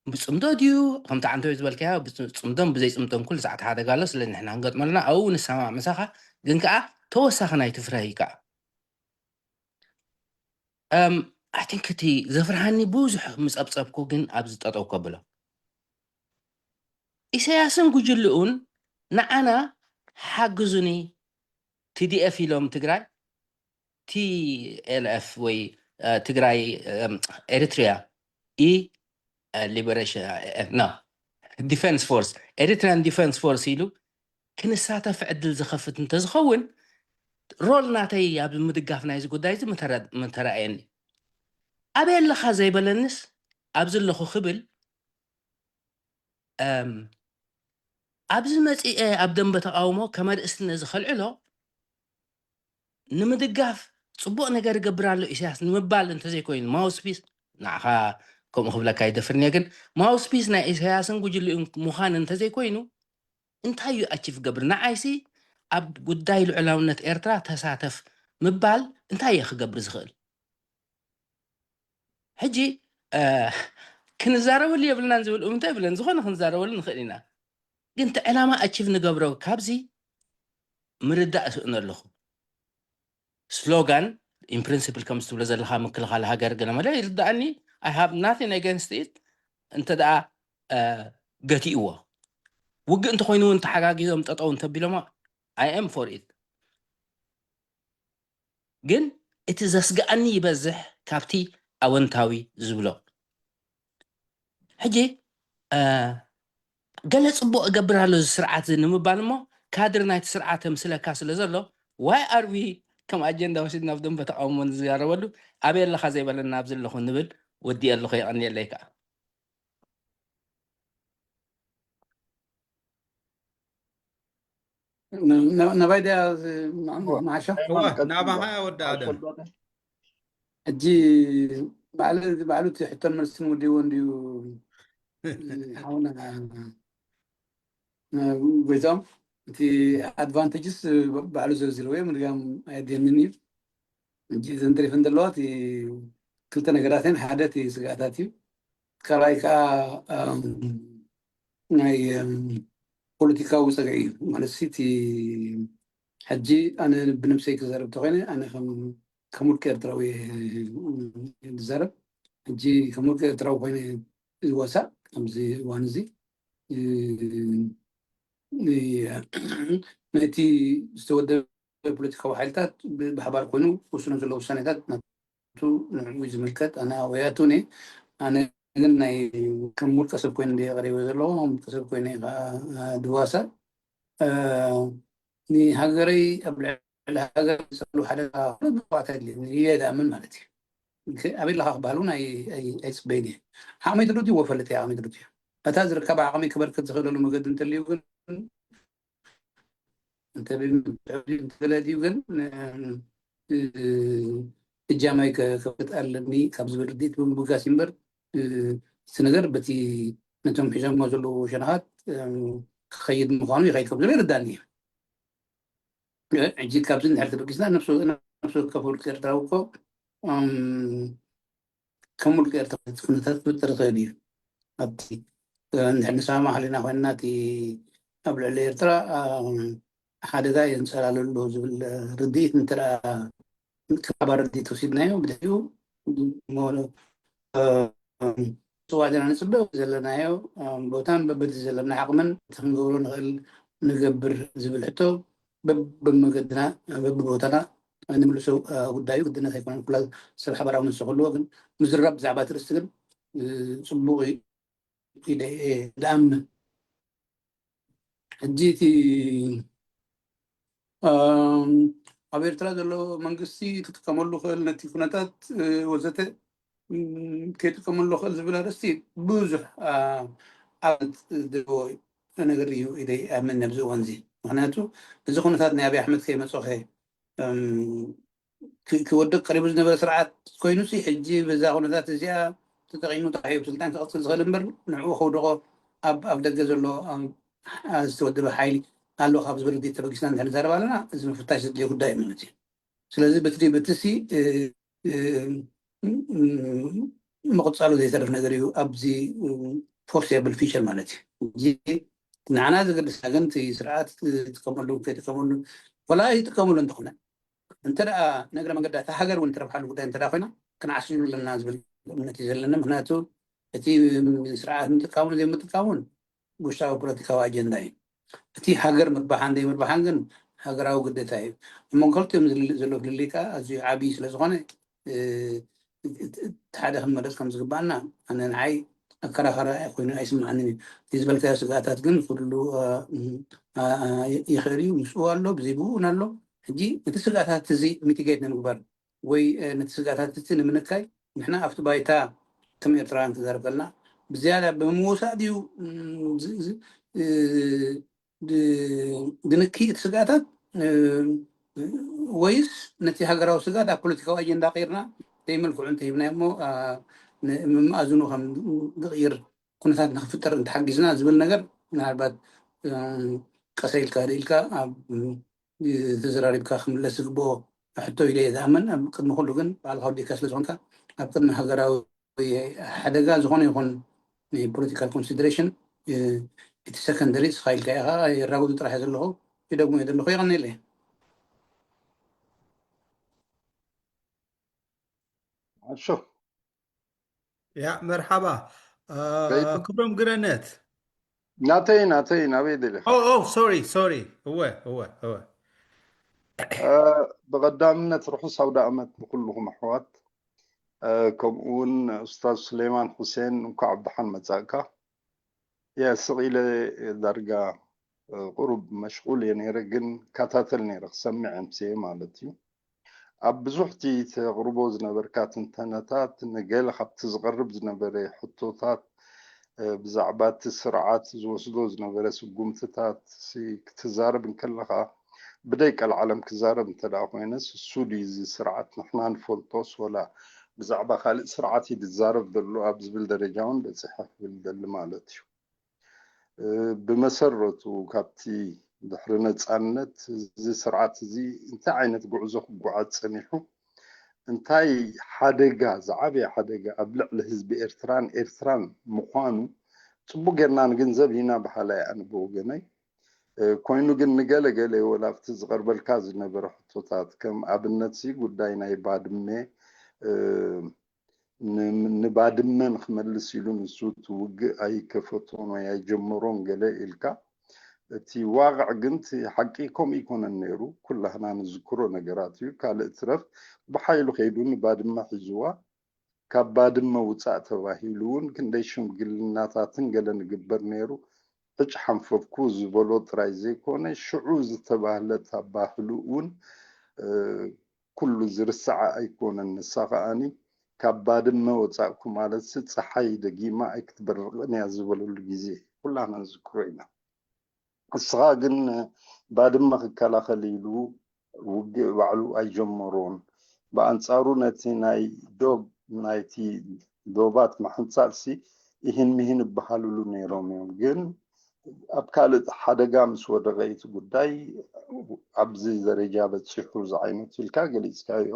ብፅምዶ ድዩ ከምቲ ዓንተወይ ዝበልካዮ ብፅምዶን ብዘይፅምዶን ኩሉ ሰዓት ሓደጋ ኣሎ። ስለዚ ንሕና ክንገጥመልና ኣብኡ ንሰማዕ ምሳኻ፣ ግን ከዓ ተወሳኺ ናይ ትፍረህ እዩ ከዓ ኣም ኣይ ቲንክ እቲ ዘፍርሃኒ ብዙሕ ምጸብጸብኩ ግን ኣብዚ ጠጠው ከብሎ። ኢሳያስን ጉጅልኡን ንዓና ሓግዙኒ፣ ቲዲኤፍ ኢሎም ትግራይ፣ ቲኤልኤፍ ወይ ትግራይ ኤሪትሪያ ኢ ሊበሬሽን ና ዲፌንስ ፎርስ፣ ኤሪትሪያን ዲፌንስ ፎርስ ኢሉ ክንሳተፍ ዕድል ዝኸፍት እንተዝኸውን፣ ሮል ናተይ ኣብ ምድጋፍ ናይዚ ጉዳይ እዚ ምተረኣየኒ። ኣበይ ኣለኻ ዘይበለንስ ኣብዚ ኣለኹ ክብል ኣብዚ መፂኤ ኣብ ደንበ ተቃውሞ ከመርእስቲ ነዚ ከልዕሎ ንምድጋፍ ፅቡቅ ነገር ይገብር ኣሎ ኢሳያስ ንምባል እንተዘይኮይኑ፣ ማውስፒስ ንዓኻ ከምኡ ክብለካ ይደፍርኒ ግን፣ ማውስፒስ ናይ ኢሳያስን ጉጅልኡን ምዃን እንተዘይኮይኑ እንታይ እዩ ኣቺቭ ገብር? ንዓይሲ ኣብ ጉዳይ ልዑላውነት ኤርትራ ተሳተፍ ምባል እንታይ እየ ክገብር ዝኽእል? ሕጂ ክንዛረበሉ የብልናን ዝብል እምንቶ የብለን። ዝኾነ ክንዛረበሉ ንኽእል ኢና፣ ግን እቲ ዕላማ ኣቺቭ ንገብሮ ካብዚ ምርዳእ እስእኖ ኣለኹ። ስሎጋን ኢን ፕሪንሲፕል ከም ትብሎ ዘለኻ ምክልኻል ሃገር ገለመለ ይርዳእኒ። I have nothing against it። እንተ ደኣ ገቲእዎ፣ ውግእ እንተኮይኑ እውን ተሓጋጊዞም ጠጠው እንተቢሎሞ I am for it። ግን እቲ ዘስግኣኒ ይበዝሕ ካብቲ ኣወንታዊ ዝብሎ። ሕጂ ገለ ፅቡቅ እገብር ኣሎ እዚ ስርዓት እዚ ንምባል እሞ፣ ካድር ናይቲ ስርዓት ምስለካ ስለ ዘሎ፣ why are we ከም ኣጀንዳ ወሲድና ኣብ ደንበ ተቃውሞ ንዝዛረበሉ? ኣበይ ኣለካ ዘይበለና ኣብዚ ኣለኹ ንብል። ወዲኤ ኣለኹ፣ የቀንየለይ ከዓ። ናባይ ድያ? ማሻ ናባኻ ወዲ ኣደም። ሕጂ ባዕሉ እቲ ሕቶን መልስን ወዲዎ እንድዩ ሓውና ጎይቶም። እቲ ኣድቫንቴጅስ ባዕሉ ዘርዚርዎ እዩ፣ ምድጋም ኣየድልየንን እዩ። ሕጂ እዘን ተሪፈን ዘለዋ እቲ ክልተ ነገራት እየን። ሓደ እቲ ስግኣታት እዩ፣ ካልኣይ ከዓ ናይ ፖለቲካዊ ፀግዒ እዩ። ማለት እቲ ሕጂ ኣነ ብነብሰይ ክዛረብ እንተኮይነ ኣነ ከም ከም ውልቂ ኤርትራዊ ዝዛረብ። ሕጂ ከም ውልቂ ኤርትራዊ ኮይነ ዝወሳእ ኣብዚ እዋን እዚ ነቲ ዝተወደበ ፖለቲካዊ ሓይልታት ብሓባር ኮይኑ ክውስኖ ዘለዎ ውሳኔታት ናቱ ንዕኡ ዝምልከት ኣነ ኣወያቱኒ። ኣነ ግን ናይ ከም ውልቀ ሰብ ኮይኑ እንደ ቀሪበ ዘለዎ ከም ውልቀ ሰብ ኮይኑ ድዋሳእ ንሃገረይ ኣብ ልዕሊ ሃገር ዝፀሉ ሓደጋ ምፅዋት ኣድልየኒ እየ ዝኣምን ማለት እዩ። ኣበይ ኣለካ ክበሃል እውን ኣይፅበይን እየ። ዓቕመይ ተረድእዎ ፈልጥ እየ፣ ዓቕመይ ተረድእዮ። እታ ዝርከብ ዓቕመይ ክበርክት ዝኽእለሉ መገዲ እንተልዩ ግን እንተተለድዩ ግን እጃመይ ከፍት ኣለኒ ካብ ዝብል ርድኢት ብምብጋስ እምበር እቲ ነገር በቲ ነቶም ሒዞሞ ዘለዉ ሸነኻት ክኸይድ ምዃኑ ይኸይድ ከም ዘሎ ይርዳኒ እዩ። ሕጂ ካብዚ እንድሕር ተበጊስና ነፍሲ ወከፍ ውልቂ ኤርትራዊ እኮ ከም ውልቂ ኤርትራ ኩነታት ክፍጠር ይኽእል እዩ። ኣብቲ እንድሕር ንሰማማዕ ሃሊና ኮይንና እቲ ኣብ ልዕሊ ኤርትራ ሓደጋ የንጸላሉ ኣሎ ዝብል ርድኢት እንተ ተሓባሪ ርድኢት ወሲድናዮ ብድሕሪኡ ጽዋዕ ዜና ንጽበ ዘለናዮ ቦታን በበቲ ዘለና ዓቕምን እቲ ክንገብሮ ንኽእል ንገብር ዝብል ሕቶ በብመገድና በብቦታና ንምልሶ ጉዳዩ ግድነት ኣይኮነን። ኩላ ሰብ ሓባራዊ ንሱ ክህልዎ ግን ምዝራብ ብዛዕባ እቲ ርእስቲ ግን ፅቡቕ እዩ ኢለ እየ ዝኣምን። ሕጂ እቲ ኣብ ኤርትራ ዘሎ መንግስቲ ክጥቀመሉ ክእል ነቲ ኩነታት ወዘተ ከይጥቀመሉ ክእል ዝብል ኣርእስቲ ብዙሕ ኣብነት ዘለዎ ነገር እዩ ኢለ ይኣምን ኣብዚ እዋን እዚ። ምክንያቱ እዚ ኩነታት ናይ ኣብይ ኣሕመድ ከይመፀኸ ክወድቅ ቀሪቡ ዝነበረ ስርዓት ኮይኑ ሲ ሕጂ በዛ ኩነታት እዚኣ ተጠቂሙ ተዋሂቡ ስልጣን ክቐፅል ዝኽእል እምበር ንዕኡ ከውድቆ ኣብ ኣብ ደገ ዘሎ ዝተወደበ ሓይሊ ኣሎ ካብ ዝብል ርድኢት ተበጊስና እንድሕር ንዛረብ ኣለና እዚ ምፍታሽ ዘድልዮ ጉዳይ እዩ ማለት እዩ። ስለዚ በቲ በቲ ሲ ምቕፃሉ ዘይተርፍ ነገር እዩ ኣብዚ foreseeable future ማለት እዩ። እዚ ንዓና ዘገድስና ግን እቲ ስርዓት ይጥቀመሉ ከይጥቀመሉ፣ ወላ ይጥቀመሉ እንተኾነ፣ እንተ ደኣ ንእግረ መንገዳ እታ ሃገር እውን ትረብሓሉ ጉዳይ እንተ ደኣ ኮይና፣ ክንዓስሉ ኣለና ዝብል እምነት እዩ ዘለኒ። ምኽንያቱ እቲ ስርዓት ምጥቃሙን ዘይምጥቃሙን ውሽጣዊ ፖለቲካዊ ኣጀንዳ እዩ። እቲ ሃገር ምርባሓን ዘይምርባሓን ግን ሃገራዊ ግዴታ እዩ። ኣብ መንጎ ክልቲኦም ዝል- ዘሎ ፍልልይ ከኣ ኣዝዩ ዓብዪ ስለ ዝኾነ፣ እ፣ እቲ ሓደ ክንመርጽ ከም ዝግባኣና ኣነ ንዓይ ኣከራኻሪ ኮይኑ ኣይስምዓንን እዩ። እቲ ዝበልካዮ ስግኣታት ግን ኩሉ እ፣ እ፣ እ፣ ይኽእል እዩ፣ ምስኡ ኣሎ፣ ብዘይ ብኡ እውን ኣሎ። ሕጂ እቲ ስግኣታት እዚ ሚቲጌት ንምግባር ወይ እ፣ ነቲ ስግኣታት እቲ ንምንካይ ንሕና ኣብቲ ባይታ ከም ኤርትራውያን ክዛረብ ከለና ብዝያዳ ብምውሳእ ድዩ እ፣ ዝ- ዝ- እ፣ ድ- ድንኪ እቲ ስግኣታት እ፣ ወይስ ነቲ ሃገራዊ ስግኣት ኣብ ፖለቲካዊ ኣጀንዳ ቀይርና ዘይመልክዑ እንተሂብናዮ እሞ እ፣ ን- መኣዝኑ ከም ዝቕይር ኩነታት ንክፍጠር እንተሓጊዝና ዝብል ነገር ምናልባት እ፣ ቀሰ ኢልካ ኢልካ ኣብ ተዘራሪብካ ክምለስ ዝግብኦ ሕቶ ኢለ እየ ዝኣምን። ኣብ ቅድሚ ኩሉ ግን ባዕልካ ወዲእካ ስለ ዝኾንካ ኣብ ቅድሚ ሃገራዊ ሓደጋ ዝኾነ ይኹን ናይ ፖለቲካል ኮንሲደሬሽን እቲ ሰከንደሪ እስኻ ኢልካ ኢኻ የራጉዱ ጥራሕ እየ ዘለኹ ይደግሞ እየ ዘለኹ። የቐኒለይ። ኣሾ ያ መርሓባ እ፣ ከይቱ- ክብሮም ግረነት ናተይ ናተይ ናበይ ደሊኻ ኦ ኦ ሶሪ ሶሪ እወ እወ እወ እ፣ ብቐዳምነት ርሑስ ኣውደ ኣመት ንኩልኹም ኣሕዋት እ፣ ከምኡ እውን ኡስታዝ ሱሌማን ሁሴን እንኳዕ ብደሓን መጻእካ። ያ ስቕ ኢለ ዳርጋ እ፣ ቁሩብ መሽቁል እየ ነይረ፣ ግን ካታተል ነይረ ክሰምዕ እምስየ ማለት እዩ። ኣብ ብዙሕቲ ተቕርቦ ዝነበርካ ትንተነታት ንገለ ካብቲ ዝቐርብ ዝነበረ ሕቶታት እ፣ ብዛዕባ እቲ ስርዓት ዝወስዶ ዝነበረ ስጉምትታት ሲ ክትዛረብ እንከለኻ ብደይ ቀልዓለም ክዛረብ እንተ ደኣ ኮይነስ እሱ ድዩ እዚ ስርዓት ንሕና ንፈልጦስ ወላ ብዛዕባ ካልእ ስርዓት እዩ ዝዛረብ ዘሎ ኣብ ዝብል ደረጃ እውን በፂሐ ክብል ደሊ ማለት እዩ። እ፣ ብመሰረቱ ካብቲ ድሕሪ ነፃነት እዚ ስርዓት እዚ እንታይ ዓይነት ጉዕዞ ክጓዓዝ ፀኒሑ እንታይ ሓደጋ ዝዓበየ ሓደጋ ኣብ ልዕሊ ህዝቢ ኤርትራን ኤርትራን ምዃኑ ፅቡቅ ጌርና ንግንዘብ ኢና በሃላይ ኣነ ብወገነይ። እ፣ ኮይኑ ግን ንገለ ገለ ወላ ኣብቲ ዝቐርበልካ ዝነበረ ሕቶታት ከም ኣብነት ሲ ጉዳይ ናይ ባድመ እ፣ ን- ንባድመ ንክመልስ ኢሉ ንሱ እቲ ውግእ ኣይከፈቶን ወይ ኣይጀመሮን ገለ ኢልካ እቲ ዋቕዕ ግን እቲ ሓቂ ከምኡ ይኮነን ነይሩ። ኩላህና ንዝክሮ ነገራት እዩ። ካልእ ትረፍ ብሓይሉ ከይዱ ንባድመ ሒዝዋ ካብ ባድመ ውፃእ ተባሂሉ እውን ክንደይ ሽምግልናታትን ገለ ንግበር ነይሩ። ዕጭ ሓንፈፍኩ ዝበሎ ጥራይ ዘይኮነ ሽዑ ዝተባህለ እታ ባህሉ እውን እ፣ ኩሉ ዝርስዓ ኣይኮነን። ንሳ ከኣኒ ካብ ባድመ ወፃእኩ ማለትሲ ፀሓይ ደጊማ ኣይክትበርቕን እያ ዝበለሉ ግዜ ኩላና ንዝክሮ ኢና። እስኻ ግን ባድመ ክከላኸል ኢሉ ውግእ ባዕሉ ኣይጀመሮን። ብኣንፃሩ ነቲ ናይ ዶብ ናይቲ ዶባት ምሕንፃፅሲ ይህን ምሂን ይበሃሉሉ ነይሮም እዮም። ግን ኣብ ካልእ ሓደጋ ምስ ወደቐ እቲ ጉዳይ ኣብዚ ደረጃ በፂሑ ዝዓይነቱ ኢልካ ገሊፅካዮ።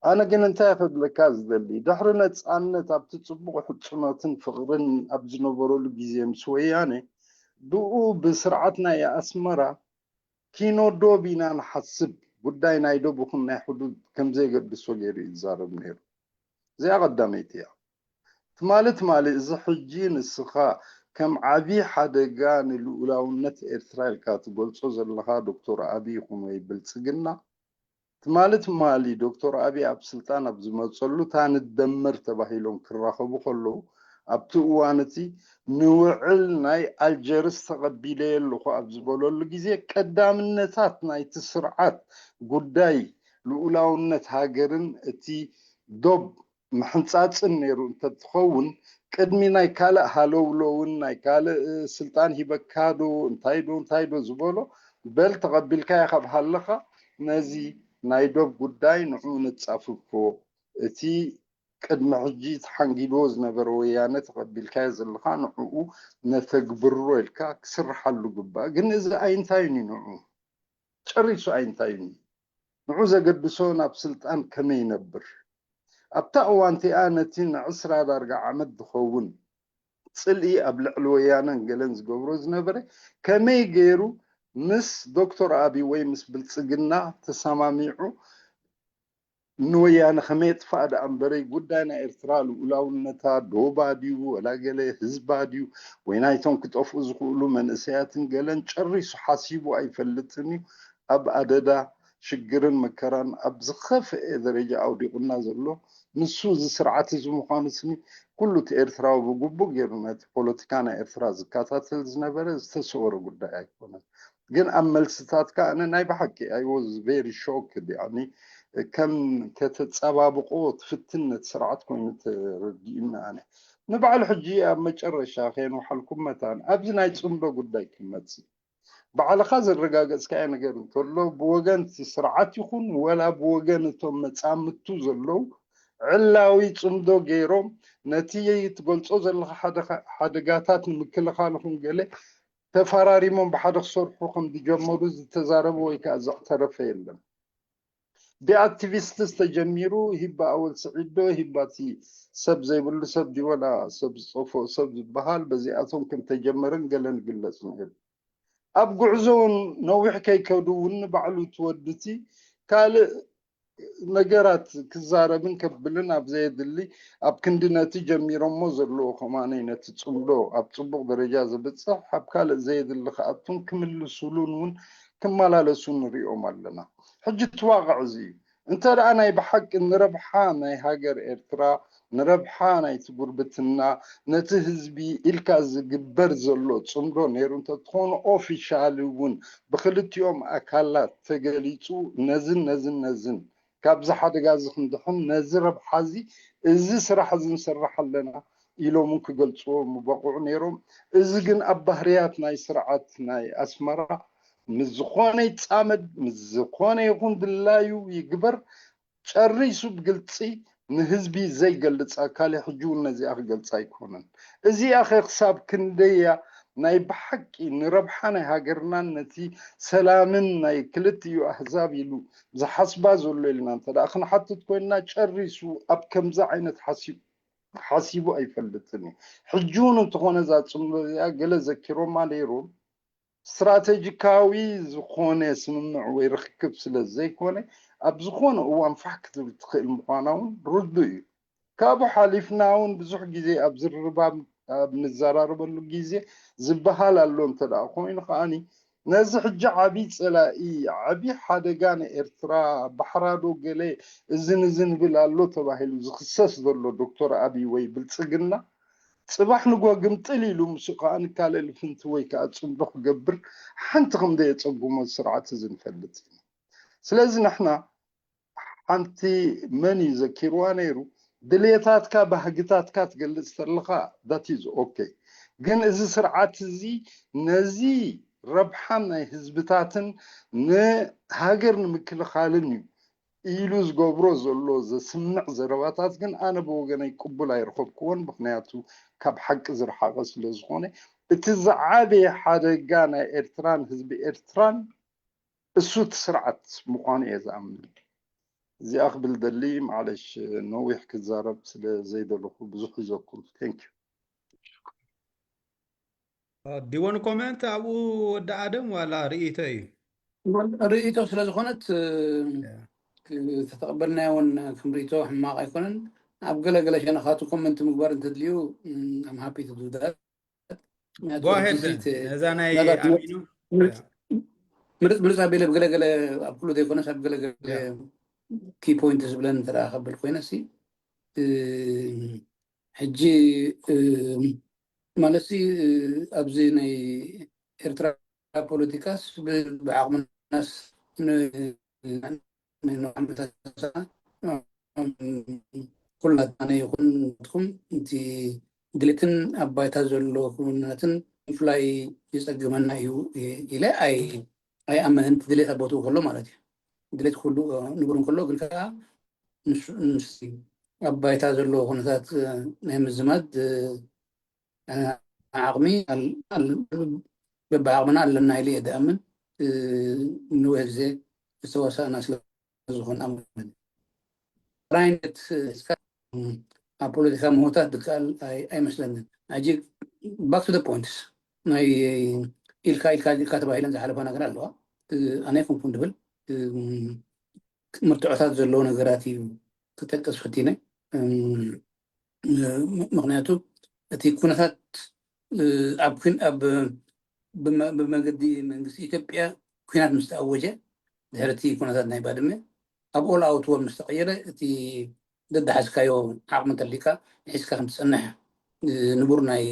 ኣነ ግን እንታይ ክብለካ ዝደሊ፣ ድሕሪ ነፃነት ኣብቲ ፅቡቕ ሕፅኖትን ፍቕርን ኣብ ዝነበረሉ ግዜ ምስ ወያነ ብኡ ብስርዓት ናይ ኣስመራ ኪኖ ዶብ ኢና ንሓስብ፣ ጉዳይ ናይ ዶብ ይኹን ናይ ሕዱድ ከምዘየገድሶ ገይሩ እዩ ዝዛረብ ነይሩ። እዚኣ ቀዳመይቲ እያ። ትማሊ ትማሊ እዚ ሕጂ ንስኻ ከም ዓብዪ ሓደጋ ንልኡላውነት ኤርትራ ኢልካ ትገልጾ ዘለኻ ዶክተር ኣብይ ይኹን ወይ ብልጽግና ትማሊ ትማሊ ዶክተር ኣብይ ኣብ ስልጣን ኣብ ዝመፀሉ እታ ንደመር ተባሂሎም ክራኸቡ ከለዉ ኣብቲ እዋን እቲ ንውዕል ናይ ኣልጀርስ ተቐቢለየ ኣለኹ ኣብ ዝበለሉ ግዜ ቀዳምነታት ናይቲ ስርዓት ጉዳይ ልኡላውነት ሃገርን እቲ ዶብ ምሕንፃፅን ነይሩ እንተትኸውን ቅድሚ ናይ ካልእ ሃለውለውን ናይ ካልእ ስልጣን ሂበካ ዶ እንታይ ዶ እንታይ ዶ ዝበሎ በል ተቐቢልካዮ ካብ ሃለኻ ነዚ ናይ ዶብ ጉዳይ ንዑ ንጻፍፎ እቲ ቅድሚ ሕጂ ተሓንጊድዎ ዝነበረ ወያነ ተቐቢልካዮ ዘለኻ ንዕኡ ነተግብሮ ኢልካ ክስርሓሉ ግባእ። ግን እዚ ኣይንታይን እዩ ንዑ ጨሪሱ ኣይንታይን እዩ። ንዑ ዘገድሶ ናብ ስልጣን ከመይ ይነብር ኣብታ እዋን እቲኣ ነቲ ንዕስራ ዳርጋ ዓመት ዝኸውን ፅልኢ ኣብ ልዕሊ ወያነን ገለን ዝገብሮ ዝነበረ ከመይ ገይሩ ምስ ዶክተር ኣቢ ወይ ምስ ብልፅግና ተሰማሚዑ ንወያነ ከመይ የጥፋእ ደኣ እምበረይ ጉዳይ ናይ ኤርትራ ልኡላውነታ ዶባ ድዩ ወላ ገለ ህዝባ ድዩ ወይ ናይቶም ክጠፍኡ ዝኽእሉ መንእሰያትን ገለን ጨሪሱ ሓሲቡ ኣይፈልጥን እዩ። ኣብ ኣደዳ ሽግርን መከራን ኣብ ዝኸፍአ ደረጃ ኣውዲቑና ዘሎ ንሱ እዚ ስርዓት እዚ ምዃኑ ስኒ ኩሉ እቲ ኤርትራዊ ብግቡእ ገይሩ ነቲ ፖለቲካ ናይ ኤርትራ ዝከታተል ዝነበረ ዝተሰወረ ጉዳይ ኣይኮነን። ግን ኣብ መልስታትካ ኣነ ናይ ብሓቂ I was very shocked ያኒ ከም ከተጸባብቆ ትፍትን ነቲ ስርዓት ኮይኑ ተረዲኡኒ ኣነ ንባዕሉ ሕጂ ኣብ መጨረሻ ከየንውሓልኩም መታን ኣብዚ ናይ ጽምዶ ጉዳይ ክመጽእ ባዕልኻ ዘረጋገጽካዮ ነገር እንተሎ ብወገን እቲ ስርዓት ይኹን ወላ ብወገን እቶም መጻምቱ ዘለዉ ዕላዊ ጽምዶ ገይሮም ነቲ ትገልጾ ዘለኻ ሓደጋታት ንምክልኻል ይኹን ገለ ተፈራሪሞም ብሓደ ክሰርሑ ከም ዝጀመሩ ዝተዛረበ ወይ ከዓ ዘቕተረፈ የለን። ብኣክቲቪስትስ ተጀሚሩ ሂባ ኣወል ስዒድ ዶ ሂባ እቲ ሰብ ዘይብሉ ሰብ ድዩ ወላ ሰብ ዝጠፍኦ ሰብ ዝበሃል በዚኣቶም ከም ተጀመረን ገለን ይግለጽ ነይሩ። ኣብ ጉዕዞ እውን ነዊሕ ከይከዱ እውን ንባዕሉ እቲ ወዲ እቲ ካልእ ነገራት ክዛረብን ከብልን ኣብ ዘየድሊ ኣብ ክንዲ ነቲ ጀሚሮሞ ዘለዉ ከማነይ ነቲ ጽምዶ ኣብ ጽቡቕ ደረጃ ዘብጽሕ ኣብ ካልእ ዘየድሊ ክኣቱን ክምልሱሉን እውን ክመላለሱ ንሪኦም ኣለና። ሕጂ እቲ ዋቕዕ እዚ እዩ። እንተ ደኣ ናይ ብሓቂ ንረብሓ ናይ ሃገር ኤርትራ ንረብሓ ናይቲ ጉርብትና ነቲ ህዝቢ ኢልካ ዝግበር ዘሎ ጽምዶ ነይሩ እንተትኾኑ ኦፊሻሊ እውን ብክልቲኦም ኣካላት ተገሊጹ ነዝን ነዝን ነዝን ካብዚ ሓደጋ እዚ ክንድሕን ነዚ ረብሓ እዚ እዚ ስራሕ እዚ ንሰርሕ ኣለና ኢሎም እውን ክገልጽዎ ምበቕዑ ነይሮም። እዚ ግን ኣብ ባህርያት ናይ ስርዓት ናይ ኣስመራ ምስ ዝኾነ ይጻመድ ምስ ዝኾነ ይኹን ድላዩ ይግበር ጨሪሱ ብግልጺ ንህዝቢ ዘይገልጽ ኣካል ሕጂ እውን ነዚኣ ክገልጻ ኣይኮነን። እዚኣ ከ ክሳብ ክንደያ ናይ ብሓቂ ንረብሓ ናይ ሃገርናን ነቲ ሰላምን ናይ ክልቲኡ ኣህዛብ ኢሉ ዝሓስባ ዘሎ ኢልና እንተ ደኣ ክንሓትት ኮይንና ጨሪሱ ኣብ ከምዚ ዓይነት ሓሲብ ሓሲቡ ኣይፈልጥን እዩ። ሕጂ እውን እንተኾነ እዛ ጽምዶ እዚኣ ገለ ዘኪሮማ ነይሩ ስትራተጂካዊ ዝኾነ ስምምዕ ወይ ርክክብ ስለ ዘይኮነ ኣብ ዝኾነ እዋን ፋሕ ክትብል ትኽእል ምዃና እውን ርዱእ እዩ። ካብኡ ሓሊፍና እውን ብዙሕ ግዜ ኣብ ዝርርባብ ኣብ ንዘራረበሉ ግዜ ዝበሃል ኣሎ እንተ ደኣ ኮይኑ ከዓኒ ነዚ ሕጂ ዓብዪ ጸላኢ ዓብዪ ሓደጋ ንኤርትራ ባሕራዶ ገለ እዝን እዝን ብል ኣሎ ተባሂሉ ዝኽሰስ ዘሎ ዶክተር ኣብይ ወይ ብልጽግና ጽባሕ ንጎ ግምጥል ኢሉ ምስኡ ከዓ ንካልእ ልፍንቲ ወይ ከዓ ጽምዶ ክገብር ሓንቲ ከም ዘየጸጉሞ ስርዓት እዚ ንፈልጥ ኢና። ስለዚ ንሕና ሓንቲ መን እዩ ዘኪርዋ ነይሩ ድልየታትካ ባህግታትካ ትገልጽ ተለኻ that is okay ግን እዚ ስርዓት እዚ ነዚ ረብሓን ናይ ህዝብታትን ንሃገር ንምክልኻልን እዩ ኢሉ ዝገብሮ ዘሎ ዘስምዕ ዘረባታት ግን ኣነ ብወገነይ ቅቡል ኣይረኸብክዎን ምክንያቱ ካብ ሓቂ ዝረሓቐ ስለ ዝኾነ እቲ ዝዓበየ ሓደጋ ናይ ኤርትራን ህዝቢ ኤርትራን እሱ እቲ ስርዓት ምዃኑ እየ ዝኣምን። እዚኣ ክብል ደሊ ማዕለሽ ነዊሕ ክዛረብ ስለ ዘይደለኹ ብዙሕ ሒዘኩም። Thank you። ዲወን ኮመንት ኣብኡ ወዲ ኣደም ዋላ ርእይቶ እዩ ርእይቶ ስለ ዝኾነት ተተቐበልናዮ እውን ከም ርእይቶ ሕማቕ ኣይኮነን። ኣብ ገለገለ ሸነኻቱ ኮመንት ምግባር እንተድልዩ I'm happy to do that። ነዛ ናይ ኣሚኑ ምርፅ ምርፅ ኣቢለ ብገለገለ ኣብ ኩሉ ዘይኮነስ ኣብ ገለገለ ኪ ፖይንት ዝብለን እንተ ከብል ኮይነ ሲ ሕጂ ማለት ሲ ኣብዚ ናይ ኤርትራ ፖለቲካስ ብዓቕምናስ ኩላትና ይኹን ትኩም እቲ ድሌትን ኣብ ባይታ ዘሎ ክውንነትን ምፍላይ ይጸግመና እዩ ኢለ ኣይኣመንን። ድሌት ኣብ ቦትኡ ከሎ ማለት እዩ። ድሌት ኩሉ ንቡር እንከሎ ግን ከዓ ምስ ኣብ ባይታ ዘሎ ኩነታት ናይ ምዝማድ ዓቕሚ በብዓቕምና ኣለና ኢለ እየ ዝኣምን። ንነዊሕ ግዜ ዝተዋሳእና ስለ ዝኾን ኣምነት ጥራይነት ኣብ ፖለቲካ ምህውታት ዝከኣል ኣይመስለንን። ሕጂ Back to the points. ናይ ኢልካ ኢልካ ኢልካ ተባሂለን ዝሓለፋ ነገር ኣለዋ። ኣነ ይኹንኩን ድብል ምርትዖታት ዘለዎ ነገራት እዩ ክጠቅስ ፈቲነ። ምክንያቱ እቲ ኩነታት ኣብ ኩን ኣብ ብመገዲ መንግስቲ ኢትዮጵያ ኩናት ምስ ተኣወጀ፣ ድሕርቲ ኩነታት ናይ ባድመ ኣብ ኦል ኣውት ዎር ምስ ተቐየረ፣ እቲ ደዳሓዝካዮ ዓቕሚ እንተሊካ ሒዝካ ከም ትጸንሕ ንቡር ናይ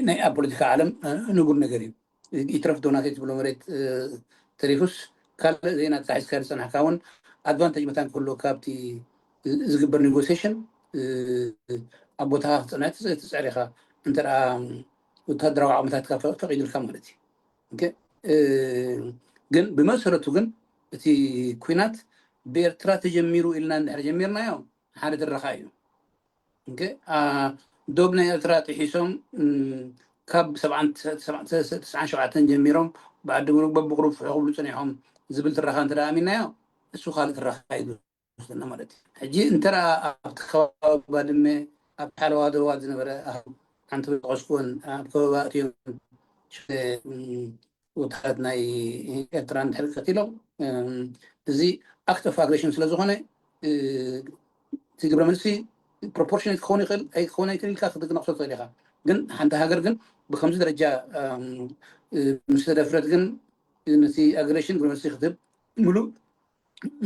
ናይ ኣብ ፖለቲካ ዓለም ንቡር ነገር እዩ። ይትረፍ ዶ ናተይ ትብሎ መሬት ተሪፉስ ካልእ ዘይናትካ ሒዝካ ዝጸናሕካ እውን ኣድቫንቴጅ መታን ክህልወካ ኣብቲ ዝግበር ኔጎሲሽን ኣብ ቦታኻ ክትጸንሕ ትጽዕር ኢኻ፣ እንተ ወታደራዊ ዓቕምታትካ ፈቂድልካ ማለት እዩ። ግን ብመሰረቱ ግን እቲ ኩናት ብኤርትራ ተጀሚሩ ኢልና እንድሕር ጀሚርናዮ ሓደ ትረኻ እዩ። ዶብ ናይ ኤርትራ ጥሒሶም ካብ ሰብዓን ትስዓን ሸውዓተን ጀሚሮም ብዓዲ ምሩግ በብቁሩብ ፍሑ ክብሉ ጸኒሖም ዝብል ትረኻ እንተ ኣሚናዮ፣ እሱ ካልእ ትረኻ እዩ ዝወስደና ማለት እዩ። ሕጂ እንተ ኣብቲ ከባቢ ባድመ ኣብ ሓለዋ ዶባት ዝነበረ ሓንቲ ዝጠቐስኩወን ኣብ ከባቢ ኣትዮም ወታደራት ናይ ኤርትራ እንድሕር ቀቲሎም፣ እዚ ኣክት ኦፍ ኣግሬሽን ስለ ዝኾነ፣ እቲ ግብረ መልሲ ፕሮፖርሽኔት ክኸውን ይኽእል ኣይክኸውን ኣይክእል ኢልካ ክትነቕሶ ትኽእል ኢኻ። ግን ሓንቲ ሃገር ግን ብከምዚ ደረጃ ምስ ተደፍረት ግን ነቲ ኣግሬሽን ግብረ መልሲ ክትህብ ምሉእ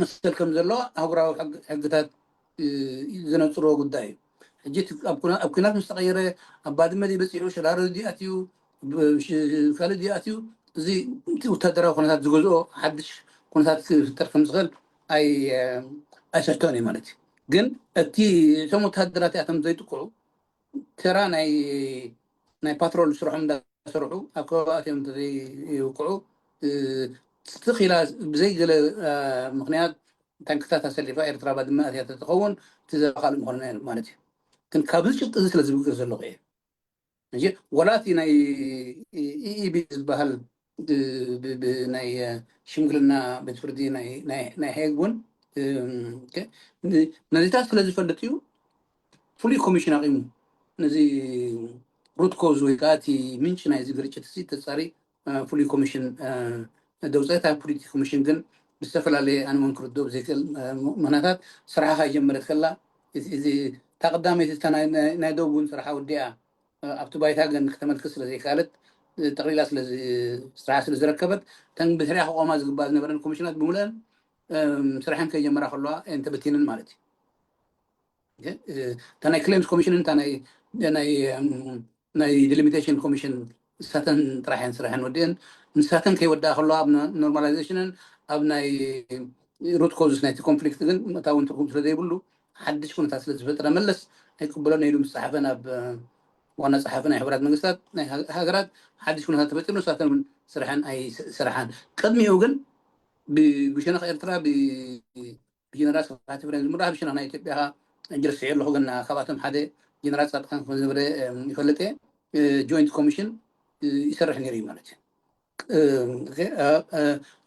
መሰል ከም ዘለዋ ኣህጉራዊ ሕግታት ዘነጽርዎ ጉዳይ እዩ። ሕጂ ኣብ ኩናት ምስ ተቐየረ ኣብ ባድመ ድዩ በጺሑ፣ ሸራሮ ድዩ ኣትዩ፣ ካልእ ድዩ ኣትዩ፣ እዚ እቲ ወታደራዊ ኩነታት ዝገዝኦ ሓድሽ ኩነታት ክፍጠር ከም ዝኽእል ኣይስሕቶን እዩ ማለት እዩ። ግን እቲ እቶም ወታደራት እቶም ዘይጥቅዑ ተራ ናይ ናይ ፓትሮል ስርሖም እንዳሰርሑ ኣብ ከባቢ ኣትዮም እንተዘይውቅዑ፣ ትኽ ኢላ ብዘይ ገለ ምኽንያት ታንክታት ኣሰሊፋ ኤርትራ ባድመ ኣትያ ተትኸውን እቲ ዘረባ ካልእ ምኾነ ማለት እዩ። ግን ካብዚ ጭብጢ እዚ ስለ ዝብቅዕ ዘለኹ እየ። እንጂ ወላ እቲ ናይ ኢኢቢ ዝበሃል ናይ ሽምግልና ቤት ፍርዲ ናይ ሄግ እውን ነዚታት ስለ ዝፈልጥ እዩ ፍሉይ ኮሚሽን ኣቂሙ ነዚ ሩት ኮዝ ወይ ከዓ እቲ ምንጪ ናይዚ ግርጭት እዚ ተፃሪ ፍሉይ ኮሚሽን ደውፀ። እታ ፍሉይቲ ኮሚሽን ግን ብዝተፈላለየ ኣነ እውን ክርድኦ ብዘይክእል ምክንያታት ስርሓ ጀመረት ከላ፣ እታ ቀዳመይቲ እታ ናይ ደቡብ እውን ስርሓ ወዲኣ ኣብቲ ባይታ ግን ክተመልክት ስለ ዘይከኣለት፣ ጠቕሊላ ስለ ስርሓ ስለ ዝረከበት፣ እተን ብድሕሪኣ ክቆማ ዝግባእ ዝነበረን ኮሚሽናት ብምልአን ስርሐን ከይጀመራ ከለዋ እየን ተበቲነን ማለት እዩ። እታ ናይ ክሌምስ ኮሚሽንን እታ ናይ ናይ ዲሊሚቴሽን ኮሚሽን ንሳተን ጥራሕ እየን ስርሐን ወዲአን። ንሳተን ከይወዳኣ ከለዋ ኣብ ኖርማላይዜሽንን ኣብ ናይ ሩት ኮዝስ ናይቲ ኮንፍሊክት ግን ምእታውን ትርጉም ስለ ዘይብሉ ሓድሽ ኩነታት ስለ ዝፈጠረ መለስ ኣይቅበሎን ኢሉ ምስ ጸሓፈ ናብ ዋና ጸሓፊ ናይ ሕቡራት መንግስታት ናይ ሃገራት ሓድሽ ኩነታት ተፈጢሩ ንሳተን እውን ስርሐን ኣይስርሓን። ቅድሚኡ ግን ብሸነኽ ኤርትራ ብጀነራል ስብሓት ኤፍሬም ዝምራሕ ብሸነኽ ናይ ኢትዮጵያ ጅርስዒ ኣለኹ ግን ካብኣቶም ሓደ ጀነራል ጻድቃን ከም ዝነበረ ይፈልጥ እየ። ጆይንት ኮሚሽን ይሰርሕ ነይሩ እዩ ማለት እዩ።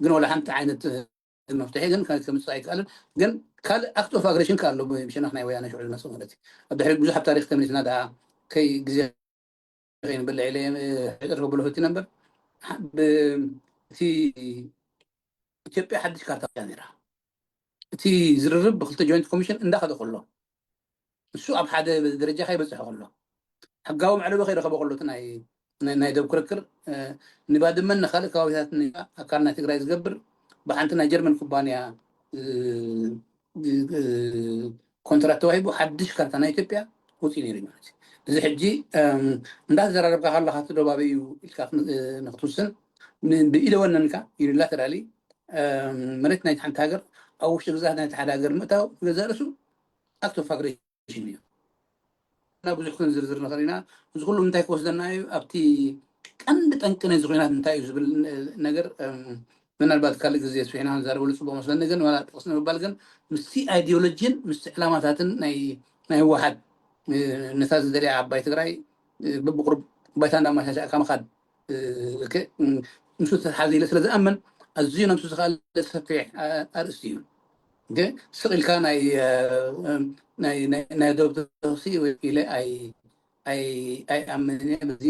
ግን ወላ ሓንቲ ዓይነት መፍትሒ ግን ከምፅእ ኣይከኣልን። ግን ካልእ ኣክት ኦፍ ኣግሬሽን ከ ኣሎ ብሸነኽ ናይ ወያነ ሽዑ ዝመፅእ ማለት እዩ። ኣብ ድሕሪ ብዙሕ ኣብ ታሪክ ተመሊስና ደኣ ከይ ግዜ ከይንበልዕ ኢለ ሕፅር ከብሎ ፈቲነ እምበር እቲ ኢትዮጵያ ሓድሽ ካርታ ነይራ። እቲ ዝርርብ ብክልተ ጆይንት ኮሚሽን እንዳኸደ ከሎ እሱ ኣብ ሓደ ደረጃ ከይበፅሐ ከሎ ሕጋዊ መዕለቢ ከይረኸበ ከሎ እቲ ናይ ናይ ደብ ክርክር ንባድመን ንካልእ ከባቢታት ኣካል ናይ ትግራይ ዝገብር ብሓንቲ ናይ ጀርመን ኩባንያ ኮንትራት ተዋሂቡ ሓድሽ ካርታ ናይ ኢትዮጵያ ወፂኡ ነይሩ ማለት እዩ። እዚ ሕጂ እንዳተዘራረብካ ከለካ እቲ ደባቢ እዩ ኢልካ ንክትውስን ብኢደወነንካ ዩኒላተራሊ መሬት ናይቲ ሓንቲ ሃገር ኣብ ውሽጢ ግዛት ናይቲ ሓደ ሃገር ምእታው ገዛእ ርእሱ ኣክት ኦፍ ኣግሬሽን እዩ። እና ብዙሕ ክንዝርዝር ንኽእል ኢና። እዚ ኩሉ እንታይ ክወስደና እዩ? ኣብቲ ቀንዲ ጠንቂ ናይዚ ኩናት እንታይ እዩ ዝብል ነገር ምናልባት ካልእ ግዜ ስሒና ክንዛረበሉ ፅቡቅ መስለኒ። ግን ዋላ ጥቕስ ንምባል ግን ምስቲ ኣይዲዮሎጂን ምስቲ ዕላማታትን ናይ ህወሓት ነታ ዝደልያ ዓባይ ትግራይ በብቁሩብ ባይታ እንዳማሻሻእካ ምኻድ ምስ ተተሓዘ ኢለ ስለ ዝኣምን ኣዝዩ ነብሱ ዝኸኣለ ሰፊሕ ኣርእስቲ እዩ። ስቕ ኢልካ ናይ ደቡብ ተኽሲ ኢለ ኣይኣምንን እየ። በዚ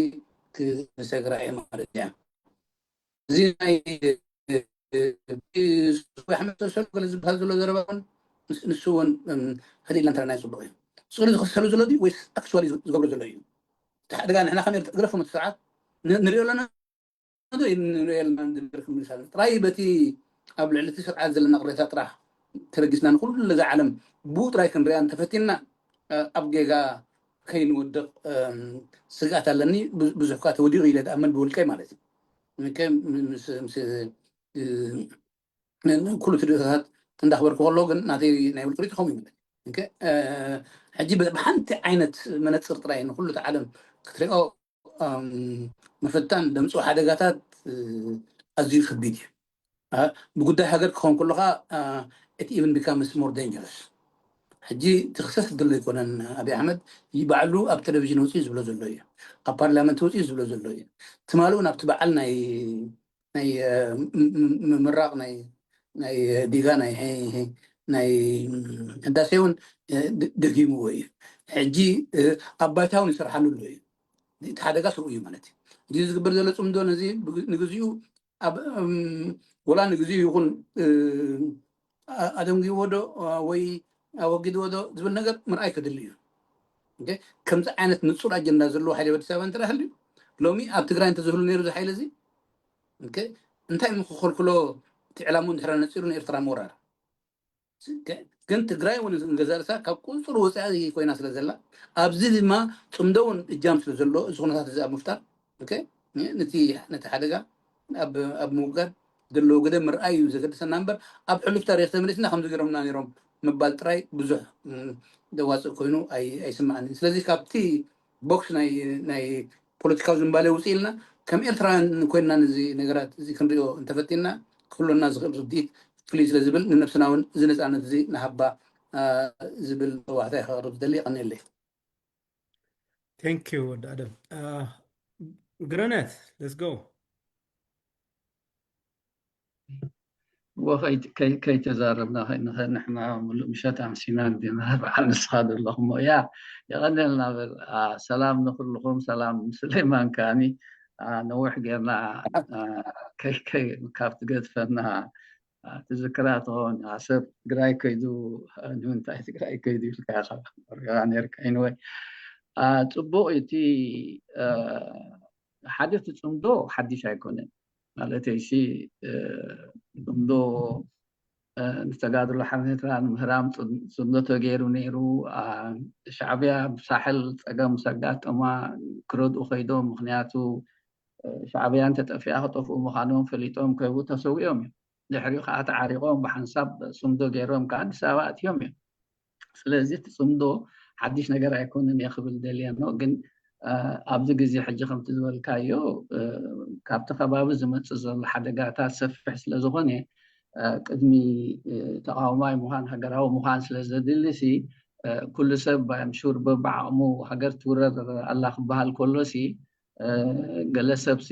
ክሰግራ እየ ማለት እያ። እዚ ናይ ኣሕመድ ተሰሉ ገለ ዝበሃል ዘሎ ዘረባ እውን ንሱ እውን ሕዚ ኢልና እንተረናይ ፅቡቅ እዩ። ስእሉ ዝክሰሉ ዘሎ ድዩ ወይስ ኣክቹዋሊ ዝገብሮ ዘሎ እዩ? እቲ ሓደጋ ንሕና ከመይ ግረፎም እቲ ስርዓት ንሪኦ ኣለና። ንሪኦ ኣለና ንድምር ክምልስ ኣለና ጥራይ በቲ ኣብ ልዕሊ እቲ ስርዓት ዘለና ቅሬታ ጥራሕ ተበጊስና ንኩሉ ለዛ ዓለም ብኡ ጥራይ ክንሪኣ እንተፈቲና ኣብ ጌጋ ከይንወድቕ ስግኣት ኣለኒ። ብዙሕ ካ ተወዲቑ ኢለ ዝኣምን ብውልቀይ ማለት እዩ። ኩሉ ትድእታት እንዳኽበርኩ ከሎ ግን ናተይ ናይ ውልቂ ሪኢቶ ከምኡ ይምለ። ሕጂ ብሓንቲ ዓይነት መነፅር ጥራይ ንኩሉ እቲ ዓለም ክትሪኦ ምፍታን ደምፅኡ ሓደጋታት ኣዝዩ ከቢድ እዩ። ብጉዳይ ሃገር ክኸውን ከሎ ከዓ it even becomes more dangerous። ሕጂ ትኽሰስ ድሎ ኣይኮነን። ኣብይ ኣሕመድ ባዕሉ ኣብ ቴሌቪዥን ውፅኡ ዝብሎ ዘሎ እዩ፣ ኣብ ፓርላመንት ውፅኡ ዝብሎ ዘሎ እዩ። ትማሊ እውን ኣብቲ በዓል ናይ ናይ ምምራቕ ናይ ናይ ዲጋ ናይ ናይ ህዳሴ እውን ደጊምዎ እዩ። ሕጂ ኣብ ባይታ እውን ይሰርሓሉ ኣሎ እዩ። እቲ ሓደጋ ስርኡ እዩ ማለት እዩ። እዚ ዝግበር ዘሎ ፅምዶ ነዚ ንግዚኡ ኣብ ወላ ንግዚኡ ይኹን ኣደንጊዎ ዶ ወይ ኣወጊድዎ ዶ ዝብል ነገር ምርኣይ ከድሊ እዩ። ከምዚ ዓይነት ንፁር ኣጀንዳ ዘለዎ ሓይሊ ወዲ ሰብ እንተ ሃልዩ ሎሚ ኣብ ትግራይ እንተዝህሉ ነይሩ እዚ ሓይሊ እዚ እንታይ ምክኸልክሎ እቲ ዕላሙ እንድሕር ነፂሩ ንኤርትራ ምውራር ግን ትግራይ እውን ገዛ ርእሳ ካብ ቁፅሪ ወፃኢ ኮይና ስለ ዘላ ኣብዚ ድማ ፅምዶ እውን እጃም ስለ ዘሎ እዚ ኩነታት እዚ ኣብ ምፍጣር ነቲ ሓደጋ ኣብ ምውጋድ ዘለዎ ግደ ምርኣይ እዩ ዘገድሰና እምበር ኣብ ሕሉፍ ታሪክ ተመሊስና ከምዚ ገይሮምና ነይሮም ምባል ጥራይ ብዙሕ ዘዋፅእ ኮይኑ ኣይስማዕን። ስለዚ ካብቲ ቦክስ ናይ ፖለቲካዊ ዝንባሌ ውፅእ ኢልና ከም ኤርትራውያን ኮይንና ነዚ ነገራት እዚ ክንሪኦ እንተፈቲና ክህሉና ዝኽእል ርድኢት ፍልይ ስለ ዝብል ንነብስና እውን እዚ ነፃነት እዚ ንሃባ ዝብል ሸዋህታ ከቕርብ ዝደሊ። ይቐንየለይ። Thank you ወዲ ኣደም። ግረነት let's go። ወኸይ ከይተዛረብና ንሕና ሙሉእ ምሸት ኣምሲና እንዲና በዓል ንስኻ ዘለኹም እያ። የቐንየልና በል። ሰላም ንኩልኹም። ሰላም ስሌማን ከኣኒ ነዊሕ ጌርና ካብ ትገድፈና ትዝክራ ትኸውን። ሰብ ትግራይ ከይዱ ንምንታይ ትግራይ ከይዱ ኢልካ ኢኻ ነርካ። Anyway ፅቡቕ እቲ ሓደ እቲ ፅምዶ ሓድሽ ኣይኮነን። ማለተይሲ ፅምዶ ንተጋድሎ ሓርነት ኤርትራ ንምህራም ፅምዶ ተገይሩ ነይሩ። ሻዕብያ ብሳሕል ፀገም ምስ ኣጋጠማ ክረድኡ ከይዶም። ምክንያቱ ሻዕብያ እንተጠፊኣ ክጠፍኡ ምዃኖም ፈሊጦም ከይቡ ተሰዊኦም እዮም። ድሕሪኡ ከዓ ተዓሪቆም ብሓንሳብ ፅምዶ ገይሮም ከዓ ኣዲስ ኣበባ ኣትዮም እዮም። ስለዚ እቲ ፅምዶ ሓድሽ ነገር ኣይኮነን እየ ክብል ደልየ ነው። ግን ኣብዚ ግዜ ሕጂ ከምቲ ዝበልካዮ ካብቲ ከባቢ ዝመፅእ ዘሎ ሓደጋታት ሰፊሕ ስለዝኾነ ቅድሚ ተቃዋማይ ምዃን ሃገራዊ ምዃን ስለዘድሊ ሲ ኩሉ ሰብ ኣምሹር በብዓቕሙ ሃገር ትውረር ኣላ ክበሃል ከሎ ሲ ገለ ሰብ ሲ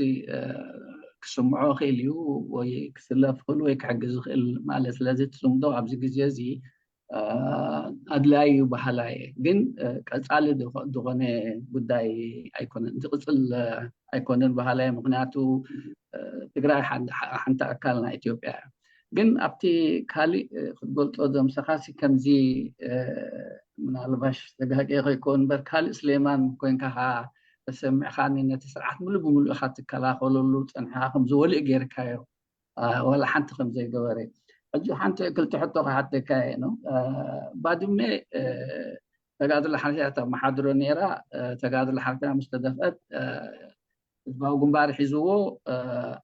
ክስምዖ ይኽእል እዩ ወይ ክስለፍ ይኽእል ወይ ክሕግዝ ይኽእል ማለት። ስለዚ እቲ ፅምዶ ኣብዚ ግዜ እዚ ኣድላይ እዩ በሃላይ እየ። ግን ቀፃሊ ዝኾነ ጉዳይ ኣይኮነን፣ ዝቕፅል ኣይኮነን በሃላይ እየ። ምክንያቱ ትግራይ ሓንቲ ኣካል ናይ ኢትዮጵያ እያ። ግን ኣብቲ ካሊእ ክትገልፆ ዘምሰኻሲ ከምዚ ምናልባሽ ተጋጌ ከይኮን እምበር ካሊእ ስሌማን ኮይንካ ተሰሚዕኻኒ ነቲ ስርዓት ሙሉእ ብሙሉእ ኢኻ ትከላኸለሉ ፀንሕኻ ከምዚ ወሊእ ገይርካዮ ዋላ ሓንቲ ከም ዘይገበረ። ሕጂ ሓንቲ ክልተ ሕቶ ክሓተካ እየ ነው። ባድመ ተጋድሎ ሓርነት ተመሓድሮ ነይራ። ተጋድሎ ሓርነት ምስ ተደፍአት ህዝባዊ ግንባር ሒዝዎ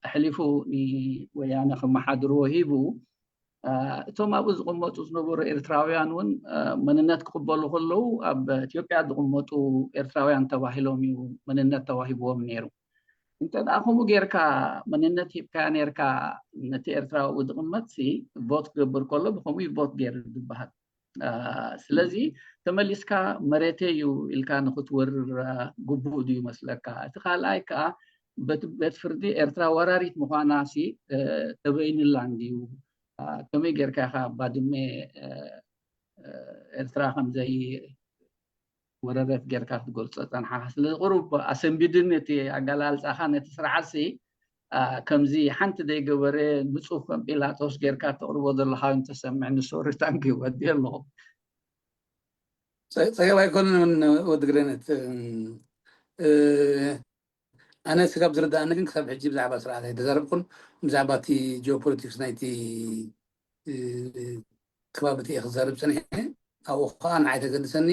ኣሕሊፉ ንወያነ ከመሓድርዎ ሂቡ። እቶም ኣብኡ ዝቕመጡ ዝነበሩ ኤርትራውያን እውን መንነት ክቕበሉ ከለዉ ኣብ ኢትዮጵያ ዝቕመጡ ኤርትራውያን ተባሂሎም እዩ መንነት ተዋሂብዎም ነይሩ። እንተ ደኣ ከምኡ ጌርካ መንነት ሂብካያ ኔርካ ነቲ ኤርትራዊ ዝቕመጥ ሲ ቮት ክገብር ከሎ ብከምኡ እዩ ቮት ገይሩ ዝበሃል። ስለዚ ተመሊስካ መሬተይ እዩ ኢልካ ንክትወርር ግቡእ ድዩ መስለካ? እቲ ካልኣይ ከዓ ቤት ፍርዲ ኤርትራ ወራሪት ምኳና ሲ ተበይንላ እንድዩ? ከመይ ጌርካ ኢካ ባድመ ኤርትራ ከምዘይ ወረረት ጌርካ ክትገልጾ ጸንሓኻ። ስለዚ ቁሩብ ኣሰንቢድኒ እቲ ኣገላልጻኻ ነቲ ስርዓትሲ፣ ኣ፣ ከምዚ ሓንቲ ዘይገበረ ንጹህ ከም ጲላጦስ ጌርካ ተቕርቦ ዘለኻ እዩ ተሰምዕኒ። ሶሪ፣ ታንክ ዩ፣ ወዲ ኣለኹ። ጸ-፣ ጸገም ኣይኮነን ወዲ ግሬነት። እ፣ ኣነ ስጋብ ዝርዳእኒ ግን ክሳብ ሕጂ ብዛዕባ ስርዓት ኣይተዛረብኩን። ብዛዕባ እቲ ጂኦፖለቲክስ ናይቲ፣ እ፣ ከባቢ እቲ እየ ክዛረብ ጸኒሐ። ኣብኡ ከዓ ንዓይ ተገድሰኒ፣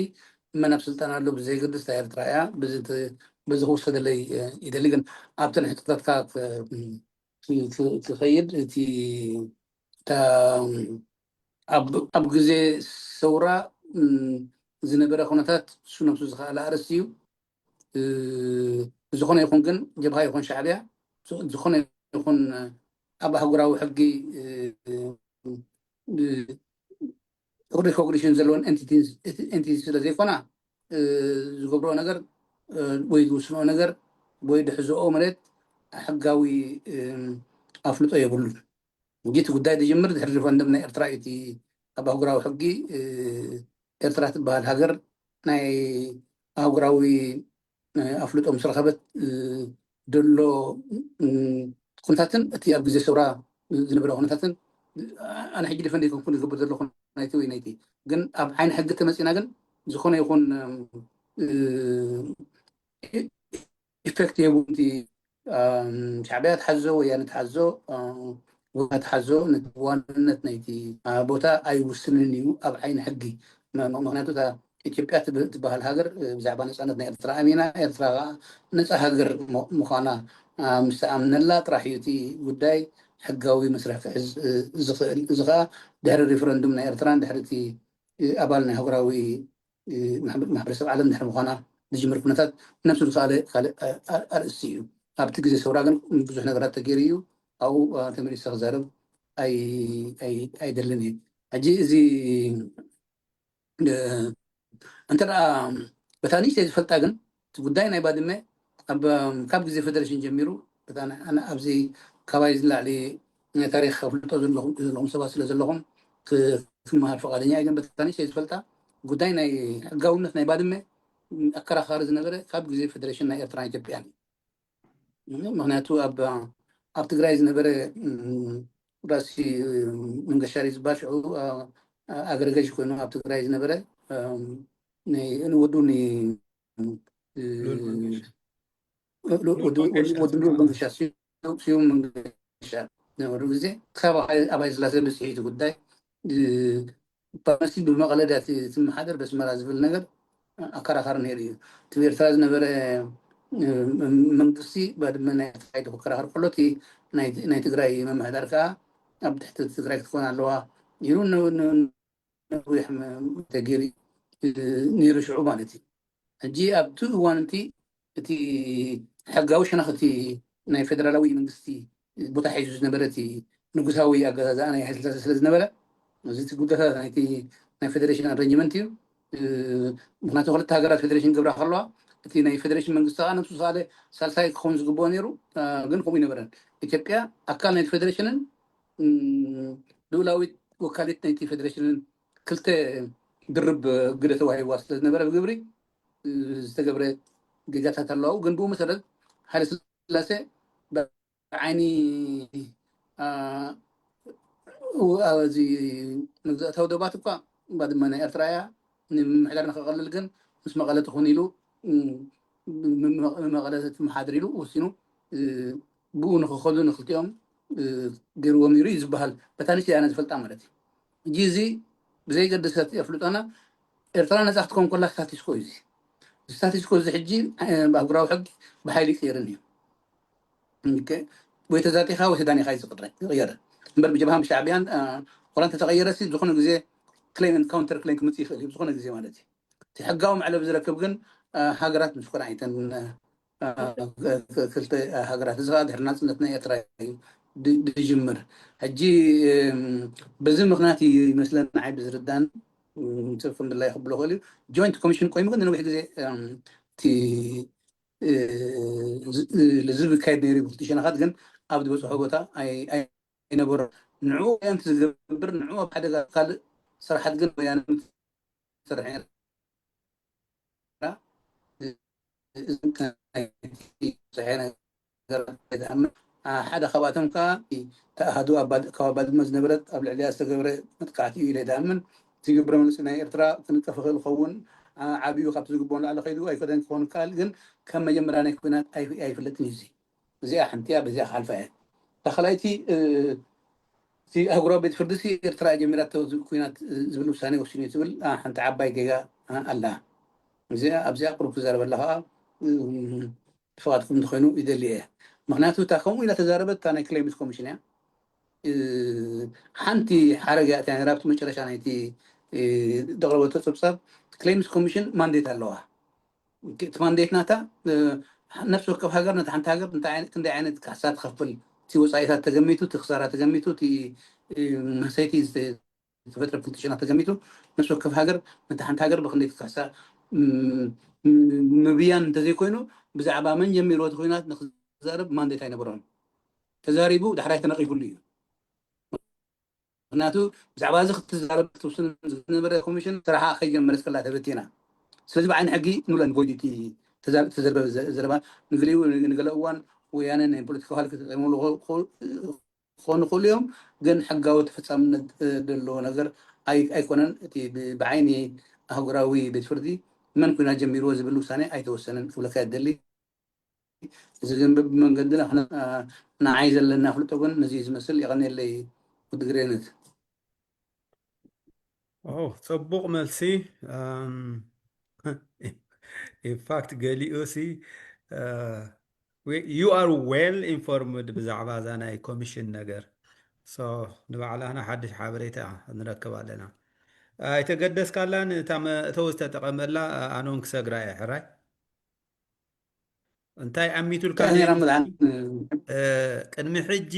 መን ኣብ ስልጣን ኣሎ ብዘይገድስ እታ ኤርትራ እያ። በዚ ት-፣ በዚ ክውሰደለይ፣ እ፣ ይደሊ። ግን ኣብቲ ንሕቶታትካ ክ-፣ ክ-፣ ክ-፣ ክኸይድ፣ እቲ፣ እታ፣ ኣብ፣ ኣብ ግዜ ሰውራ፣ ም፣ ዝነበረ ኩነታት እሱ ነብሱ ዝኸኣለ ኣርእስቲ እዩ። እ፣ ዝኾነ ይኹን ግን ጀብሃ ይኹን ሻዕብያ፣ ዝ-፣ ዝኾነ ይኹን ኣብ ኣህጉራዊ ሕጊ፣ እ፣ እ፣ ሪኮግኒሽን ዘለወን ኤንቲቲ፣ ኤንቲቲ ስለ ዘይኮና፣ እ፣ ዝገብርኦ ነገር፣ እ፣ ወይ ዝውስንኦ ነገር ወይ ዝሕዝኦ መሬት ሕጋዊ፣ እ፣ ኣፍልጦ የብሉን። እንጂ እቲ ጉዳይ ዝጅምር ድሕሪ ሪፈረንደም ናይ ኤርትራ እዩ። እቲ ኣብ ኣህጉራዊ ሕጊ፣ እ፣ ኤርትራ ትበሃል ሃገር ናይ ኣህጉራዊ፣ እ፣ ኣፍልጦ ምስ ረኸበት፣ እ፣ ዘሎ፣ እ፣ ኩነታትን እቲ ኣብ ግዜ ሰውራ ዝነበረ ኩነታትን፣ ኣነ ሕጂ ዲፈንድ ኣይኮንኩን ዝገብር ዘለኹ ናይቲ ወይ ናይቲ። ግን ኣብ ዓይኒ ሕጊ ተመጺና ግን ዝኾነ ይኹን፣ እ፣ ኢፌክት የብሉን። እቲ፣ ኣም፣ ሻዕብያ ትሓዞ፣ ወያነ ትሓዞ፣ እ፣ ወያነ ትሓዞ፣ ነቲ ዋንነት ናይቲ፣ እ፣ ቦታ ኣይውስንን እዩ ኣብ ዓይኒ ሕጊ። ም-፣ ም-፣ ምኽንያቱ እታ ኢትዮጵያ ትብ-፣ ትበሃል ሃገር፣ እ፣ ብዛዕባ ነጻነት ናይ ኤርትራ ኣሚና፣ ኤርትራ ኸኣ ነጻ ሃገር ም-፣ ምዃና፣ እ፣ ምስ ተኣምነላ ጥራሕ እዩ እቲ ጉዳይ ሕጋዊ መስርሕ ክሕዝ፣ እ፣ ዝኽእል። እዚ ኸኣ ድሕሪ ሪፈረንዱም ናይ ኤርትራን ድሕሪ እቲ፣ እ፣ ኣባል ናይ ኣህጉራዊ፣ እ፣ ማሕበ-፣ ማሕበረሰብ ዓለም ድሕሪ ምዃና ዝጅምር ኩነታት ነብሱ ዝኸኣለ ካልእ፣ እ፣ እ፣ ኣርእስቲ እዩ። ኣብቲ ግዜ ሰውራ ግን ብዙሕ ነገራት ተገይሩ እዩ። ኣብኡ፣ እ፣ ተመሊሰ ክዛረብ ኣይ-፣ ኣይ-፣ ኣይደልን እየ። ሕጂ እዚ፣ እ፣ እንተ ደኣ በታ ንእሽተይ ዝፈልጣ ግን፣ እቲ ጉዳይ ናይ ባድመ ኣብ፣ ካብ ግዜ ፌደሬሽን ጀሚሩ፣ በታ ን-፣ ኣነ ኣብዚ ካባይ ዝላዕሊ ናይ ታሪኽ ኣፍልጦ ዘለኹም፣ ዘለኹም ሰባት ስለ ዘለኹም ክ-፣ ክመሃር ፍቓደኛ እየ። ግን በታ ንእሽተይ ዝፈልጣ ጉዳይ ናይ ሕጋውነት ናይ ባድመ ኣከራኻሪ ዝነበረ ካብ ግዜ ፌደሬሽን ናይ ኤርትራን ኢትዮጵያን እዩ። ምኽንያቱ ኣብ፣ ኣብ ትግራይ ዝነበረ፣ እም፣ ራሲ መንገሻ ዝበሃል ሽዑ፣ ኣ-፣ ኣገረ ገዥ ኮይኑ ኣብ ትግራይ ዝነበረ፣ እም፣ ን-፣ ንወዱ ን-፣ እ፣ ልኡል መንገሻ። ል-፣ ወዱ፣ ልኡል መንገሻ። ወዱ ልኡል መንገሻ፣ ስዩ-፣ ስዩም መንገሻ ዝነበሩ ግዜ ክሳብ ኣባይ፣ ኣባይ ስላሴ በፂሑ እቲ ጉዳይ፣ እ፣ ፋርማሲ ብመቐለ ድያ ት-፣ ትመሓደር በስመራ ዝብል ነገር ኣከራኻሪ ነይሩ እዩ። እቲ ብኤርትራ ዝነበረ፣ እ፣ መንግስቲ ባድመ ናይ ኤርትራ ኢሉ ክከራኸር ከሎ፣ እቲ ናይ፣ ናይ ትግራይ ምምሕዳር ከዓ ኣብ ትሕቲ ትግራይ ክትኮን ኣለዋ ኢሉ ን-፣ ን-፣ ነዊሕ መ-፣ ተገይሩ፣ እ፣ ነይሩ ሽዑ ማለት እዩ። ሕጂ ኣብቲ እዋን እቲ፣ እቲ ሕጋዊ ሸነኽ እቲ ናይ ፌደራላዊ መንግስቲ ቦታ ሒዙ ዝነበረ እቲ ንጉሳዊ ኣገዛዝኣ ናይ ሃይለስላሴ ስለ ዝነበረ፣ እዚ እቲ ጉዳታት ናይቲ ናይ ፌደሬሽን ኣረንጅመንት እዩ። እ፣ ምኽንያቱ ክልተ ሃገራት ፌደሬሽን ገብራ ከለዋ፣ እቲ ናይ ፌደሬሽን መንግስቲ ከዓ ነብሱ ዝኸኣለ ሳልሳይ ክኸውን ዝግብኦ ነይሩ፣ እ፣ ግን ከምኡ ይነበረን። ኢትዮጵያ ኣካል ናይቲ ፌደሬሽንን፣ እ፣ ልኡላዊት ወካሊት ናይቲ ፌደሬሽንን ክልተ ድርብ ግደ ተዋሂብዋ ስለ ዝነበረ ብግብሪ፣ እ፣ ዝተገብረ ጌጋታት ኣለዋ። ግን ብኡ መሰረት ሃይለ ስላሴ ብዓይኒ፣ አ፣ ው-፣ አ፣ እዚ መግዛእታዊ ዶባት እኳ ባድመ ናይ ኤርትራ እያ፣ ንምምሕዳር ንኸቐልል ግን ምስ መቐለ ትኹን ኢሉ፣ ም-፣ ም-፣ ም-፣ መቐለ ትመሓደር ኢሉ ወሲኑ፣ እ፣ ብኡ ንኽኸዱ ንክልቲኦም፣ እ፣ ገይርዎም ነይሩ እዩ ዝበሃል። በታ ንእሽተይ ኣነ ዝፈልጣ ማለት እዩ። ሕጂ እዚ ብዘይገድሰት የፍልጦና፣ ኤርትራ ነጻ ክትከውን ከላ ስታቲስኮ እዩ እዚ። ስታቲስኮ እዚ ሕጂ፣ እ፣ ብኣህጉራዊ ሕጊ ብሓይሊ ይቅየርን እዩ። ኦኬ። ወይ ተዛቲኻ ወይ ተዳኒኻ እዩ ዝቅረ-፣ ዝቅየር። እምበር ብጀብሃን ብሻዕብያን፣ እ፣ ወላ እንተተቀየረ ሲ ዝኾነ ግዜ ክሌም ኤንድ ካውንተር ክሌም ክመጽእ ይኽእል እዩ፣ ዝኾነ ግዜ ማለት እዩ። እቲ ሕጋዊ መዕለቢ ዝረክብ ግን፣ እ፣ ሃገራት ምስ ኮና እየን፣ እ፣ እ፣ ክ-፣ ክ-፣ ክልተ ሃገራት። እዚ ከዓ ድሕሪ ናጽነት ናይ ኤርትራ እዩ ድ-፣ ድጅምር። ሕጂ፣ እም፣ በዚ ምኽንያት እዩ ይመስለኒ ንዓይ ብዝርዳን፣ እም፣ ሰብ ከም ድላይ ክብሎ ይኽእል እዩ። ጆይንት ኮሚሽን ቆይሙ ግን ንነዊሕ ግዜ፣ እም፣ እቲ፣ እ፣ ዝ-፣ እ፣ ልዝብ ይካየድ ነይሩ እዩ። ብክልተ ሸነኻት ግን ኣብ ዝበጽሖ ቦታ ኣይ-፣ ኣይነበሮ። ንዕኡ ወያነ ዝገብር፣ ንዕኡ ኣብ ሓደጋ ካልእ ስራሓት ግን ወያነ ትሰርሕ ነይራ። እዚ ናይቲ ዝሐ ነገር ኣይኣምን። ሓደ ካብኣቶም ከዓ ተኣሃዱ ካብ ኣባድመ ዝነበረት ኣብ ልዕሊያ ዝተገብረ መጥቃዕቲ እዩ ኢለ ዝኣምን። እቲ ግብረ መልሲ ናይ ኤርትራ ክንቀፍ ይኽእል ይኸውን። ዓብዩ ካብቲ ዝግብኦ ንላዕሊ ከይዱ ኣይኮነን ክኸውን ይከኣል፣ ግን ከም መጀመርያ ናይ ኩናት ኣይፍለጥን እዩ። እዚኣ ሓንቲያ በዚኣ ክሓልፋ እየ። ተኸላይቲ እቲ ኣህጉራዊ ቤት ፍርዲ ሲ ኤርትራ ጀሚራቶ ኩናት ዝብል ውሳኔ ወሲኑ እዩ ትብል ሓንቲ ዓባይ ጌጋ ኣላ። ኣብዚኣ ቁሩብ ክዛረበላ ከዓ ፍቓድኩም እንተኮይኑ ይደሊ እየ። ምክንያቱ እታ ከምኡ ኢላ ተዛረበት እታ ናይ ክሌምስ ኮሚሽን እያ። ሓንቲ ሓረግ እያ እቲያ ነራብቲ መጨረሻ ናይቲ ዘቕረበቶ ፀብፃብ። ክሌምስ ኮሚሽን ማንዴት ኣለዋ። እቲ ማንዴት ናታ ነፍሲ ወከፍ ሃገር ነቲ ሓንቲ ሃገር ክንደይ ዓይነት ካሕሳ ትኸፍል፣ እቲ ወፃኢታት ተገሚቱ፣ እቲ ክሳራ ተገሚቱ፣ እቲ መሰይቲ ዝተፈጥረ ፍልጥሽና ተገሚቱ፣ ነፍሲ ወከፍ ሃገር ነቲ ሓንቲ ሃገር ብክንደይ ክትካሕሳ ምብያን እንተዘይኮይኑ፣ ብዛዕባ መን ጀሚርዎ እቲ ኩናት ንክዛረብ ማንዴት ኣይነበሮን። ተዛሪቡ ዳሕራይ ተነቒፉሉ እዩ። ምክንያቱ ብዛዕባ እዚ ክትዛረብ ክትውስን ዝነበረ ኮሚሽን ስራሓ ከይጀመረት ከላ ተበቲና። ስለዚ ብዓይኒ ሕጊ ንብለን ቮይድ እቲ ተዘርበ ዘረባ። ንግሊኡ ንገለ እዋን ወያነ ናይ ፖለቲካ ሃል ክጥቀምሉ ክኾኑ ይኽእሉ እዮም፣ ግን ሕጋዊ ተፈጻምነት ዘለዎ ነገር ኣይኮነን። እቲ ብዓይኒ ኣህጉራዊ ቤት ፍርዲ መን ኩናት ጀሚርዎ ዝብል ውሳኔ ኣይተወሰነን ክብለካ የደሊ። እዚ ግን በብመንገድና ንዓይ ዘለና ፍልጦ ግን ነዚ ዝመስል። የቐንየለይ ወዲ ግሬነት። ጽቡቕ መልሲ። ኢንፋክት ገሊኡ ሲ you are well informed ብዛዕባ እዛ ናይ ኮሚሽን ነገር። ንባዕላና ሓድሽ ሓበሬታ ንረክብ ኣለና። ኣይተገደስካላን እታ መእተዊ ዝተጠቐመላ ኣኖን ክሰግራ እየ። ሕራይ እንታይ ኣሚቱልካ? ቅድሚ ሕጂ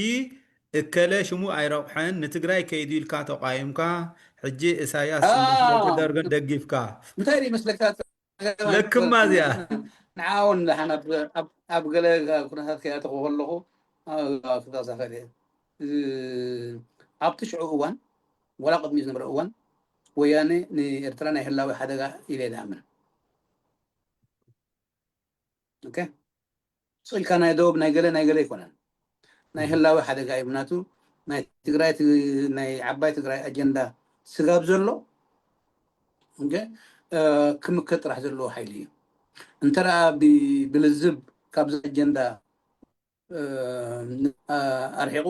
እከለ ሽሙ ኣይረቑሐን ንትግራይ ከይዱ ኢልካ ተቋይምካ። ሕጂ እሳያስ ደርገን ደጊፍካ። እንታይ ይመስለካ? ለክማ እዚኣ ንዓውን ደሓን ኣብ ገለ ኩነታት ከይኣተኹ ከለኹ ክዛኸል እየ። ኣብቲ ሽዑ እዋን ወላ ቅድሚ ዝነበረ እዋን ወያነ ንኤርትራ ናይ ህላዊ ሓደጋ ኢለ ይኣምን። ስቕ ኢልካ ናይ ደቡብ ናይ ገለ ናይ ገለ ኣይኮነን። ናይ ህላዊ ሓደጋ እዩ። ምክንያቱ ናይ ትግራይ ናይ ዓባይ ትግራይ ኣጀንዳ ስጋብ ዘሎ ክምከት ጥራሕ ዘለዎ ሓይሊ እዩ። እንተ ብልዝብ ካብዚ ኣጀንዳ ኣርሒቑ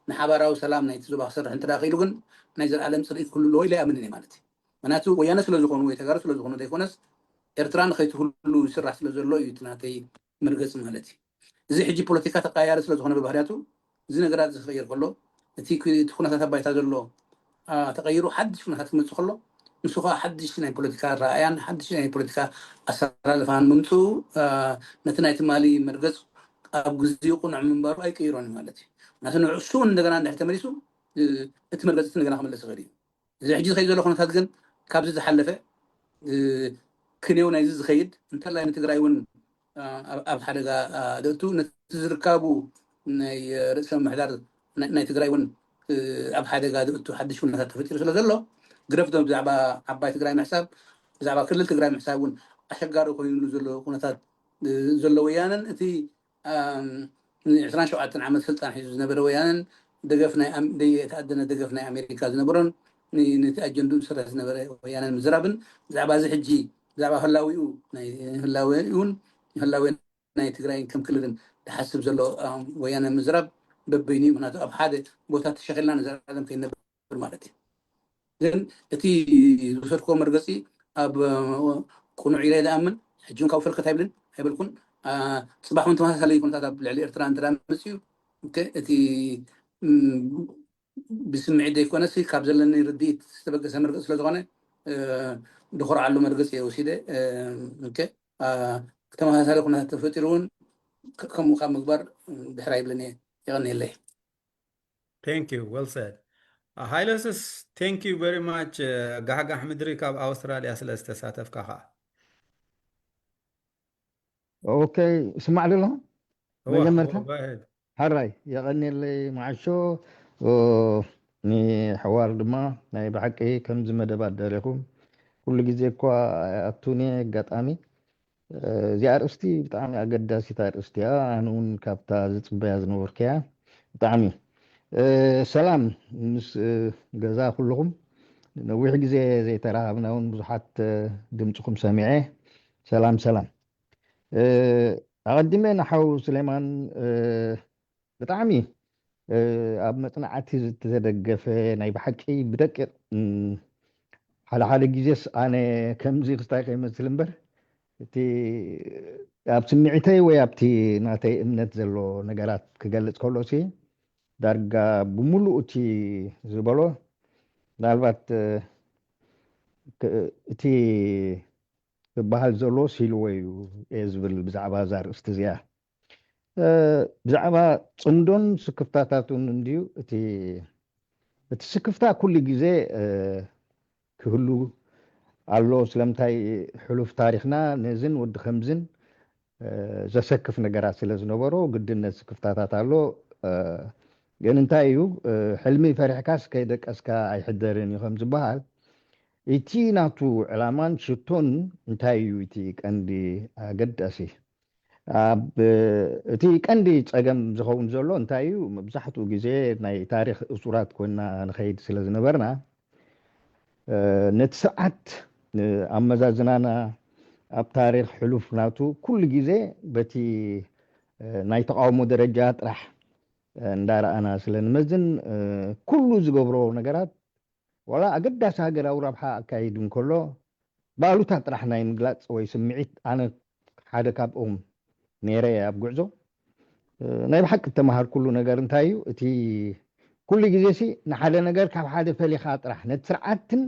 ንሓባራዊ ሰላም ናይቲ ዞባ ክሰርሕ እንተ ክኢሉ ግን ናይ ዘለኣለም ፅርኢት ክህሉ ኣለዎ ኢለ ኣይኣምንን እየ ማለት እዩ። ምክንያቱ ወያነ ስለ ዝኾኑ ወይ ተጋሩ ስለ ዝኾኑ ዘይኮነስ ኤርትራ ንኸይትህሉ ይስራሕ ስለ ዘሎ እዩ እቲ ናተይ መርገፂ ማለት እዩ። እዚ ሕጂ ፖለቲካ ተቀያያሪ ስለ ዝኾነ ብባህርያቱ እዚ ነገራት እዚ ክቕየር ከሎ እቲ ኩነታት ኣብ ባይታ ዘሎ ተቐይሩ ሓድሽ ኩነታት ክመፅእ ከሎ ንሱ ከዓ ሓድሽ ናይ ፖለቲካ ረኣያን ሓድሽ ናይ ፖለቲካ ኣሰላልፋን ምምፅኡ ነቲ ናይ ትማሊ መርገፅ ኣብ ግዜኡ ቅኑዕ ምንባሩ ኣይቅይሮን እዩ ማለት እዩ። ምክንያቱ ንዕሱ እውን እንደገና እንድሕር ተመሊሱ እቲ መርገፂ እንደገና ክምለስ ይኽእል እዩ። እዚ ሕጂ ዝኸይድ ዘሎ ኩነታት ግን ካብዚ ዝሓለፈ ክንየው ናይዚ ዝኸይድ እንተላይ ንትግራይ እውን ኣብ ሓደጋ ደእቱ ነቲ ዝርካቡ ናይ ርእሰ ምሕዳር ናይ ትግራይ እውን ኣብ ሓደጋ ደእቱ ሓድሽ ኩነታት ተፈጢሩ ስለ ዘሎ ግደፍ ዶ ብዛዕባ ዓባይ ትግራይ ምሕሳብ ብዛዕባ ክልል ትግራይ ምሕሳብ እውን ኣሸጋሪ ኮይኑሉ ዘሎ ኩነታት ዘሎ ወያነን እቲ ዕስራን ሸውዓተን ዓመት ስልጣን ሒዙ ዝነበረ ወያነን ደገፍ ናይ ኣም- ደይ- የተኣደነ ደገፍ ናይ ኣሜሪካ ዝነበሮን ን- ነቲ ኣጀንድኡ ዝሰርሕ ዝነበረ ወያነን ምዝራብን ብዛዕባ እዚ ሕጂ ብዛዕባ ህላዊኡ ናይ ህላዊኡን ህላዊ ናይ ትግራይን ከም ክልልን ዝሓስብ ዘሎ ኣም፣ ወያነ ምዝራብ በበይኑ እዩ። ምክንያቱ ኣብ ሓደ ቦታ ተሸኺልና ንዘለኣለም ከይንነብር ማለት እዩ። ግን እቲ ዝወሰድክዎ መርገፂ ኣብ ቅኑዕ ኢለ ዝኣምን ሕጂ እውን ካብኡ ፈልከት ኣይብልን ኣይበልኩን። ጽባሕ እውን ተመሳሳሊ ኩነታት ኣብ ልዕሊ ኤርትራ እንተ መፅዩ እቲ ብስምዒት ዘይኮነስ ካብ ዘለኒ ርድኢት ዝተበገሰ መርገፂ ስለዝኾነ ድኾርዓሉ መርገፂ እየ ወሲደ። ተመሳሳሊ ኩነታት ተፈጢሩ እውን ከምኡ ካብ ምግባር ድሕር ኣይብልን እየ። የቐንየለይ። Thank you. Well said. Uh, Hailesus, thank you very much. Uh, ጋሕጋሕ ምድሪ ካብ ኣውስትራልያ ስለ ዝተሳተፍካ ኸዓ። ኦኬ፣ ስማዕ ዶ ኣለኹ? እዋ፣ መጀመርታ? እዋ፣ go ahead. ሕራይ፣ የቐንየለይ መዓሾ። ኦ፣ ንሕዋር ድማ ናይ ብሓቂ ከምዚ መደባት ደሪኹም። ኩሉ ግዜ እኳ ኣይኣቱን እየ ኣጋጣሚ። እዚኣ ኣርእስቲ ብጣዕሚ ኣገዳሲት ኣርእስቲ እያ። ኣነ እውን ካብታ ዝፅበያ ዝነበርኩ እያ። ብጣዕሚ ሰላም ምስ ገዛ ኩልኹም። ነዊሕ ግዜ ዘይተራኸብና እውን ብዙሓት ድምፅኹም ሰሚዐ። ሰላም ሰላም። ኣቐዲመ ንሓው ስሌማን ብጣዕሚ ኣብ መፅናዕቲ ዝተደገፈ ናይ ብሓቂ ብደቂቕ ሓደ ሓደ ግዜስ ኣነ ከምዚ ክስታይ ከይመስል እምበር እቲ ኣብ ስምዒተይ ወይ ኣብቲ ናተይ እምነት ዘሎ ነገራት ክገልፅ ከሎ ሲ ዳርጋ ብምሉእ እቲ ዝበሎ ምናልባት እቲ ክበሃል ዘሎ ሲልዎ እዩ እየ ዝብል ብዛዕባ እዛ ርእስቲ እዚኣ። ብዛዕባ ፅምዶን ስክፍታታቱን እንድዩ እቲ እቲ ስክፍታ ኩሉ ግዜ ክህሉ ኣሎ። ስለምንታይ ሕሉፍ ታሪኽና ነዝን ወዲ ከምዝን ዘሰክፍ ነገራት ስለ ዝነበሮ ግድነት ስክፍታታት ኣሎ። ግን እንታይ እዩ ሕልሚ ፈሪሕካስ ከይደቀስካ ኣይሕደርን እዩ ከም ዝበሃል፣ እቲ ናቱ ዕላማን ሽቶን እንታይ እዩ እቲ ቀንዲ ኣገዳሲ? ኣብ እቲ ቀንዲ ጸገም ዝኸውን ዘሎ እንታይ እዩ? መብዛሕትኡ ግዜ ናይ ታሪኽ እሱራት ኮይና ንኸይድ ስለ ዝነበርና ነቲ ስርዓት ኣመዛዝናና ኣብ ታሪኽ ሕሉፍ ናቱ ኩሉ ግዜ በቲ ናይ ተቃውሞ ደረጃ ጥራሕ እንዳረኣና ስለ ንመዝን ኩሉ ዝገብሮ ነገራት ዋላ ኣገዳሲ ሃገራዊ ረብሓ ኣካይዱ እንከሎ ብኣሉታ ጥራሕ ናይ ምግላፅ ወይ ስምዒት ኣነ ሓደ ካብኦም ነይረ ኣብ ጉዕዞ ናይ ብሓቂ እተመሃርኩሉ ነገር እንታይ እዩ እቲ ኩሉ ግዜ ሲ ንሓደ ነገር ካብ ሓደ ፈሊኻ ጥራሕ ነቲ ስርዓትን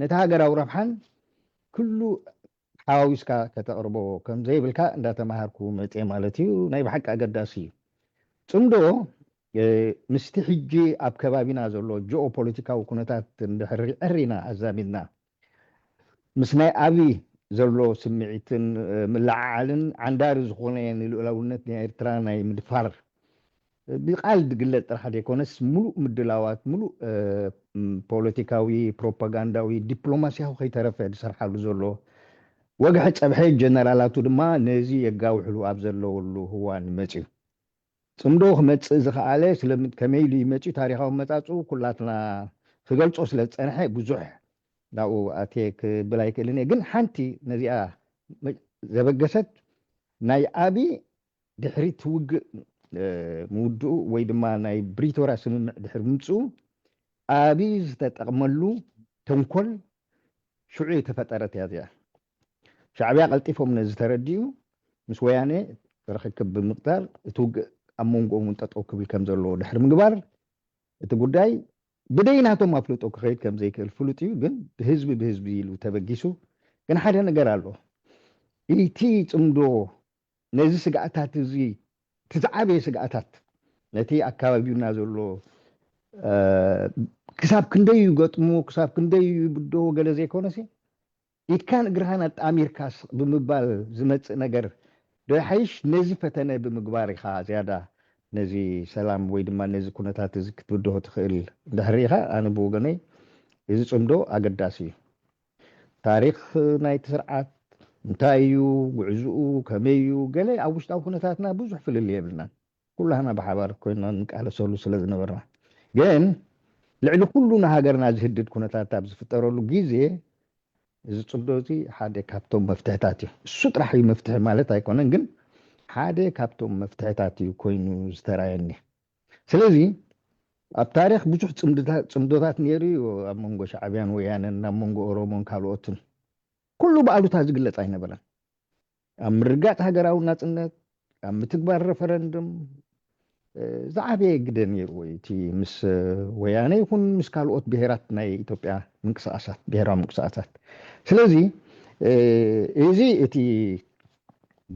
ነቲ ሃገራዊ ረብሓን ኩሉ ሓዋዊስካ ከተቕርቦ ከም ዘይብልካ እንዳተማሃርኩ መፅየ ማለት እዩ። ናይ ብሓቂ ኣገዳሲ እዩ። ፅምዶ ምስቲ ሕጂ ኣብ ከባቢና ዘሎ ጂኦፖለቲካዊ ኩነታት እንድሕር ዕሪና ኣዛሚድና ምስ ናይ ኣብይ ዘሎ ስምዒትን ምልዕዓልን ዓንዳሪ ዝኾነ ንልኡላውነት ናይ ኤርትራ ናይ ምድፋር ብቃል ዝግለጽ ጥራሕ ዘይኮነስ ምሉእ ምድላዋት ምሉእ ፖለቲካዊ ፕሮፓጋንዳዊ ዲፕሎማሲያዊ ከይተረፈ ዝሰርሓሉ ዘሎ ወግሐ ጸብሐ ጀነራላቱ ድማ ነዚ የጋውሕሉ ኣብ ዘለውሉ ህዋን መጽዩ። ጽምዶ ክመጽእ ዝኸኣለ ስለምን ከመይ ኢሉ ይመጽዩ ታሪኻዊ መጻጽኡ ኩላትና ክገልጾ ስለ ዝጸንሐ ብዙሕ ናብኡ ኣትየ ክብል ኣይክእልን እየ። ግን ሓንቲ ነዚኣ ዘበገሰት ናይ ኣቢ ድሕሪ እቲ ውግእ ምውድኡ ወይ ድማ ናይ ብሪቶርያ ስምምዕ ድሕሪ ምምፅኡ ኣቢ ዝተጠቕመሉ ተንኮል ሽዑ የተፈጠረት እያ እዚኣ። ሻዕብያ ቀልጢፎም ነዚ ተረዲኡ ምስ ወያነ ርክክብ ብምቕጣር እቲ ውግእ ኣብ መንጎኦም እውን ጠጠው ክብል ከም ዘለዎ ድሕሪ ምግባር እቲ ጉዳይ ብደይናቶም ኣፍልጦ ክኸይድ ከም ዘይክእል ፍሉጥ እዩ። ግን ብህዝቢ ብህዝቢ ኢሉ ተበጊሱ። ግን ሓደ ነገር ኣሎ። እቲ ፅምዶ ነዚ ስግኣታት እዚ እቲ ዝዓበየ ስግኣታት ነቲ ኣካባቢና ዘሎ ክሳብ ክንደይ ይገጥሙ ክሳብ ክንደይ ይብዶ ገለ ዘይኮነሲ ኢድካን እግርኻን ኣጣሚርካስ ብምባል ዝመፅእ ነገር ዶ ይሓይሽ ነዚ ፈተነ ብምግባር ኢኻ ዝያዳ ነዚ ሰላም ወይ ድማ ነዚ ኩነታት እዚ ክትብድሆ ትኽእል እንድሕር ኢኻ ኣነ ብወገነይ እዚ ፅምዶ ኣገዳሲ እዩ። ታሪኽ ናይቲ ስርዓት እንታይ እዩ፣ ጉዕዝኡ ከመይ እዩ፣ ገለ ኣብ ውሽጣዊ ኩነታትና ብዙሕ ፍልልይ የብልናን። ኩላህና ብሓባር ኮይና ንቃለሰሉ ስለ ዝነበርና። ግን ልዕሊ ኩሉ ንሃገርና ዝህድድ ኩነታት ኣብ ዝፍጠረሉ ግዜ እዚ ፅምዶ እዚ ሓደ ካብቶም መፍትሕታት እዩ። እሱ ጥራሕ እዩ መፍትሒ ማለት ኣይኮነን፣ ግን ሓደ ካብቶም መፍትሕታት እዩ ኮይኑ ዝተራየኒ። ስለዚ ኣብ ታሪኽ ብዙሕ ፅምዶታት ነይሩ እዩ ኣብ መንጎ ሻዕብያን ወያነን ኣብ መንጎ ኦሮሞን ካልኦትን ኩሉ ብኣሉታ ዝግለፅ ኣይነበረን። ኣብ ምርጋጥ ሃገራዊ ናፅነት ኣብ ምትግባር ረፈረንድም ዝዓበየ ግደ ነይርዎ እቲ ምስ ወያነ ይኹን ምስ ካልኦት ብሄራት ናይ ኢትዮጵያ ምንቅስቃሳት ብሄራዊ ምንቅስቃሳት። ስለዚ እዚ እቲ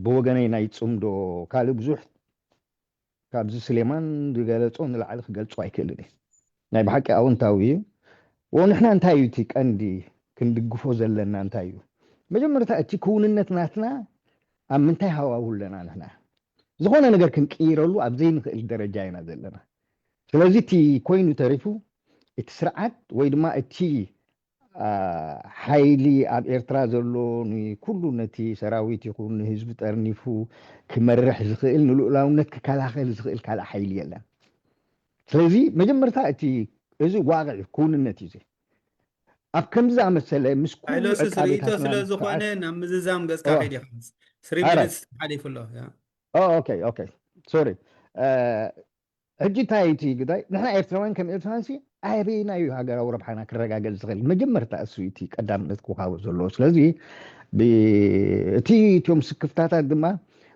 ብወገነይ ናይ ፅምዶ ካልእ ብዙሕ ካብዚ ስሌማን ዝገለፆ ንላዕሊ ክገልፆ ኣይክእልን እዩ። ናይ ብሓቂ ኣውንታዊ እዩ። ንሕና እንታይ እዩ እቲ ቀንዲ ክንድግፎ ዘለና እንታይ እዩ? መጀመርታ እቲ ክውንነት ናትና ኣብ ምንታይ ሃዋሁ ኣለና ንሕና? ዝኾነ ነገር ክንቅይረሉ ኣብ ዘይንኽእል ደረጃ ኢና ዘለና። ስለዚ እቲ ኮይኑ ተሪፉ እቲ ስርዓት ወይ ድማ እቲ ሓይሊ ኣብ ኤርትራ ዘሎ ንኩሉ ነቲ ሰራዊት ይኹን ንህዝቢ ጠርኒፉ ክመርሕ ዝኽእል ንልኡላውነት ክከላኸል ዝኽእል ካልእ ሓይሊ የለን። ስለዚ መጀመርታ እቲ እዚ ዋቕዕ ክውንነት እዩ። ኣብ ከምዚ ዝኣመሰለ ምስ ኩሉ ኣይሎስስ ርእቶ ስለ ዝኾነ ናብ ምዝዛም ገጽካ ከይድ ኢኻ። ስሪ ሚኒትስ ሓሊፉ ኣሎ። ኦኬ ኦኬ ሶሪ። ሕጂ እንታይ እቲ ግዳይ ንሕና ኤርትራውያን ከም ኤርትራውያን ሲ ኣበየናይ እዩ ሃገራዊ ረብሓና ክረጋገጽ ዝኽእል? መጀመርታ እሱ እቲ ቀዳምነት ክወሃቦ ዘለዎ። ስለዚ እቲ እቲኦም ስክፍታታት ድማ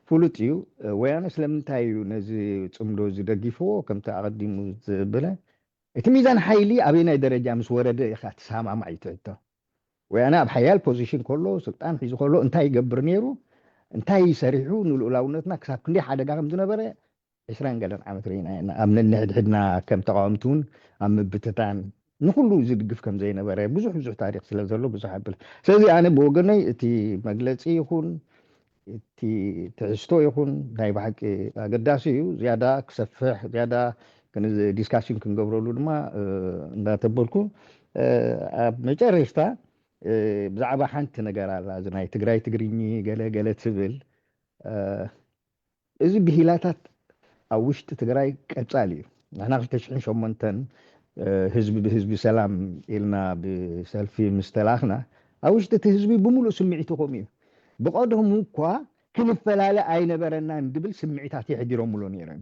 ፍሉጥ እዩ። ወያነ ስለምንታይ እዩ ነዚ ጽምዶ እዚ ደጊፍዎ ከምቲ ኣቐዲሙ ዝበለ እቲ ሚዛን ሓይሊ ኣበየናይ ደረጃ ምስ ወረደ ኢኻ ትሰማማዕ እዩ ትሕቶ። ወያነ ኣብ ሓያል ፖዚሽን ከሎ ስልጣን ሒዙ ከሎ እንታይ ይገብር ነይሩ? እንታይ ሰሪሑ ንልኡላውነትና ክሳብ ክንደይ ሓደጋ ከም ዝነበረ ዕስራን ገለን ዓመት ርኢና ኢና። ኣብ ነንሕድሕድና ከም ተቃወምቲ እውን ኣብ ምብትታን ንኩሉ ዝድግፍ ከም ዘይነበረ ብዙሕ ብዙሕ ታሪክ ስለ ዘሎ ብዙሕ ኣብል። ስለዚ ኣነ ብወገነይ እቲ መግለፂ ይኹን እቲ ትሕዝቶ ይኹን ናይ ብሓቂ ኣገዳሲ እዩ። ዝያዳ ክሰፍሕ ዝያዳ ዲስካሽን ክንገብረሉ ድማ እንዳተበልኩ ኣብ መጨረሽታ ብዛዕባ ሓንቲ ነገር ኣላ እዚ ናይ ትግራይ ትግርኝ ገለ ገለ ትብል እዚ ብሂላታት ኣብ ውሽጢ ትግራይ ቀጻሊ እዩ። ንሕና ክልተ ሽሕን ሸሞንተን ህዝቢ ብህዝቢ ሰላም ኢልና ብሰልፊ ምስ ተላኽና ኣብ ውሽጢ እቲ ህዝቢ ብምሉእ ስምዒቱ ከምኡ እዩ። ብቐደሙ እኳ ክንፈላለ ኣይነበረናን ድብል ስምዒታት የሕዲሮምሉ ነይሮም።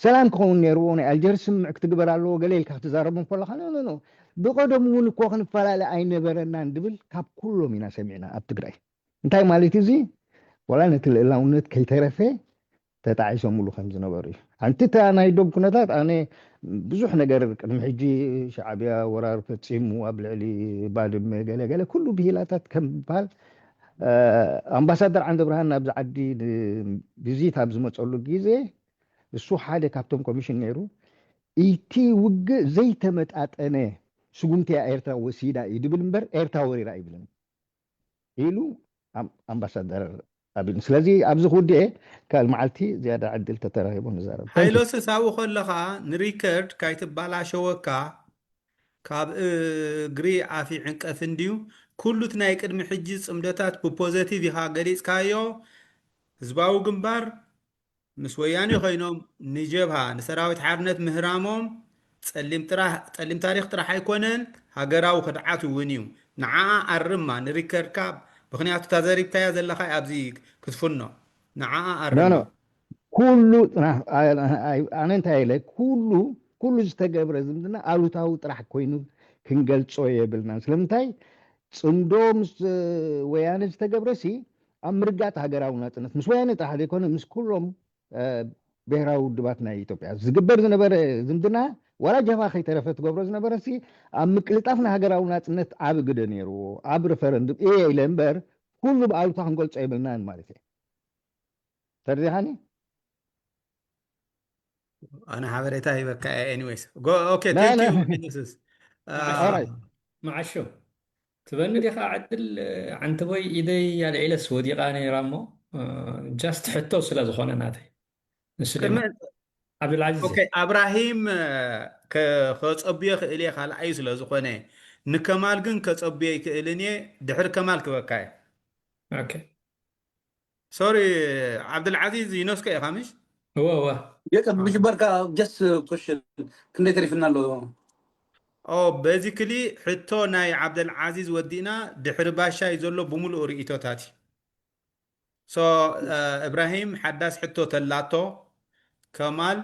ሰላም ክኸውን ነይርዎ ናይ ኣልጀርስ ስምምዕ ክትግበር ኣለዎ ገለ ኢልካ ክትዛረቦም ከለኻ ኖ ኖ ኖ ብቐደሙ እውን እኮ ክንፈላለ ኣይነበረናን ድብል ካብ ኩሎም ኢና ሰሚዕና ኣብ ትግራይ። እንታይ ማለት እዚ ዋላ ነቲ ልእላውነት ከይተረፈ ተጣዒሶምሉ ከም ዝነበሩ እዩ። ሓንቲ እታ ናይ ዶብ ኩነታት ኣነ ብዙሕ ነገር ቅድሚ ሕጂ ሻዕብያ ወራር ፈፂሙ ኣብ ልዕሊ ባድመ ገለ ገለ ኩሉ ብሂላታት ከም ዝበሃል ኣምባሳደር ዓንደ ብርሃን ናብዚ ዓዲ ቪዚት ኣብ ዝመፀሉ ግዜ እሱ ሓደ ካብቶም ኮሚሽን ነይሩ። እቲ ውግእ ዘይተመጣጠነ ስጉምቲ እያ ኤርትራ ወሲዳ እዩ ድብል እምበር ኤርትራ ወሪራ ኣይብልን ኢሉ ኣምባሳደር ኣቢን። ስለዚ ኣብዚ ክውድኤ ካልእ መዓልቲ ዝያዳ ዕድል ተተረኺቡ ንዛረብ። ሓይሎስስ ኣብኡ ከለኻ ንሪከርድ ካይትባላሸወካ ካብ እግሪ ዓፊ ዕንቀፍ እንድዩ። ኩሉ እቲ ናይ ቅድሚ ሕጂ ጽምደታት ብፖዘቲቭ ኢኻ ገሊጽካዮ። ህዝባዊ ግንባር ምስ ወያኔ ኮይኖም ንጀብሃ ንሰራዊት ሓርነት ምህራሞም ጸሊም ጥራሕ ጸሊም ታሪኽ ጥራሕ ኣይኮነን ሃገራዊ ክድዓት እውን እዩ። ንዓኣ ኣርማ ንሪከርድካ ምኽንያቱ እታ ዘሪብካያ ዘለኻ ኣብዚ ክትፍኖ ንዓኣ ኣርማ። ኩሉ ኣነ እንታይ ኢለ ኩሉ ኩሉ ዝተገብረ ዝምድና ኣሉታዊ ጥራሕ ኮይኑ ክንገልጾ የብልናን። ስለምንታይ ጽምዶ ምስ ወያነ ዝተገብረ ሲ ኣብ ምርጋጥ ሃገራዊ ናጽነት ምስ ወያነ ጥራሕ ዘይኮነ ምስ ኩሎም ብሄራዊ ውድባት ናይ ኢትዮጵያ ዝግበር ዝነበረ ዝምድና ዋላ ጀብሃ ከይተረፈ ትገብሮ ዝነበረ ሲ ኣብ ምቅልጣፍ ናይ ሃገራዊ ናጽነት ዓቢ ግደ ነይርዎ። ኣብ ሪፈረንዱም እየ ኢለ እምበር ኩሉ ብኣሉታ ክንገልጾ የብልናን ማለት እየ። ተረዲኻኒ? ኣነ ሓበሬታ ሂበካ እየ። Anyways okay thank you። መዓሾ ትበኒ ዲኻ ዕድል ዓንተቦይ ኢደይ ኣልዒለስ ወዲቓ ነይራ እሞ just ሕቶ ስለ ዝኾነ ናተይ ንሱ ድማ ዓብዱልዓዚዝ ኣብራሂም ከፀብዮ ክእል እየ ካልኣዩ ስለ ዝኾነ ንከማል ግን ከፀብዮ ይክእልን እየ። ድሕሪ ከማል ክበካ እየ። ሶሪ ዓብደልዓዚዝ ዩነስኮ ኢኻ ምሽ? እወ እወ። የቀ ብጅበርካ just question ክንደይ ተሪፍና ኣሎ? ኦ basically ሕቶ ናይ ዓብደልዓዚዝ ወዲእና ድሕሪ ባሻይ ዘሎ ብምሉኡ ርእይቶታት እዩ። So እብራሂም ሓዳስ ሕቶ ተላቶ ከማል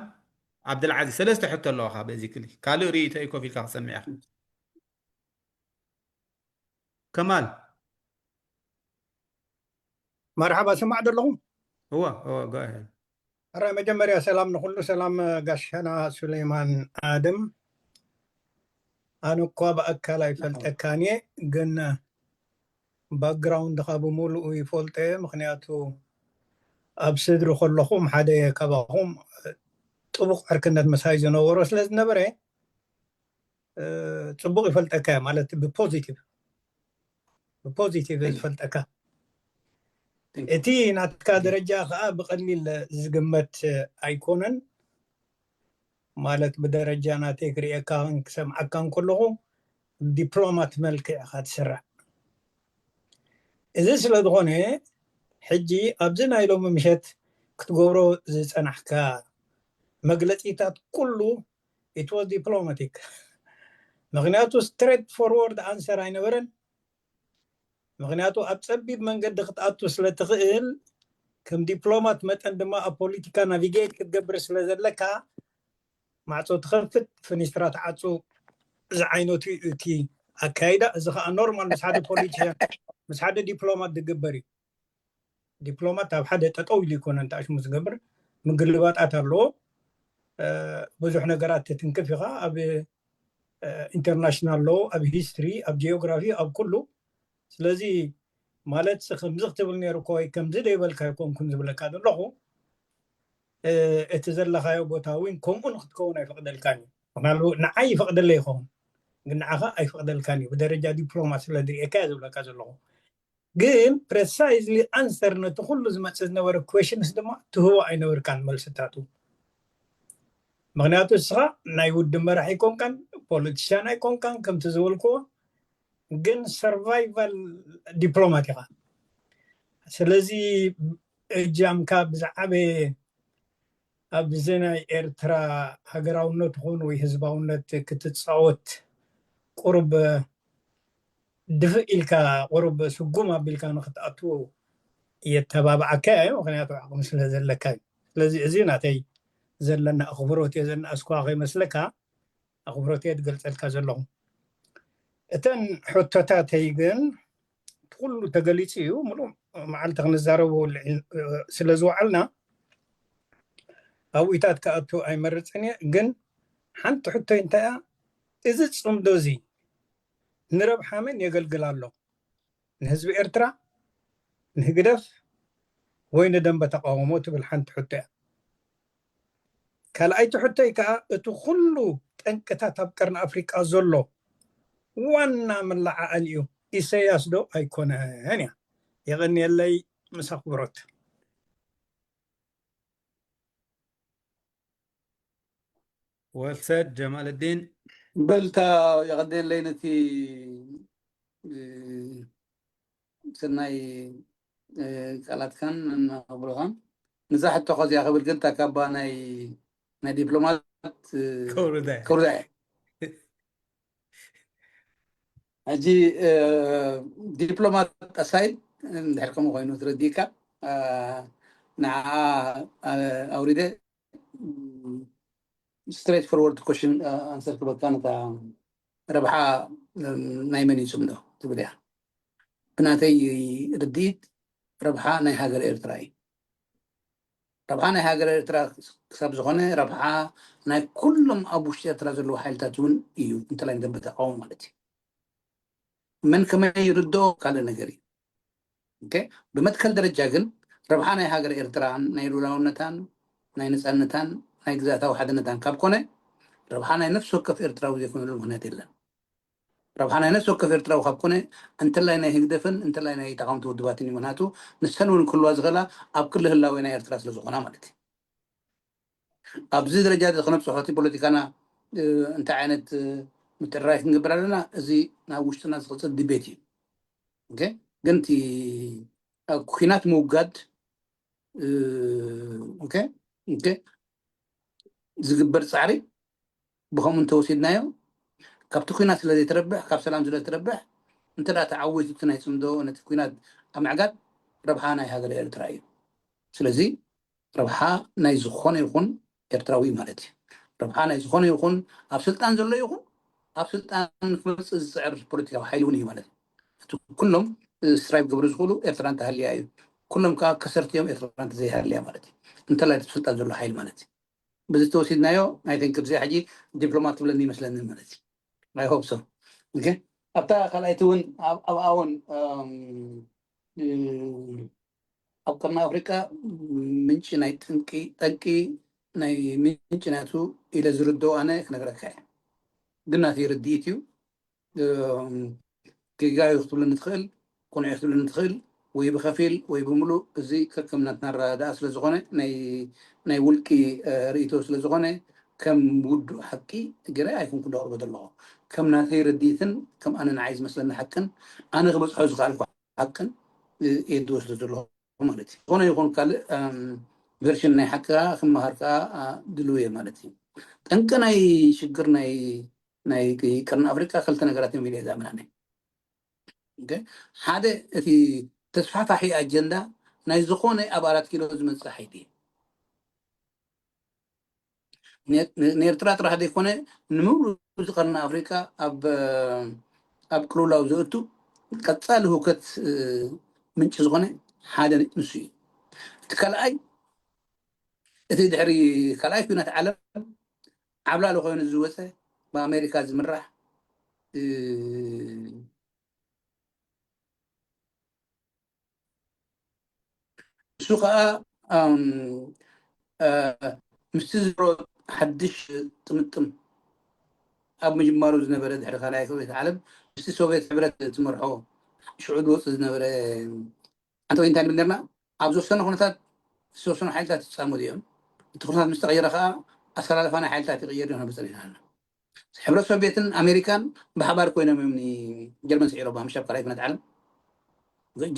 ዓብደልዓዚዝ ሰለስተ ሕቶ ኣለዋኻ basically ካልእ ርእይቶ እዩ ኮፍ ኢልካ ክሰምዕ ኢኻ። ከማል መርሓባ ስማዕ ደለኹም እወ እወ go ahead ሕራይ መጀመርያ ሰላም ንኹሉ ሰላም ጋሻና ሱሌማን ኣድም ኣነ እኳ ብኣካል ኣይፈልጠካን እየ ግን ባክግራውንድኻ ብምሉኡ ይፈልጦ እየ ምኽንያቱ ኣብ ስድሪ ከለኹም ሓደ ካባኹም ጥቡቕ ዕርክነት ምሳይ ዝነበሮ ስለ ዝነበረ ፅቡቕ ይፈልጠካ ማለት ብፖዚቲቭ ብፖዚቲቭ ዝፈልጠካ እቲ ናትካ ደረጃ ከዓ ብቐሊል ዝግመት ኣይኮነን ማለት ብደረጃ ናተይ ክርእየካን ክሰምዓካን ከለኹ ብዲፕሎማት መልክዕ ኢኻ ትስራዕ። እዚ ስለ ዝኾነ ሕጂ ኣብዚ ናይ ሎሚ ምሸት ክትገብሮ ዝጸናሕካ መግለጺታት ኩሉ it was diplomatic። ምክንያቱ straight forward answer ኣይነበረን። ምክንያቱ ኣብ ጸቢብ መንገዲ ክትኣቱ ስለ ትኽእል፣ ከም ዲፕሎማት መጠን ድማ ኣብ ፖለቲካ ናቪጌት ክትገብር ስለ ዘለካ፣ ማዕጾ ትኸፍት፣ ፍኒስትራ ትዓጹ ዝዓይነቱ እዩ እቲ ኣካይዳ። እዚ ከዓ ኖርማል ምስ ሓደ ፖለቲሽያን፣ ምስ ሓደ ዲፕሎማት ዝግበር እዩ። ዲፕሎማት ኣብ ሓደ ጠጠው ኢሉ ይኮነን ተኣሽሙ ዝገብር፣ ምግልባጣት ኣለዎ። ብዙሕ ነገራት ትትንክፍ ኢኻ ኣብ ኢንተርናሽናል ሎ፣ ኣብ ሂስትሪ፣ ኣብ ጂኦግራፊ፣ ኣብ ኩሉ። ስለዚ ማለት ከምዚ ክትብል ነይሩ እኮ ወይ ከምዚ ደይበልካ ኣይኮንኩን ዝብለካ ዘለኹ። እቲ ዘለኻዮ ቦታ እውን ከምኡ ንክትከውን ኣይፈቅደልካን እዩ። ምክንያቱ ንዓይ ይፈቅደለይ ይኸውን፣ ግን ንዓኻ ኣይፈቅደልካን እዩ። ብደረጃ ዲፕሎማ ስለ ዝርእየካ እየ ዝብለካ ዘለኹ። ግን ፕሬሳይዝሊ ኣንሰር ነቲ ኩሉ ዝመፅእ ዝነበረ ኩዌሽንስ ድማ ትህቦ ኣይነበርካን መልስታቱ። ምክንያቱ እስኻ ናይ ውድብ መራሕ ኣይኮንካን፣ ፖለቲሽያን ኣይኮንካን፣ ከምቲ ዝበልክዎ ግን ሰርቫይቫል ዲፕሎማት ኢኻ። ስለዚ እጃምካ ብዝዓበየ ኣብዚ ናይ ኤርትራ ሃገራውነት ይኹን ወይ ህዝባውነት ክትፃወት ቁሩብ ድፍእ ኢልካ ቁሩብ ስጉም ኣቢልካ ንክትኣትዎ የተባብዓካ እየ፣ ምክንያቱ ዓቕሚ ስለ ዘለካ እዩ። ስለዚ እዚ ናተይ ዘለና ኣኽብሮት እየ ዘናእስኳ ከይመስለካ፣ ኣኽብሮት እየ ዝገልፀልካ ዘለኹ። እተን ሕቶታተይ ግን እቲ ኩሉ ተገሊፁ እዩ። ሙሉእ መዓልቲ ክንዛረቦ ስለ ዝወዓልና ኣብኡታት ክኣቱ ኣይመርፅን እየ። ግን ሓንቲ ሕቶይ እንታይ እያ? እዚ ፅምዶ እዚ ንረብሓ መን የገልግል ኣሎ? ንህዝቢ ኤርትራ፣ ንህግደፍ ወይ ንደንበ ተቃውሞ ትብል ሓንቲ ሕቶ እያ። ካልኣይቲ ሕቶይ ከዓ እቲ ኩሉ ጠንቅታት ኣብ ቀርኒ ኣፍሪቃ ዘሎ ዋና መለዓዓሊ እዩ ኢሰያስ ዶ ኣይኮነን እያ። የቐንየለይ፣ ምስ ኣኽብሮት። ወልሰድ ጀማልዲን በልታ የቐንየለይ ነቲ ሰናይ ቃላትካን እናብሎኻን። ንዛ ሕቶ ከዚኣ ክብል ግን ታካባ ናይ ናይ ዲፕሎማት ከውርዳይ ከውርዳይ ሕጂ ዲፕሎማት ኣሳይድ እንድሕር ከምኡ ኮይኑ ትረዲእካ ንዓ ኣውሪደ ስትሬት ፎርወርድ ኮሽን ኣንሰር ክበካ ነታ ረብሓ ናይ መን ይፅምዶ ትብል እያ። ብናተይ ርድኢት ረብሓ ናይ ሃገር ኤርትራ እዩ። ረብሓ ናይ ሃገር ኤርትራ ክሳብ ዝኾነ ረብሓ ናይ ኩሎም ኣብ ውሽጢ ኤርትራ ዘለዉ ሓይልታት እውን እዩ። እንተላይ ንደንበ ተቃውሞ ማለት እዩ። መን ከመይ ይርድኦ ካልእ ነገር እዩ። ብመትከል ደረጃ ግን ረብሓ ናይ ሃገር ኤርትራን ናይ ሉላውነታን ናይ ነፃነታን ናይ ግዛታዊ ሓድነታን ካብ ኮነ ረብሓ ናይ ነፍሲ ወከፍ ኤርትራዊ ዘይኮነሉ ምክንያት የለን። ረብሓ ናይ ነፍሲ ወከፍ ኤርትራዊ ካብ ኮነ እንተላይ ናይ ህግደፍን እንተላይ ናይ ተቃወምቲ ውድባትን እዩ። ምክንያቱ ንሰን እውን ክህልዋ ዝኽእላ ኣብ ክሊ ህላዌ ናይ ኤርትራ ስለ ዝኾና ማለት እዩ። ኣብዚ ደረጃ እዚ ክነብፅሖ እቲ ፖለቲካና እንታይ ዓይነት ምትዕርራይ ክንገብር ኣለና? እዚ ናብ ውሽጥና ዝቕፅል ዲቤት እዩ። ግን እቲ ኩናት ምውጋድ ዝግበር ፃዕሪ ብከምኡ እንተወሲድናዮ ካብቲ ኩናት ስለ ዘይትረብሕ ካብ ሰላም ስለ ትረብሕ እንተ ተዓዊቱ እቲ ናይ ፅምዶ ነቲ ኩናት ኣብ ምዕጋድ ረብሓ ናይ ሃገር ኤርትራ እዩ። ስለዚ ረብሓ ናይ ዝኾነ ይኹን ኤርትራዊ ማለት እዩ። ረብሓ ናይ ዝኾነ ይኹን ኣብ ስልጣን ዘሎ ይኹን ኣብ ስልጣን ክመፅእ ዝፅዕር ፖለቲካዊ ሓይሊ እውን እዩ ማለት እዩ። እቲ ኩሎም ስትራይቭ ክገብሩ ዝኽእሉ ኤርትራ እንተሃልያ እዩ። ኩሎም ከዓ ከሰርትዮም ኤርትራ እንተዘይሃልያ ማለት እዩ። እንተላይ እቲ ስልጣን ዘሎ ሓይሊ ማለት እዩ። በዚ ተወሲድናዮ ናይ ቲንክ ብዚኣ ሕጂ ዲፕሎማት ትብለኒ ይመስለኒ ማለት እዩ። I hope so። ኣብታ ካልኣይቲ እውን ኣብኣ እውን ኣብ ቀርኒ ኣፍሪቃ ምንጪ ናይ ጠንቂ ጠንቂ ናይ ምንጪ ናቱ ኢለ ዝርድኦ ኣነ ክነግረካ እየ። ግን ናተይ ርድኢት እዩ። ጌጋ እዩ ክትብለኒ ትኽእል፣ ቅኑዕ እዩ ክትብለኒ ትኽእል፣ ወይ ብኸፊል ወይ ብምሉእ። እዚ ከከም ናትና ኣረዳድኣ ስለ ዝኾነ ናይ ውልቂ ርእይቶ ስለ ዝኾነ ከም ውዱእ ሓቂ ገይረ ኣይኮንኩን ዘቕርቦ ዘለኹ። ከም ናተይ ርድኢትን ከም ኣነ ንዓይ ዝመስለኒ ሓቅን ኣነ ክበፅሖ ዝኽኣልኩ ሓቅን እየ ዝወስዶ ዘለኹ ማለት እዩ። ዝኾነ ይኹን ካልእ ቨርሽን ናይ ሓቂ ከዓ ክመሃር ከዓ ድልው እየ ማለት እዩ። ጠንቂ ናይ ሽግር ናይ ናይ ቀርኒ ኣፍሪቃ ክልተ ነገራት እዮም ኢለ ዝኣምን ኣነ። ሓደ እቲ ተስፋሕፋሒ ኣጀንዳ ናይ ዝኾነ ኣብ ኣራት ኪሎ ዝመፅእ ሓይሊ እዩ። ንኤርትራ ጥራሕ ዘይኮነ ንምሉእ እዚ ቀርኒ ኣፍሪቃ ኣብ ኣብ ቅልውላው ዘእቱ ቀፃሊ ህውከት ምንጪ ዝኾነ ሓደ ንሱ እዩ። እቲ ካልኣይ እቲ ድሕሪ ካልኣይ ኩናት ዓለም ዓብላሊ ኮይኑ ዝወፀ ብኣሜሪካ ዝምራሕ እሱ ከዓ ምስቲ ዝሮ ሓድሽ ጥምጥም ኣብ ምጅማሩ ዝነበረ ድሕሪ ካልኣይ ክብሪት ዓለም ምስቲ ሶቪየት ሕብረት ትመርሖ ሽዑ ዝወፅ ዝነበረ ኣንተ እንታይ ንብል ነርና ኣብ ዘወሰነ ኩነታት ዝተወሰኑ ሓይልታት ይፃመዱ እዮም። እቲ ኩነታት ምስ ተቐየረ ከዓ ኣሰላለፋ ናይ ሓይልታት ይቕየር ዶ ነብፀ ኢና። ሕብረት ሶቪየትን ኣሜሪካን ብሓባር ኮይኖም እዮም ንጀርመን ስዒሮባ ምሻብ ካልኣይ ኩነት ዓለም።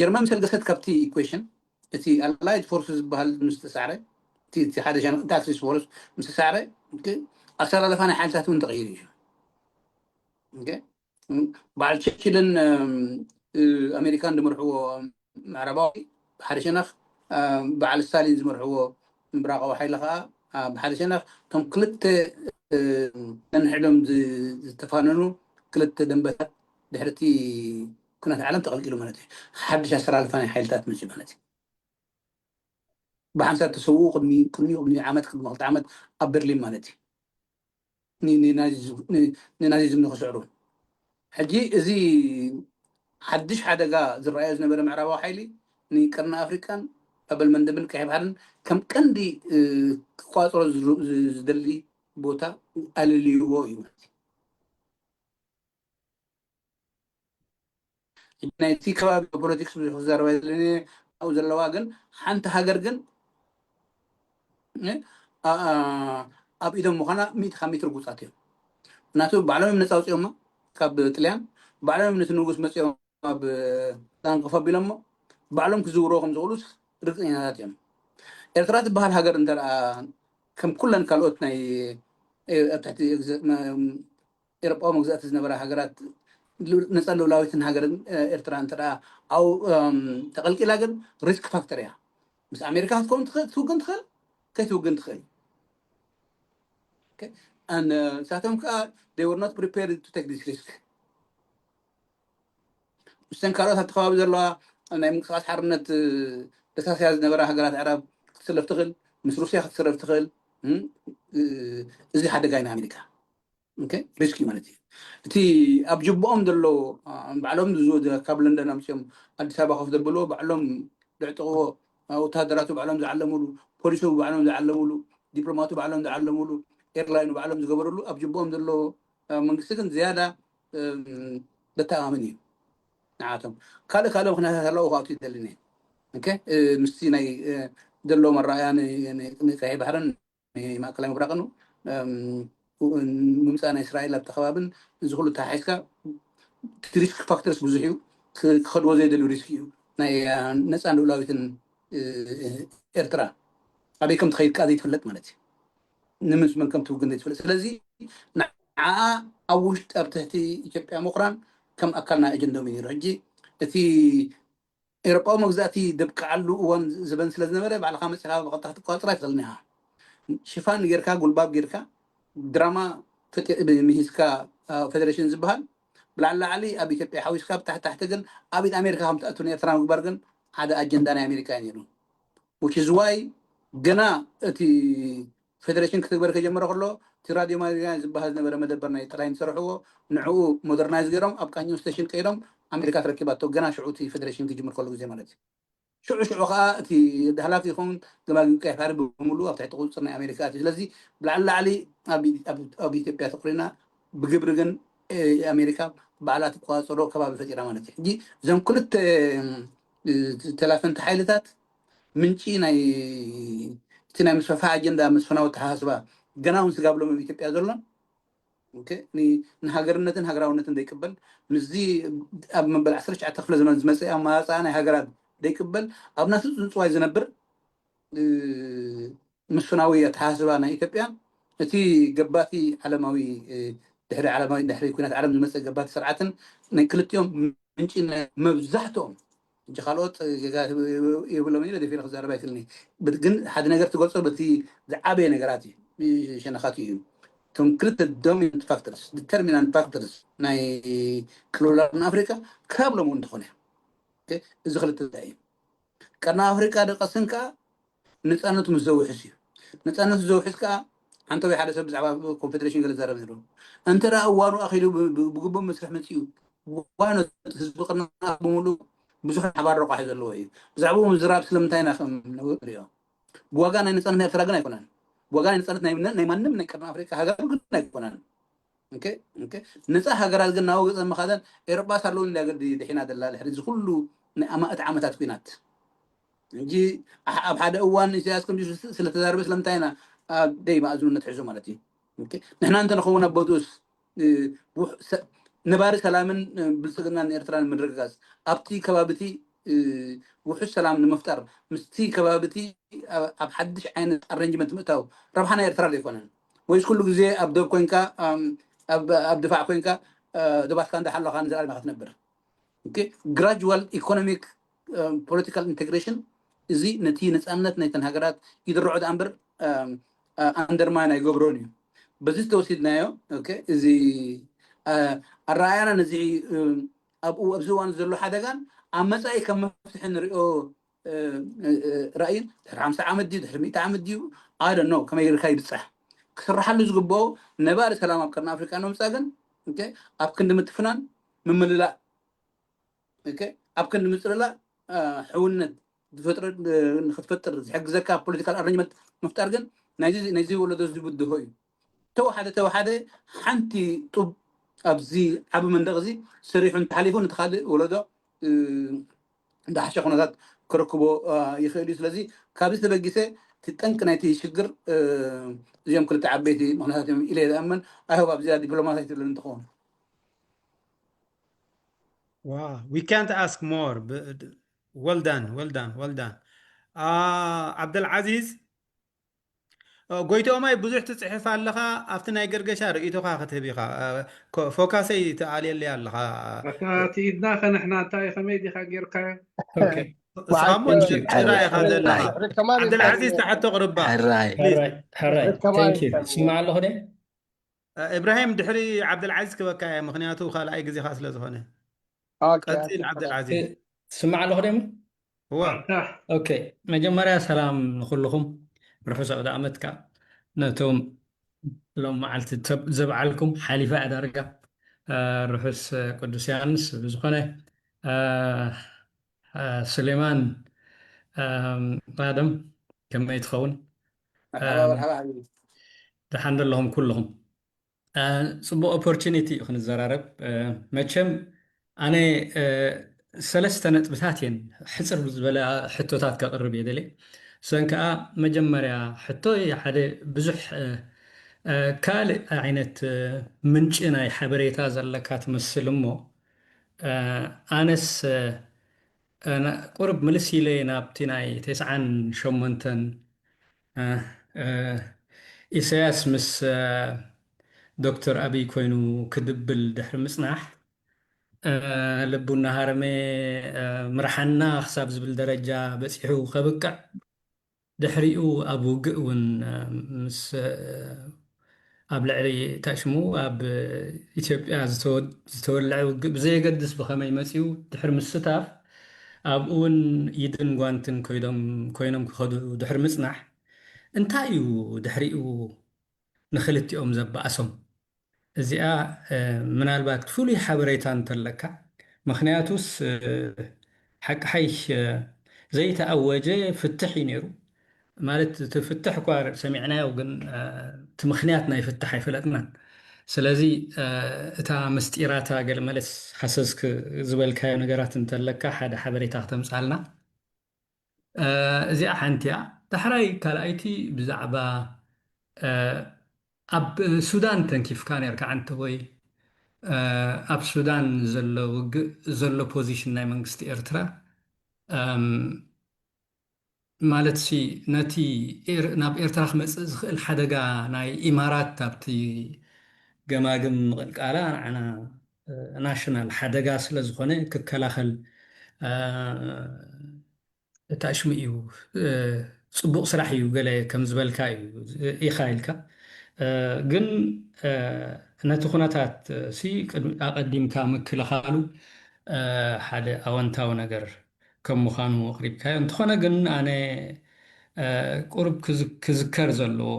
ጀርመን ምስ ኣልገሰት ካብቲ ኢኩዌሽን እቲ ኣላይድ ፎርስ ዝበሃል ምስ ተሳዕረ እቲ ሓደ ኣክሲስ ፎርስ ምስ ተሳዕረ ኣሰላለፋ ናይ ሓይልታት እውን ተቐይሩ እዩ። በዓል ቸርችልን ኣሜሪካን ዝመርሕዎ ምዕራባዊ ብሓደ ሸነኽ በዓል ስታሊን ዝመርሕዎ ምብራቃዊ ሓይሊ ከዓ ብሓደ ሸነኽ እቶም ክልተ ነንሕዶም ዝተፋነኑ ክልተ ደንበታት ድሕርቲ ኩነት ዓለም ተቐልቂሉ ማለት እዩ። ሓድሽ ኣሰላልፋ ናይ ሓይልታት መፅእ ማለት እዩ። ብሓንሳብ ተሰውኡ ቅድሚ ቅድሚ ቅድሚ ዓመት ቅድሚ ክልተ ዓመት ኣብ በርሊን ማለት እዩ። ንናዚዝም ንክስዕሩ ሕጂ እዚ ሓድሽ ሓደጋ ዝረኣዮ ዝነበረ ምዕራባዊ ሓይሊ ንቀርኒ ኣፍሪቃን ባበል መንደብን ቀይሕ ባሕርን ከም ቀንዲ ክቋፅሮ ዝደሊ ቦታ ኣልልይዎ እዩ ማለት እዩ። ናይቲ ከባቢ ፖለቲክስ ብዙሕ ክዛረባ የለን ኣብኡ ዘለዋ ግን ሓንቲ ሃገር ግን ኣብ ኢዶም ምዃና ሚእቲ ካብ ሚእቲ ርጉፃት እዮም። ምክንያቱ ባዕሎም እዮም ነፃ ኣውፅኦማ ካብ ጥልያን፣ ባዕሎም እዮም ነቲ ንጉስ መፅኦም ኣብ ጣንቀፍ ኣቢሎሞ፣ ባዕሎም ክዝውርዎ ከም ዝኽእሉ ርግፀኛታት እዮም። ኤርትራ ትበሃል ሃገር እንተ ከም ኩለን ካልኦት ናይ ኣብ ትሕቲ ኤሮጳዊ መግዛእቲ ዝነበራ ሃገራት ነፃ ልኡላዊትን ሃገርን ኤርትራ እንተ ኣብኡ ተቐልቂላ ግን ሪስክ ፋክተር እያ። ምስ ኣሜሪካ ክትከውን ትውግን ትኽእል፣ ከይትውግን ትኽእል። ንሳቶም ከዓ they were not prepared to take this risk። ምስተን ካልኦት ኣብቲ ከባቢ ዘለዋ ናይ ምንቅስቃስ ሓርነት ደሳስያ ዝነበራ ሃገራት ኣዕራብ ክትስለፍ ትኽእል፣ ምስ ሩስያ ክትስለፍ ትኽእል። እዚ ሓደጋ እዩ ንኣሜሪካ። ሪስክ ማለት እዩ። እቲ ኣብ ጅቦኦም ዘሎ ባዕሎም ካብ ለንደን ኣምፅኦም ኣዲስ ኣበባ ከፍ ዘብልዎ ባዕሎም ዘዕጥቕዎ፣ ወታደራቱ ባዕሎም ዝዓለምሉ፣ ፖሊሱ ባዕሎም ዝዓለምሉ፣ ዲፕሎማቱ ባዕሎም ዝዓለምሉ፣ ኤርላይኑ ባዕሎም ዝገበርሉ ኣብ ጅቦኦም ዘሎ መንግስቲ ግን ዝያዳ ዘተኣማምን እዩ ንዓቶም። ካልእ ካልእ ምክንያታት ኣለዉ ክኣቱ ይደልን እየ። ምስቲ ናይ ዘሎ መረኣያ ንቀይሕ ባሕርን ማእከላይ ምብራቕን ምምፃእ ናይ እስራኤል ኣብቲ ከባብን እዚ ኩሉ ተሓሒዝካ ሪስክ ፋክተርስ ብዙሕ እዩ። ክኸድዎ ዘይደልዩ ሪስክ እዩ። ናይ ነፃን ልኡላዊትን ኤርትራ ኣበይ ከም ትኸይድ ከዓ ዘይትፍለጥ ማለት እዩ። ንምስ መን ከም ትውግን ዘይትፍለጥ። ስለዚ ንዓ ኣብ ውሽጢ ኣብ ትሕቲ ኢትዮጵያ ምኹራን ከም ኣካል ናይ ኣጀንዳኦም እዩ ነይሩ። ሕጂ እቲ ኤሮጳዊ መግዛእቲ ደብቅዓሉ እዋን ዝበን ስለ ዝነበረ ባዕልኻ መፅኻ ብቐጥታ ክትቋፅር ኣይትኽእልን ኢኻ። ሽፋን ጌርካ ጉልባብ ጌርካ ድራማ ምሂዝካ ፌደሬሽን ዝበሃል ብላዕሊ ላዕሊ ኣብ ኢትዮጵያ ሓዊስካ ብታሕቲ ታሕቲ ግን ኣብ ኢድ ኣሜሪካ ከም ትኣቱ ንኤርትራ ምግባር ግን ሓደ ኣጀንዳ ናይ ኣሜሪካ እዩ ነይሩ። Which is why ገና እቲ ፌደሬሽን ክትግበር ከጀመረ ከሎ እቲ ራድዮ ማሪያ ዝበሃል ዝነበረ መደበር ናይ ጥራይ ዝሰርሕዎ ንዕኡ ሞደርናይዝ ገይሮም ኣብ ቃኘው ስቴሽን ቀይሮም ኣሜሪካ ተረኪባቶ ገና ሽዑ እቲ ፌደሬሽን ክጅምር ከሎ ግዜ ማለት እዩ። ሽዑ ሽዑ ከዓ እቲ ሓላፊ ይኸውን ገማግም ቀይሕ ባሕሪ ብምሉእ ኣብ ትሕቲ ቁፅፅር ናይ ኣሜሪካ ኣትዩ። ስለዚ ብላዕሊ ላዕሊ ኣብ ኢትዮጵያ ተኩሪና ብግብሪ ግን ኣሜሪካ ባዕላ ትቆፃፀሮ ከባቢ ፈጢራ ማለት እዩ። ሕጂ እዞም ክልተ ተላፈንቲ ሓይልታት ምንጪ ናይ እቲ ናይ ምስፍፋሕ ኣጀንዳ መስፍናዊ ኣተሓሳስባ ገና እውን ስጋብ ሎሚ ኣብ ኢትዮጵያ ዘሎን ኦኬ፣ ን-፣ ንሃገርነትን ሃገራውነትን ዘይቅበል፣ ምስዚ ኣብ መበል ዓሰርተ ትሽዓተ ክፍለ ዘመን ዝመጸ ኣመራርጻ ናይ ሃገራት ዘይቅበል፣ ኣብ ናቱ ጽንጽዋይ ዝነብር፣ እ፣ ምስናዊ ኣተሓሳስባ ናይ ኢትዮጵያን እቲ ገባቲ ዓለማዊ፣ እ፣ ድሕሪ ዓለማዊ፣ ድሕሪ ኲናት ዓለም ዝመጸ ገባቲ ስርዓትን ናይ ክልቲኦም ምንጪ ናይ መብዛሕትኦም፣ እንጂ ካልኦት ጌጋ የብሎም ኢለ ደፊረ ክዛረብ ኣይክእልን እየ። በት-፣ ግን ሓደ ነገር ትገልጾ በቲ ዝዓበየ ነገራት እዩ፣ ሸነኻት እዩ። እቶም ክልተ ዶሚናንት ፋክተርስ፣ ዲተርሚናንት ፋክተርስ ናይ ቅልውላው ቀርኒ ኣፍሪቃ ክሳብ ሎሚ እውን እንተኾነ፣ ኦኬ፣ እዚ ክልተ እንታይ እዩ? ቀርኒ ኣፍሪቃ ደቀስን ከኣ ነጻነቱ ምስ ዘውሕስ እዩ። ነጻነቱ ዘውሕስ ከኣ ሓንቲ ወይ ሓደ ሰብ ብዛዕባ ኮንፌደሬሽን ገለ ዝዛረብ ነይሩ። እንተ ደኣ እዋኑ ኣኺሉ ብ-፣ ብ-፣ ብግቡእ መስርሕ መጺኡ፣ ዋኖ ህዝቢ ቅርኒ ብምሉእ ብዙሕ ሓባር ረቋሒ ዘለዎ እዩ። ብዛዕባኡ ምዝራብ ስለምንታይ ኢና ከም ነውር ንሪኦ? ብዋጋ ናይ ነጻነት ናይ ኤርትራ ግን ኣይኮነን። ብዋጋ ናይ ነጻነት ናይ፣ ናይ ማንም ናይ ቀርኒ ኣፍሪቃ ሃገር ግን ኣይኮነን። ኦኬ፣ ኦኬ። ነጻ ሃገራት ግን ናብ ወገን መኻዘን ኤውሮጳ ሳለውን እንዳ ገዲ ድሒና ደላ ድሕሪ እዚ ኩሉ ናይ ኣማእት ዓመታት ኲናት። እንጂ ኣሕ-፣ ኣብ ሓደ እዋን ኢሳያስ ከምዚ ስ-፣ ስለ ተዛረበ ስለምንታይ ኢና ኣብ ደይ መኣዝኑነት ሒዙ ማለት እዩ? ኦኬ። ንሕና እንተ ንኸውን ኣብ ቦትኡስ፣ እ፣ ውሕ-፣ ሰ-፣ ነባሪ ሰላምን፣ እ፣ ብልጽግናን ኤርትራን ምርግጋጽ ኣብቲ ከባቢ እቲ፣ እ፣ ውሑስ ሰላም ንምፍጣር ምስቲ ከባቢ እቲ ኣብ፣ ኣብ ሓድሽ ዓይነት ኣሬንጅመንት ምእታው ረብሓ ናይ ኤርትራ ዘይኮነን? ወይስ ኩሉ ግዜ ኣብ ዶብ ኮንካ፣ ኣም፣ ኣብ፣ ኣብ ድፋዕ ኮንካ፣ እ፣ ዶባትካ እንዳሓለኻ ንዘለኣለም ኢኻ ትነብር? ኦኬ፣ ግራጁዋል ኢኮኖሚክ፣ እ፣ ፖለቲካል ኢንቴግሬሽን እዚ ነቲ ነጻነት ናይተን ሃገራት ይድርዖ ደኣ እምበር፣ እ፣ እ፣ ኣንደርማይን ኣይገብሮን እዩ። በዚ ዝተወሲድናዮ፣ ኦኬ፣ እዚ፣ እ፣ ኣረኣእያና ነዚ፣ እ፣ ኣብኡ ኣብዚ እዋን ዘሎ ሓደጋን ኣብ መጻኢ ከም መፍትሒ ንሪኦ፣ እ፣ እ፣ እ፣ ራእይን ድሕሪ ሓምሳ ዓመት ድዩ ድሕሪ ሚእቲ ዓመት ድዩ፣ I don't know፣ ከመይ ጌርካ ይብጻሕ፣ ክስራሓሉ ዝግብኦ ነባሪ ሰላም ኣብ ቀርኒ ኣፍሪቃ ንምምጻእ ግን፣ ኦኬ፣ ኣብ ክንዲ ምትፍናን ምምልላእ፣ ኦኬ፣ ኣብ ክንዲ ምጽልላእ፣ እ፣ ሕውነት ዝፈጥር፣ እ፣ ንክትፈጥር ዝሕግዘካ ፖለቲካል ኣረንጅመንት ምፍጣር ግን ናይዚ፣ ናይዚ ወለዶ እዚ ብድሆ እዩ። ተወሓደ፣ ተወሓደ ሓንቲ ጡብ ኣብዚ ዓቢ መንደቕ እዚ ሰሪሑ እንተሓሊፉ ነቲ ካልእ ወለዶ፣ እ፣ ዝሓሸ ኩነታት ክረክቦ፣ እ፣ ይኽእል እዩ። ስለዚ ካብዚ ተበጊሰ እቲ ጠንቂ ናይቲ ሽግር፣ እ፣ እዚኦም ክልተ ዓበይቲ ምኽንያታት እዮም ኢለ እየ ዝኣምን። ኣይሆብ ኣብዚኣ ዲፕሎማሳይ ትብለኒ ትኸውን። Wow, we can't ask more. ብ-፣ ድ-፣ well done, well done, well done. አ፣ ዓብደልዓዚዝ፣ እ፣ ጎይትኦማይ ብዙሕ ትጽሕፍ ኣለኻ፣ ኣብቲ ናይ ገርገሻ ርእይቶኻ ክትህብ ኢኻ። እ፣ ኮ-፣ ፎካሰይ ትኣልየለይ ኣለኻ። ኣታ እቲ ኢድና ከ ንሕና እንታይ ከመይ ዲኻ ጌርካዮ? ኦኬ። እስኻ እሞ Thank you. ጭራ ኢኻ ዘለኻ። ሕራይ፣ ሕራይ፣ ዓብደልዓዚዝ ተሓቶ ቅርባ። ሕራይ፣ ፕሊዝ። ሕራይ፣ ሕራይ። ሕራይ፣ Thank you. ስማዕ ኣለኹ ደ? እ፣ ኢብራሂም ድሕሪ ዓብደልዓዚዝ ክበካ እየ፣ ምኽንያቱ ካልኣይ ግዜኻ ስለ ዝኾነ። ኦኬ፣ ቀጺል ኦኬ። ዓብደልዓዚዝ። ስማዕ ኣለኹ ደ? እሞ? እዋ። ኦኬ፣ መጀመርያ ሰላም ንኹልኹም፣ ርሑስ ኣውደ ዓመት ከኣ ነቶም ሎም መዓልቲ ተብ-፣ ዘብዓልኩም ሓሊፋ እያ ዳርጋ። እ፣ ርሑስ፣ እ፣ ቅዱስ ዮሃንስ። ብዝኾነ፣ እ፣ እ፣ ሱሌማን፣ እ፣ ኣደም ከመይ ትኸውን? መርሓባ፣ መርሓባ ሓቢቢ። ደሓን ዶ ኣለኹም ኩልኹም? እ፣ ጽቡቕ ኦፖርቹኒቲ እዩ ክንዘራረብ። እ፣ መቸም ኣነ፣ እ፣ ሰለስተ ነጥብታት እየን ሕጽር ዝበለ ሕቶታት ከቕርብ እየ ደልየ። እሰን ከኣ መጀመርያ ሕቶ ሓደ ብዙሕ፣ እ፣ እ፣ ካልእ ዓይነት፣ እ፣ ምንጪ ናይ ሓበሬታ ዘለካ ትመስል እሞ፣ እ፣ ኣነስ፣ እ፣ እ፣ ና-፣ ቁሩብ ምልስ ኢለ ናብቲ ናይ ተስዓን ሸሞንተን፣ እ፣ እ፣ ኢሳያስ ምስ፣ እ፣ ዶክተር ኣቢይ ኮይኑ ክድብል ድሕሪ ምጽናሕ፣ እ፣ ልቡ እናሃረመ፣ እ፣ ምርሓና ክሳብ ዝብል ደረጃ በጺሑ ከብቅዕ፣ ድሕሪኡ ኣብ ውግእ እውን፣ እ፣ ምስ፣ እ፣ ኣብ ልዕሊ እንታይ ሽሙ ኣብ ኢትዮጵያ ዝተወ-፣ ዝተወልዐ ውግእ ብዘየገድስ ብኸመይ መጺኡ ድሕሪ ምስታፍ ኣብኡ እውን ኢድን ጓንትን ኮይዶም፣ ኮይኖም ክኸዱ ድሕሪ ምጽናሕ እንታይ እዩ ድሕሪኡ ንኽልቲኦም ዘባእሶም? እዚኣ፣ እ፣ ምናልባት ፍሉይ ሓበሬታ እንተለካ፣ ምኽንያቱስ፣ እ፣ ሓቂ ሓይሽ፣ እ፣ ዘይተኣወጀ ፍትሕ እዩ ነይሩ። ማለት እቲ ፍትሕ እኳ ሰሚዕናዮ፣ ግን፣ እ፣ እቲ ምኽንያት ናይ ፍትሕ ኣይፈለጥናን። ስለዚ፣ እ፣ እታ ምስጢራታ ገለ መለስ ሃሰስ ክ-፣ ዝበልካዮ ነገራት እንተለካ ሓደ ሓበሬታ ክተምጽኣልና። እ፣ እዚኣ ሓንቲ እያ። ዳሕራይ ካልኣይቲ ብዛዕባ፣ እ፣ ኣብ ሱዳን ተንኪፍካ ነርካ ዓንተ ወይ ኣብ ሱዳን ዘሎ ውግእ ዘሎ ፖዚሽን ናይ መንግስቲ ኤርትራ ማለት ሲ ነቲ ናብ ኤርትራ ክመፅእ ዝኽእል ሓደጋ ናይ ኢማራት ኣብቲ ገማግም ምቕልቃላ ንዓና ናሽናል ሓደጋ ስለ ዝኾነ ክከላኸል እታ ሽሙ እዩ። ጽቡቕ ስራሕ እዩ ገለ ከም ዝበልካ እዩ ኢኻ ኢልካ ግን ነቲ ኩነታት ሲ ኣቐዲምካ ምክልኻሉ ሓደ ኣወንታዊ ነገር ከም ምዃኑ ኣቕሪብካዮ። እንተኾነ ግን ኣነ ቁሩብ ክዝከር ዘለዎ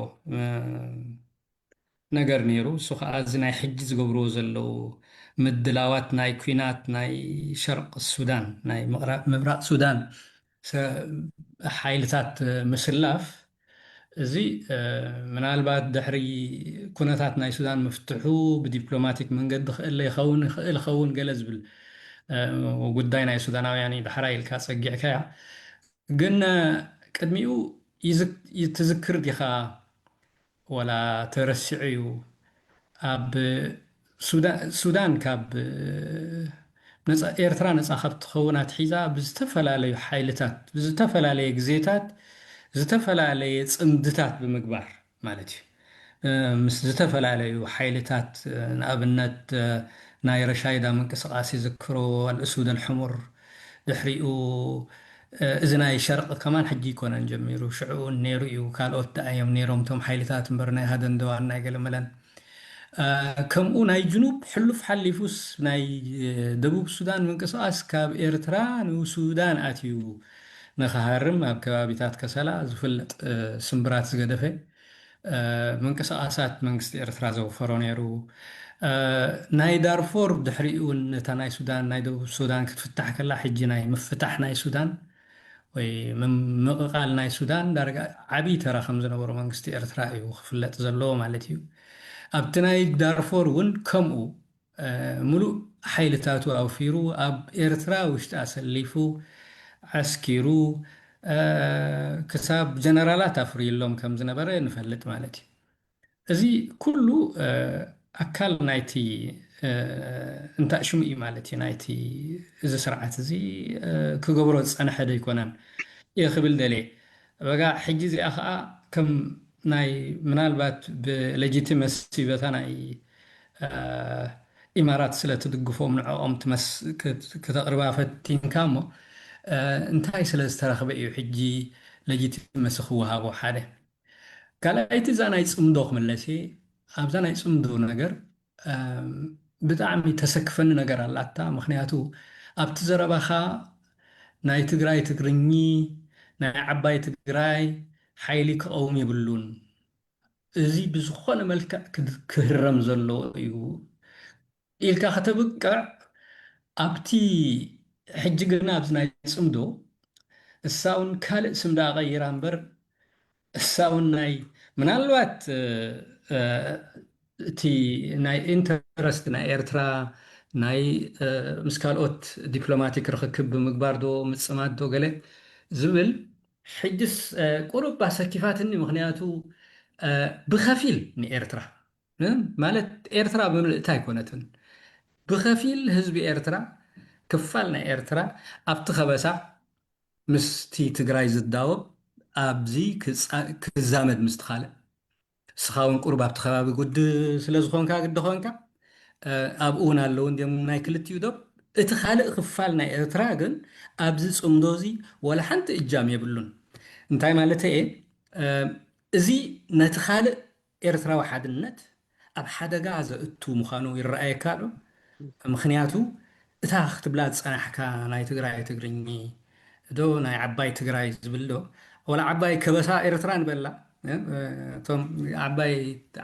ነገር ነይሩ። እሱ ከዓ እዚ ናይ ሕጂ ዝገብርዎ ዘለዉ ምድላዋት ናይ ኲናት ናይ ሸርቂ ሱዳን ናይ ምብራቕ ሱዳን ሓይልታት ምስላፍ እዚ ምናልባት ድሕሪ ኩነታት ናይ ሱዳን ምፍትሑ ብዲፕሎማቲክ መንገዲ ክእለ ይኸውን ይኽእል ይኸውን ገለ ዝብል ጉዳይ ናይ ሱዳናውያን እዩ። ዳሕራይ ኢልካ ጸጊዕካያ። ግን ቅድሚኡ ትዝክር ዲኻ ወላ ተረሲዑ እዩ ኣብ ሱዳን ካብ ኤርትራ ነፃ ካብ ትኸውን ኣትሒዛ ብዝተፈላለዩ ሓይልታት ብዝተፈላለየ ግዜታት ዝተፈላለየ ፅምድታት ብምግባር ማለት እዩ ምስ ዝተፈላለዩ ሓይልታት ንኣብነት ናይ ረሻይዳ ምንቅስቃስ ይዝክሮ ኣልእሱድ ኣልሕሙር ድሕሪኡ እዚ ናይ ሸርቂ ከማን ሕጂ ይኮነን ጀሚሩ ሽዑ ነይሩ እዩ ካልኦት ደኣ እዮም ነይሮም እቶም ሓይልታት እምበር ናይ ሃደን ደዋን ናይ ገለመለን ከምኡ ናይ ጅኑብ ሕሉፍ ሓሊፉስ ናይ ደቡብ ሱዳን ምንቅስቃስ ካብ ኤርትራ ንሱዳን ኣትዩ ንክሃርም ኣብ ከባቢታት ከሰላ ዝፍለጥ ስምብራት ዝገደፈ ምንቅስቃሳት መንግስቲ ኤርትራ ዘውፈሮ ነይሩ። ናይ ዳርፎር ድሕሪኡ እውን ነታ ናይ ሱዳን ናይ ደቡብ ሱዳን ክትፍታሕ ከላ ሕጂ ናይ ምፍታሕ ናይ ሱዳን ወይ ምምቕቓል ናይ ሱዳን ዳርጋ ዓብዪ ተራ ከም ዝነበሮ መንግስቲ ኤርትራ እዩ ክፍለጥ ዘለዎ ማለት እዩ። ኣብቲ ናይ ዳርፎር እውን ከምኡ ምሉእ ሓይልታቱ ኣውፊሩ ኣብ ኤርትራ ውሽጢ ኣሰሊፉ ዓስኪሩ ክሳብ ጀነራላት ኣፍርዩሎም ከም ዝነበረ ንፈልጥ ማለት እዩ። እዚ ኩሉ ኣካል ናይቲ እንታይ ሽሙ እዩ ማለት እዩ ናይቲ እዚ ስርዓት እዚ ክገብሮ ዝፀንሐ ዶ ይኮነን እየ ክብል ደልየ። በጋ ሕጂ እዚኣ ከዓ ከም ናይ ምናልባት ብሌጂቲመሲ በታ ናይ ኢማራት ስለ ትድግፎም ንዕኦም ክተቕርባ ፈቲንካ እሞ እንታይ ስለ ዝተረኽበ እዩ ሕጂ ሌጂቲመሲ ክወሃቦ ሓደ ካልኣይቲ እዛ ናይ ፅምዶ ክምለስ ኣብዛ ናይ ፅምዶ ነገር ብጣዕሚ ተሰክፈኒ ነገር ኣላታ ምክንያቱ ኣብቲ ዘረባኻ ናይ ትግራይ ትግርኚ ናይ ዓባይ ትግራይ ሓይሊ ክቐውም የብሉን እዚ ብዝኾነ መልክዕ ክህረም ዘለዎ እዩ ኢልካ ከተብቅዕ ኣብቲ ሕጂ ግና ኣብዚ ናይ ፅምዶ እሳ እውን ካልእ ስም ደኣ ቀይራ እምበር እሳ እውን ናይ ምናልባት እቲ ናይ ኢንተረስት ናይ ኤርትራ ናይ ምስ ካልኦት ዲፕሎማቲክ ርክክብ ብምግባር ዶ ምፅማድ ዶ ገለ ዝብል ሕጅስ ቁሩብ ኣሰኪፋትኒ ምክንያቱ ብከፊል ንኤርትራ ማለት ኤርትራ ብምልእታ ኣይኮነትን ብከፊል ህዝቢ ኤርትራ ክፋል ናይ ኤርትራ ኣብቲ ከበሳ ምስቲ ትግራይ ዝዳወብ ኣብዚ ክዛመድ ምስቲ ካልእ እስኻ እውን ቁሩብ ኣብቲ ከባቢ ጉድ ስለ ዝኾንካ ግዲ ኾንካ ኣብኡ እውን ኣለዉ እንዲም ናይ ክልቲኡ ዶብ እቲ ካልእ ክፋል ናይ ኤርትራ ግን ኣብዚ ፅምዶ እዚ ወላ ሓንቲ እጃም የብሉን እንታይ ማለት እየ እዚ ነቲ ካልእ ኤርትራዊ ሓድነት ኣብ ሓደጋ ዘእቱ ምዃኑ ይረኣየካ ኣሎ ምክንያቱ እታ ክትብላ ዝፀናሕካ ናይ ትግራይ ትግርኚ ዶ ናይ ዓባይ ትግራይ ዝብል ዶ ወላ ዓባይ ከበሳ ኤርትራ ንበላ እቶም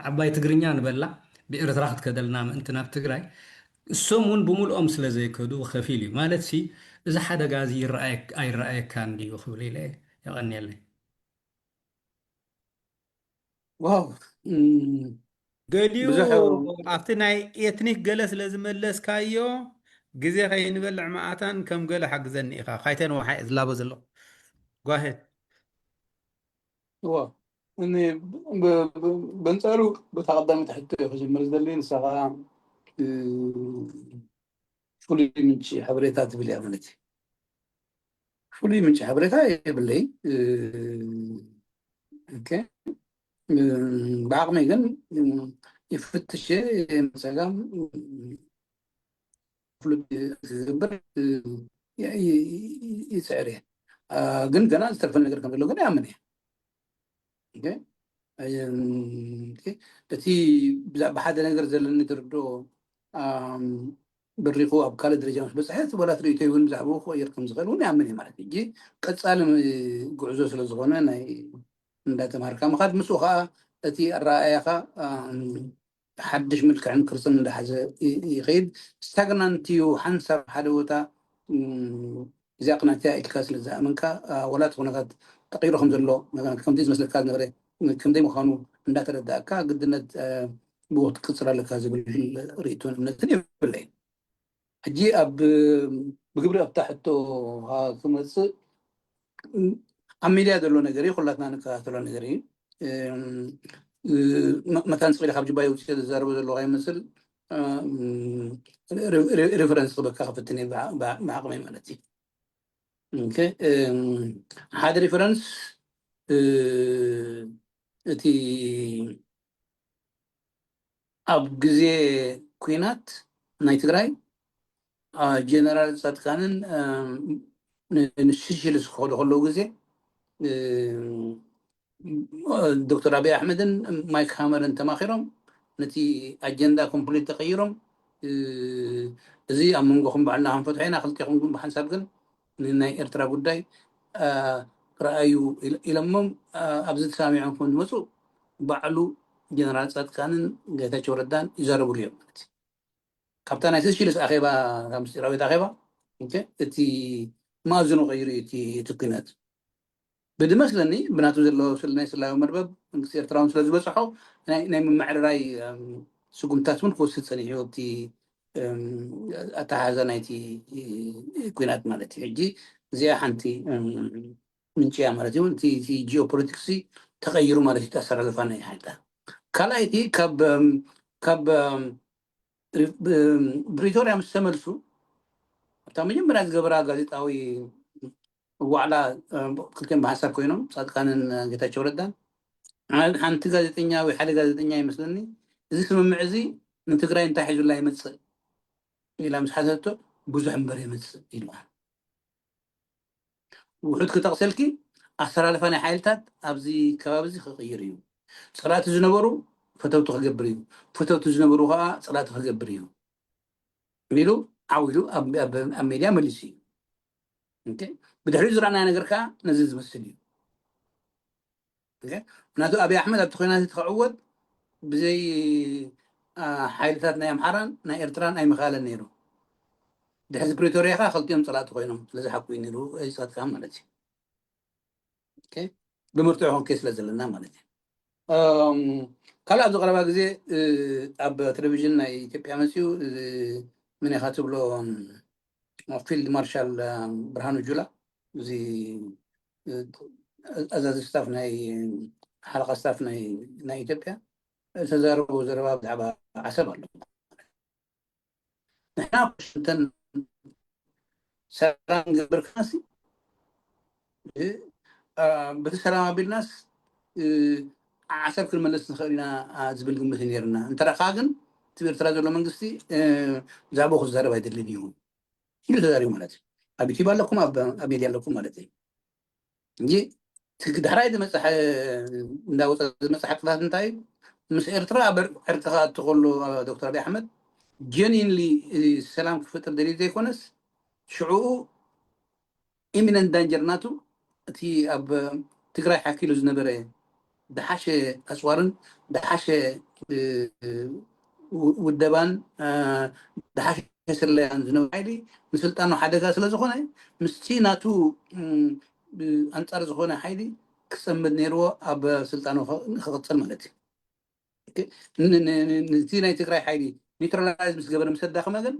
ዓባይ ትግርኛ ንበላ ብኤርትራ ክትከደልና ምእንቲ ናብ ትግራይ እሶም እውን ብምልኦም ስለ ዘይከዱ ከፊል እዩ ማለት ሲ እዚ ሓደጋ እዚ ኣይረኣየካን ድዩ ክብል ኢለ የቐንየለይ ዋው ገሊኡ ኣብቲ ናይ ኤትኒክ ገለ ስለ ዝመለስካዮ ግዜ ከይንበልዕ መዓታን ከም ገለ ሓግዘኒ ኢኻ ካይተን ወሓይ ዝላቦ ዘለኹ ጓሄድ እዎ እኔ በንጻሩ በታ ቀዳሚት ሕቶ ክጅምር ዝደሊ ንሳ ከዓ ፍሉይ ምንጪ ሓበሬታ ትብል እያ ማለት እዩ። ፍሉይ ምንጪ ሓበሬታ የብለይ። ብዓቕመይ ግን ይፍትሽ መፀጋም ክገብር ይፅዕር እየ። ግን ገና ዝተርፈ ነገር ከም ዘሎ ግን ያምን እየ። እቲ ብዛዕባ ሓደ ነገር ዘለኒ ትርዶ ብሪኹ ኣብ ካልእ ደረጃ ምስ በፅሐ እቲ ወላት ርእይቶይ እውን ብዛዕባኡ ክቕይር ከም ዝኽእል እውን ያምን እየ ማለት እዩ። ቀፃሊ ጉዕዞ ስለ ዝኾነ ናይ እንዳተምሃርካ ምኻድ ምስኡ ከዓ እቲ ኣረኣእያኻ ሓድሽ ምልክዕን ቅርፅን እንዳሓዘ ይኸይድ። ስታግናንት እዩ ሓንሳብ ሓደ ቦታ እዚኣ ቅናት እያ ኢልካ ስለ ዝኣመንካ ወላ እቲ ኩነታት ተቐይሩ ከም ዘሎ ከምቲ ዝመስለካ ዝነበረ ከምዘይ ምዃኑ እንዳተረዳእካ ግድነት ብኡ ክትቅፅል ኣለካ ዝብል ርእይቶን እምነትን የብለይ። ሕጂ ኣብ ብግብሪ ኣብታ ሕቶ ክመፅእ ኣብ ሚድያ ዘሎ ነገር እዩ፣ ኩላትና ንከታተሎ ነገር እዩ። መታን ስቕ ኢለ ካብ ጅባይ ውፅኦ ዝዛረቦ ዘለኹ ይመስል ሪፈረንስ ክበካ ክፍትን እየ ብዓቕመይ ማለት እዩ። ሓደ ሪፈረንስ እቲ ኣብ ግዜ ኩናት ናይ ትግራይ ጀነራል ፃድቃንን ንስሽልስ ክኸዱ ከለዉ ግዜ ዶክተር ኣብይ ኣሕመድን ማይክ ሃመርን ተማኺሮም ነቲ ኣጀንዳ ኮምፕሊት ተቐይሮም እዚ ኣብ መንጎኹም ባዕልና ክንፈትሖ ኢና ክልቴኹም ግን ብሓንሳብ ግን ንናይ ኤርትራ ጉዳይ ረኣዩ ኢሎሞም ኣብዚ ተሳሚዖም ከም ዝመፁ ባዕሉ ጀነራል ፃድቃንን ጌታቸው ረዳን ይዛረብሉ እዮም ማለት ካብታ ናይ ስሽልስ ኣኼባ ካብ ምስጢራዊት ኣኼባ እቲ ማእዝኑ ቀይሩ እቲ ኩነት ብድመስለኒ ብናቱ ዘሎ ናይ ስላዊ መርበብ መንግስቲ ኤርትራውን ስለ ዝበፅሖ ናይ ምምዕርራይ ስጉምታት እውን ክወስድ ፀኒሑ እቲ ኣተሓዛ ናይቲ ኩናት ማለት እዩ ሕጂ እዚኣ ሓንቲ ምንጭ እያ ማለት እዩ እቲ ጂኦፖለቲክስ ተቀይሩ ማለት እዩ ኣሰራርፋ ናይ ሓይልታት ካልኣይቲ ካብ ካብ ፕሪቶርያ ምስ ተመልሱ ኣብታ መጀመርያ ዝገበራ ጋዜጣዊ ዋዕላ ክልቲኦም ብሓንሳብ ኮይኖም ፃድቃንን ጌታቸው ረዳን ሓንቲ ጋዜጠኛ ወይ ሓደ ጋዜጠኛ ይመስለኒ እዚ ስምምዕ እዚ ንትግራይ እንታይ ሒዙላ ይመፅእ ኢላ ምስ ሓተቶ ብዙሕ እምበር የመፅእ ኢልዋ ውሑድ ክጠቕሰልኪ ኣሰላልፋ ናይ ሓይልታት ኣብዚ ከባቢ እዚ ክቕይር እዩ ፀላእቲ ዝነበሩ ፈተውቲ ክገብር እዩ ፈተውቲ ዝነበሩ ከዓ ፀላእቲ ክገብር እዩ ኢሉ ዓው ኢሉ ኣብ ሜድያ መሊሱ እዩ ብድሕሪኡ ዝረኣናዮ ነገር ከዓ ነዚ ዝመስል እዩ ምክንያቱ ኣብይ ኣሕመድ ኣብቲ ኮይናት እቲ ክዕወት ብዘይ ሓይልታት ናይ ኣምሓራን ናይ ኤርትራን ኣይምኻለን ነይሩ ድሕዚ ፕሪቶርያ ከዓ ክልቲኦም ፀላእቲ ኮይኖም ስለዚ ሓቁ እዩ ነይሩ ይፀጥካ ማለት እዩ ብምርትዑ ክንከይ ስለ ዘለና ማለት እዩ ካልእ ኣብዚ ቀረባ ግዜ ኣብ ቴሌቪዥን ናይ ኢትዮጵያ መፅኡ ምን ኢኻ ትብሎ ፊልድ ማርሻል ብርሃኑ ጁላ እዚ ኣዛዚ ስታፍ ናይ ሓለቃ ስታፍ ናይ ኢትዮጵያ ዝተዛረቡ ዘረባ ብዛዕባ ዓሰብ ኣሎ ንሕና ዋሽንግተን ሰላም ገብርካሲ በቲ ሰላም ኣቢልናስ ዓሰብ ክንመለስ ንኽእል ኢና ዝብል ግምት ነርና እንተረኻ ግን እቲ ኤርትራ ዘሎ መንግስቲ ብዛዕባኡ ክዛረብ ኣይደልን እዩ ኢሉ ተዛሪቡ ማለት እዩ ኣብ ዩቲብ ኣለኩም ኣብ ሜድያ ኣለኩም ማለት እዩ እንጂ ትግ ዳሕራይ ዝመፅሐ እንዳወፀ ዝመፅሐ ቅታት እንታይ እዩ ምስ ኤርትራ ኣብ ዕርቂ ክኣቱ ከሎ ዶክተር ኣብይ ኣሕመድ ጀኒንሊ ሰላም ክፈጥር ደልዩ ዘይኮነስ ሽዕኡ ኢሚነንት ዳንጀር ናቱ እቲ ኣብ ትግራይ ሓኪሉ ዝነበረ ድሓሸ ኣፅዋርን ድሓሸ ውደባን ድሓሸ ስለያን ዝነበረ ሓይሊ ንስልጣኑ ሓደጋ ስለ ዝኾነ ምስቲ ናቱ ኣንፃር ዝኾነ ሓይሊ ክፀምድ ነይርዎ ኣብ ስልጣኑ ክቕፅል ማለት እዩ ነቲ ናይ ትግራይ ሓይሊ ኒውትራላይዝ ምስ ገበረ ምስ ኣዳኸመ ግን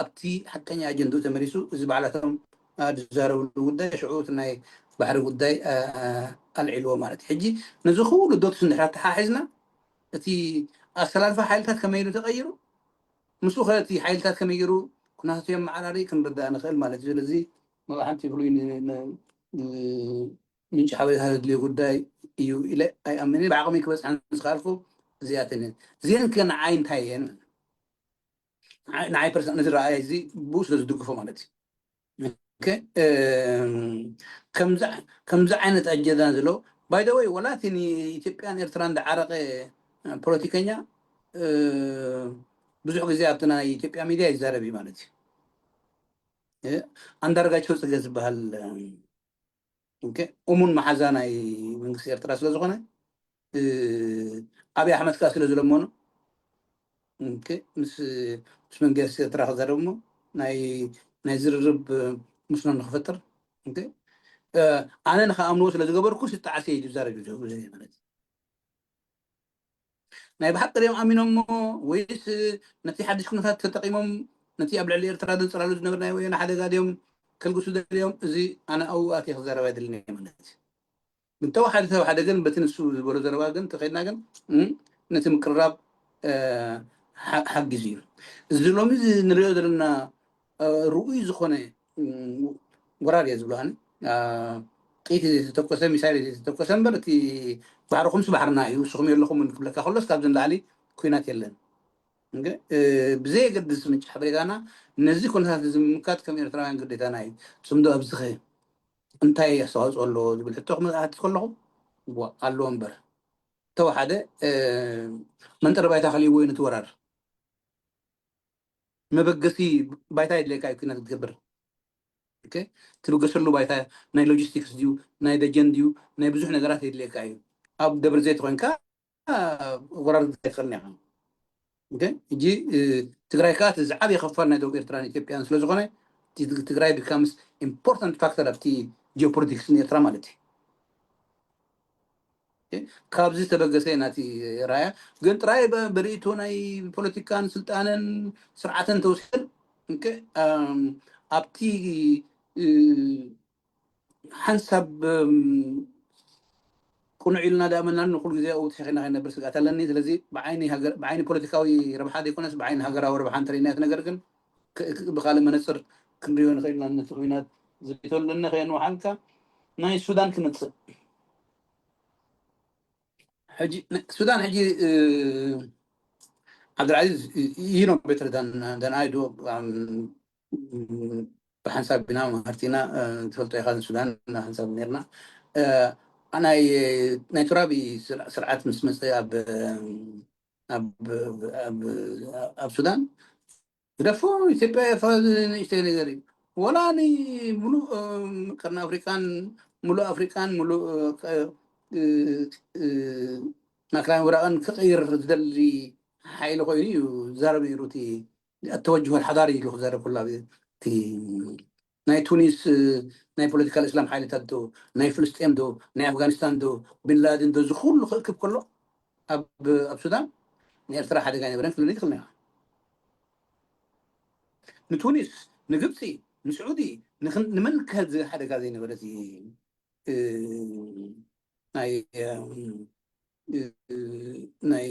ኣብቲ ሓቀኛ ኣጀንድኡ ተመሊሱ እዚ ባዕላቶም ዝዛረብሉ ጉዳይ ሽዑ ናይ ባሕሪ ጉዳይ ኣልዒልዎ ማለት እዩ። ሕጂ ነዚ ኩሉ ዶትስ እንድሕር ኣተሓሒዝና እቲ ኣሰላልፋ ሓይልታት ከመይ ኢሉ ተቐይሩ፣ ምስኡ ኸ እቲ ሓይልታት ከመይ ገይሩ ኩነታቱ የመዓራሪ ክንርዳእ ንኽእል ማለት እዩ። ስለዚ መብሓንቲ ፍሉይ ን- ን- ን- ምንጪ ሓበሬታ ዘድልዮ ጉዳይ እዩ ኢለ ኣይኣምንን። ብዓቕመይ ክበፅሐን ዝኽኣልኩ እዚኣተን እየን። እዚአን ከ ንዓይ እንታይ እየን? ንዓይ ፐርሰን ነዚ ረኣየ እዚ ብኡ ስለ ዝድግፎ ማለት እዩ። ከምዚ ዓይነት ኣጀንዳ ዘሎ ባይደወይ ወላ እቲ ንኢትዮጵያን ኤርትራን ዝዓረቀ ፖለቲከኛ ብዙሕ ግዜ ኣብቲ ናይ ኢትዮጵያ ሚድያ ይዛረብ እዩ ማለት እዩ። ኣንዳርጋቸው ጽገ ዝበሃል እሙን መሓዛ ናይ መንግስቲ ኤርትራ ስለ ዝኾነ ኣብይ ኣሕመድ ከኣ ስለ ዝለመኖ ምስ መንግስቲ ኤርትራ ክዛረብ እሞ ናይ ናይ ዝርርብ ምስኖ ንክፈጥር ኣነ ንክኣምንዎ ስለ ዝገበርኩ ስጣዓሰ እዩ ዝዛረብ ማለት ናይ ብሓቂ ድዮም ኣሚኖሞ ወይስ ነቲ ሓድሽ ኩነታት ተጠቂሞም ነቲ ኣብ ልዕሊ ኤርትራ ዘንጸላሉ ዝነበረ ናይ ወያነ ሓደጋ ድዮም ከልግሱ ደልዮም? እዚ ኣነ ኣብኡ ኣትየ ክዛረብ ኣይደልን እየ ማለት እዩ። ብተወሓደ ተወሓደ ግን በቲ ንሱ ዝበሎ ዘረባ ግን ተኸድና ግን ነቲ ምቅርራብ ሓጊዙ እዩ። እዚ ሎሚ ንሪኦ ዘለና ርኡይ ዝኾነ ወራር እየ ዝብሎ ኣነ። ጥይት ዘይተተኮሰ ሚሳይል ዘይተተኮሰ እምበር እቲ ባሕርኹምስ ባሕርና እዩ ንስኹም የለኹምን ክብለካ ከሎስ ካብዚ ንላዕሊ ኩናት የለን። ብዘየገድስ ምንጪ ሓበሬታና ነዚ ኩነታት እዚ ምምካት ከም ኤርትራውያን ግዴታና እዩ። ጽምዶ ኣብዝኸ እንታይ ኣስተዋፅኦ ኣለዎ ዝብል ሕቶ ክመፅእ ከለኹ ኣለዎ እምበር ተወሓደ መንጠሪ ባይታ ከልይዎ እዩ ነቲ ወራር መበገሲ ባይታ የድልየካ እዩ ኩናት ክትገብር ትብገሰሉ ባይታ ናይ ሎጂስቲክስ ድዩ ናይ ደጀን ድዩ ናይ ብዙሕ ነገራት የድልየካ እዩ ኣብ ደብረ ዘይት ኮይንካ ወራር ኣይትኽእልን ኢኻ ሕጂ ትግራይ ከዓ እቲ ዝዓበየ ክፋል ናይ ደቡብ ኤርትራን ኢትዮጵያን ስለዝኾነ ትግራይ becomes important factor ኣብቲ geopolitics ንኤርትራ ማለት እዩ ካብዚ ዝተበገሰ ናቲ ራያ ግን ጥራይ ብርእይቶ ናይ ፖለቲካን ስልጣንን ስርዓትን ተወሲን ኣብቲ ሓንሳብ ቅኑዕ ኢልና ዳኣ መናን ንኩሉ ግዜ ኣብኡ ተሸኺና ከይነብር ስግኣት ኣለኒ ስለዚ ብዓይኒ ፖለቲካዊ ረብሓ ዘይኮነስ ብዓይኒ ሃገራዊ ረብሓ እንተሪእናዮ ነገር ግን ብካልእ መነፅር ክንሪኦ ንኽእል ኢና ነቲ ኩናት ዝበይተሉ እነ ከየንውሓልካ ናይ ሱዳን ክመፅእ ሕጂ ሱዳን ሕጂ ዓብድልዓዚዝ ይኖ ቤተር ዳን ኣይዶ ብሓንሳብ ኢና ማህርቲና ትፈልጦ ኢኻ ሱዳን ሓንሳብ ነርና ናይ ናይ ቱራቢ ስርዓት ምስ መፀ ኣብ ኣብ ሱዳን ግደፎ ኢትዮጵያ ኤርትራ ንእሽተይ ነገር እዩ ወላ ንሙሉእ ቀርኒ ኣፍሪቃን ሙሉእ ኣፍሪቃን ሙሉእ ማእከላዊ ምብራቕን ክቕይር ዝደሊ ሓይሊ ኮይኑ እዩ ዝዛረብ ነይሩ እቲ ኣተወጅሆ ሓዳሪ ኢሉ ክዛረብ ኩላ እቲ ናይ ቱኒስ ናይ ፖለቲካል እስላም ሓይልታት ዶ ናይ ፍልስጤም ዶ ናይ ኣፍጋኒስታን ዶ ቢንላድን ዶ ዝኩሉ ክእክብ ከሎ ኣብ ኣብ ሱዳን ንኤርትራ ሓደጋ ኣይነበረን ክብል ይኽእል ኢና ንቱኒስ ንግብፂ ንስዑዲ ንመን ከዚ ሓደጋ ዘይነበረ ናይ ናይ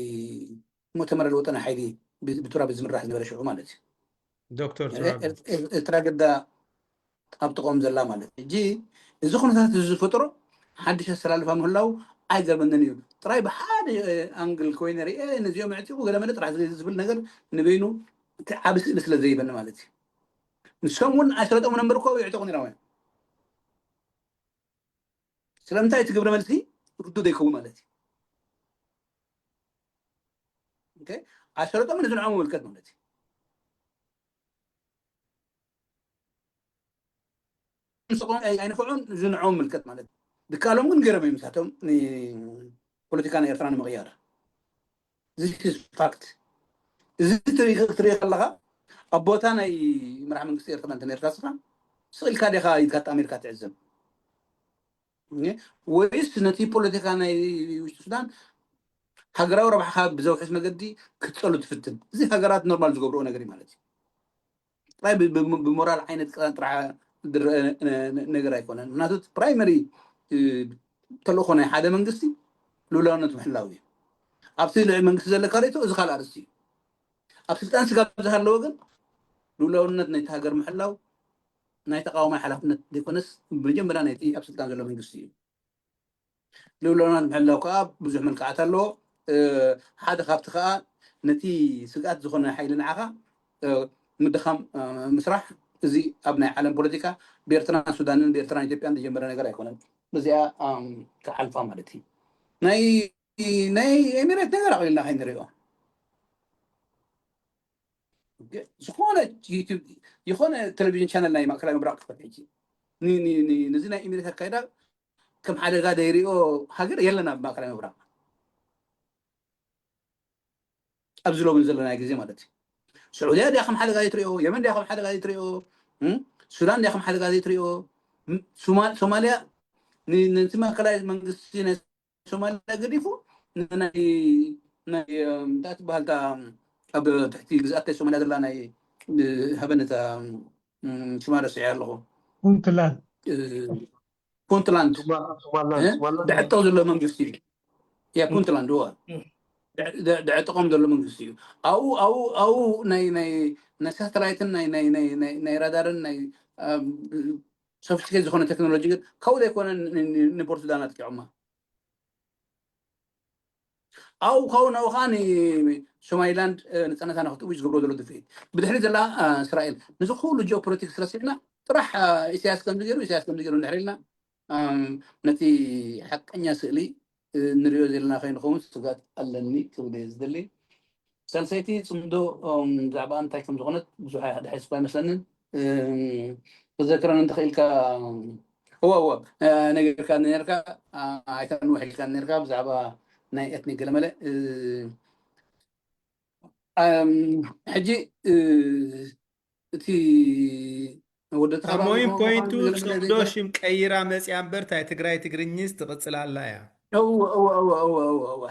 ሙእተመር ለውጥና ሓይሊ ብቱራቢ ዝምራሕ ዝነበረ ሽዑ ማለት እዩ ዶክተር ኤርትራ ግዳ ኣብ ጥቕኦም ዘላ ማለት ሕጂ እዚ ኩነታት እዚ ዝፈጥሮ ሓድሽ ኣሰላልፋ ምህላው ኣይገርመንን እዩ ጥራይ ብሓደ ኣንግል ኮይነ ርአ ነዚኦም ዕጢቑ ገለመለ ጥራሕ ዝብል ነገር ንበይኑ እቲ ዓብ ስእሊ ስለ ዘይበኒ ማለት እዩ ንሶም እውን ኣይሰለጦም ነንበር እኮ ይዕጠቑ ነራውያን ስለምንታይ እቲ ግብረ መልሲ ርዱ ዘይከውን ማለት እዩ ኣይሰለጦም ንዝንዖም ምልከት ማለት እዩ ንስቆም ኣይንፍዑን ዝንዖም ምልከት ማለት ድካሎም ግን ገይሮም እዮም ምሳቶም ፖለቲካ ናይ ኤርትራ ንምቕያር ፋክት እዚ ክትርኢ ከለካ ኣብ ቦታ ናይ መራሕ መንግስቲ ኤርትራ እንተ ነርካ ስኻ ስቕ ኢልካ ዲኻ ኢድካ ኣሜሪካ ትዕዘብ ወይስ ነቲ ፖለቲካ ናይ ውሽጢ ሱዳን ሃገራዊ ረብሓካ ብዘውሕስ መገዲ ክትፀሉ ትፍትን እዚ ሃገራት ኖርማል ዝገብርኦ ነገር እዩ ማለት እዩ ጥራይ ብሞራል ዓይነት ጥራሕ ዝረአ ነገር ኣይኮነን ምክንያቱ ፕራይመሪ ተልእኾ ናይ ሓደ መንግስቲ ልኡላውነት ምሕላው እዩ። ኣብቲ ልዕሊ መንግስቲ ዘለካ ርእይቶ እዚ ካልእ ኣርእስቲ እዩ። ኣብ ስልጣን ስጋብ ዝሃለወ ግን ልኡላውነት ናይቲ ሃገር ምሕላው ናይ ተቃዋማይ ሓላፍነት ዘይኮነስ መጀመርያ ናይቲ ኣብ ስልጣን ዘሎ መንግስቲ እዩ። ልኡላውነት ምሕላው ከዓ ብዙሕ መልክዓት ኣለዎ። ሓደ ካብቲ ከዓ ነቲ ስግኣት ዝኾነ ሓይሊ ንዓኻ ምድኻም ምስራሕ፣ እዚ ኣብ ናይ ዓለም ፖለቲካ ብኤርትራን ሱዳንን ብኤርትራን ኢትዮጵያን ዝጀመረ ነገር ኣይኮነን። በዚኣ ክሓልፋ ማለት እዩ። ናይ ናይ ኤሚሬት ነገር ኣቕሊልና ከይንሪኦ ዝኾነ ዩቱብ ይኾነ ቴሌቪዥን ቻነል ናይ ማእከላይ ምብራቕ ክፈት ሕጂ ነዚ ናይ ኤሚሬት ኣካይዳ ከም ሓደጋ ዘይሪኦ ሃገር የለን ኣብ ማእከላይ ምብራቕ። ኣብዚ ሎሚ ዘለና ግዜ ማለት እዩ። ስዑድያ ድያ ከም ሓደጋ ዘይትሪኦ? የመን ድያ ከም ሓደጋ ዘይትሪኦ? ሱዳን ድያ ከም ሓደጋ ዘይትሪኦ? ሶማልያ ነቲ ማእከላይ መንግስቲ ናይ ሶማልያ ገዲፉ ናይ እንታይ ትበሃል እታ ኣብ ትሕቲ ግዝኣት ናይ ሶማልያ ዘላ ናይ ሃበነታ ሽማ ረሲዐ ኣለኹ። ፑንትላንድ ፑንትላንድ ድዕጠቕ ዘሎ መንግስቲ እዩ። ያ ፑንትላንድ ዋ ድዕጠቖም ዘሎ መንግስቲ እዩ። ኣብኡ ኣብኡ ኣብኡ ናይ ናይ ናይ ሳተላይትን ናይ ናይ ናይ ናይ ራዳርን ናይ ሶፊስቲኬት ዝኾነ ቴክኖሎጂ ግን ካብኡ ዘይኮነ ንፖርት ሱዳን ኣጥቂዖማ። ኣብኡ ካብኡ ናብኡ ከዓ ንሶማሊላንድ ንፀነታ ንክትእውጅ ዝገብሮ ዘሎ ድፍኢት ብድሕሪ ዘላ እስራኤል ነዚ ኩሉ ጂኦፖለቲክስ ረሲዕና ጥራሕ ኢሳያስ ከምዚ ገይሩ ኢሳያስ ከምዚ ገይሩ እንድሕር ኢልና ነቲ ሓቀኛ ስእሊ ንሪኦ ዘለና ከይንኸውን ስጋት ኣለኒ ክብል እየ ዝደሊ። ሳልሰይቲ ፅምዶ ብዛዕባ እንታይ ከም ዝኾነት ብዙሕ ኣይሓድሐስኳ ኣይመስለንን። ክዘክረን እንተኽኢልካ እዋ እዋ ነገርካ ነርካ ኣይተንውሕ ኢልካ ነርካ ብዛዕባ ናይ ኤትኒክ ገለመለ ሕጂ እቲ ወደ ኣሞይን ፖይንቱ ፅምዶ ሽም ቀይራ መፅያ እምበር ታይ ትግራይ ትግርኝስ ትቕፅል ኣላ እያ።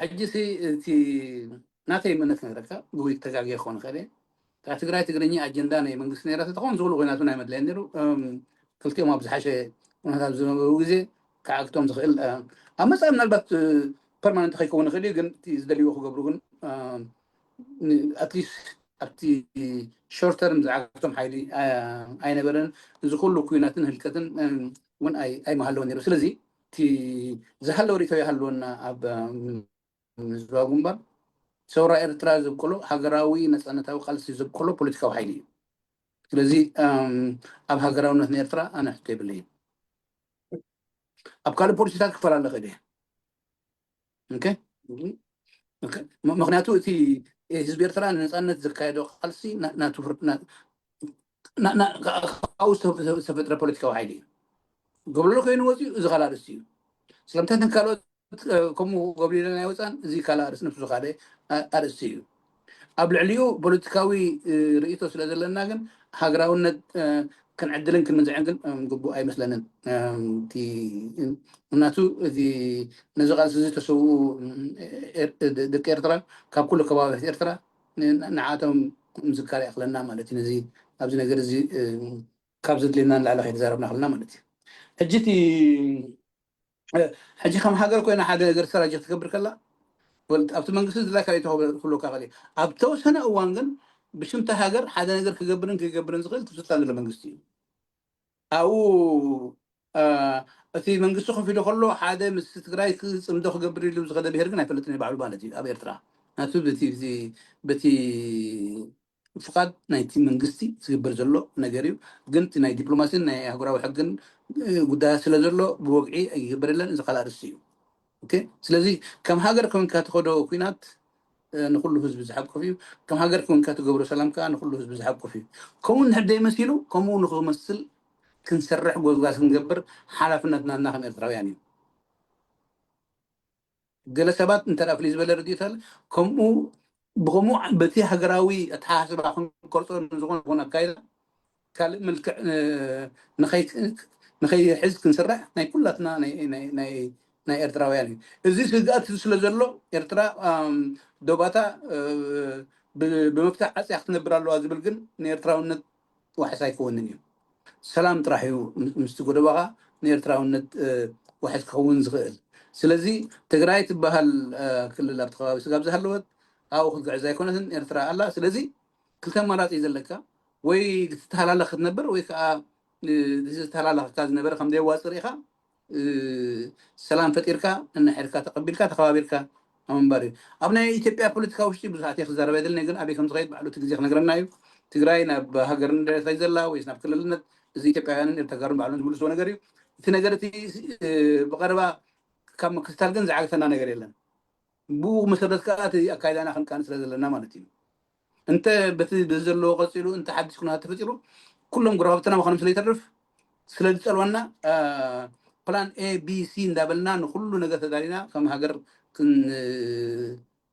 ሕጂ ሲ እቲ ናተይ እምነት ነግረካ ብጉይ ተጋጊ ክኾን ይኽእል እየ። እታ ትግራይ ትግርኛ ኣጀንዳ ናይ መንግስቲ ነይራ ተተኾን ዝብሉ ኮይናቱ ናይ መድለየ ነይሩ። ክልቲኦም ኣብ ዝሓሸ ኩነታት ዝነበሩ ግዜ ክዓግቶም ዝኽእል ኣብ መፃኢ ምናልባት ፐርማነንት ከይከውን ይኽእል እዩ። ግን ዝደልይዎ ክገብሩ ግን ኣትሊስት ኣብቲ ሾርት ተርም ዝዓግቶም ሓይሊ ኣይነበረን። እዚ ኩሉ ኩናትን ህልቀትን እውን ኣይመሃለወ ነይሩ። ስለዚ ዝሃለወ ርእቶ ይሃልወና ኣብ ህዝባዊ ግንባር ሰውራ ኤርትራ ዘብቀሎ ሃገራዊ ነፃነታዊ ቃልሲ ዘብቀሎ ፖለቲካዊ ሓይሊ እዩ። ስለዚ ኣብ ሃገራውነት ንኤርትራ ኣነ ሕቶ የብለይን። ኣብ ካልእ ፖሊሲታት ክፈላለ ኽእል እየ። ምክንያቱ እቲ ህዝቢ ኤርትራ ንነፃነት ዘካየዶ ቃልሲ ካብኡ ዝተፈጥረ ፖለቲካዊ ሓይሊ እዩ። ገብረሎ ኮይኑ ወፂኡ እዚ ካልእ ኣርእስቲ እዩ። ስለምንታይ ካልኦት ከምኡ ገብሪለ ናይ ወፃን እዚ ካልእ ኣርእስቲ ነብሱ ካልእ ኣርእስቲ እዩ። ኣብ ልዕሊኡ ፖለቲካዊ ርእይቶ ስለ ዘለና ግን ሃገራውነት ክንዕድልን ክንምንዝዕን ግን ግቡእ ኣይመስለንን። ምክንያቱ እዚ ነዚ ቃልሲ እዚ ተሰውኡ ደቂ ኤርትራ ካብ ኩሉ ከባቢታት ኤርትራ ንዓቶም ምዝካር ይኣኽለና ማለት እዩ። ነዚ ኣብዚ ነገር እዚ ካብ ዘድልየና ንላዕሊ ከይተዛረብና ከለና ማለት እዩ። ሕጂ እቲ ሕጂ ከም ሃገር ኮይና ሓደ ነገር ስትራጂ ክትገብር ከላ ኣብቲ መንግስቲ ዝድላይካ ርእይቶ ክህልወካ ይኽእል እዩ። ኣብ ተወሰነ እዋን ግን ብሽምቲ ሃገር ሓደ ነገር ክገብርን ክገብርን ዝኽእል እቲ ስልጣን ዘሎ መንግስቲ እዩ። ኣብኡ እቲ መንግስቲ ኮፍ ኢሉ ከሎ ሓደ ምስ ትግራይ ክፅምዶ ክገብር ኢሉ ዝኸደ ብሄር ግን ኣይፈልጥን እዩ ባዕሉ ማለት እዩ ኣብ ኤርትራ ናቱ በቲ ፍቓድ ናይቲ መንግስቲ ዝግበር ዘሎ ነገር እዩ። ግን እቲ ናይ ዲፕሎማሲን ናይ ኣህጉራዊ ሕግን ጉዳያት ስለ ዘሎ ብወግዒ ኣይግበር የለን። እዚ ካልእ ኣርእስቲ እዩ። ስለዚ ከም ሃገር ኮንካ ትኸዶ ኩናት ንኩሉ ህዝቢ ዝሓቁፍ እዩ። ከም ሃገር ኮንካ ትገብሮ ሰላም ከዓ ንኩሉ ህዝቢ ዝሓቁፍ እዩ። ከምኡ እንድሕር ደይመሲሉ ከምኡ ንክመስል ክንሰርሕ ጎዝጓዝ ክንገብር ሓላፍነትና እና ከም ኤርትራውያን እዩ። ገለ ሰባት እንተ ፍልይ ዝበለ ርድኢት ኣለ ከምኡ ብከምኡ በቲ ሃገራዊ ኣተሓሳስባ ክንቀርጾ ንዝኾነ ዝኾነ ኣካይዳ ካልእ መልክዕ ንኸይሕዝ ክንስራሕ ናይ ኩላትና ናይ ኤርትራውያን እዩ። እዚ ስግኣት ስለ ዘሎ ኤርትራ ዶባታ ብምፍታሕ ዓፅያ ክትነብር ኣለዋ ዝብል ግን ንኤርትራውነት ዋሕስ ኣይከውንን እዩ። ሰላም ጥራሕ እዩ ምስቲ ጎደባኻ ንኤርትራውነት ዋሕስ ክኸውን ዝኽእል። ስለዚ ትግራይ ትበሃል ክልል ኣብቲ ከባቢ ስጋብ ዝሃለወት ኣብኡ ክትግዕዝ ኣይኮነትን ኤርትራ ኣላ። ስለዚ ክልተ ኣማራፂ እዩ ዘለካ፣ ወይ ክትተሃላለኽ ክትነብር ወይ ከዓ ዝተሃላለኽካ ዝነበረ ከም ዘየዋፅእ ርኢኻ ሰላም ፈጢርካ እናሕርካ ተቐቢልካ ተኸባቢርካ ኣብ ምንባር እዩ። ኣብ ናይ ኢትዮጵያ ፖለቲካ ውሽጢ ብዙሓት ክዛረብ ኣይደልን፣ ግን ኣበይ ከም ዝኸይድ ባዕሉ እቲ ግዜ ክነግረና እዩ። ትግራይ ናብ ሃገርነት ከይ ዘላ ወይስ ናብ ክልልነት፣ እዚ ኢትዮጵያውያንን ኤርትራውያንን ባዕሎም ዝምልስዎ ነገር እዩ። እቲ ነገር እቲ ብቐረባ ካብ ምክትታል ግን ዝዓግተና ነገር የለን። ብኡ መሰረት ከዓ እቲ ኣካይዳና ክንቃን ስለ ዘለና ማለት እዩ። እንተ በቲ ዘለዎ ቀፂሉ እንተ ሓድሽ ኩነታት ተፈጢሩ ኩሎም ጎረባብትና ምዃኖም ስለ ይተርፍ ስለ ዝፀልወና ፕላን ኤ ቢ ሲ እንዳበልና ንኩሉ ነገር ተዳሊና ከም ሃገር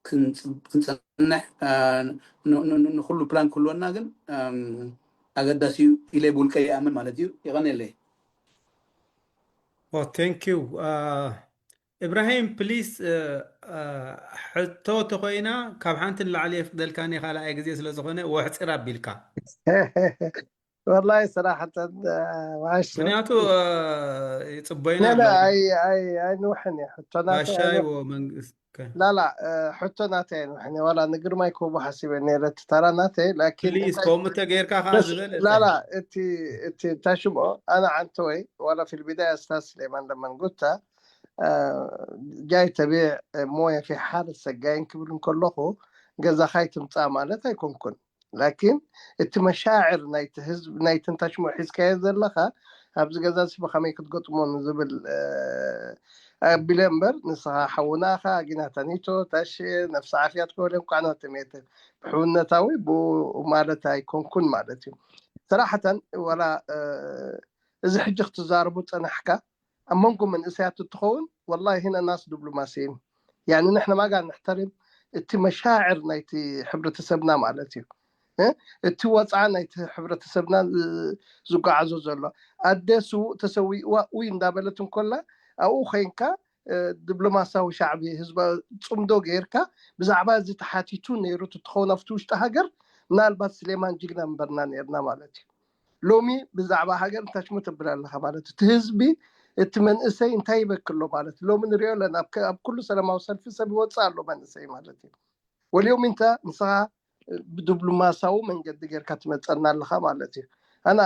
ክንፀንሕ ንኩሉ ፕላን ክህልወና ግን ኣገዳሲ እዩ ኢለ ብውልቀ ይኣምን ማለት እዩ። ይቐንየለይ። Thank you። ኢብራሂም ፕሊስ ሕቶ ተኮይና ካብ ሓንቲ ንላዕሊ የፍቅደልካ ኒ ካልኣይ ግዜ ስለዝኮነ ወሕፂር ኣቢልካ ወላሂ ስራሕተን ዋሽ ምክንያቱ ይፅበይና ኣይንውሕን እየ ሕቶና ባሻይ ወመንግስት ላላ ሕቶ ናተይ ኣይንውሕን እየ ዋላ ንግርማይ ክህቦ ሓሲበ ነይረ እቲ ተራ ናተይ ላኪን ፕሊስ ከምኡ ተገይርካ ከዓ ዝበለ ላላ እቲ እቲ እንታይ ሽምኦ ኣነ ዓንተወይ ዋላ ፊልቢዳ ኣስታዝ ስሌማን ለመንጉታ ጃይ ተቢዕ ሞየ ፊ ሓር ሰጋይን ክብል እንከለኹ ገዛኻይ ትምፃእ ማለት ኣይኮንኩን ላኪን እቲ መሻዕር ናይቲ ህዝብ ናይቲ እንታይ ሽምኦ ሒዝካዮ ዘለኻ ኣብዚ ገዛ እዚ ብኸመይ ክትገጥሞ ንዝብል ኣቢለ እምበር ንስኻ ሓውና ኢኻ ጊናታኒቶ ታሽ ነፍሲ ዓፍያ ትከወለ እንኳዕ ናተመየተ ብሕውነታዊ ብኡ ማለት ኣይኮንኩን ማለት እዩ ስራሕተን ወላ እዚ ሕጂ ክትዛረቡ ፀናሕካ ኣብ መንጎ መንእሰያት እትኸውን ወላሂ ህነ ናስ ዲፕሎማሲይን ያኒ ንሕና ማጋ ንሕተርም እቲ መሻዕር ናይቲ ሕብረተሰብና ማለት እዩ እቲ ወፅዓ ናይቲ ሕብረተሰብና ዝጓዓዞ ዘሎ ኣደ ስውእ ተሰዊእዋ ውይ እንዳበለት እንኮላ ኣብኡ ኮይንካ ዲፕሎማሲያዊ ሻዕቢ ህዝባ ፅምዶ ገይርካ ብዛዕባ እዚ ተሓቲቱ ነይሩ ትትኸውን ኣብቲ ውሽጢ ሃገር ምናልባት ስሌማን ጅግና ምበርና ነርና ማለት እዩ ሎሚ ብዛዕባ ሃገር እንታይ ሽሙ ተብል ኣለካ ማለት እቲ ህዝቢ እቲ መንእሰይ እንታይ ይበክሎ ማለት ሎሚ ንሪኦ ኣለና ኣብ ኩሉ ሰላማዊ ሰልፊ ሰብ ይወፅእ ኣሎ መንእሰይ ማለት እዩ ወልዮም እንተ ንስኻ ብዲፕሎማሳዊ መንገዲ ጌርካ ትመፀና ኣለኻ ማለት እዩ ኣና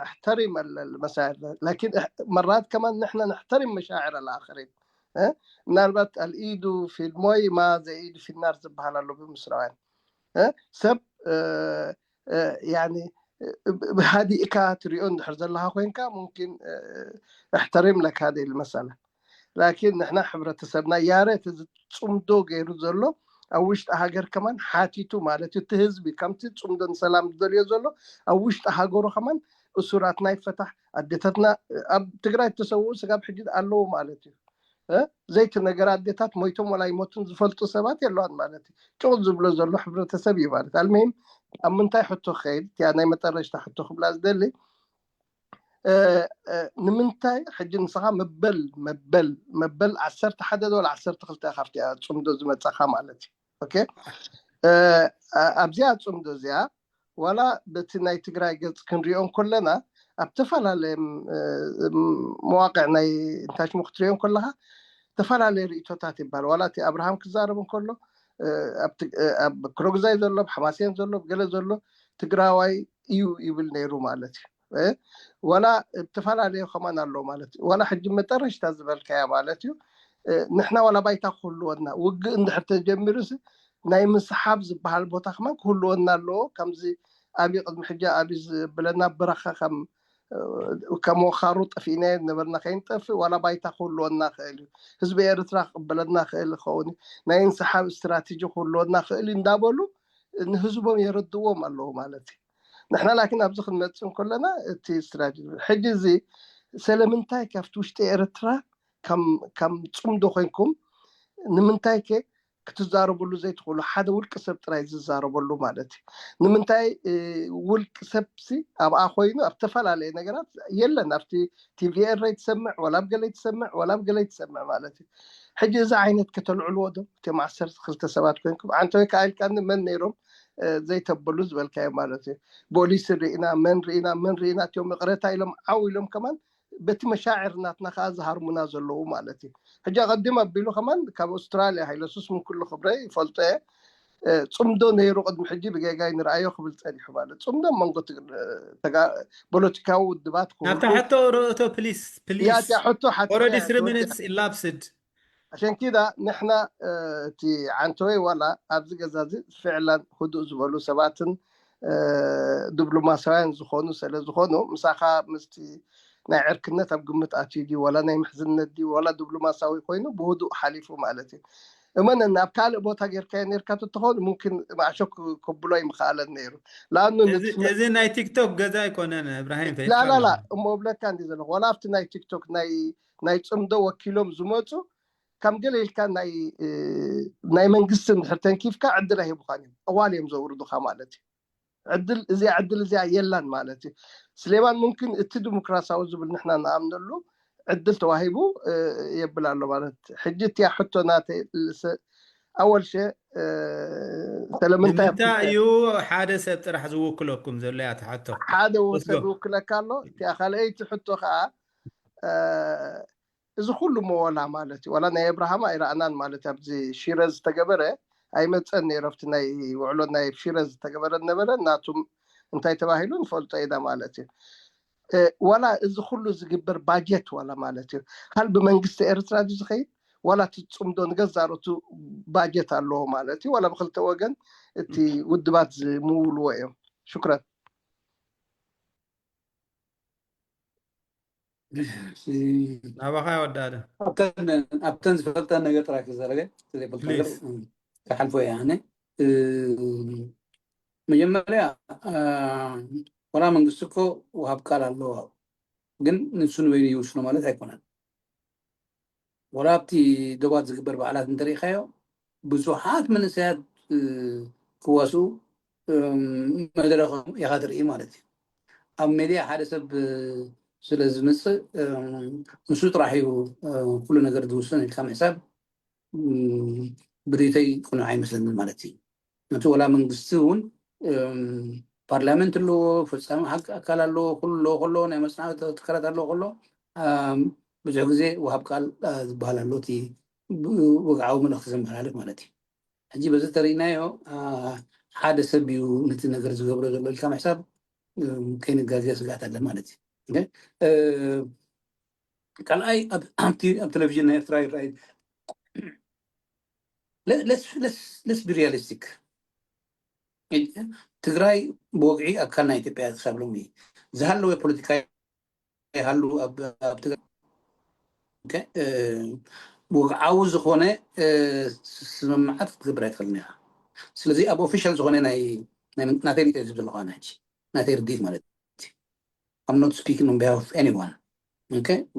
እሕተሪም ኣለል መሳይር ላኪን መራት ከማን ንሕና ነሕተሪም መሻዕር ኣልኣኸሪን ምናልባት ኣልኢዱ ፊልሞይ ማ ዘኢዱ ፊናር ዝበሃል ኣሎ ብምስራውያን ሰብ ብሃዲእካ ትሪኦ እንድሕር ዘለካ ኮይንካ ሙምኪን እሕተሪም ለካ ደል መሰለ ላኪን ንሕና ሕብረተሰብና ያሬት እዚ ፅምዶ ገይሩ ዘሎ ኣብ ውሽጢ ሃገር ከማን ሓቲቱ ማለት እዩ እቲ ህዝቢ ከምቲ ፅምዶ ንሰላም ዝደልዮ ዘሎ ኣብ ውሽጢ ሃገሩ ከማን እሱራት ናይ ፈታሕ ኣዴታትና ኣብ ትግራይ እተሰውኡ ስጋብ ሕጂ ኣለዉ ማለት እዩ ዘይትነገር ኣዴታት ሞይቶም ወላ ይሞቱን ዝፈልጡ ሰባት የለዋን ማለት እዩ ጭቕ ዝብሎ ዘሎ ሕብረተሰብ እዩ ማለት ኣልመይም ኣብ ምንታይ ሕቶ ክኸይድ እቲያ ናይ መጠረሽታ ሕቶ ክብላ ዝደሊ ንምንታይ ሕጂ ንስኻ መበል መበል መበል ዓሰርተ ሓደ ዶ ዓሰርተ ክልተ ካብቲ ፅምዶ ዝመፀኻ ማለት እዩ ኦኬ ኣብዚኣ ፅምዶ እዚኣ ዋላ በቲ ናይ ትግራይ ገፅ ክንሪኦ እንከለና ኣብ ተፈላለየ መዋቅዕ ናይ እንታይ ሽሙ ክትሪኦ እንከለካ ዝተፈላለየ ርእቶታት ይበሃል ዋላ እቲ ኣብርሃም ክዛረብ እንከሎ ኣብ ክሮግዛይ ዘሎ ሓማሴን ዘሎ ገለ ዘሎ ትግራዋይ እዩ ይብል ነይሩ ማለት እዩ ዋላ ዝተፈላለዩ ከማን ኣሎ ማለት እዩ ዋላ ሕጂ መጠረሽታ ዝበልካያ ማለት እዩ ንሕና ዋላ ባይታ ክህልወና ውግእ እንድሕር ተጀሚሩ ናይ ምስሓብ ዝበሃል ቦታ ከማን ክህልወና ኣለዎ ከምዚ ኣብዩ ቅድሚ ሕጂ ኣብዩ ዝብለና ብረኻ ከም ከም ወኻሩ ጠፊእናዮ ዝነበርና ከይንጠፍእ ዋላ ባይታ ክህልወና ክእል እዩ ህዝቢ ኤርትራ ክቅበለና ክእል ይኸውን ናይ እንስሓብ ስትራቴጂ ክህልወና ክእል እዩ እንዳበሉ ንህዝቦም የረድዎም ኣለዉ ማለት እዩ ንሕና ላኪን ኣብዚ ክንመፅእ እንከለና እቲ ስትራቴጂ ሕጂ እዚ ስለምንታይ ካብቲ ውሽጢ ኤርትራ ከም ፅምዶ ኮይንኩም ንምንታይ ከ ክትዛረበሉ ዘይትኽእሉ ሓደ ውልቂ ሰብ ጥራይ ዝዛረበሉ ማለት እዩ ንምንታይ ውልቂ ሰብሲ ኣብኣ ኮይኑ ኣብ ዝተፈላለየ ነገራት የለን ኣብቲ ቲቪኤር ትሰምዕ ወላ ኣብ ገለ ትሰምዕ ወላ ኣብ ገለ ትሰምዕ ማለት እዩ ሕጂ እዚ ዓይነት ከተልዕልዎ ዶ እቶም ዓሰርተ ክልተ ሰባት ኮይንኩም ኣንተ ወይ ከዓ ኢልካኒ መን ነይሮም ዘይተበሉ ዝበልካዮ ማለት እዩ ቦሊስ ርኢና መን ርኢና መን ርኢና እቲኦም ይቕረታ ኢሎም ዓው ኢሎም ከማን በቲ መሻዕር ናትና ከዓ ዝሃርሙና ዘለዉ ማለት እዩ። ሕጂ ኣቐዲም ኣቢሉ ከማን ካብ ኣውስትራልያ ሃይለሱስ ምን ኩሉ ክብረ ይፈልጦ እየ። ጽምዶ ነይሩ ቅድሚ ሕጂ ብጌጋይ ንርኣዮ ክብል ጸኒሑ ማለት ጽምዶ መንጎ ፖለቲካዊ ውድባት ናብታ ሕቶ ርእቶ ፕሊስ ፕሊስ ያታ ሕቶ ሓቲ ኦረዲ ስሪ ሚኒትስ ኢላፕስድ عشان كده ንሕና እቲ ዓንተወይ ዋላ ኣብዚ ገዛ እዚ ፍዕላን ህዱእ ዝበሉ ሰባትን ዲፕሎማሳውያን ዝኾኑ ስለ ዝኾኑ ምሳኻ ምስቲ ናይ ዕርክነት ኣብ ግምት ኣትዩ ድዩ ዋላ ናይ ምሕዝነት ድዩ ዋላ ዲፕሎማሳዊ ኮይኑ ብህዱእ ሓሊፉ ማለት እዩ። እመነኒ ኣብ ካልእ ቦታ ጌርካዮ ኔርካ ተትኾን ሙምኪን ማዕሾ ከብሎ ይምኽኣለን ነይሩ። ለኣኑ እዚ ናይ ቲክቶክ ገዛ ኣይኮነን እብራሂም ፈይድካ ላላላ እሞ እብለካ እንዲ ዘለኹ ዋላ ኣብቲ ናይ ቲክቶክ ናይ ናይ ፅምዶ ወኪሎም ዝመፁ ከም ገለ ኢልካ ናይ ናይ መንግስቲ እንድሕር ተንኪፍካ ዕድል ኣይህቡኻን እዮም። ጠዋል እዮም ዘውርዱኻ ማለት እዩ። ዕድል እዚኣ ዕድል እዚኣ የላን ማለት እዩ። ስሌማን ሙምኪን እቲ ዲሞክራሲያዊ ዝብል ንሕና ንኣምነሉ ዕድል ተዋሂቡ የብል ኣሎ ማለት ሕጂ እቲያ ሕቶ ናተይ ኣወል ሸ ስለምንታይ ንምንታይ እዩ ሓደ ሰብ ጥራሕ ዝውክለኩም ዘሎ እያ ትሓቶ ሓደ ወሰብ ይውክለካ ኣሎ እቲኣ ካልኣይቲ ሕቶ ከዓ እዚ ኩሉ መወላ ማለት እዩ ዋላ ናይ ኣብርሃም ኣይረኣናን ማለት ኣብዚ ሽረ ዝተገበረ ኣይመፀን ነይሮ ኣብቲ ናይ ውዕሎ ናይ ሽረ ዝተገበረ ነበረ ናቱም እንታይ ተባሂሉ ንፈልጦ ኢና ማለት እዩ ዋላ እዚ ኩሉ ዝግበር ባጀት ዋላ ማለት እዩ ካል ብመንግስቲ ኤርትራ ድዩ ዝኸይድ ዋላ እቲ ፅምዶ ንገዛሮቱ ባጀት ኣለዎ ማለት እዩ ዋላ ብክልተ ወገን እቲ ውድባት ዝምውልዎ እዮም ሽክረን ናባኻ ወዳደ ኣብተን ዝፈልጠን ነገር ጥራይ ክዛረበ ዘይፈልጥ ነገር ክሓልፎ እየ ኣነ መጀመርያ ወላ መንግስቲ እኮ ውሃብ ቃል ኣለዎ ግን ንሱ ንበይኑ ይውስኖ ማለት ኣይኮነን ወላ ኣብቲ ዶባት ዝግበር በዓላት እንተሪኢኻዮ ብዙሓት መንእሰያት ክዋስኡ መድረኾም ኢኻ ትርኢ ማለት እዩ ኣብ ሜድያ ሓደ ሰብ ስለ ዝምፅእ ንሱ ጥራሕ እዩ ኩሉ ነገር ዝውስን ኢልካ ምሕሳብ ብሪተይ ቅኑዕ ኣይመስለንን ማለት እዩ ነቲ ወላ መንግስቲ እውን ፓርላመንት ኣለዎ ፈፃሚ ሓቂ ኣካል ኣለዎ ኩሉ ኣለዎ ከሎ ናይ መፅናዕቲ ትካላት ኣለዎ ከሎ ብዙሕ ግዜ ወሃብ ቃል ዝበሃል ኣሎ እቲ ወግዓዊ መልእክቲ ዘመሓላልፍ ማለት እዩ ሕጂ በዚ ተሪእናዮ ሓደ ሰብ እዩ ነቲ ነገር ዝገብሮ ዘሎ ኢልካ ምሕሳብ ከይንጋገ ስግኣት ኣለ ማለት እዩ ካልኣይ ኣብ ቴሌቪዥን ናይ ኤርትራ ይረኣይ let's be realistic ትግራይ ብወግዒ ኣካል ናይ ኢትዮጵያ ክሳብ ሎሚ ዝሃለወ ፖለቲካ ይሃሉ ኣብ ትግራይ ወግዓዊ ዝኾነ ስምምዓት ክትገብር ኣይትኽእልን ኢኻ ስለዚ ኣብ ኦፊሻል ዝኾነ ናተይ ሪኦ ዝብ ዘለኹ ኣነ ሕጂ ናተይ ርድኢት ማለት I'm not speaking on behalf of anyone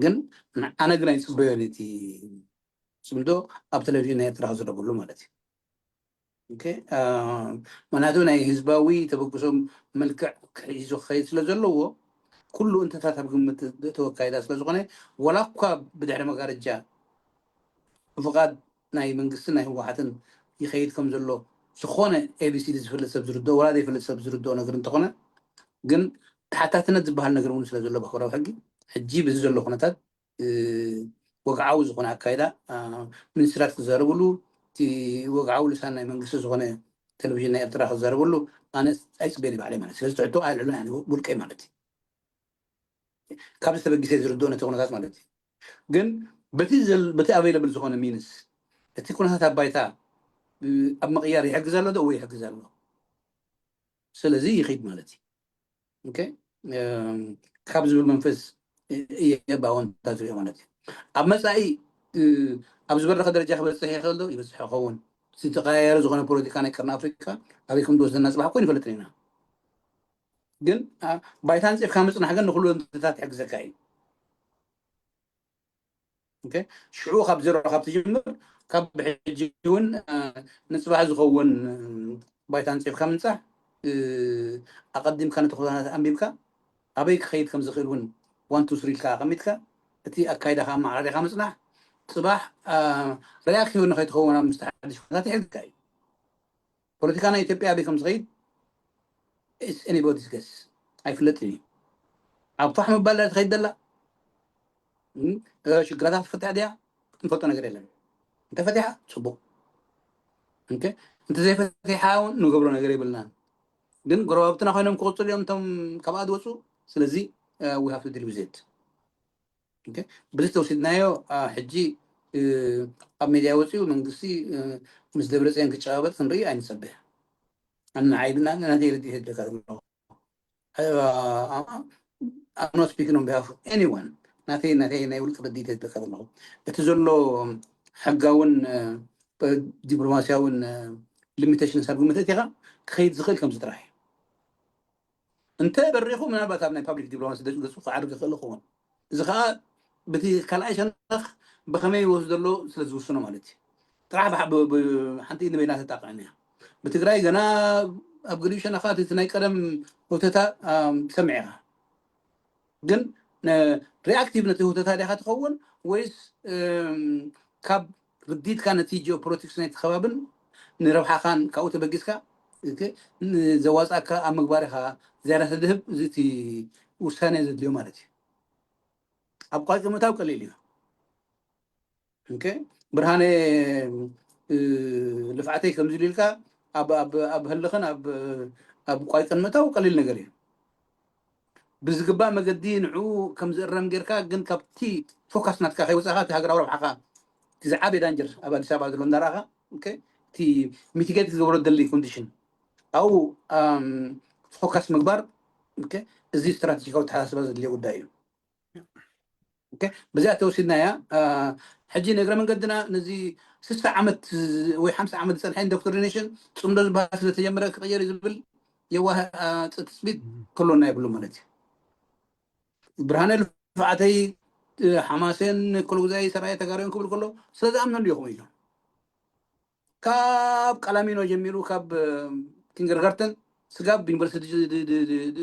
ግን ኣነ ግን ኣይፅበዮን እቲ ፅምዶ ኣብ ቴሌቪዥን ናይ ኤርትራ ክዝረበሉ ማለት እዩ ምክንያቱ ናይ ህዝባዊ ተበግሶም መልክዕ ክሒዙ ክኸይድ ስለ ዘለዎ ኩሉ እንተታት ኣብ ግምት ተወካይዳ ስለ ዝኾነ ወላ እኳ ብድሕሪ መጋረጃ ብፍቓድ ናይ መንግስትን ናይ ህወሓትን ይኸይድ ከም ዘሎ ዝኾነ ኤቢሲዲ ዝፈልጥ ሰብ ዝርድኦ ወላ ዘይፈልጥ ሰብ ዝርድኦ ነገር እንተኾነ ግን ተሓታትነት ዝበሃል ነገር እውን ስለ ዘሎ ብክብራዊ ሕጊ ሕጂ ብዚ ዘሎ ኩነታት ወግዓዊ ዝኾነ ኣካይዳ ሚኒስትራት ክዛረብሉ እቲ ወግዓዊ ልሳን ናይ መንግስቲ ዝኾነ ቴሌቪዥን ናይ ኤርትራ ክዛረብሉ ኣነ ኣይፅበየን ባዕለይ ማለት ስለዚ ትሕቶ ኣልዕሉን ውልቀይ ማለት እዩ ካብ ዝተበጊሰ ዝርድኦ ነቲ ኩነታት ማለት እዩ ግን በቲ available ዝኾነ means እቲ ኩነታት ኣብ ባይታ ኣብ ምቕያር ይሕግዝ ኣሎ ዶ ወይ ይሕግዝ ኣሎ ስለዚ ይኸይድ ማለት እዩ ካብ ዝብል መንፈስ እየ ብኣወንታ ዝሪኦ ማለት እዩ ኣብ መፃኢ ኣብ ዝበረኸ ደረጃ ክበፅሕ ይኽእል ዶ ይበፅሕ ይኸውን ዝተቀያየረ ዝኾነ ፖለቲካ ናይ ቀርኒ ኣፍሪካ ኣበይ ከም ዝወስደና ፅባሕ ኮይኑ ይፈልጥን ኢና ግን ባይታ ኣንፂፍካ ምፅናሕ ግን ንኩሉ ምትታት ይሕግዘካ እዩ ሽዑ ካብ ዜሮ ካብ ትጅምር ካብ ብሕጂ እውን ንፅባሕ ዝኸውን ባይታ ኣንፂፍካ ምንፃሕ ኣቐዲምካ ነቲ ኩነታት ኣንቢብካ ኣበይ ክኸይድ ከም ዝኽእል እውን ዋን ቱ ስሪ ኢልካ ኣቐሚጥካ እቲ ኣካይዳኻ ኣመዓራሪኻ ምፅናሕ ፅባሕ ሪኣክቲቭ ንኸይትኸውን ኣብ ምስተሓድሽ ኩነታት ይሕግካ እዩ ፖለቲካ ናይ ኢትዮጵያ ኣበይ ከም ዝኸይድ anybody's guess ኣይፍለጥን እዩ ኣብ ፋሕ ምባል ትኸይድ ዘላ ሽግራታ ክትፍትሕ ድያ? እንፈልጦ ነገር የለን። እንተፈቲሓ ፅቡቅ። እንተዘይፈቲሓ እውን ንገብሮ ነገር የብልናን። ግን ጎረባብትና ኮይኖም ክቕፅሉ እዮም እቶም ካብኣ ዝወፁ። ስለዚ we have to deal with it። ብዚ ተወሲድናዮ ሕጂ ኣብ ሚድያ ወፂኡ መንግስቲ ምስ ደብረፅዮን ክጨባበጥ ክንርኢ ኣይንፀበ። ኣነ ንዓይ ግን ናተይ ርድኢት የድልካ ዘለኹ I'm not speaking on behalf of anyone። ናተይ ናተይ ናይ ውልቂ ርድኢት የድልካ ዘለኹ። እቲ ዘሎ ሕጋውን ዲፕሎማሲያውን ሊሚቴሽንስ ኣብ ግምት ኣእቲኻ ክኸይድ ዝኽእል ከምዚ ጥራሕ እዩ። እንተ በሪኹ ምናልባት ኣብ ናይ ፓብሊክ ዲፕሎማሲ ገፁ ክዓርግ ይኽእል ይኸውን። እዚ ከዓ በቲ ካልኣይ ሸነኽ ብኸመይ ይወስዶ ዘሎ ስለ ዝውስኖ ማለት እዩ። ጥራሕ ሓንቲ ኢድ ንበይና ተጣቕዕን እያ። ብትግራይ ገና ኣብ ገሊኡ ሸነኻት እቲ ናይ ቀደም ህውተታ ትሰምዕ ኢኻ። ግን ሪኣክቲቭ ነቲ ህውተታ ዲኻ ትኸውን ወይስ ካብ ርዲትካ ነቲ ጂኦፖለቲክስ ናይቲ ከባብን ንረብሓኻን ካብኡ ተበጊስካ ዘዋፅኣካ ኣብ ምግባር ኢኻ ዝያዳ ተድህብ? እዚ እቲ ውሳኔ ዘድልዮ ማለት እዩ። ኣብ ቋቂ ምእታው ቀሊል እዩ። ብርሃነ ልፍዓተይ ከምዚ ኢሉ ኢልካ ኣብ ህልኽን ኣብ ቋይቅን ምእታው ቀሊል ነገር እዩ። ብዝግባእ መገዲ ንዕኡ ከም ዝእረም ጌርካ ግን ካብቲ ፎካስ ናትካ ከይወፃእካ እቲ ሃገራዊ ረብሓኻ እቲ ዝዓበየ ዳንጀር ኣብ ኣዲስ ኣበባ ዘሎ እንዳረእኻ እቲ ሚቲጌት ዝገብሮ ደሊ ኮንዲሽን ኣብኡ ፎካስ ምግባር እዚ ስትራቴጂካዊ ተሓሳስባ ዘድልዮ ጉዳይ እዩ። በዚኣ ተወሲድናያ። ሕጂ ንእግረ መንገድና ነዚ ስሳ ዓመት ወይ ሓምሳ ዓመት ዝፀንሐ ኢንዶክትሪኔሽን ፅምዶ ዝበሃል ስለተጀመረ ክቕየር እዩ ዝብል የዋህ ትፅቢት ክህልወና የብሉ ማለት እዩ። ብርሃነ ልፍዓተይ ሓማሴን ኮሎጉዛይ ሰራየ ተጋሩዮን ክብል ከሎ ስለ ዝኣምነሉ ይኹም ኢሉ ካብ ቀላሚኖ ጀሚሩ ካብ ኪንገርጋርተን ስጋብ ዩኒቨርሲቲ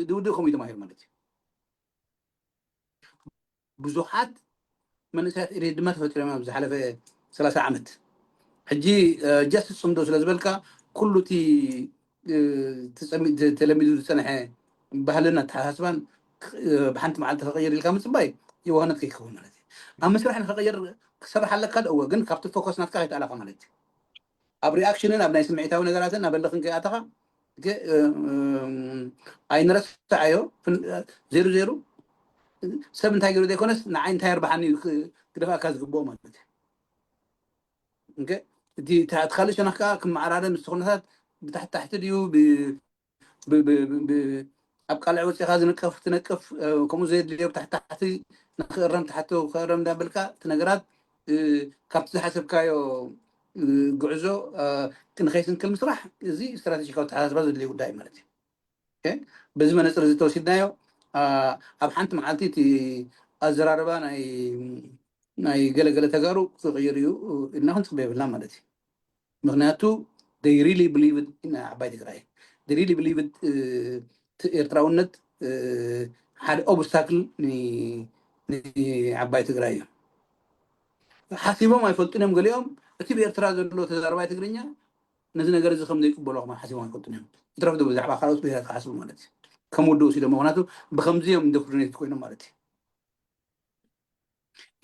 ድውድእ ከምኡ እዩ ተማሂሩ ማለት እዩ። ብዙሓት መንእሰያት ኤርትራ ድማ ተፈጢሮም ኣብ ዝሓለፈ ሰላሳ ዓመት። ሕጂ ጀስት ፅምዶ ስለ ዝበልካ ኩሉ እቲ ተለሚዱ ዝፀንሐ ባህልን ኣተሓሳስባን ብሓንቲ መዓልቲ ክቕየር ኢልካ ምፅባይ የዋህነት ከይከውን ማለት እዩ። ኣብ ምስራሕ ንክቕየር ክሰርሕ ኣለካ ደእወ ግን ካብቲ ፎከስ ናትካ ከይተኣላካ ማለት እዩ። ኣብ ሪኣክሽንን ኣብ ናይ ስምዒታዊ ነገራትን ኣብ ህልኽን ከይኣተኻ ኣይንረስዓዮ። ዜሩ ዜሩ ሰብ እንታይ ገይሩ ዘይኮነስ ንዓይ እንታይ ኣርባሓኒ ግደፍኣካ ዝግብኦ ማለት እዩ። እቲ ካልእ ሸነኽ ከዓ ክመዓራረ ምስ ኩነታት ብታሕቲ ታሕቲ ድዩ ኣብ ቃልዕ ወፂኻ ዝንቀፍ ትነቅፍ ከምኡ ዘየድልዮ ብታሕቲ ታሕቲ ንክእረም ትሓቶ ክእረም እንዳበልካ እቲ ነገራት ካብቲ ዝሓሰብካዮ ጉዕዞ ንኸይስንክል ምስራሕ እዚ ስትራቴጂካዊ ተሓሳስባ ዘድልዮ ጉዳይ ማለት እዩ። በዚ መነፅር እዚ ተወሲድናዮ ኣብ ሓንቲ መዓልቲ እቲ ኣዘራርባ ናይ ገለገለ ተጋሩ ክቕይር እዩ ኢልና ክንፅበ የብልና ማለት እዩ። ምክንያቱ they really believe in ዓባይ ትግራይ they really believe ኤርትራውነት ሓደ ኦብስታክል ንዓባይ ትግራይ እዩ። ሓሲቦም ኣይፈልጡን እዮም። ገሊኦም እቲ ብኤርትራ ዘሎ ተዛረባይ ትግርኛ ነዚ ነገር እዚ ከም ዘይቅበሎ ከማን ሓሲቦም ኣይፈልጡን እዮም። ይትረፍ ዶ ብዛዕባ ካልኦት ብሄራት ክሓስቡ ማለት እዩ። ከም ውድኡ ሲዶም ምክንያቱ ብከምዚ እዮም ኢንዶክትሪኔትድ ኮይኖም ማለት እዩ።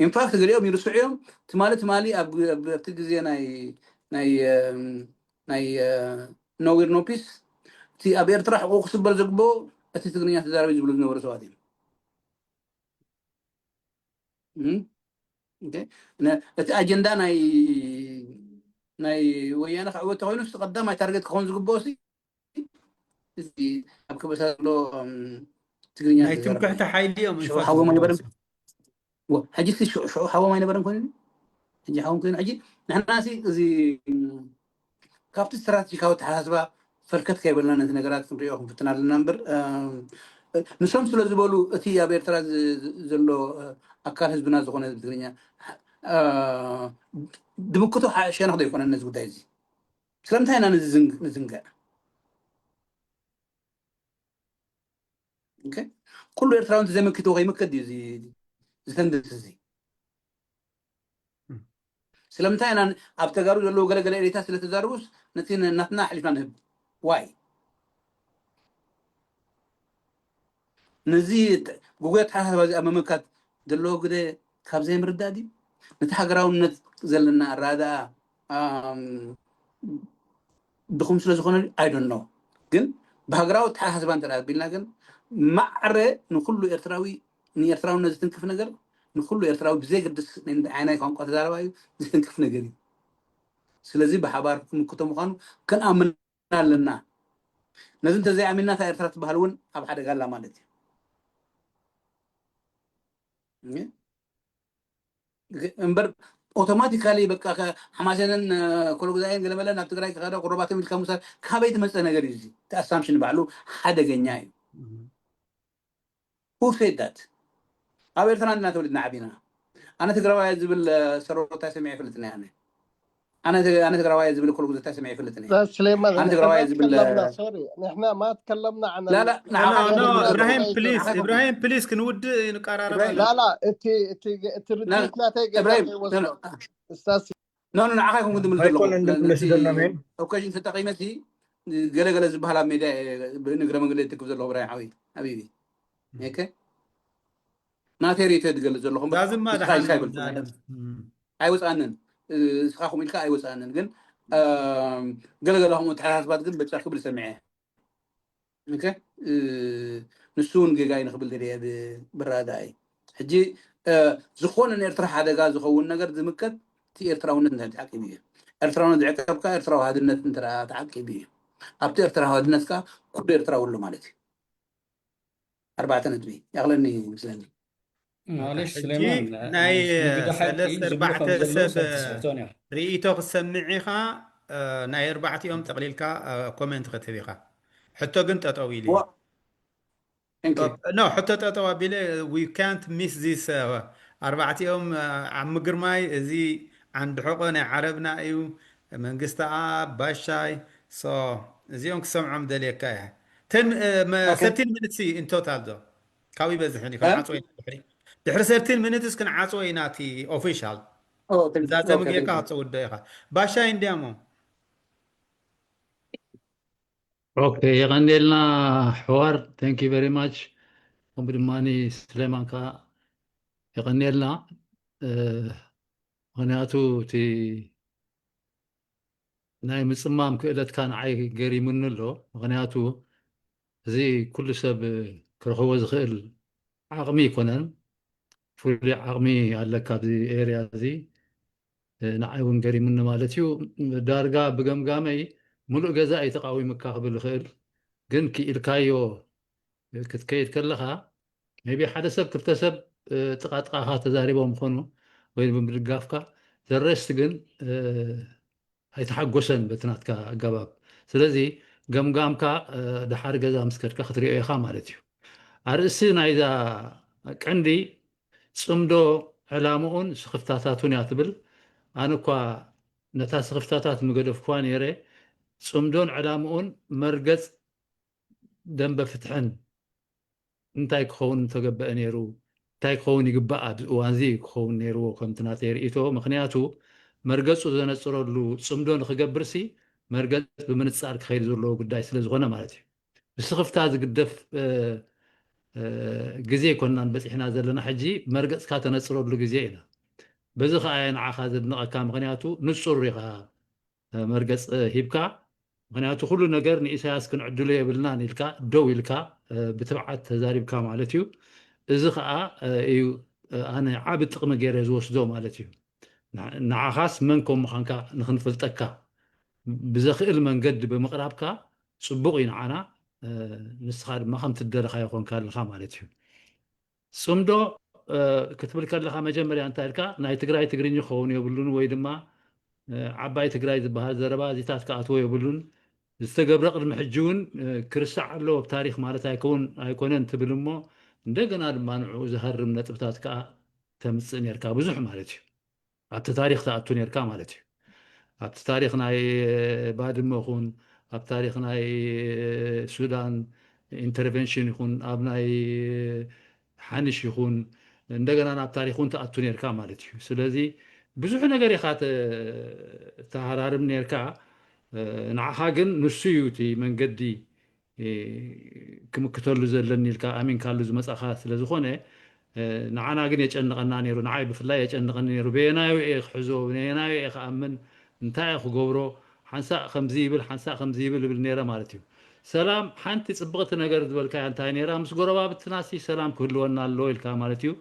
ኢንፋክት ገሊኦም ይርስዑ እዮም። ትማሊ ትማሊ ኣብቲ ግዜ ናይ ናይ ናይ ኖ ዊር ኖ ፒስ እቲ ኣብ ኤርትራ ሕቁ ክስበር ዘግብኦ እቲ ትግርኛ ተዛረቢ ዝብሉ ዝነበሩ ሰባት እዮም። እቲ ኣጀንዳ ናይ ናይ ወያነ ክዕወት ተኮይኑ እቲ ቀዳማይ ታርጌት ክኸውን ዝግብኦ እዚ ኣብ ከበሳ ዘሎ ትግርኛ ናይ ትምክሕቲ ሓይሊ እዮም። ሕጂ ሽዑ ሓዎም ኣይነበረን ኮይኑ ሕጂ ሓዎም ኮይኑ ሕጂ ንሕና እዚ ካብቲ ስትራቴጂካዊ ተሓሳስባ ፈርከት ከይበልና ነቲ ነገራት ክንሪኦ ክንፍትን ኣለና እምበር ንሶም ስለ ዝበሉ እቲ ኣብ ኤርትራ ዘሎ ኣካል ህዝብና ዝኾነ ህዝቢ ትግርኛ ድምክቶ ሸነኽ ዶ ይኮነ ነዚ ጉዳይ እዚ ስለምንታይ ኢና ንዝንግዕ ኩሉ ኤርትራዊ እንተዘይመኪትዎ ከይምከት ድዩ ዝተንድስ እዚ ስለምንታይ ኢና ኣብ ተጋሩ ዘለዉ ገለገለ ኤሪታ ስለተዛርቡስ ነቲ ናትና ኣሕሊፍና ንህብ ዋይ ነዚ ጉጉይ ኣተሓሳስባ እዚ ኣብ ምምካት ዘለዎ ግደ ካብ ዘይምርዳእ ድዩ? ነቲ ሃገራውነት ዘለና ኣረዳድኣ ድኹም ስለ ዝኾነ ድዩ? I don't know። ግን ብሃገራዊ ኣተሓሳስባ እንተ ኣቢልና ግን ማዕረ ንኹሉ ኤርትራዊ ንኤርትራውነት ዝትንክፍ ነገር ንኹሉ ኤርትራዊ ብዘይገድስ ናይ ቋንቋ ተዛረባ እዩ ዝትንክፍ ነገር እዩ። ስለዚ ብሓባር ክምክቶ ምዃኑ ክንኣምን ኣለና። ነዚ እንተዘይኣሚንና እታ ኤርትራ ትበሃል እውን ኣብ ሓደጋ ኣላ ማለት እዩ። እምበር ኣውቶማቲካሊ በቃ ሓማሴንን ኮሎጉዛይን ገለመለ ናብ ትግራይ ክኸዳ ቁረባቶም ኢልካ ምውሳድ ካበይ ዝመፀ ነገር እዩ? እዚ እቲ ኣሳምሽን ባዕሉ ሓደገኛ እዩ። Who said that? ኣብ ኤርትራ እንዲና ተወሊድና ዓቢና። ኣነ ትግራዋይ ዝብል ሰሮታ ሰሚዐ ይፈልጥና ኣነ ኣነ ትግራዋይ ዝብል ኮሎጉዘታ ሰሚዐ ይፈልጥና። ስሌማን ኣነ ትግራዋይ ዝብል ሶሪ ንሕና ማ ትከለምና ዓና ላላ ንዓኻ ኢብራሂም ፕሊስ ኢብራሂም ፕሊስ ክንውድእ ንቀራረብ ላላ እቲ እቲ ርድኢት ናተይ ገዛ ኢብራሂም ወስዶ እስታሲ ኖ ኖ ንዓኻ ይኮንኩ ዝብል ዘለኹ ኣይኮነን ዝብል ስደና ሜን ኦኬሽን ተጠቂመሲ ገለገለ ዝበሃል ኣብ ሜድያ ብንግረ መንገዲ ትክብ ዘለኹ ብራይ ሓዊ ሓቢቢ ኦኬ ናተይ ርእቶ ዝገልፅ ዘለኹ ዳዝማ ንስኻ ኢልካ ይበልኩ ኣይወፃንን ንስኻ ከምኡ ኢልካ ኣይወፃንን ግን ገለገለ ከምኡ ተሓሳስባት ግን በጫ ክብል ሰሚዐ ንሱ እውን ጌጋ እዩ ንክብል ደልየ ብረዳእይ ሕጂ ዝኾነ ንኤርትራ ሓደጋ ዝኸውን ነገር ዝምከት እቲ ኤርትራውነት እንታይ ተዓቂቡ እዩ ኤርትራውነት ዝዕቀብ ከዓ ኤርትራዊ ሃድነት እንተ ተዓቂቡ እዩ ኣብቲ ኤርትራዊ ሃድነት ከዓ ኩሉ ኤርትራዊ ኣሎ ማለት እዩ ኣርባዕተ ነጥቢ ያቕለኒ ይመስለኒ ማለሽ ሕጂ ስሌማን ናይ ንግዲ ሓቂ ሰለስተ ዝብሉ ኣርባዕተ ከም ዘለዉ ሰብ ሰብ ትስሕቶን እዮም ርእይቶ ክሰምዕ ኢኻ እ፣ ናይ ኣርባዕቲኦም ጠቕሊልካ እ፣ ኮሜንት ክትህብ ኢኻ ሕቶ ግን ጠጠው ኢሉ እዩ Thank you. ኖ ሕቶ ጠጠው ኣቢለ we can't miss this እ፣ ኣርባዕቲኦም እ፣ ዓሚ ግርማይ እዚ ዓንዲ ሕቆ ናይ ዓረብና እዩ መንግስቲ ኣብ ባሻይ so እዚኦም ክሰምዖም ደልየካ እየ ተን እ፣ መ- Okay. thirteen minutes in total ዶ ካብ ይበዝሕን እዩ እ? ክንዓፅዎ ኢና ድሕሪ ድሕሪ thirteen minutes ክንዓፅዎ ኢና እቲ official Oh, thank you. ዛዘም Okay, ጌርካ thank you. ክትፅውዶ ኢኻ ባሻይ እንዲያሞ ኦኬ የቐንየልና ሕዋር thank you very much ከምኡ ድማ ስለማን ከዓ የቐንየልና እ፣ ምክንያቱ እቲ ናይ ምፅማም ክእለትካ ንዓይ ገሪሙኒ ኣሎ ምክንያቱ እዚ ኩሉ ሰብ ክረኽቦ ዝኽእል ዓቕሚ ኣይኮነን ፍሉይ ዓቕሚ ኣለካ ኣብዚ ኤርያ እዚ ንዓይ እውን ገሪሙኒ ማለት እዩ ዳርጋ ብገምጋመይ ሙሉእ ገዛ እዩ ተቃዊሙካ ክብል ይኽእል ግን ክኢልካዮ ክትከይድ ከለኻ maybe ሓደ ሰብ ክልተ ሰብ ጥቃጥቃኻ ተዛሪቦም ይኾኑ ወይ ብምድጋፍካ the rest ግን ኣይተሓጎሰን በቲ ናትካ ኣገባብ ስለዚ ገምጋምካ ድሓር ገዛ ምስ ከድካ ክትሪኦ ኢኻ ማለት እዩ ኣርእሲ ናይዛ ቀንዲ ፅምዶ ዕላምኡን ስኽፍታታቱን እያ ትብል ኣነ እኳ ነታ ስኽፍታታት ምገደፍኩዋ ነይረ ፅምዶን ዕላምኡን መርገፅ ደንበ ፍትሕን እንታይ ክኸውን ምተገበአ ነይሩ እንታይ ክኸውን ይግባእ ኣብዚ እዋን እዚ ክኸውን ነይርዎ ከምቲ ናተይ ርእይቶ ምክንያቱ መርገፁ ዘነፅረሉ ፅምዶ ንክገብር ሲ መርገፅ ብምንፃር ክኸይድ ዘለዎ ጉዳይ ስለ ዝኾነ ማለት እዩ ብስኽፍታ ዝግደፍ ግዜ ኣይኮናን በፂሕና ዘለና ሕጂ መርገፅካ ተነፅረሉ ግዜ ኢና በዚ ከዓ ንዓኻ ዘድንቐካ ምክንያቱ ንፁር ኢኻ መርገፅ ሂብካ ምክንያቱ ኩሉ ነገር ንኢሳያስ ክንዕድሎ የብልናን ኢልካ ደው ኢልካ ብትብዓት ተዛሪብካ ማለት እዩ እዚ ከዓ እዩ ኣነ ዓብ ጥቕሚ ገይረ ዝወስዶ ማለት እዩ ንዓኻስ መን ከም ምዃንካ ንክንፈልጠካ ብዘኽእል መንገዲ ብምቕራብካ ፅቡቕ እዩ ንዓና ንስኻ ድማ ከም ትደለኻ ይኾንካ ኣለኻ ማለት እዩ ፅምዶ ክትብል ከለኻ መጀመርያ እንታይ ኢልካ ናይ ትግራይ ትግርኝ ክኸውን የብሉን ወይ ድማ ዓባይ ትግራይ ዝበሃል ዘረባ እዚታት ክኣትዎ የብሉን ዝተገብረ ቅድሚ ሕጂ እውን ክርስዕ ኣሎ ኣብ ታሪክ ማለት ኣይከውን ኣይኮነን ትብል እሞ እንደገና ድማ ንዕኡ ዝሃርም ነጥብታት ከዓ ተምፅእ ነርካ ብዙሕ ማለት እዩ ኣብቲ ታሪክ ትኣቱ ነርካ ማለት እዩ ኣብቲ ታሪክ ናይ ባድመ ኹን ኣብ ታሪክ ናይ ሱዳን ኢንተርቨንሽን ይኹን ኣብ ናይ ሓንሽ ይኹን እንደገና ናብ ታሪክ እውን ትኣቱ ነርካ ማለት እዩ ስለዚ ብዙሕ ነገር ኢኻ ተሃራርም ነርካ ንዓኻ ግን ንሱ እዩ እቲ መንገዲ ክምክተሉ ዘለኒ ኢልካ ኣሚንካሉ ዝመፃኻ ስለዝኾነ ንዓና ግን የጨንቐና ነይሩ። ንዓይ ብፍላይ የጨንቐኒ ነይሩ። በየናዩ እየ ክሕዞ፣ በየናዩ እየ ክኣምን፣ እንታይ እየ ክገብሮ፣ ሓንሳእ ከምዚ ይብል፣ ሓንሳእ ከምዚ ይብል እብል ነይረ ማለት እዩ። ሰላም ሓንቲ ፅብቕቲ ነገር ዝበልካያ እንታይ ነይራ? ምስ ጎረባብትና ሲ ሰላም ክህልወና ኣለዎ ኢልካ ማለት እዩ።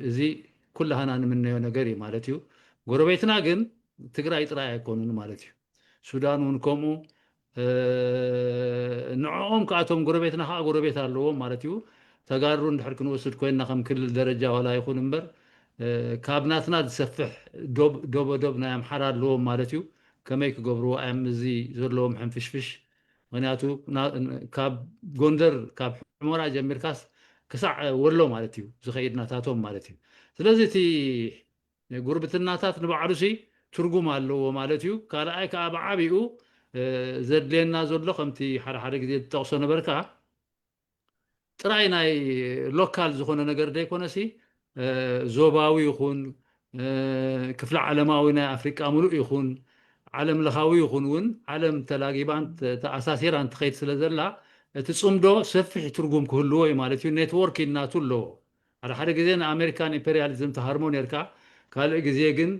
እዚ ኩላህና ንምነዮ ነገር እዩ ማለት እዩ። ጎረቤትና ግን ትግራይ ጥራይ ኣይኮኑን ማለት እዩ። ሱዳን እውን ከምኡ። ንዕኦም ከኣቶም ጎረቤትና ከዓ ጎረቤት ኣለዎም ማለት እዩ። ተጋሩ እንድሕር ክንወስድ ኮይንና ከም ክልል ደረጃ ዋላ ይኹን እምበር ካብ ናትና ዝሰፍሕ ዶብ ዶበ ዶብ ናይ ኣምሓራ ኣለዎም ማለት እዩ። ከመይ ክገብርዎ ኣዮም እዚ ዘለዎም ሕንፍሽፍሽ? ምክንያቱ ካብ ጎንደር ካብ ሕሞራ ጀሚርካስ ክሳዕ ወሎ ማለት እዩ ዝኸይድ ናታቶም ማለት እዩ። ስለዚ እቲ ጉርብትናታት ንባዕሉሲ ትርጉም ኣለዎ ማለት እዩ። ካልኣይ ከዓ ብዓቢኡ ዘድልየና ዘሎ ከምቲ ሓደ ሓደ ግዜ ዝጠቕሶ ነበርካ ጥራይ ናይ ሎካል ዝኾነ ነገር ዘይኮነሲ ዞባዊ ይኹን ክፍለ ዓለማዊ ናይ ኣፍሪቃ ሙሉእ ይኹን ዓለም ለኻዊ ይኹን እውን ዓለም ተላጊባን ተኣሳሲራን ትኸይድ ስለ ዘላ እቲ ፅምዶ ሰፊሕ ትርጉም ክህልዎ እዩ ማለት እዩ። ኔትወርክ ኢልናቱ ኣለዎ። ሓደ ሓደ ግዜ ንኣሜሪካን ኢምፔሪያሊዝም ትሃርሞ ነርካ፣ ካልእ ግዜ ግን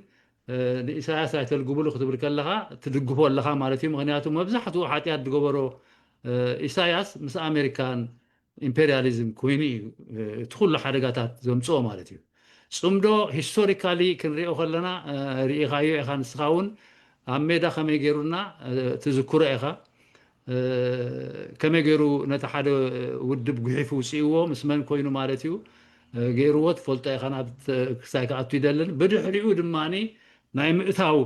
ንኢሳያስ ኣይተልግብሉ ክትብል ከለኻ ትድግፎ ኣለኻ ማለት እዩ። ምክንያቱ መብዛሕትኡ ሓጢኣት ዝገበሮ ኢሳያስ ምስ ኣሜሪካን ኢምፔሪያሊዝም ኮይኑ እዩ እቲ ኩሉ ሓደጋታት ዘምፅኦ ማለት እዩ። ፅምዶ ሂስቶሪካሊ ክንሪኦ ከለና ርኢኻዮ ኢኻ ንስኻ እውን ኣብ ሜዳ ከመይ ገይሩና ትዝክሮ ኢኻ። ከመይ ገይሩ ነቲ ሓደ ውድብ ጉሒፉ ውፅእዎ ምስ መን ኮይኑ ማለት እዩ ገይርዎ ትፈልጦ ኢኻ። ናብ ክሳይ ክኣቱ ይደልን ብድሕሪኡ ድማ ናይ ምእታው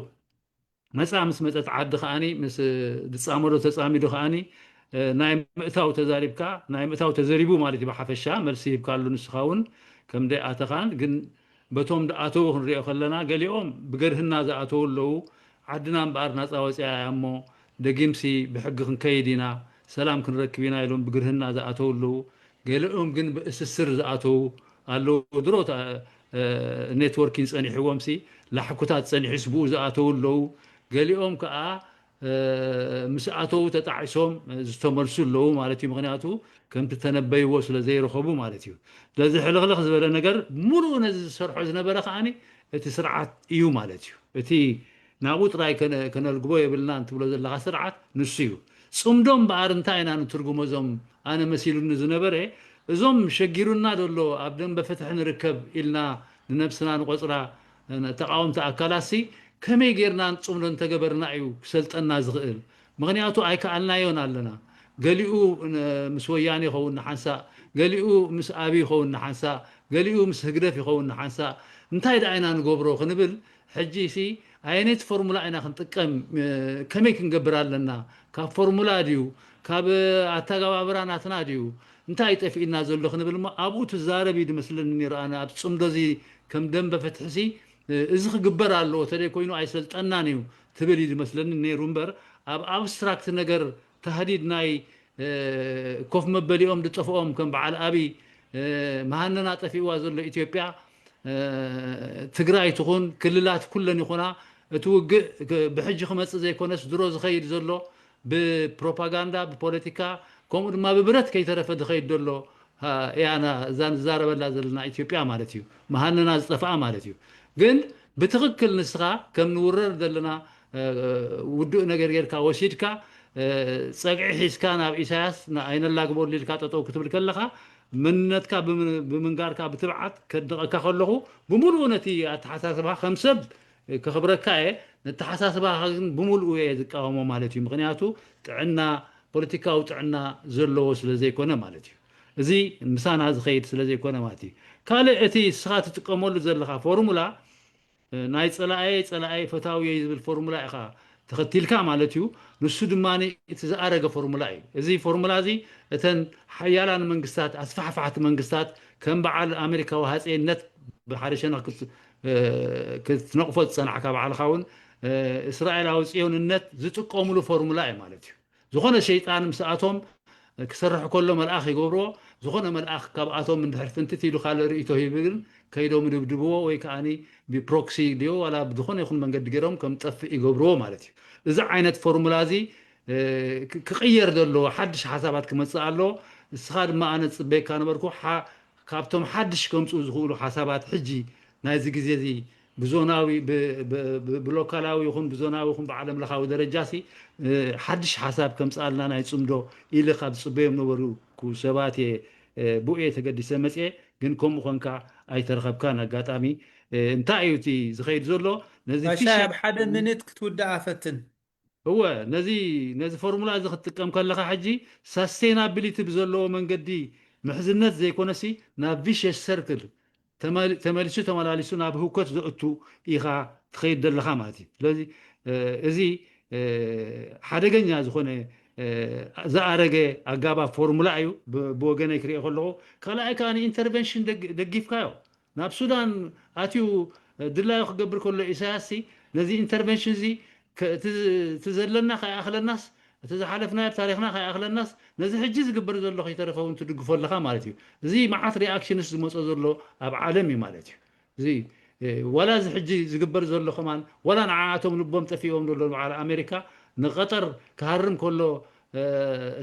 መፃ ምስ መፀት ዓዲ ከዓኒ ምስ ዝፃመዶ ተፃሚዶ ከዓኒ ናይ ምእታው ተዛሪብካ ናይ ምእታው ተዘሪቡ ማለት እዩ። ብሓፈሻ መልሲ ሂብካሉ ንስኻ እውን ከም ደይኣተኻን ግን በቶም ዝኣተዉ ክንሪኦ ከለና ገሊኦም ብገርህና ዝኣተዉ ኣለዉ። ዓድና እምበኣር ናፃ ወፂኣ እያ እሞ ደጊምሲ ብሕጊ ክንከይድ ኢና ሰላም ክንረክብ ኢና ኢሎም ብግርህና ዝኣተዉ ኣለዉ። ገሊኦም ግን ብእስስር ዝኣተዉ ኣለዉ። ድሮ ኔትወርኪን ፀኒሕዎም ሲ ላሕኩታት ፀኒሑ ስብኡ ዝኣተዉ ኣለዉ። ገሊኦም ከዓ ምስ ኣተዉ ተጣዒሶም ዝተመልሱ ኣለዉ ማለት እዩ። ምክንያቱ ከምቲ ተነበይዎ ስለ ዘይረኸቡ ማለት እዩ። ስለዚ ሕልኽልኽ ዝበለ ነገር ሙሉእ ነዚ ዝሰርሖ ዝነበረ ከዓኒ እቲ ስርዓት እዩ ማለት እዩ። እቲ ናብኡ ጥራይ ከነልግቦ የብልናን ትብሎ ዘለኻ ስርዓት ንሱ እዩ። ፅምዶ እምበኣር እንታይ ኢና ንትርጉሞ? እዞም ኣነ መሲሉኒ ዝነበረ እዞም ሸጊሩና ዘሎ ኣብ ደንበ ፍትሒ ንርከብ ኢልና ንነብስና ንቆፅራ ተቃወምቲ ኣካላት ሲ ከመይ ጌርና ፅምዶ እንተገበርና እዩ ክሰልጠና ዝኽእል? ምክንያቱ ኣይከኣልናዮን ኣለና። ገሊኡ ምስ ወያኔ ይኸውን ንሓንሳእ፣ ገሊኡ ምስ ኣብይ ይኸውን ንሓንሳእ፣ ገሊኡ ምስ ህግደፍ ይኸውን ንሓንሳእ። እንታይ ደኣ ኢና ንገብሮ ክንብል ሕጂ ሲ ኣየነይቲ ፎርሙላ ኢና ክንጥቀም? ከመይ ክንገብር ኣለና? ካብ ፎርሙላ ድዩ ካብ ኣተገባብራ ናትና ድዩ እንታይ ጠፊእና ዘሎ ክንብል እሞ ኣብኡ ትዛረብ እዩ ዝመስለኒ ነይሩ። ኣነ ኣብ ፅምዶ እዚ ከም ደንበ ፍትሒ ሲ እዚ ክግበር ኣለዎ ተደይ ኮይኑ ኣይሰልጠናን እዩ ትብል እዩ ዝመስለኒ ነይሩ እምበር ኣብ ኣብስትራክት ነገር ታህዲድ ናይ ኮፍ መበሊኦም ዝጠፍኦም ከም በዓል ኣብይ መሃነና ጠፊእዋ ዘሎ ኢትዮጵያ ትግራይ ትኹን ክልላት ኩለን ይኹና እቲ ውግእ ብሕጂ ክመፅእ ዘይኮነስ ድሮ ዝኸይድ ዘሎ ብፕሮፓጋንዳ ብፖለቲካ ከምኡ ድማ ብብረት ከይተረፈ ዝኸይድ ዘሎ እያ እዛ ንዛረበላ ዘለና ኢትዮጵያ ማለት እዩ። መሃነና ዝጠፍኣ ማለት እዩ። ግን ብትኽክል ንስኻ ከም ንውረር ዘለና ውዱእ ነገር ጌርካ ወሲድካ ፀግዒ ሒዝካ ናብ ኢሳያስ ኣይነላግበሉ ኢልካ ጠጠው ክትብል ከለኻ መንነትካ ብምንጋርካ ብትብዓት ከድንቐካ ከለኹ ብምሉኡ ነቲ ኣተሓሳስባ ከም ሰብ ከኽብረካ እየ። ነተሓሳስባኻ ግን ብምሉኡ እየ ዝቃወሞ ማለት እዩ። ምክንያቱ ጥዕና ፖለቲካዊ ጥዕና ዘለዎ ስለ ዘይኮነ ማለት እዩ። እዚ ምሳና ዝኸይድ ስለ ዘይኮነ ማለት እዩ። ካልእ እቲ እስኻ ትጥቀመሉ ዘለኻ ፎርሙላ ናይ ፀላኣየ ፀላኣየ ፈታውየ ዝብል ፎርሙላ ኢኻ ተኸቲልካ ማለት እዩ። ንሱ ድማ እቲ ዝኣረገ ፎርሙላ እዩ። እዚ ፎርሙላ እዚ እተን ሓያላን መንግስታት ኣስፋሕፋሕቲ መንግስታት ከም በዓል ኣሜሪካዊ ሃፀይነት ብሓደ ሸነኽ ክትነቕፎ ዝፀናሕካ ባዕልኻ እውን እስራኤላዊ ፅዮንነት ዝጥቀምሉ ፎርሙላ እዩ ማለት እዩ። ዝኾነ ሸይጣን ምስኣቶም ክሰርሕ ከሎ መልኣኽ ይገብርዎ። ዝኾነ መልኣኽ ካብኣቶም እንድሕር ፍንትት ኢሉ ካልእ ርእይቶ ሂቡ ግን ከይዶም ይድብድብዎ ወይ ከዓኒ ብፕሮክሲ ድዮ ዋላ ብዝኾነ ይኹን መንገዲ ገይሮም ከም ጠፍእ ይገብርዎ ማለት እዩ። እዚ ዓይነት ፎርሙላ እዚ ክቕየር ዘለዎ ሓድሽ ሓሳባት ክመፅእ ኣለዎ። ንስኻ ድማ ኣነ ዝፅበየካ ነበርኩ ካብቶም ሓድሽ ከምፅኡ ዝኽእሉ ሓሳባት ሕጂ ናይዚ ግዜ እዚ ብዞናዊ ብሎካላዊ ይኹን ብዞናዊ ይኹን ብዓለም ለኻዊ ደረጃ ሲ ሓድሽ ሓሳብ ከምፅኣልና ናይ ፅምዶ ኢለ ካብ ዝፅበዮም ነበሩ ሰባት እየ ብኡ እየ ተገዲሰ መፅኤ። ግን ከምኡ ኮንካ ኣይተረኸብካን ኣጋጣሚ እንታይ እዩ እቲ ዝኸይድ ዘሎ ነዚ ባሻይ ኣብ ሓደ ሚኒት ክትውዳኣ ፈትን እወ ነዚ ነዚ ፎርሙላ እዚ ክትጥቀም ከለኻ ሕጂ ሳስቴናብሊቲ ብዘለዎ መንገዲ ምሕዝነት ዘይኮነሲ ናብ ቪሸስ ሰርክል ተመሊሱ ተመላሊሱ ናብ ህውከት ዘእቱ ኢኻ ትኸይድ ዘለኻ ማለት እዩ። ስለዚ እዚ ሓደገኛ ዝኾነ ዝኣረገ ኣጋባብ ፎርሙላ እዩ ብወገነይ ክሪኦ ከለኹ። ካልኣይ ከዓ ኢንተርቨንሽን ደጊፍካዮ ናብ ሱዳን ኣትዩ ድላዩ ክገብር ከሎ ኢሳያስ ነዚ ኢንተርቨንሽን እዚ እቲ ዘለና ከይኣኽለናስ እቲ ዝሓለፍናዮ ኣብ ታሪክና ከይኣኽለናስ ነዚ ሕጂ ዝግበር ዘሎ ከይተረፈ እውን ትድግፎ ኣለኻ ማለት እዩ። እዚ መዓት ሪኣክሽንስ ዝመፆ ዘሎ ኣብ ዓለም እዩ ማለት እዩ። እዚ ዋላ እዚ ሕጂ ዝግበር ዘሎ ከማን ዋላ ንዓኣቶም ልቦም ጠፊኦም ዘሎ በዓል ኣሜሪካ ንቀጠር ክሃርም ከሎ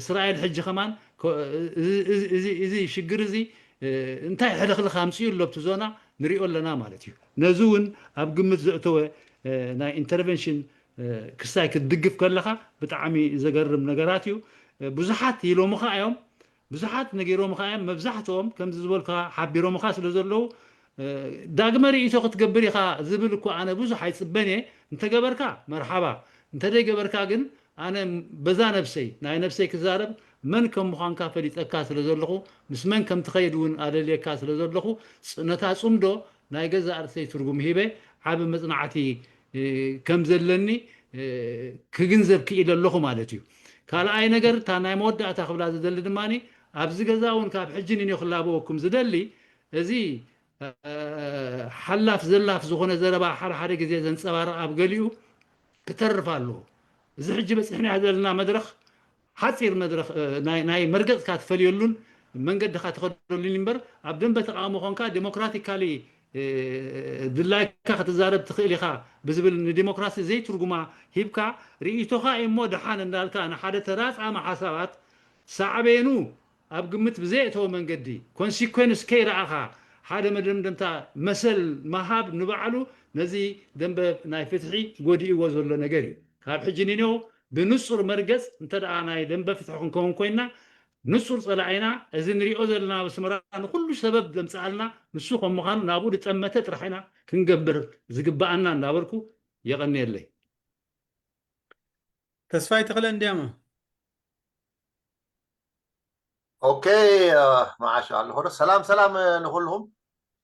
እስራኤል ሕጂ ከማን እዚ ሽግር እዚ እንታይ ሕልኽልኽ ኣምፅኡ ኣሎ ኣብቲ ዞና ንሪኦ ኣለና ማለት እዩ። ነዚ እውን ኣብ ግምት ዘእተወ ናይ ኢንተርቨንሽን ክስታይ ክትድግፍ ከለኻ ብጣዕሚ ዘገርም ነገራት እዩ። ብዙሓት ኢሎምኻ እዮም ብዙሓት ነጊሮምኻ እዮም። መብዛሕትኦም ከምዚ ዝበልካ ሓቢሮምኻ ስለ ዘለዉ ዳግመ ርእይቶ ክትገብር ኢኻ ዝብል እኮ ኣነ ብዙሕ ኣይፅበን እየ። እንተገበርካ መርሓባ፣ እንተደይገበርካ ግን ኣነ በዛ ነብሰይ ናይ ነብሰይ ክዛረብ መን ከም ምዃንካ ፈሊጠካ ስለ ዘለኹ ምስ መን ከም ትኸይድ እውን ኣለልየካ ስለ ዘለኹ ነታ ፅምዶ ናይ ገዛእ ርእሰይ ትርጉም ሂበ ዓቢ መፅናዕቲ ከም ዘለኒ ክግንዘብ ክኢለ ኣለኹ ማለት እዩ። ካልኣይ ነገር እታ ናይ መወዳእታ ክብላ ዝደሊ ድማ ኣብዚ ገዛ እውን ካብ ሕጂ ንንዮ ክላበወኩም ዝደሊ እዚ ሓላፍ ዘላፍ ዝኾነ ዘረባ ሓደ ሓደ ግዜ ዘንፀባርቕ ኣብ ገሊኡ ክተርፍ ኣለዎ። እዚ ሕጂ በፂሕናዮ ዘለና መድረኽ ሓፂር መድረኽ ናይ መርገፅካ ትፈልየሉን መንገድኻ ትኸደሉን እምበር ኣብ ደንበ ተቃውሞ ኮንካ ዴሞክራቲካሊ ድላይካ ክትዛረብ ትኽእል ኢኻ ብዝብል ንዲሞክራሲ ዘይትርጉማ ሂብካ ርእይቶኻ እሞ ደሓን እንዳልካ ንሓደ ተራፃሚ ሓሳባት ሳዕቤኑ ኣብ ግምት ብዘየእተወ መንገዲ ኮንሲኮንስ ከይረኣኻ ሓደ መደምደምታ መሰል ምሃብ ንባዕሉ ነዚ ደንበ ናይ ፍትሒ ጎዲእዎ ዘሎ ነገር እዩ። ካብ ሕጂ ንንዮ ብንጹር መርገጽ እንተ ደኣ ናይ ደንበ ፍትሒ ክንከውን ኮይንና ንጹር ጸላኢና እዚ ንሪኦ ዘለና ኣብ ኣስመራ ንኹሉ ሰበብ ዘምጽኣልና ንሱ ከም ምዃኑ ናብኡ ዝጠመተ ጥራሕ ኢና ክንገብር ዝግብኣና እንዳበልኩ የቐንየለይ። ተስፋይ ተኽለ እንዲያማ ኦኬ መዓሽ ኣለኹ ዶ ሰላም ሰላም ንኩልኹም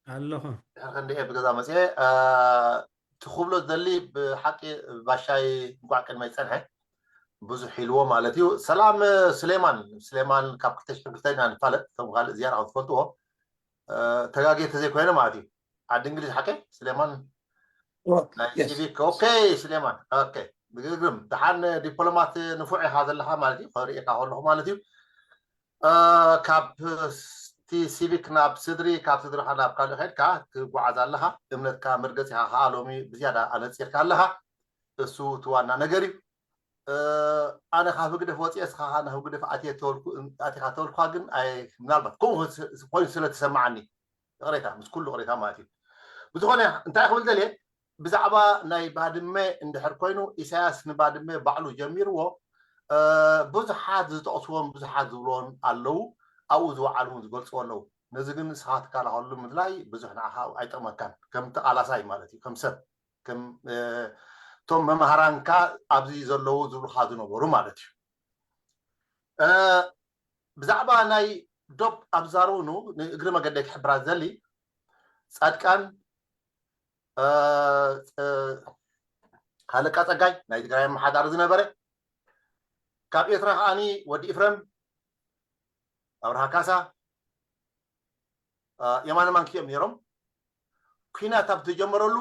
ኣለኹ ድሕር ክንደየ ብገዛ መፅየ ትኽብሎ ዝደሊ ብሓቂ ባሻይ እንኳዕ ቅድመ ይፀንሐ ብዙሕ ኢልዎ ማለት እዩ ሰላም ስሌማን ስሌማን ካብ ክልተ ሽሕን ክልተን ኢና ንፋለጥ ከም ካልእ ዝያዳ ከም ትፈልጥዎ ተጋግየ ተዘይኮይነ ማለት እዩ ዓዲ እንግሊዝ ሓቀ ስሌማን ናይ ሲቪክ ኦኬ ስሌማን ኦኬ ብግግርም ደሓን ዲፕሎማት ንፉዕ ኢኻ ዘለኻ ማለት እዩ ከርእየካ ከለኹ ማለት እዩ ካብ እቲ ሲቪክ ናብ ስድሪ ካብ ስድርኻ ናብ ካልእ ከድካ ትጓዓዝ ኣለኻ እምነትካ መርገፂኻ ከዓ ሎሚ ብዝያዳ ኣነፂርካ ኣለኻ እሱ እቲ ዋና ነገር እዩ ኣነ ካብ ህግደፍ ወፂኤ እስኻ ናብ ህግደፍ ኣትየ ተበልኩ ኣቲኻ ተበልኩካ ግን ምናልባት ከምኡ ኮይኑ ስለተሰማዓኒ ይቕሬታ ምስ ኩሉ ቅሬታ ማለት እዩ ብዝኾነ እንታይ ክብል ደልየ ብዛዕባ ናይ ባድመ እንድሕር ኮይኑ ኢሳያስ ንባድመ ባዕሉ ጀሚርዎ ብዙሓት ዝጠቕስዎን ብዙሓት ዝብልዎን ኣለዉ ኣብኡ ዝወዓሉ ዝገልፅዎ ኣለዉ ነዚ ግን ንስኻ ትከላኸሉ ምድላይ ብዙሕ ንዓኻ ኣይጠቕመካን ከም ተቓላሳይ ማለት እዩ ከም ሰብ ከም እቶም መምሃራንካ ኣብዚ ዘለዉ ዝብሉካ ዝነበሩ ማለት እዩ ብዛዕባ ናይ ዶብ ኣብዛረብኑ ንእግሪ መገደይ ክሕብራ ዝደሊ ፃድቃን ሃለቃ ፀጋይ ናይ ትግራይ ኣመሓዳሪ ዝነበረ ካብ ኤርትራ ከዓኒ ወዲ ኢፍረም ኣብርሃ ካሳ የማነ ማንኪ እዮም ነይሮም ኩናት ኣብ ተጀመረሉ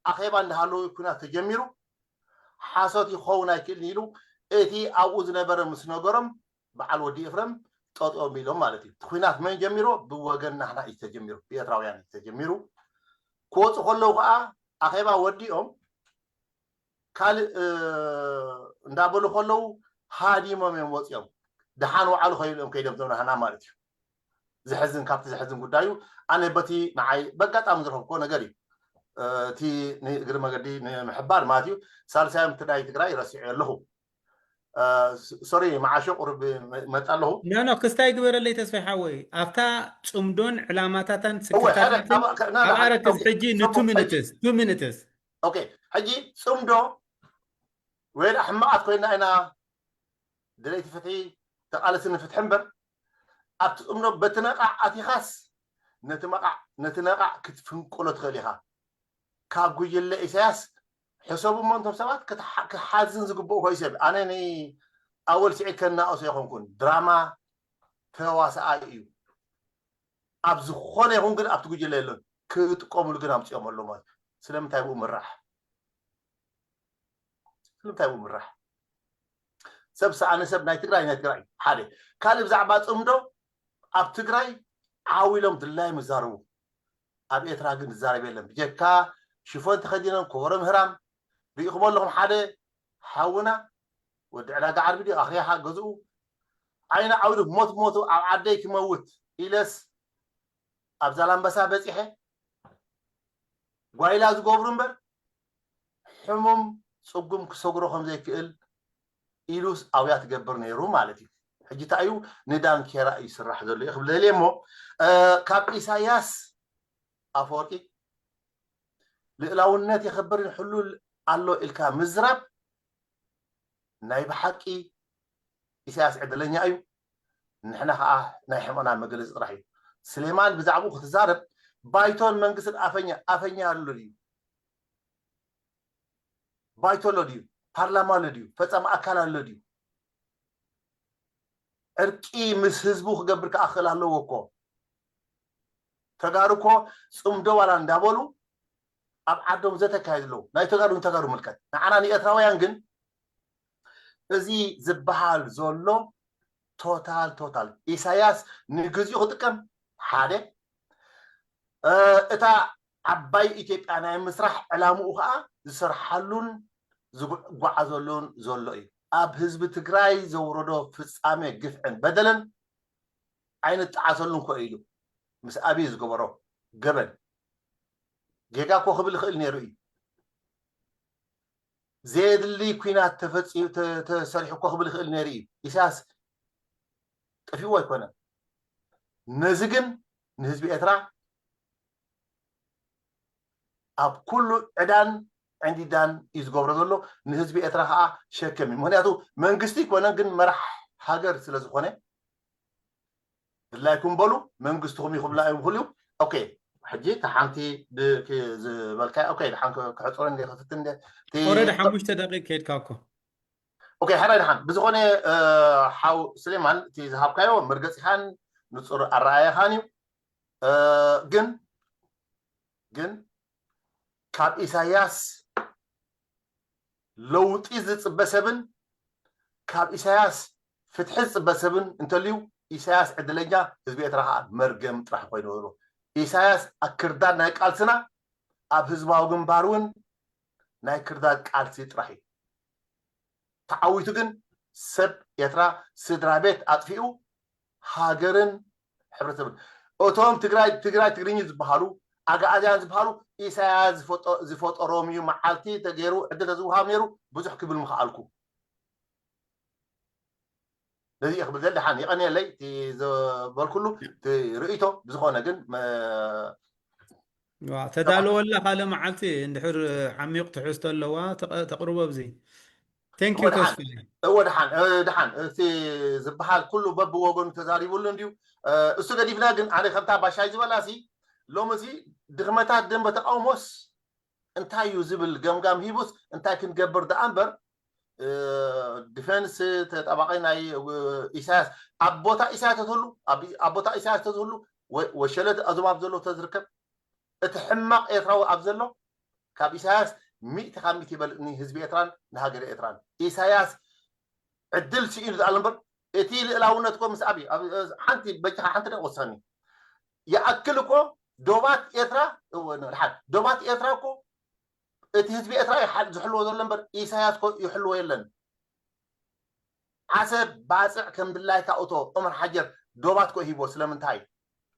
ኣኼባ እንዳሃለዉ ኩናት ተጀሚሩ ሓሶት ይኸውን ኣይክእልን ኢሉ እቲ ኣብኡ ዝነበረ ምስ ነገሮም በዓል ወዲ ኤፍረም ጠጥኦም ኢሎም ማለት እዩ እቲ ኩናት መን ጀሚሮ ብወገን ናህና እዩ ተጀሚሩ ብኤርትራውያን እዩ ተጀሚሩ ክወፁ ከለዉ ከዓ ኣኼባ ወዲኦም ካልእ እንዳበሉ ከለዉ ሃዲሞም እዮም ወፂኦም ደሓን ወዓሉ ከይብሎም ከይዶም ዞም ናህና ማለት እዩ ዘሕዝን፣ ካብቲ ዘሕዝን ጉዳይ እዩ። ኣነ በቲ ንዓይ በጋጣሚ ዝረኸብኩዎ ነገር እዩ። እቲ ንእግሪ መገዲ ንምሕባር ማለት እዩ። ሳልሳይ ምትዳይ ትግራይ ረሲዐ ኣለኹ። ሶሪ፣ መዓሾ ቁሩብ መጣ ኣለኹ። ኖ ኖ፣ ክስታይ ግበረለይ ተስፋይ ሓወይ። ኣብታ ጽምዶን ዕላማታታን ስክታታትን ኣብ ኣረክዝ ሕጂ ንቱ ሚኒትስ ቱ ሚኒትስ። ኦኬ፣ ሕጂ ጽምዶ ወይ ሕማቓት ኮይና ኢና ደለይቲ ፍትሒ፣ ተቓለስቲ ንፍትሒ እምበር፣ ኣብቲ ጽምዶ በቲ ነቓዕ ኣቲኻስ ነቲ መቓዕ ነቲ ነቓዕ ክትፍንቅሎ ትኽእል ኢኻ። ካብ ጉጅለ ኢሳያስ ሕሰቡ እሞ፣ እንቶም ሰባት ክሓዝን ዝግብኡ ኮይ ሰብ። ኣነ ንኣወል ስዒድ ከናእሶ ኣይኮንኩን። ድራማ ተዋሳኣይ እዩ። ኣብ ዝኾነ ይኹን ግን ኣብቲ ጉጅለ የሎን። ክጥቀሙሉ ግን ኣምፅኦም ኣሎ ማለት እዩ። ስለምንታይ ብኡ ምራሕ? ስለምንታይ ብኡ ምራሕ? ሰብ ሰኣነ ሰብ ናይ ትግራይ ናይ ትግራይ ሓደ። ካልእ ብዛዕባ ፅምዶ ኣብ ትግራይ ዓው ኢሎም ድላዮም ይዛረቡ። ኣብ ኤርትራ ግን ዝዛረብ የለን። ብጀካ ሽፎን ተኸዲኖም ከበሮ ምህራም ርኢኹም ኣለኹም። ሓደ ሓውና ወዲ ዕዳጋ ዓርቢ ድዩ ኣኽያኻ ገዝኡ ዓይኑ ዓውዱ ሞት ሞቱ ኣብ ዓደይ ክመውት ኢለስ ኣብ ዛላምበሳ በፂሐ ጓይላ ዝገብሩ እምበር ሕሙም ፅጉም ክሰግሮ ከም ዘይክእል ኢሉስ ኣውያ ትገብር ነይሩ ማለት እዩ። ሕጂ እንታይ እዩ ንዳንኬራ እዩ ስራሕ ዘሎ እዩ ክብል ደልየ እሞ ካብ ኢሳያስ ኣፈወርቂ ልእላውነት የኸብርን ሕሉል ኣሎ ኢልካ ምዝራብ ናይ ብሓቂ ኢሳያስ ዕድለኛ እዩ። ንሕና ከዓ ናይ ሕመና መግለፂ ጥራሕ እዩ። ስሌማን ብዛዕባኡ ክትዛረብ ባይቶን መንግስትን ኣፈኛ ኣፈኛ ኣሎ ድዩ? ባይቶ ኣሎ ድዩ? ፓርላማ ኣሎ ድዩ? ፈፃሚ ኣካል ኣሎ ድዩ? ዕርቂ ምስ ህዝቡ ክገብር ክኣኽል ኣለዎ እኮ። ተጋሩ እኮ ፅምዶ ዋላ እንዳበሉ ኣብ ዓዶም ዘተካየዱ ኣለዉ። ናይ ተጋሩ ንተጋሩ ምልከት። ንዓና ንኤርትራውያን ግን እዚ ዝበሃል ዘሎ ቶታል ቶታል ኢሳያስ ንግዚኡ ክጥቀም ሓደ እታ ዓባይ ኢትዮጵያ ናይ ምስራሕ ዕላምኡ ከዓ ዝሰርሓሉን ዝጓዓዘሉን ዘሎ እዩ። ኣብ ህዝቢ ትግራይ ዘውረዶ ፍፃሜ ግፍዕን በደልን ኣይንጠዓሰሉን ኮ ኢሉ ምስ ኣብይ ዝገበሮ ገበን ጌጋ ኮ ክብል ይኽእል ነይሩ እዩ። ዘየድሊ ኩናት ተሰሪሑ ኮ ክብል ይኽእል ነይሩ እዩ። ኢሳያስ ጠፊኡ ኣይኮነን። ነዚ ግን ንህዝቢ ኤርትራ ኣብ ኩሉ ዕዳን ዕንዲዳን እዩ ዝገብሮ ዘሎ። ንህዝቢ ኤርትራ ከዓ ሸከም እዩ። ምክንያቱ መንግስቲ ኣይኮነን፣ ግን መራሕ ሃገር ስለ ዝኾነ ድላይኩም በሉ፣ መንግስትኹም እዩ ክብላ ይኽእሉ እዩ። ኦኬ፣ ሕጂ እታ ሓንቲ ዝበልካ ኦኬ፣ ድሓን ክሕፅሮ እንደ ክፍት እንደ ኦረዲ ሓሙሽተ ደቂቅ ከይድካ እኮ። ኦኬ፣ ሕራይ ድሓን ብዝኾነ ሓው ስሌማን እቲ ዝሃብካዮ መርገፂኻን ንፁር ኣረኣያኻን እዩ። ግን ግን ካብ ኢሳያስ ለውጢ ዝፅበ ሰብን ካብ ኢሳያስ ፍትሒ ዝፅበ ሰብን እንተልዩ ኢሳያስ ዕድለኛ፣ ህዝቢ ኤርትራ ከዓ መርገም ጥራሕ ኮይኑ ዘሎ። ኢሳያስ ኣክርዳድ ናይ ቃልስና ኣብ ህዝባዊ ግንባር እውን ናይ ክርዳድ ቃልሲ ጥራሕ እዩ። ተዓዊቱ ግን ሰብ ኤርትራ ስድራ ቤት ኣጥፊኡ ሃገርን ሕብረተሰብን እቶም ትግራይ ትግራይ ትግርኝ ዝበሃሉ ኣግኣዝያን ዝበሃሉ ኢሳያስ ዝፈጠሮም እዩ። መዓልቲ ተገይሩ ዕድል ተዝውሃብ ነይሩ ብዙሕ ክብል ምኽኣልኩ። ነዚ እየ ክብል ዘለ ሓን ይቐንየለይ እቲ ዝበልኩሉ እቲ ርእይቶ ብዝኾነ ግን ተዳለወላ ካልእ መዓልቲ እንድሕር ዓሚቕ ትሕዝቶ ኣለዋ ተቕርቦ ኣብዚ። Thank you ተስፋ። እወ ድሓን ድሓን እቲ ዝበሃል ኩሉ በብወገኑ ተዛሪቡሉ እንድዩ። እሱ ገዲፍና ግን ኣነ ከምታ ባሻይ ዝበላሲ ሎሚ እዚ ድኽመታት ደንበ ተቃውሞስ እንታይ እዩ ዝብል ገምጋም ሂቡስ እንታይ ክንገብር ደኣ እምበር ዲፌንስ ተጣባቂ ናይ ኢሳያስ ኣብ ቦታ ኢሳያስ ተዝህሉ ኣብ ቦታ ኢሳያስ ተዝህሉ ወሸለት ኣዞም ኣብ ዘሎ ተዝርከብ እቲ ሕማቕ ኤርትራዊ ኣብ ዘሎ ካብ ኢሳያስ ሚእቲ ካብ ሚእቲ ይበልጽ ንህዝቢ ኤርትራን ንሃገር ኤርትራን። ኢሳያስ ዕድል ስኢኑ ዝኣለ እምበር እቲ ልእላውነት እኮ ምስ ኣብይ ሓንቲ በጃኻ ሓንቲ ደቂ ወሳኒ ይኣክል እኮ ዶባት ኤርትራ ድሓን ዶባት ኤርትራ እኮ እቲ ህዝቢ ኤርትራ ዝሕልዎ ዘሎ እምበር ኢሳያስ እኮ ይሕልዎ የለን። ዓሰብ ባፅዕ ከም ድላይካ እቶ ዑመር ሓጀር ዶባት እኮ ሂቦ ስለምንታይ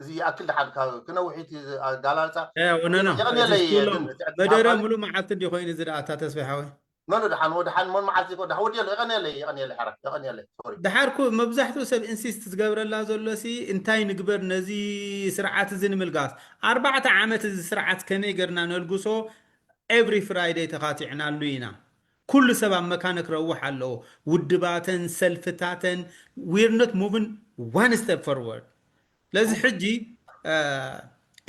እዚ ይኣክል ደሓን ካብ ክነውሒት ኣጋላልፃ ወነኖ የቐንየለይ ግን መደረ ሙሉ መዓልቲ እንዲ ኮይኑ እዚ ደኣታ ተስፋ ሓወይ መኑ ደሓን ወደሓን መን መዓልቲ ኮ ደሓን ወዲ ኣሎ የቐንየለይ የቐንየለይ ሓራ የቐንየለይ ሶሪ ድሓርኩ መብዛሕትኡ ሰብ ኢንሲስት ዝገብረላ ዘሎ ሲ እንታይ ንግበር ነዚ ስርዓት እዚ ንምልጋስ ኣርባዕተ ዓመት እዚ ስርዓት ከመይ ገርና ነልግሶ every Friday ተኻቲዕናሉ ኢና ኩሉ ሰብ ኣብ መካነ ክረውሕ ኣለዎ ውድባተን ሰልፍታተን we're not moving one step forward ለዚ ሕጂ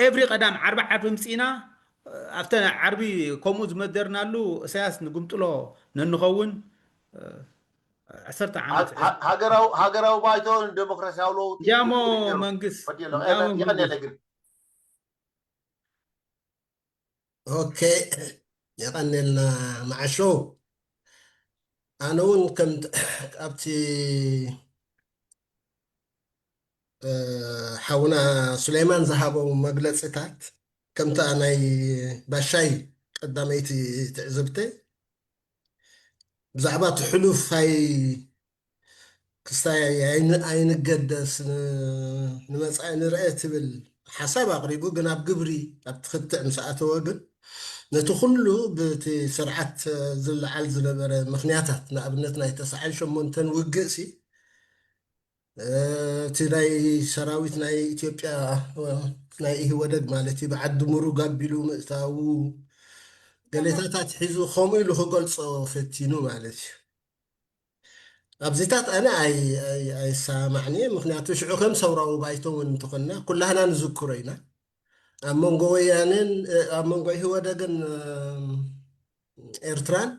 every ቀዳም ዓርቢ ዓርቢ ምፅኢና ኣብተ ዓርቢ ከምኡ ዝመደርናሉ እሳያስ ንጉምጥሎ ነንኸውን ዓሰርተ ዓመት ሃገራዊ ባይቶ ዴሞክራሲያዊ ለውጢ ያሞ መንግስት የቐንየለ ግን ኦኬ የቐንልና መዓሾ ኣነ እውን ከም ኣብቲ ሓውና ሱሌማን ዝሃቦም መግለፅታት ከምታ ናይ ባሻይ ቀዳመይቲ ትዕዝብተይ ብዛዕባ እቲ ሕሉፍ ኣይ ክስታይ ኣይንገደስ ንመፃኢ ንርአ ትብል ሓሳብ ኣቕሪቡ ግን ኣብ ግብሪ ኣብቲ ክትዕ ምስ ኣተወ ግን ነቲ ኩሉ ብቲ ስርዓት ዝለዓል ዝነበረ ምክንያታት ንኣብነት ናይ ተስዓን ሸሞንተን ውግእ ሲ እቲ ናይ ሰራዊት ናይ ኢትዮጵያ ናይ ኢህወደግ ማለት እዩ ብዓዲ ምሩግ ኣቢሉ ምእታዉ ገሌታታት ሒዙ ከምኡ ኢሉ ክገልፆ ፈቲኑ ማለት እዩ ኣብዚታት ኣነ ኣይሰማማዕን እየ ምክንያቱ ሽዑ ከም ሰውራዊ ባይቶ እውን እንተኾንና ኩላህና ንዝክሮ ኢና ኣብ መንጎ ወያኔን ኣብ መንጎ ኢህወደግን ኤርትራን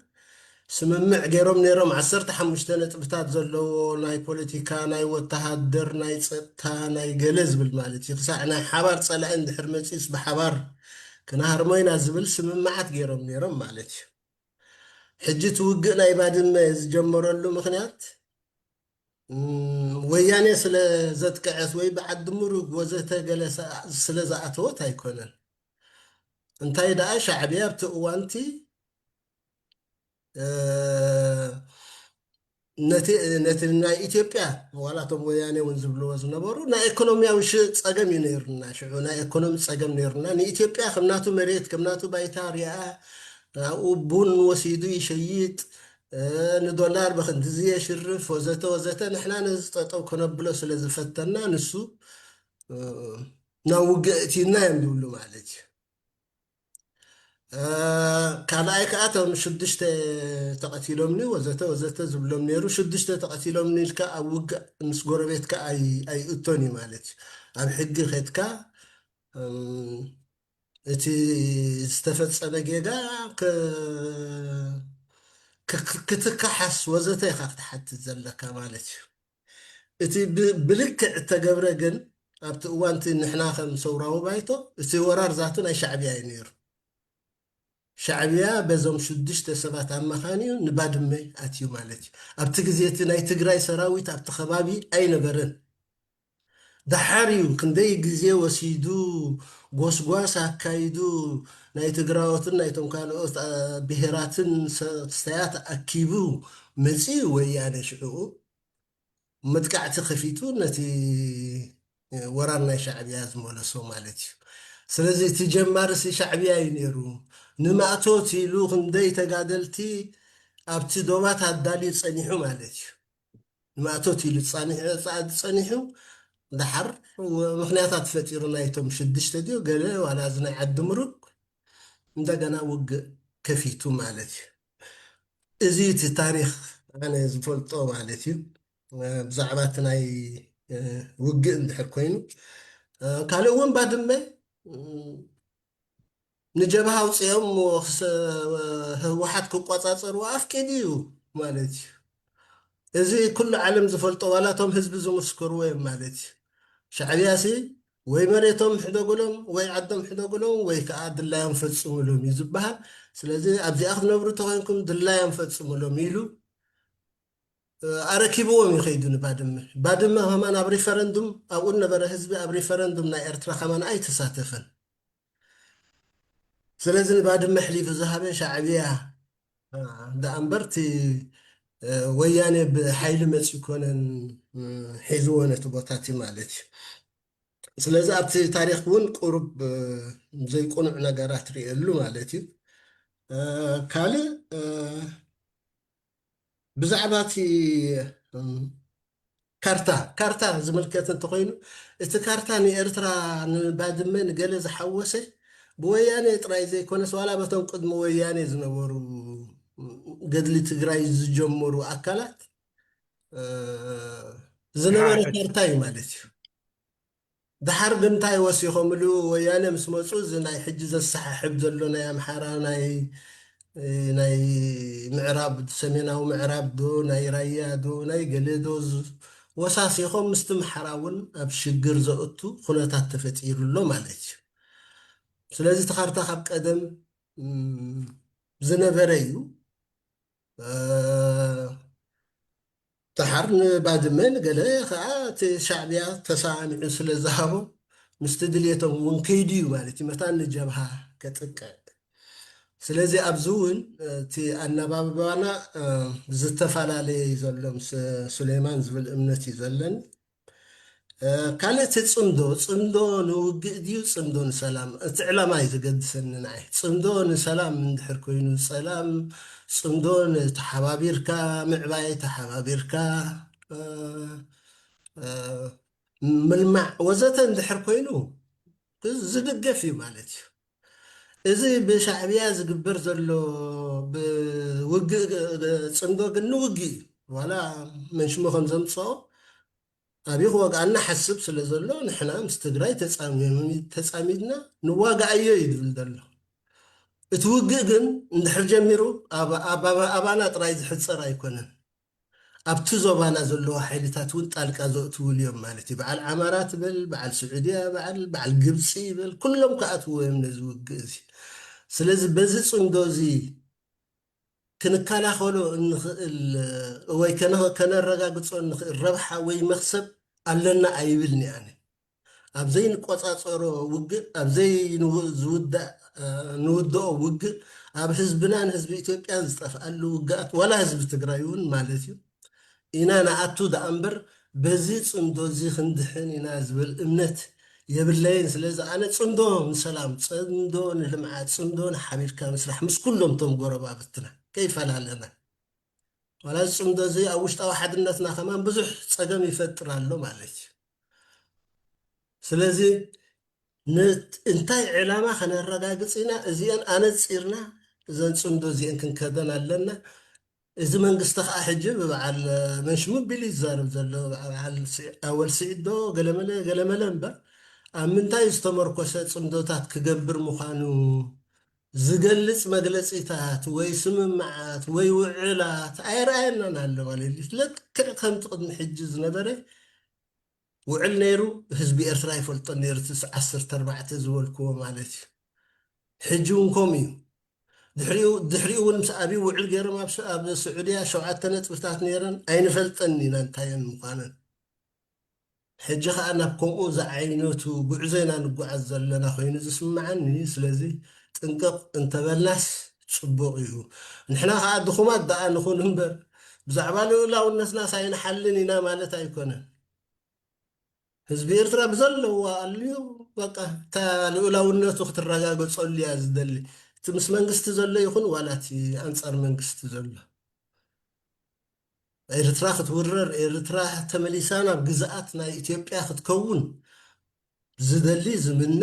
ስምምዕ ገይሮም ነይሮም ዓሰርተ ሓሙሽተ ነጥብታት ዘለዎ ናይ ፖለቲካ ናይ ወተሃደር ናይ ፀጥታ ናይ ገለ ዝብል ማለት እዩ ክሳዕ ናይ ሓባር ፀላኢ እንድሕር መፂኡስ ብሓባር ክነሃርሞ ኢና ዝብል ስምምዓት ገይሮም ነይሮም ማለት እዩ ሕጂ እቲ ውግእ ናይ ባድመ ዝጀመረሉ ምክንያት ወያኔ ስለ ዘጥቅዐት ወይ ብዓዲ ምሩግ ወዘተ ገለ ስለ ዝኣተወት ኣይኮነን እንታይ ደኣ ሻዕብያ ኣብቲ እዋንቲ ነቲ ናይ ኢትዮጵያ ዋላቶም ወያኔ እውን ዝብልዎ ዝነበሩ ናይ ኢኮኖሚያዊ ፀገም እዩ ነይሩና ሽዑ ናይ ኢኮኖሚ ፀገም ነይሩና ንኢትዮጵያ ከምናቱ መሬት ከምናቱ ባይታ ሪኣ ኣብኡ ቡን ወሲዱ ይሸይጥ ንዶላር በክንድዚ የሽርፍ ወዘተ ወዘተ ንሕና ነዚ ጠጠው ከነብሎ ስለ ዝፈተና ንሱ ናብ ውግእ እቲና እዮም ዝብሉ ማለት እዩ ካልኣይ ከዓ እቶም ሽዱሽተ ተቐቲሎምኒ ወዘተ ወዘተ ዝብሎም ነይሩ ሽዱሽተ ተቐቲሎምኒ ኢልካ ኣብ ውግእ ምስ ጎረቤትካ ኣይእቶን እዩ ማለት እዩ ኣብ ሕጊ ከድካ እቲ ዝተፈፀመ ጌጋ ክትከሓስ ወዘተ ኢኻ ክትሓትት ዘለካ ማለት እዩ እቲ ብልክዕ እተገብረ ግን ኣብቲ እዋንቲ ንሕና ከም ሰውራዊ ባይቶ እቲ ወራር ዛቱ ናይ ሻዕብያ እዩ ነይሩ ሻዕብያ በዞም ሽዱሽተ ሰባት ኣመኻንዩ ንባድመ ኣትዩ ማለት እዩ ኣብቲ ግዜ እቲ ናይ ትግራይ ሰራዊት ኣብቲ ከባቢ ኣይነበረን ደሓር እዩ ክንደይ ግዜ ወሲዱ ጎስጓስ ኣካይዱ ናይ ትግራዎትን ናይቶም ካልኦት ብሄራትን ክስተያት ኣኪቡ መፂኡ ወያነ ሽዕኡ መጥቃዕቲ ከፊቱ ነቲ ወራር ናይ ሻዕብያ ዝመለሶ ማለት እዩ ስለዚ እቲ ጀማርሲ ሻዕብያ እዩ ነይሩ ንማእቶት ኢሉ ክንደይ ተጋደልቲ ኣብቲ ዶባት ኣዳልዩ ፀኒሑ ማለት እዩ ንማእቶት ኢሉ ዝፀኒሑ ድሓር ምክንያታት ፈጢሩ ናይቶም ሽዱሽተ ድዮ ገለ ዋላ እዚ ናይ ዓዲ ምሩግ እንደገና ውግእ ከፊቱ ማለት እዩ እዚ እቲ ታሪክ ኣነ ዝፈልጦ ማለት እዩ ብዛዕባ እቲ ናይ ውግእ እንድሕር ኮይኑ ካልእ እውን ባድመ ንጀብሃ ኣውፅኦም ህወሓት ክቆፃፀርዎ ኣፍቂዱ እዩ ማለት እዩ እዚ ኩሉ ዓለም ዝፈልጦ ዋላቶም ህዝቢ ዝምስክርዎ እዮም ማለት እዩ ሻዕብያ ሲ ወይ መሬቶም ሕደጉሎም ወይ ዓዶም ሕደጉሎም ወይ ከዓ ድላዮም ፈፅሙሎም እዩ ዝበሃል ስለዚ ኣብዚኣ ክትነብሩ ተኮይንኩም ድላዮም ፈፅሙሎም ኢሉ ኣረኪብዎም ይኸይዱ ንባድመ ባድመ ከማን ኣብ ሪፈረንዱም ኣብኡ ነበረ ህዝቢ ኣብ ሪፈረንዱም ናይ ኤርትራ ከማን ኣይተሳተፈን ስለዚ ንባድመ ሕሊፉ ዝሃበ ሻዕብያ ደኣ እምበርቲ ወያኔ ብሓይሊ መፂ ኮነን ሒዝዎ ነቲ ቦታ እቲ ማለት እዩ ስለዚ ኣብቲ ታሪኽ እውን ቁሩብ ዘይቁኑዕ ነገራት ርእየሉ ማለት እዩ። ካልእ ብዛዕባ እቲ ካርታ ካርታ ዝምልከት እንተኮይኑ፣ እቲ ካርታ ንኤርትራ፣ ንባድመ፣ ንገለ ዝሓወሰ ብወያኔ ጥራይ ዘይኮነስ ዋላ በቶም ቅድሚ ወያኔ ዝነበሩ ገድሊ ትግራይ ዝጀመሩ ኣካላት ዝነበረ ካርታ እዩ ማለት እዩ። ድሓር ግን እንታይ ወሲኾምሉ? ወያነ ምስ መፁ እዚ ናይ ሕጂ ዘሰሓሕብ ዘሎ ናይ ኣምሓራ ናይ ናይ ምዕራብ፣ ሰሜናዊ ምዕራብ ዶ ናይ ራያ ዶ ናይ ገለ ዶ ወሳሲኾም ምስቲ ምሓራ እውን ኣብ ሽግር ዘእቱ ኩነታት ተፈጢሩ ኣሎ ማለት እዩ። ስለዚ እቲ ካርታ ካብ ቀደም ዝነበረ እዩ። ደሓር ንባድመ ንገለ ከዓ እቲ ሻዕብያ ተሰማሚዑ ስለ ዝሃቦ ምስቲ ድልየቶም እውን ከይዱ እዩ ማለት እዩ። መታን ንጀብሃ ከጥቅዕ። ስለዚ ኣብዚ እውን እቲ ኣነባብባና ዝተፈላለየ እዩ ዘሎ ምስ ሱሌማን ዝብል እምነት እዩ ዘለኒ። ካልእ እቲ ፅምዶ፣ ፅምዶ ንውግእ ድዩ ፅምዶ ንሰላም? እቲ ዕላማ እዩ ዘገድሰኒ ንዓይ። ፅምዶ ንሰላም እንድሕር ኮይኑ፣ ሰላም፣ ፅምዶ ንተሓባቢርካ ምዕባይ፣ ተሓባቢርካ ምልማዕ ወዘተ እንድሕር ኮይኑ ዝድገፍ እዩ ማለት እዩ። እዚ ብሻዕብያ ዝግበር ዘሎ ብውግእ፣ ፅምዶ ግን ንውግእ እዩ። ዋላ መንሽሞ ከም ዘምፅኦ ኣብይ ክወግኣና ሓስብ ስለ ዘሎ ንሕና ምስ ትግራይ ተፃሚድና ንዋጋኣዮ እዩ ዝብል ዘሎ። እቲ ውግእ ግን እንድሕር ጀሚሩ ኣባና ጥራይ ዝሕፀር ኣይኮነን። ኣብቲ ዞባና ዘለዉ ሓይልታት እውን ጣልቃ ዘእትውሉ እዮም ማለት እዩ። በዓል ዓማራ ትበል፣ በዓል ስዑድያ በዓል በዓል ግብፂ ይበል፣ ኩሎም ክኣትዎ እዮም ነዚ ውግእ እዚ። ስለዚ በዚ ፅምዶ እዚ ክንከላኸሎ እንኽእል ወይ ከነረጋግፆ እንኽእል ረብሓ ወይ መኽሰብ ኣለና ኣይብልኒ ኣነ። ኣብ ዘይንቆፃፀሮ ውግእ፣ ኣብ ዘይንውድኦ ውግእ፣ ኣብ ህዝብናን ህዝቢ ኢትዮጵያን ዝጠፍኣሉ ውግኣት፣ ዋላ ህዝቢ ትግራይ እውን ማለት እዩ፣ ኢና ንኣቱ ደኣ እምበር በዚ ፅምዶ እዚ ክንድሕን ኢና ዝብል እምነት የብለይን። ስለዚ ኣነ ፅምዶ ንሰላም፣ ፅምዶ ንልምዓት፣ ፅምዶ ንሓቢርካ ምስራሕ ምስ ኩሎም እቶም ጎረባብትና ከይፈላለና፣ ዋላ እዚ ፅምዶ እዚ ኣብ ውሽጣዊ ሓድነትና ከማን ብዙሕ ፀገም ይፈጥር ኣሎ ማለት እዩ። ስለዚ እንታይ ዕላማ ከነረጋግፅ ኢና? እዚአን ኣነፂርና እዘን ፅምዶ እዚአን ክንከደን ኣለና። እዚ መንግስቲ ከዓ ሕጂ ብበዓል መንሽሙ ቢል ይዛረብ ዘሎ፣ በዓል ኣወል ስዒድ ዶ ገለመለ ገለመለ እምበር ኣብ ምንታይ ዝተመርኮሰ ፅምዶታት ክገብር ምዃኑ ዝገልፅ መግለፂታት ወይ ስምምዓት ወይ ውዕላት ኣይረኣየናን ኣሎ ማለት እዩ። ልክዕ ከምቲ ቅድሚ ሕጂ ዝነበረ ውዕል ነይሩ፣ ህዝቢ ኤርትራ ይፈልጦ ነይሩ፣ እቲ ዓሰርተ ኣርባዕተ ዝበልክዎ ማለት እዩ። ሕጂ እውን ከምኡ እዩ። ድሕሪኡ እውን ምስ ኣብይ ውዕል ገይሮም ኣብ ስዑድያ ሸውዓተ ነጥብታት ነይረን ኣይንፈልጠን ኢና እንታየን ምዃነን። ሕጂ ከዓ ናብ ከምኡ ዝዓይነቱ ጉዕዞ ኢና ንጓዓዝ ዘለና ኮይኑ ዝስምዓኒ። ስለዚ ጥንቅቕ እንተበልናስ ፅቡቕ እዩ። ንሕና ከዓ ድኹማት ደኣ ንኹን እምበር ብዛዕባ ልኡላውነትናስ ኣይንሓልን ኢና ማለት ኣይኮነን። ህዝቢ ኤርትራ ብዘለዎ ኣልዩ በቃ እታ ልኡላውነቱ ክትረጋገፀሉ እያ ዝደሊ። እቲ ምስ መንግስቲ ዘሎ ይኹን ዋላ እቲ ኣንፃር መንግስቲ ዘሎ ኤርትራ ክትውረር፣ ኤርትራ ተመሊሳ ናብ ግዝኣት ናይ ኢትዮጵያ ክትከውን ዝደሊ ዝምነ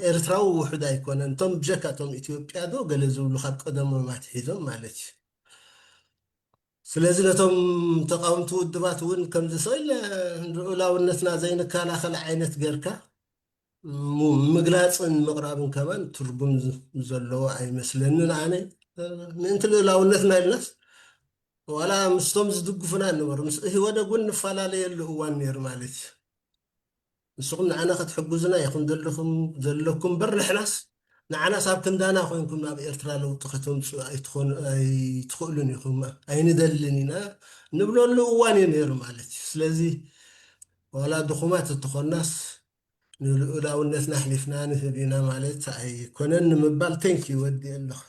ኤርትራዊ ውሑድ ኣይኮነን። እቶም ብጀካ እቶም ኢትዮጵያ ዶ ገለ ዝብሉ ካብ ቀደሞም ኣትሒዞም ማለት እዩ። ስለዚ ነቶም ተቃወምቲ ውድባት እውን ከምዚ ስእል ልኡላውነትና ዘይንከላኸል ዓይነት ጌርካ ምግላፅን ምቕራብን ከማን ትርጉም ዘለዎ ኣይመስለንን። ኣነ ምእንቲ ልኡላውነትና ኢልናስ ዋላ ምስቶም ዝድግፉና ንበር ምስ ኢህወደግ እውን ንፈላለየሉ እዋን ነይሩ ማለት እዩ። ንስኹም ንዓና ክትሕግዙና ኢኹም ዘለኹም ዘለኩም እምበር ንሕናስ ንዓናስ ኣብ ክንዳና ኮይንኩም ናብ ኤርትራ ለውጢ ከተምፅኡ ኣይትኾኑ ኣይትኽእሉን ኢኹም ኣይንደልን ኢና ንብለሉ እዋን እዩ ነይሩ ማለት እዩ። ስለዚ ዋላ ድኹማት እንትኾናስ ንልኡላውነትና ኣሕሊፍና ንህብ ኢና ማለት ኣይኮነን ንምባል ተንኪ ወዲ ኣለኹ።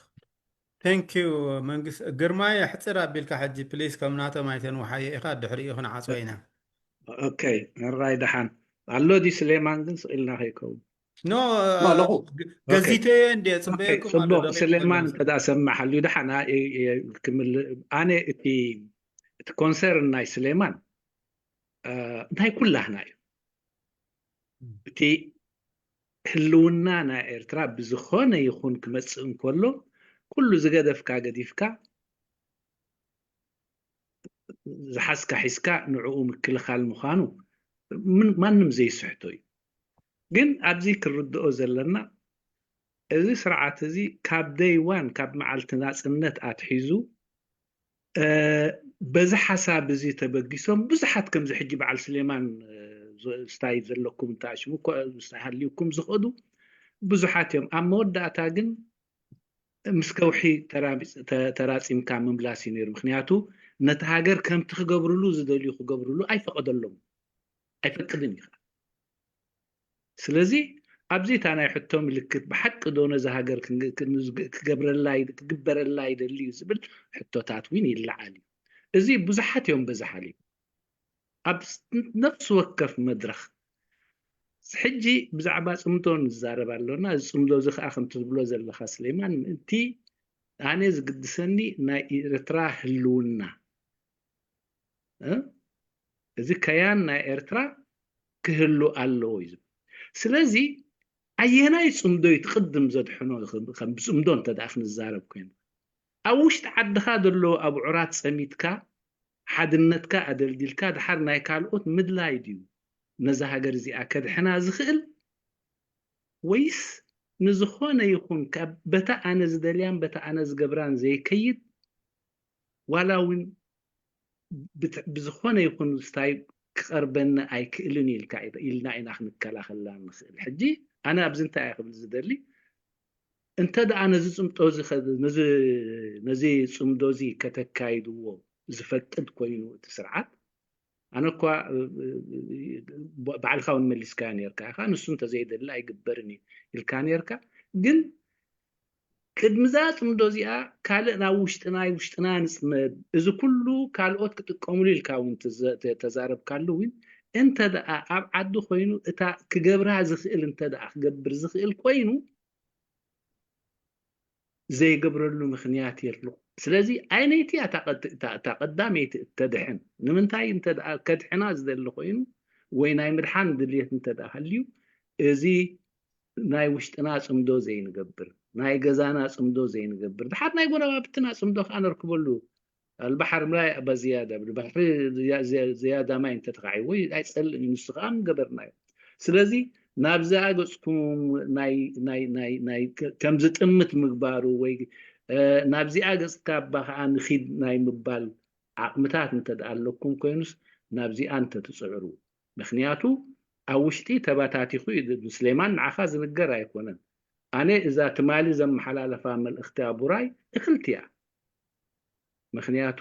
ተንኪዩ መንግስት ግርማይ ኣሕፅር ኣቢልካ ሕጂ ፕሊስ ከም ናቶም ኣይተንውሓዮ ኢኻ ድሕሪኡ ክንዓፅቦ ኢና። ኦኬ ሕራይ ደሓን ኣሎ ድዩ ስሌማን? ግን ስቕ ኢልና ከይከውን። ኖ ኖ ኣለኹ። ገዚተየ እንደ ጽበየኩም ኣሎ ጽቡቕ። ስሌማን እንተ ደኣ ሰምዕ ሃልዩ ደሓና ክምል ኣነ እቲ እቲ ኮንሰርን ናይ ስሌማን እንታይ ኩላህና እዩ። እቲ ህልውና ናይ ኤርትራ ብዝኾነ ይኹን ክመጽእ እንከሎ ኩሉ ዝገደፍካ ገዲፍካ ዝሓዝካ ሒዝካ ንዕኡ ምክልኻል ምዃኑ ማንም ዘይስሕቶ እዩ። ግን ኣብዚ ክርድኦ ዘለና እዚ ስርዓት እዚ ካብ ደይዋን ካብ መዓልቲ ናፅነት ኣትሒዙ በዚ ሓሳብ እዚ ተበጊሶም ብዙሓት ከምዚ ሕጂ በዓል ስሌማን ስታይ ዘለኩም እንተኣሽሙ ሃልዩኩም ዝኸዱ ብዙሓት እዮም። ኣብ መወዳእታ ግን ምስ ከውሒ ተራፂምካ ምምላስ እዩ ነይሩ። ምክንያቱ ነቲ ሃገር ከምቲ ክገብርሉ ዝደልዩ ክገብርሉ ኣይፈቀደሎም ኣይፈቅድን እዩ። ስለዚ ኣብዚ እታ ናይ ሕቶ ምልክት ብሓቂ ዶ ነዚ ሃገር ክገብረላ ክግበረላ ይደሊ እዩ ዝብል ሕቶታት እውን ይለዓል እዩ። እዚ ብዙሓት እዮም በዚ ሓሊፉ ኣብ ነፍሲ ወከፍ መድረኽ ሕጂ ብዛዕባ ፅምዶ ንዛረብ ኣሎና። እዚ ፅምዶ እዚ ከዓ ከምቲ ዝብሎ ዘለካ ስሌማን ምእንቲ ኣነ ዝግድሰኒ ናይ ኤርትራ ህልውና እዚ ከያን ናይ ኤርትራ ክህሉ ኣለዎ እዩ ዝብል። ስለዚ ኣየናይ ፅምዶ እዩ ትቅድም ዘድሕኖ? ከም ብፅምዶ እንተ ደኣ ክንዛረብ ኮይኑ ኣብ ውሽጢ ዓድኻ ዘለዉ ኣብዑራት ፀሚትካ ሓድነትካ ኣደልዲልካ ድሓር ናይ ካልኦት ምድላይ ድዩ ነዛ ሃገር እዚኣ ከድሕና ዝኽእል ወይስ ንዝኾነ ይኹን በታ ኣነ ዝደልያን በታ ኣነ ዝገብራን ዘይከይድ ዋላ እውን ብዝኾነ ይኹን ስታይ ክቐርበኒ ኣይክእልን ኢልካ ኢልና ኢና ክንከላኸላ ንኽእል። ሕጂ ኣነ ኣብዚ እንታይ እየ ክብል ዝደሊ እንተ ደኣ ነዚ ፅምጦ ነዚ ፅምዶ እዚ ከተካይድዎ ዝፈቅድ ኮይኑ እቲ ስርዓት ኣነ እኳ ባዕልካ እውን መሊስካዮ ነርካ ኢኻ ንሱ እንተዘይደሊ ኣይግበርን እዩ ኢልካ ነርካ ግን ቅድሚ እዛ ፅምዶ እዚኣ ካልእ ናብ ውሽጥና ውሽጥና ንፅመድ እዚ ኩሉ ካልኦት ክጥቀምሉ ኢልካ እውን ተዛረብካሉ እውን እንተ ደኣ ኣብ ዓዲ ኮይኑ እታ ክገብራ ዝኽእል እንተ ደኣ ክገብር ዝኽእል ኮይኑ ዘይገብረሉ ምክንያት የሎ። ስለዚ ኣይነይቲ እታ ቀዳመይቲ እተድሕን ንምንታይ እንተ ከድሕና ዝደሊ ኮይኑ ወይ ናይ ምድሓን ድልየት እንተ ሃልዩ እዚ ናይ ውሽጥና ፅምዶ ዘይንገብር ናይ ገዛና ፅምዶ ዘይንገብር ድሓር ናይ ጎረባብትና ፅምዶ ከዓ ነርክበሉ ኣልባሕር ምላይ ኣባ ዝያዳ ባሕሪ ዝያዳ ማይ እንተተካዒዎ ኣይፀልእን እዩ ንሱ ከዓ ምገበርናዮ ስለዚ ናብዚኣ ገፅኩም ከምዚ ጥምት ምግባሩ ወይ ናብዚኣ ገፅካ ኣባ ከዓ ንኪድ ናይ ምባል ዓቕምታት እንተደኣ ኣለኩም ኮይኑስ ናብዚኣ እንተትፅዕሩ ምክንያቱ ኣብ ውሽጢ ተባታቲኹ እዩ ስሌማን ንዓኻ ዝንገር ኣይኮነን ኣነ እዛ ትማሊ ዘመሓላለፋ መልእኽቲ ኣቡራይ እኽልቲ እያ ምክንያቱ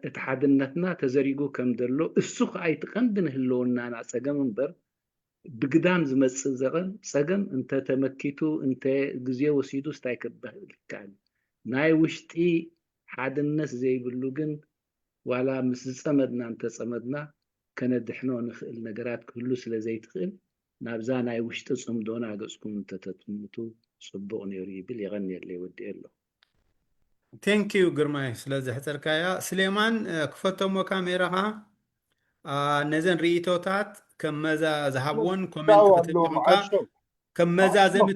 እቲ ሓድነትና ተዘሪጉ ከም ዘሎ እሱ ከዓ እቲ ቀንዲ ንህልውናና ፀገም እምበር ብግዳም ዝመፅእ ዘቐም ፀገም እንተተመኪቱ እንተ ግዜ ወሲዱ ስታይ ክበሃል ይከኣል ናይ ውሽጢ ሓድነት ዘይብሉ ግን ዋላ ምስ ዝፀመድና እንተፀመድና ከነድሕኖ ንኽእል ነገራት ክህሉ ስለ ዘይትኽእል ናብዛ ናይ ውሽጢ ፅምዶና ገፅኩም እንተተጥምቱ ፅቡቕ ነይሩ ይብል የቐንየለይ ወዲኤ ኣለኹ ቴንኪዩ ግርማይ ስለዚ ሕፀርካያ ስሌማን ክፈተሞ ካሜራኻ ነዘን ርእቶታት ከም መዛ ዝሃብዎን ኮሜንት ከተጨምካ ከም መዛዘሚ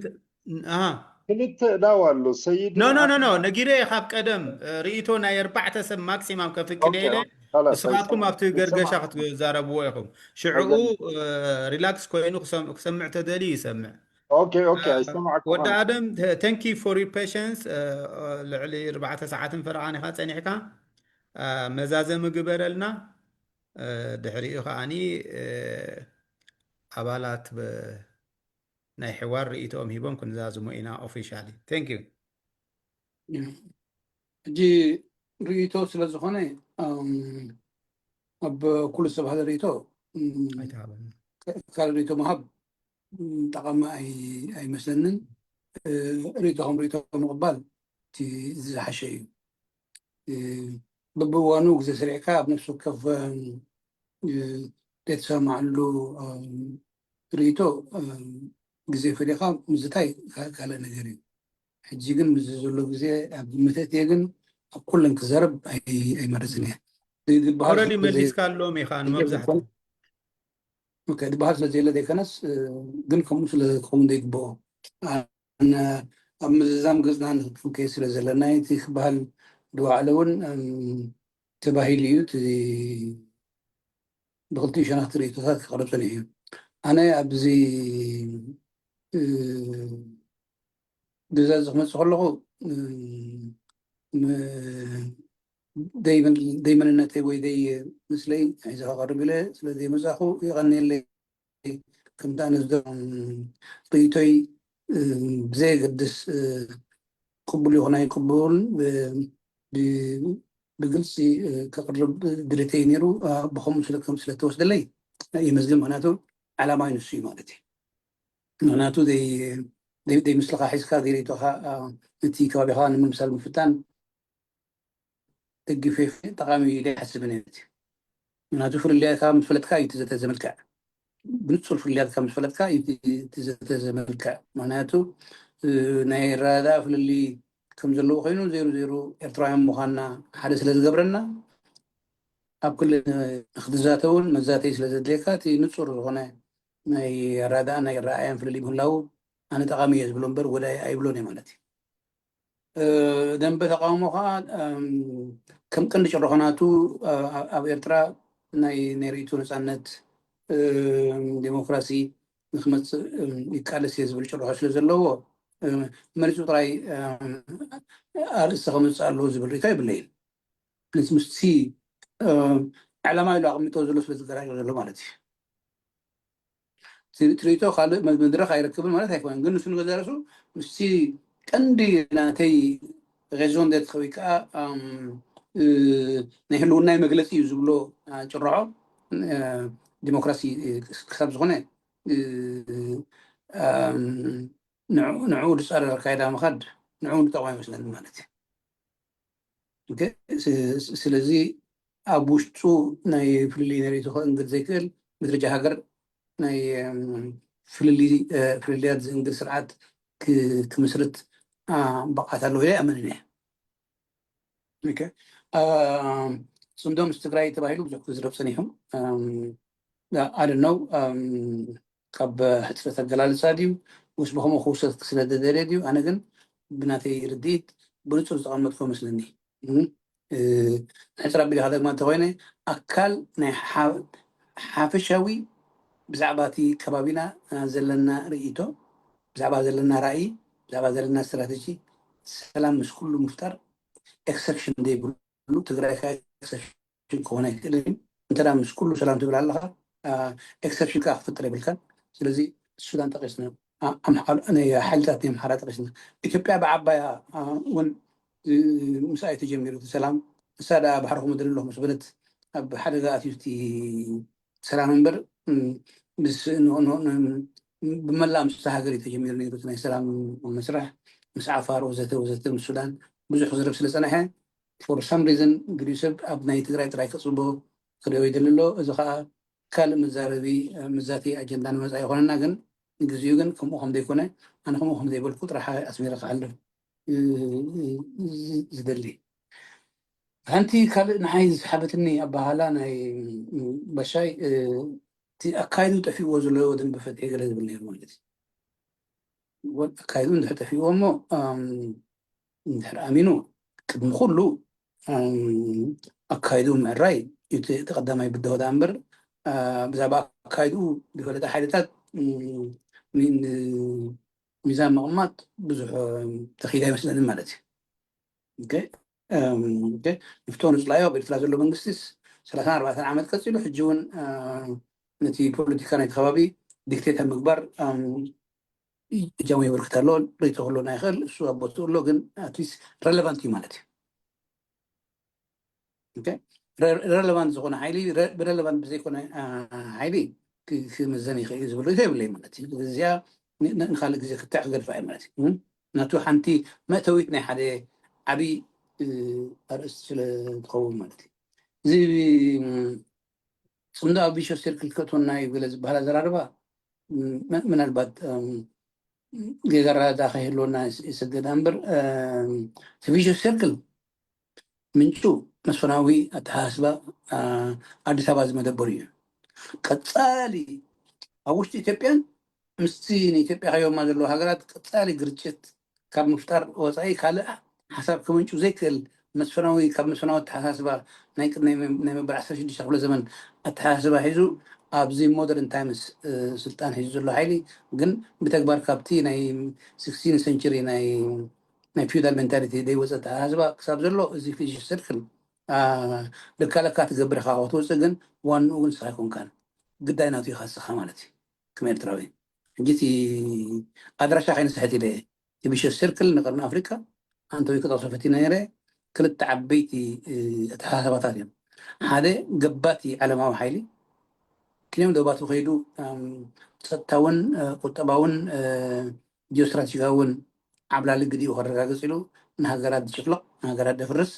ክልተ እዳው ኣሎ ሰይድ ኖ ኖ ኖ ነጊረ ካብ ቀደም ርእቶ ናይ ኣርባዕተ ሰብ ማክሲማም ከፍቅደ ኢለ ንስኻትኩም ኣብቲ ገርገሻ ክትዛረብዎ ኢኹም ሽዕኡ ሪላክስ ኮይኑ ክሰምዕ ተደልዩ ይሰምዕ ኦኬ ኦኬ ኣይሰማዕኩም ወዲ ኣደም thank you for your patience ልዕሊ ኣርባዕተ ሰዓትን ፈረቓን ኢኻ ጸኒሕካ መዛዘሚ ግበረልና ድሕሪኡ ከዓኒ ኣባላት ናይ ሕዋር ርእይቶኦም ሂቦም ክንዛዝሞ ኢና officially thank you ሕጂ ርእይቶ ስለ ዝኾነ ኣብ ኩሉ ዝተባህለ ርእይቶ ካልእ ርእይቶ ምሃብ ጠቓሚ ኣይመስለንን ርእይቶ ከም ርእይቶ ምቕባል እቲ ዝሓሸ እዩ በብእዋኑ ግዜ ሰሪዕካ ኣብ ነፍሲ ወከፍ ዘይተሰማማዕሉ ርእይቶ ግዜ ፈሊኻ ምዝታይ ካልእ ነገር እዩ። ሕጂ ግን ምስዚ ዘሎ ግዜ ኣብ ግምት ኣእትየ ግን ኣብ ኩለን ክዛረብ ኣይመርፅን እየ። ዝበሃል ኦረዲ መሊስካ ኣሎም ኢኻ ንመብዛሕትኡ ዝበሃል ስለዘየለ ዘይኮነስ ግን ከምኡ ስለ ክኸውን ዘይግብኦ ኣብ ምዝዛም ገፅና ንክንከይ ስለ ዘለና እቲ ክበሃል ዝወዓለ እውን ተባሂሉ እዩ። ብክልቲኡ ሸነኽቲ ርእይቶታት ክቐርብ ጸኒሑ እዩ። ኣነ ኣብዚ ገዛ እዚ ክመፅእ ከለኹ ደይመንነተይ ወይ ደይ ምስለይ ሒዘ ክቐርብ ኢለ ስለ ዘይመፃኹ የቐንየለይ። ከምቲ ኣነ ዝደም ርእይቶይ ብዘየገድስ ቅቡል ይኹን ኣይቅቡል ብግልፂ ከቕርብ ድሌተይ ነይሩ። ብኸምኡ ስለ ከም ስለተወስደለይ ይመስገን። ምክንያቱ ዓላማይ ንሱ እዩ ማለት እዩ። ምክንያቱ ዘይምስልኻ ሒዝካ ዘይርእይቶኻ ነቲ ከባቢኻ ንምምሳል ምፍታን ደጊፌ ጠቃሚ እዩ ኢለ ኣይሓስብን እየ። ምክንያቱ ፍልልያትካ ምስ ፈለጥካ እዩ እቲ ዘተ ዘመልክዕ። ብንጹር ፍልልያትካ ምስ ፈለጥካ እዩ እቲ ዘተ ዘመልክዕ። ምክንያቱ ናይ ኣረዳድኣ ፍልልይ ከም ዘለዎ ኮይኑ ዜሩ ዜሩ ኤርትራውያን ምዃንና ሓደ ስለ ዝገብረና ኣብ ክልል ንክትዛተውን መዛተይ ስለ ዘድልየካ እቲ ንጹር ዝኾነ ናይ ኣረዳድኣ ናይ ኣረኣእያን ፍልልይ ምህላዉ ኣነ ጠቃሚ እየ ዝብሎ እምበር ጎዳኢ ኣይብሎን እየ ማለት እዩ። ደንበ ተቃውሞ ከዓ ከም ቀንዲ ጭርሖ ናቱ ኣብ ኤርትራ ናይ ናይ ርእይቶ ነፃነት ዴሞክራሲ ንክመፅእ ይቃለስ እየ ዝብል ጭርሖ ስለ ዘለዎ መሪፁ ጥራይ ኣርእስቲ ከምፅእ ኣለዎ ዝብል ርእይቶ የብለይን። ምስ ምስቲ ዕላማ ኢሉ ኣቐሚጦ ዘሎ ስለ ዝገራጮ ዘሎ ማለት እዩ። ትርኢቶ ካልእ መድረኽ ኣይረክብን ማለት ኣይኮነን፣ ግን ንሱ ንገዛ ርእሱ ምስቲ ቀንዲ ናተይ ሬዞን ደት ወይ ከዓ ናይ ህልውናይ መግለፂ እዩ ዝብሎ ጭርሖ ዲሞክራሲ ክሳብ ዝኾነ ንዕኡ ዝፃረር ኣካይዳ ምኻድ ንዕኡ ንጠቕሞ ይመስለኒ ማለት እዩ። ስለዚ ኣብ ውሽጡ ናይ ፍልልይ ናይ ርእይቶ ከእንግድ ዘይክእል ብደረጃ ሃገር ናይ ፍልልያት ዝእንግድ ስርዓት ክምስርት ብቕዓት ኣለዎ ኢለ ኣይኣምንን እየ። ፅምዶ ምስ ትግራይ ተባሂሉ ብዙሕ ክዝረብ ፀኒሑ ኣደነው ካብ ሕፅረት ኣገላልፃ ድዩ ወይስ ብኸምኡ ክውሰድ ስለ ዝደለየ ድዩ? ኣነ ግን ብናተይ ርድኢት ብንፁር ዝተቐመጥኩ መስለኒ። ሕፅር ኣቢለ ከደግማ እንተኮይነ ኣካል ናይ ሓፈሻዊ ብዛዕባ እቲ ከባቢና ዘለና ርእይቶ፣ ብዛዕባ ዘለና ራእይ፣ ብዛዕባ ዘለና ስትራተጂ ሰላም ምስ ኩሉ ምፍጣር ኤክሰፕሽን ዘይብሉ ትግራይ ክኾን ኣይክእልን እዩ። እንተ ምስ ኩሉ ሰላም ትብል ኣለኻ ኤክሰፕሽን ከዓ ክፍጥር የብልካን። ስለዚ ሱዳን ጠቂስና ሓይልታት ናይ ኣምሓራ ጠቂስና ኢትዮጵያ ብዓባያ እውን ምስኣ እዩ ተጀሚሩ እቲ ሰላም። ንሳ ደኣ ባሕርኹም እድሪ ኣለኹ ምስ በለት ኣብ ሓደጋ ኣትዩ እቲ ሰላም እምበር ምስ ብመላእ ምስቲ ሃገር እዩ ተጀሚሩ ነይሩ ናይ ሰላም መስርሕ ምስ ዓፋር ወዘተ ወዘተ ምስ ሱዳን ብዙሕ ክዝረብ ስለ ፀነሐ for some reason ግዲኡ ሰብ ኣብ ናይ ትግራይ ጥራይ ከፅልቦ ክሪኦ ይደሊ ኣሎ። እዚ ከዓ ካልእ መዛረቢ መዛቲ ኣጀንዳ ንመፃ ይኮነና፣ ግን ንግዚኡ ግን ከምኡ ከም ዘይኮነ ኣነ ከምኡ ከም ዘይበልኩ ጥራሕ ኣስሚረ ክሓልፍ ዝደሊ። ሓንቲ ካልእ ንዓይ ዝስሓበትኒ ኣባሃላ ናይ በሻይ እቲ ኣካይዱ ጠፊእዎ ዘለዎ ደንበ ፈትሒ ገለ ዝብል ነይሩ ማለት እዩ። ኣካይዱ እንድሕር ጠፊእዎ እሞ እንድሕር ኣሚኑ ቅድሚ ኩሉ ኣካይዱ ምዕራይ እቲ ቀዳማይ ብድሆ ዳ እምበር ብዛዕባ ኣካይዱ ዝፈለጠ ሓይልታት ሚዛን ምቕማጥ ብዙሕ ተኺዳ ይመስለኒ ማለት እዩ። ንፍቶ ንፅላዮ ኣብ ኤርትራ ዘሎ መንግስቲስ ሰላሳን ኣርባዕተን ዓመት ቀፂሉ ሕጂ እውን ነቲ ፖለቲካ ናይቲ ከባቢ ዲክቴት ኣብ ምግባር እጃሙ የበርክት ኣሎ። ርእይቶ ክህልወና ይኽእል፣ እሱ ኣብ ቦትኡ ኣሎ፣ ግን ኣትሊስት ረለቫንት እዩ ማለት እዩ። ረለቫንት ዝኾነ ሓይሊ ብረለቫንት ብዘይኮነ ሓይሊ ክምዘን ይኽእል እዩ ዝብል ርእይቶ የብለይ ማለት እዩ። እዚኣ ንካልእ ግዜ ክትዕ ክገድፋ እየ ማለት እዩ። ናቱ ሓንቲ መእተዊት ናይ ሓደ ዓብዪ ኣርእስቲ ስለ ትኸውን ማለት እዩ። እዚ ጽምዶ ኣብ ቪሸስ ሰርክል ክእትወና እዩ ገለ ዝበሃል ኣዘራርባ፣ ም-፣ ምናልባት፣ እም፣ ጌጋ ኣረዳድኣ ከይህልወና ይስ-፣ ይስገድ እምበር፣ እም፣ እቲ ቪሸስ ሰርክል ምንጩ መስፍናዊ ኣተሓሳስባ፣ አ፣ ኣዲስ ኣበባ ዝመደበሩ እዩ። ቀጻሊ ኣብ ውሽጢ ኢትዮጵያን ምስቲ ንኢትዮጵያ ከይቦማ ዘለዉ ሃገራት ቀጻሊ ግርጭት ካብ ምፍጣር ወጻኢ ካልእ ሓሳብ ክምንጩ ዘይክእል መስፍናዊ፣ ካብ መስፍናዊ ኣተሓሳስባ ናይ ቅድሚ ናይ መበል ዓሰርተ ሽዱሽተ ክፍለ ዘመን ኣተሓሳስባ ሒዙ ኣብዚ ሞደርን ታይምስ፣ እ፣ ስልጣን ሒዙ ዘሎ ሓይሊ ግን ብተግባር ካብቲ ናይ ስክስቲን ሰንቸሪ ናይ፣ ናይ ፊውዳል ሜንታሊቲ ዘይወፀ ኣተሓሳስባ ክሳብ ዘሎ እዚ ቪሸስ ሰርክል፣ አ፣ ልካለካ ትገብር ኢኻ ክትወፅእ ግን ዋንኡ ግን ንስኻ ኣይኮንካን። ግዳይ ናቱ ኢኻ ንስኻ ማለት እዩ። ከም ኤርትራዊ። ሕጂ እቲ ኣድራሻ ከይንስሕት ኢለ እቲ ቪሸስ ሰርክል ንቀርኒ ኣፍሪካ ኣንተ ወይ ክጠቕሶ ፈቲነ ነይረ። ክልተ ዓበይቲ፣ እ፣ ኣተሓሳስባታት እዮም። ሓደ ገባቲ ዓለማዊ ሓይሊ ክንዮም ደባቱ ከይዱ፣ እም፣ ጸጥታውን፣ እ፣ ቁጠባውን፣ እ፣ ጂኦስትራቴጂካውን ዓብላሊ ግዲኡ ከረጋግጽ ኢሉ ንሃገራት ዝጭፍልቕ፣ ንሃገራት ደፍርስ፣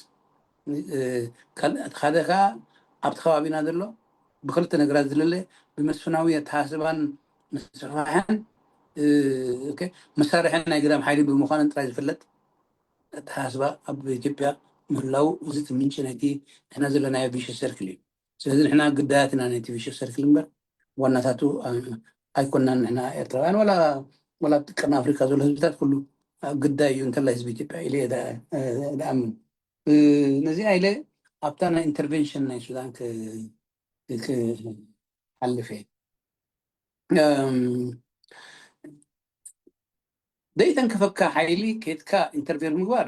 እ፣ ካልእ እቲ ሓደ ከኣ ኣብቲ ከባቢና ዘሎ ብክልተ ነገራት ዝልለ ብመስፍናዊ ኣተሓሳስባን ምስፍሕፋሕን፣ እ፣ ኦኬ፣ መሳርሒ ናይ ግዳም ሓይሊ ብምዃንን ጥራይ ዝፍለጥ ኣተሓሳስባ ኣብ ኢትዮጵያ ምህላው እዚ እቲ ምንጪ ናይቲ ንሕና ዘለናዮ ቪሸስ ሰርክል እዩ። ስለዚ ንሕና ግዳያት ኢና ነቲ ቪሸስ ሰርክል እምበር ዋናታቱ፣ አ፣ ኣይኮናን። ንሕና ኤርትራውያን ዋላ፣ ዋላ ኣብቲ ቀርኒ ኣፍሪካ ዘሎ ህዝብታት ኩሉ፣ አ፣ ግዳይ እዩ እንተላይ ህዝቢ ኢትዮጵያ ኢለ እየ ዳ-፣ እ፣ ዝኣምን። እ፣ ነዚኣ ኢለ ኣብታ ናይ ኢንተርቬንሽን ናይ ሱዳን ክ-፣ ክሓልፍ እየ። እም፣ ዘይተንክፈካ ሓይሊ ኬድካ ኢንተርፌር ምግባር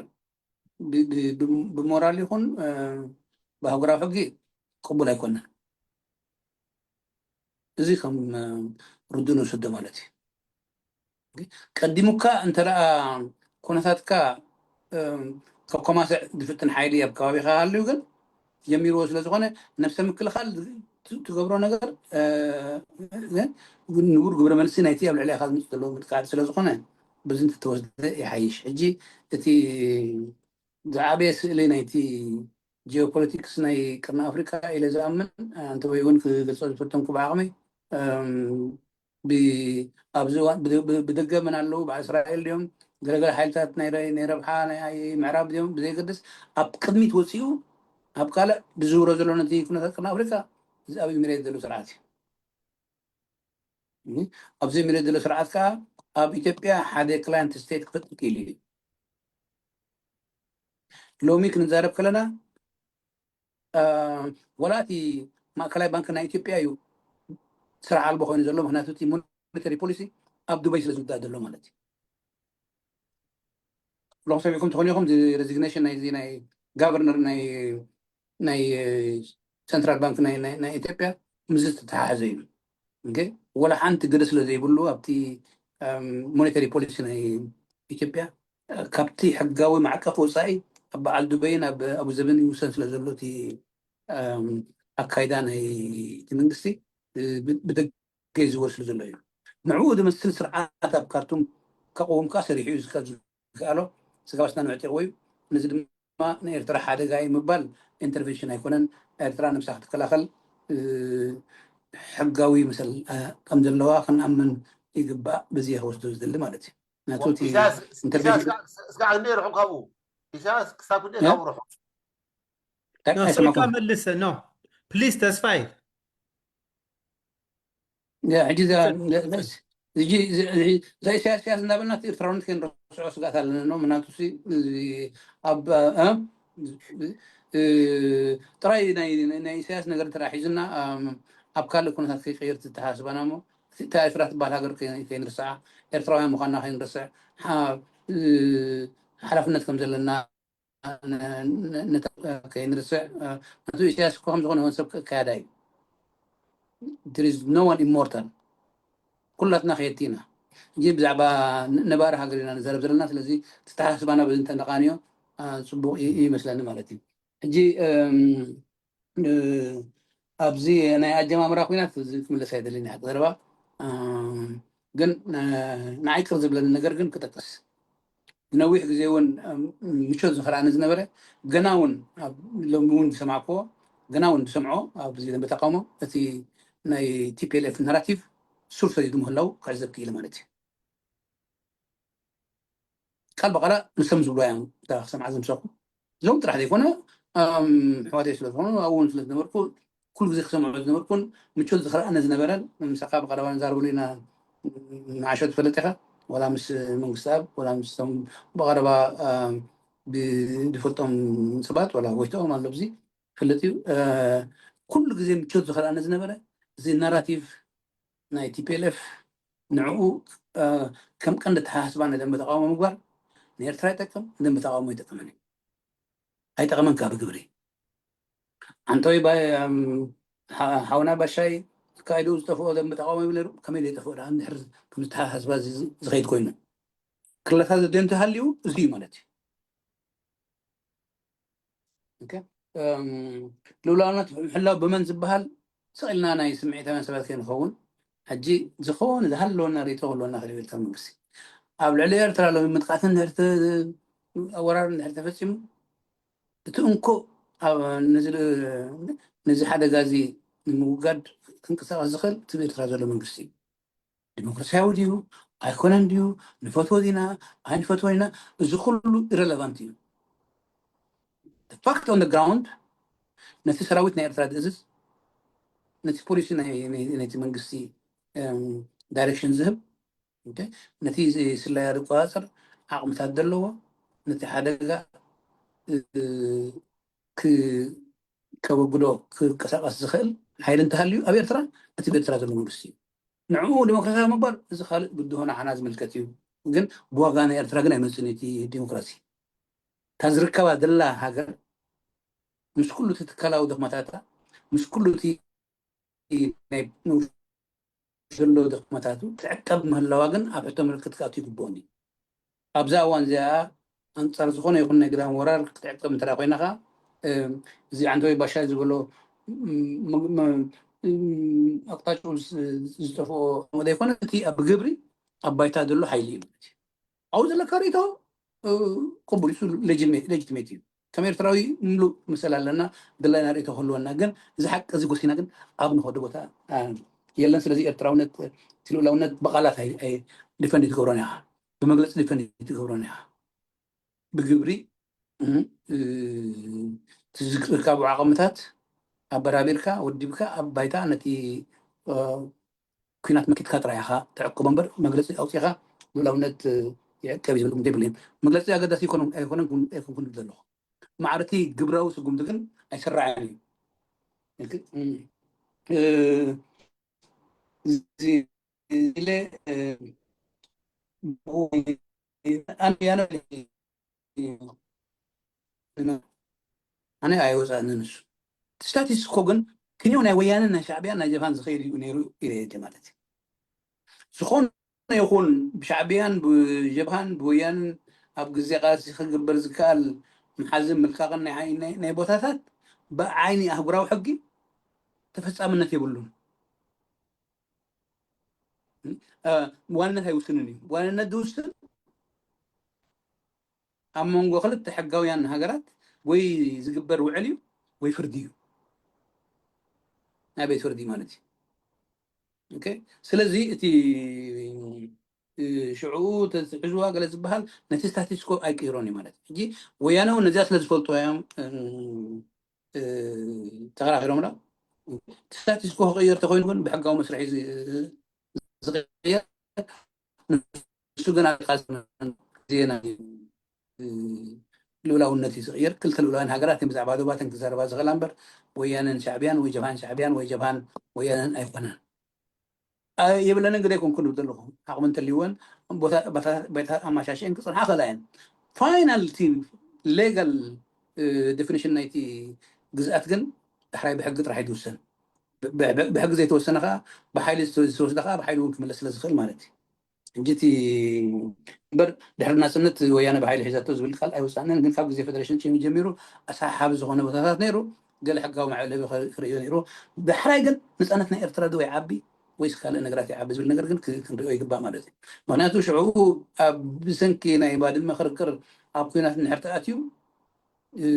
ብ-፣ ብ-፣ ብ-፣ ብሞራል ይኹን፣ እ፣ ብኣህጉራዊ ሕጊ ቅቡል ኣይኮነን። እዚ ከም፣ እ፣ ርዱእ ንውሰዶ ማለት እዩ። ቀዲሙካ እንተ ደኣ ኩነታትካ፣ እ፣ ከኮማስዕ ዝፍትን ሓይሊ ኣብ ከባቢኻ ሃልዩ ግን ጀሚርዎ ስለ ዝኾነ ነብሰ ምክልኻል ት-፣ ትገብሮ ነገር፣ እ፣ እ፣ ንቡር ግብረ መልሲ ናይቲ ኣብ ልዕሌኻ ዝመጽእ ዘሎ ምጥቃዕ ስለ ዝኾነ በዚ እንተተወስደ ይሓይሽ። ሕጂ እቲ ዝዓበየ ስእሊ ናይቲ ጂኦፖለቲክስ ናይ ቀርኒ ኣፍሪካ ኢለ ዝኣምን፣ ኣንተ ወይ እውን ክገልጾ ዝፈተንኩ ብዓቕመይ፣ እም፣ ብ-፣ ኣብዚ እዋን ብደ-፣ ብ-፣ ብደገ መን ኣለዉ? ብኣስራኤል ድዮም? ገለገለ ሓይልታት ናይ ረ-፣ ናይ ረብሓ ናይ ኣይ-፣ ምዕራብ ድዮም? ብዘየገድስ ኣብ ቅድሚት ወፂኡ ኣብ ካልእ ዝዝውሮ ዘሎ ነቲ ኩነታት ቀርኒ ኣፍሪካ እዚ ኣብ ኢሚሬት ዘሎ ስርዓት እዩ። እም፣ ኣብዚ ኢሚሬት ዘሎ ስርዓት ከዓ ኣብ ኢትዮጵያ ሓደ ክላይንት ስቴት ክፈጥር ክኢሉ እዩ። ሎሚ ክንዛረብ ከለና፣ አ፣ ወላ እቲ ማእከላይ ባንክ ናይ ኢትዮጵያ እዩ ስራሕ ኣልቦ ኮይኑ ዘሎ። ምክንያቱ እቲ ሞኔተሪ ፖሊሲ ኣብ ዱባይ ስለ ዝውዳእ ዘሎ ማለት እዩ። ሎም ሰሚዕኩም ትኾኑ ኢኹም፣ እዚ ሬዚግኔሽን ናይዚ ናይ ጋቨርነር ናይ፣ ናይ ሴንትራል ባንክ ናይ፣ ናይ፣ ናይ ኢትዮጵያ ምስዚ ዝተተሓሓዘ እዩ። ኦኬ? ወላ ሓንቲ ግደ ስለ ዘይብሉ ኣብቲ፣ እም፣ ሞኔተሪ ፖሊሲ ናይ ኢትዮጵያ፣ እ፣ ካብቲ ሕጋዊ ማዕቀፍ ወፃኢ ኣብ በዓል ዱበይን ኣብ ኣቡዘብን ይውሰን ስለ ዘሎ እቲ፣ እም፣ ኣካይዳ ናይ እቲ መንግስቲ፣ እ፣ ብ-፣ ብደገ ይዝወር ስለ ዘሎ እዩ። ንዕኡ ዝመስል ስርዓት ኣብ ካርቱም ከቕውም ከኣ ሰሪሑ እዩ ዝከ-፣ ዝከኣሎ። ስጋብ ኣስናን ኣዕጢቕዎ እዩ። ነዚ ድማ ንኤርትራ ሓደጋ እዩ ምባል ኢንተርቨንሽን ኣይኮነን። ኤርትራ ነብሳ ክትከላኸል፣ እ፣ ሕጋዊ መሰል፣ እ፣ ከም ዘለዋ ክንኣምን ይግባእ። በዚ እየ ክወስዶ ዝደሊ ማለት እዩ። ምክንያቱ እቲ ኢሳያስ፣ ኢሳያስ ኢንተርቨንሽን ክሳዕ፣ ክሳዕ ክንደይ ርሑቕ ካብኡ? ኢሳያስ ክሳብ ክንደይ እ? ካብኡ ርሑቕ? ኣይ-፣ ኖ፣ ስኢልካ ኣይሰማዕኩን። መልስ፣ ኖ። ፕሊዝ፣ ተስፋይ። ያ፣ ሕጂ እዛ፣ እዛ፣ እዛ፣ ሕጂ እዛ፣ እዛ ኢሳያስ፣ ኢሳያስ እንዳበልና እቲ ኤርትራውነት ከይንረስዖ ስግኣት ኣለና። ምክንያቱ ሲ፣ እዚ ኣብ፣ እ፣ እ፣ ጥራይ ናይ፣ ናይ፣ ናይ ኢሳያስ ነገር እንተ ደኣ ሒዝና፣ ኣም፣ ኣብ ካልእ ኩነታት ከይቀይር ተተሓስባና እሞ፣ እቲ፣ እታ ኤርትራ ትበሃል ሃገር ከይ-፣ ከይንርስዓ፣ ኤርትራውያን ምዃንና ከይንርስዕ፣ ሓ-፣ እ፣ ሓላፍነት ከም ዘለና ነ-፣ ነ-፣ ነታ ከይንርስዕ፣ እ፣ ምክንያቱ ኢሳያስ እኮ ከም ዝኾነ ይኹን ሰብ ክካየዳ እዩ። There is no one immortal። ኩላትና ከየድቲ ኢና። ሕጂ ብዛዕባ ነ-፣ ነባሪ ሃገር ኢና ንዛረብ ዘለና። ስለዚ ተተሓስባና በዚ እንተነቓንዮ፣ እ፣ ጽቡቕ ይ-፣ ይመስለኒ ማለት እዩ። ሕጂ፣ እም፣ እ፣ ኣብዚ ናይ ኣጀማምራ ኲናት እዚ ክምለስ ኣይደልን እየ፣ ሓቂ ዘረባ። እም፣ ግን፣ እ፣ ንዓይ ቅር ዝብለኒ ነገር ግን ክጠቅስ። ንነዊሕ ግዜ እውን፣ እም፣ ምቾት ዝኸልኣኒ ዝነበረ፣ ገና እውን ኣብ ሎሚ እውን ዝሰማዕክዎ፣ ግና እውን ዝሰምዖ ኣብዚ ደንበ ተቃውሞ እቲ ናይ ቲ ፒ ኤል ኤፍ ናራቲቭ ሱር ሰዲዱ ምህላው ክዕዘብ ክኢለ ማለት እዩ። ቃል ብቓላ ንሶም ዝብሉ እዮም እታ ክሰምዓ ዝምሰኩ። እዞም ጥራሕ ዘይኮነ፣ ኣም፣ ኣሕዋተይ ስለ ዝኾኑ ኣብኡ እውን ስለ ዝነበርኩ ኩሉ ግዜ ክሰምዖ ዝነበርኩን ምቾት ዝኽረኣነ ዝነበረን ምሳኻ ብቐረባ ንዛረበሉ ኢና። ንዓሾ ትፈልጥ ኢኻ፣ ወላ ምስ መንግስቲ ኣብ ወላ ምስቶም ብቐረባ፣ ኣም፣ ብ-፣ ዝፈልጦም ሰባት ወላ ጎይትኦም ኣሎ ኣብዚ ይፈልጥ እዩ። እ፣ ኩሉ ግዜ ምቾት ዝኽረኣነ ዝነበረ እዚ ናራቲቭ ናይ ቲ ፒ ኤል ኤፍ ንዕኡ፣ እ፣ ከም ቀንዲ ኣተሓሳስባ ናይ ደንበ ተቃውሞ ምግባር ንኤርትራ ይጠቅም፣ ንደንበ ተቃውሞ ይጠቅምን እዩ። ኣይጠቅምን ካብ ግብሪ። ኣንቶይ ባ-፣ እም፣ ሓ-፣ ሓውና ባሻይ ካይዱ ዝጠፍኦ ደንበ ተቃውሞ ይብል ነይሩ። ከመይ ዘይጠፍኦ ደኣ እንድሕር ከምዚ ኣተሓሳስባ እዚ ዝኸይድ ኮይኑ? ክለሳ ዘድልዮ እንተሃልዩ እዚ እዩ ማለት እዩ። ኦኬ። እም፣ ልኡላውነት ምሕላው ብመን ዝበሃል ስቕ ኢልና ናይ ስምዒታውያን ሰባት ከይንኸውን፣ ሕጂ ዝኾነ ዝሃለወና ርእይቶ ክህልወና ክእል እዩ ኤርትራ መንግስቲ። ኣብ ልዕሊ ኤርትራ ሎሚ ምጥቃትን ድሕርቲ ወራር እንድሕር ተፈጺሙ፣ እቲ እንኮ ኣብ ነዚ፣ ነዚ ሓደጋ እዚ ንምውጋድ ክንቀሳቐስ ዝኽእል እቲ ኤርትራ ዘሎ መንግስቲ እዩ። ዲሞክራሲያዊ ድዩ ኣይኮነን ድዩ፣ ንፈትዎ ዲና ኣይንፈትዎ ኢና፣ እዚ ኩሉ ኢረለቫንት እዩ። ፋክት ኦን ግራውንድ ነቲ ሰራዊት ናይ ኤርትራ ዝእዝዝ፣ ነቲ ፖሊሲ ናይ፣ ናይ፣ ናይቲ መንግስቲ፣ እም፣ ዳይሬክሽን ዝህብ፣ ኦኬ፣ ነቲ ስለያ ዝቆጻጸር ዓቕምታት ዘለዎ፣ ነቲ ሓደጋ፣ እ፣ ክ-፣ ከወግዶ ክንቀሳቐስ ዝኽእል ሓይሊ እንተሃልዩ ኣብ ኤርትራ፣ እቲ ብኤርትራ ዘሎ መንግስቲ እዩ። ንዕኡ ዲሞክራሲያዊ ምግባር እዚ ካልእ ብድሆ ንዓና ዝምልከት እዩ። ግን ብዋጋ ናይ ኤርትራ ግን ኣይመጽእን እቲ ዲሞክራሲ። እታ ዝርከባ ዘላ ሃገር ምስ ኩሉ እቲ ትካላዊ ድኽመታታ፣ ምስ ኩሉ እቲ ናይ ንውሽጢ ዘሎ ድኽመታቱ ትዕቀብ ምህላዋ ግን ኣብ ሕቶ ምልክት ክኣቱ ይግብኦን እዩ። ኣብዛ እዋን እዚኣ ኣንጻር ዝኾነ ይኹን ናይ ግዳም ወራር ክትዕቀብ እንተ ደኣ ኮይና ኸኣ፣ እ፣ እዚ ዓንተወይ ባሻይ ዝበሎ፣ ም-፣ ም-፣ ም-፣ ኣቕጣጫኡ ዝ-፣ ዝጠፍኦ ዘይኮነ፣ እቲ ኣብ ግብሪ ኣብ ባይታ ዘሎ ሓይሊ እዩ ማለት እዩ። ኣብኡ ዘለካ ርእይቶ፣ እ፣ ቅቡል እዩ፣ እሱ ሌጂትሜት፣ ሌጂትሜት እዩ። ከም ኤርትራዊ ምሉእ መሰል ኣለና፣ ድላይና ርእይቶ ክህልወና፣ ግን እዚ ሓቂ እዚ ጎሲና ግን ኣብ ንኸዶ ቦታ፣ አ፣ የለን። ስለዚ ኤርትራውነት፣ እቲ ልኡላውነት ብቓላት ኣይ-፣ ኣይ-፣ ዲፈንድ ትገብሮን ኢኻ፣ ብመግለጺ ዲፈንድ ትገብሮን ኢኻ። ብግብሪ፣ እ፣ እ፣ እቲ ዝርከቡ ዓቕምታት ኣበራቢርካ፣ ወዲብካ፣ ኣብ ባይታ ነቲ፣ እ፣ ኲናት መኪትካ ጥራይ ኢኻ ትዕቅቦ እምበር፣ መግለጺ ኣውጺእኻ ልኡላውነት ይዕቀብ እዩ ዝብል ጉዳይ የብለይን። መግለጺ ኣገዳሲ ኣይኮነን፣ ኣይኮነን፣ ኣይኮንኩን ዝብል ዘለኹ። ማዕረ እቲ ግብራዊ ስጉምቲ ግን ኣይስራዕን እዩ። እ፣ እዚ ኢለ፣ እ፣ ኣነ ያነ ኣነ ኣይወፃእንን እሱ። እቲ ስታቲስኮ ግን ክንዮ ናይ ወያነን ናይ ሻዕቢያን ናይ ጀብሃን ዝኸይድ እዩ ነይሩ ኢለ እየ ማለት እዩ። ዝኾነ ይኹን ብሻዕቢያን ብጀብሃን ብወያነን ኣብ ግዜ ቃልሲ ክግበር ዝከኣል ምሓዝን ምልቃቕን ናይ ዓይ-፣ ናይ፣ ናይ ቦታታት ብዓይኒ ኣህጉራዊ ሕጊ ተፈጻምነት የብሉን። እ፣ ዋንነት ኣይውስንን እዩ። ዋንነት ዝውስን ኣብ መንጎ ክልተ ሕጋውያን ሃገራት ወይ ዝግበር ውዕል እዩ ወይ ፍርዲ እዩ፣ ናይ ቤት ፍርዲ ማለት እዩ። ኦኬ፣ ስለዚ እቲ፣ እ፣ ሽዑ ተትሕዝዋ ገለ ዝበሃል ነቲ ስታቲስኮ ኣይቅይሮን እዩ ማለት እዩ። ሕጂ ወያነ እውን ነዚኣ ስለ ዝፈልጡ እዮም፣ እ፣ እ፣ ተኸራኺሮምላ። እቲ ስታቲስኮ ክቕየር ተኾይኑ ግን ብሕጋዊ መስርሒ ዝ-፣ ዝቕየር፣ ንሱ ግን ኣብ ቃልሲ ዜና እዩ። ልኡላውነት እዩ ዝቕየር። ክልተ ልኡላውያን ሃገራት እዮም ብዛዕባ ዶባተን ክዛረባ ዝኽእላ እምበር ወያነን ሻዕቢያን ወይ ጀብሃን ሻዕቢያን ወይ ጀብሃን ወያነን ኣይኮነን። ኣ-፣ የብለንን ግደ ኣይኮንኩን ዝብል ዘለኹ። ዓቕሚ እንተልይወን ቦታ፣ ባታ-፣ ባይታ ኣማሻሽአን ክጽንሓ ክኽእላ እየን። ፋይናል እቲ ሌጋል፣ እ፣ ዴፊኒሽን ናይቲ ግዝኣት ግን ዳሕራይ ብሕጊ ጥራሕ እዩ ዝውሰን። ብ-፣ ብ-፣ ብሕጊ ዘይተወሰነ ከኣ ብሓይሊ ዝተ-፣ ዝተወስደ ከኣ ብሓይሊ እውን ክምለስ ስለ ዝኽእል ማለት እዩ። እንጂ እቲ እምበር ድሕሪ ናጽነት ወያነ ብሓይሊ ሒዛቶ ዝብል ቃል ኣይወጻእንን፣ ግን ካብ ግዜ ፌደሬሽን ቺን ጀሚሩ ኣሰሓሓቢ ዝኾነ ቦታታት ነይሩ፣ ገለ ሕጋዊ መዕለቢ ኸ-፣ ክርእዮ ነይሩ። ዳሕራይ ግን ነጻነት ናይ ኤርትራ ዶ ይዓቢ ወይስ ካልእ ነገራት ይዓቢ ዝብል ነገር ግን ክ-፣ ክንርእዮ ይግባእ ማለት እዩ። ምኽንያቱ ሽዑ ኣብ ብሰንኪ ናይ ባድመ ክርክር ኣብ ኲናት እንድሕር ተኣትዩ፣ እ፣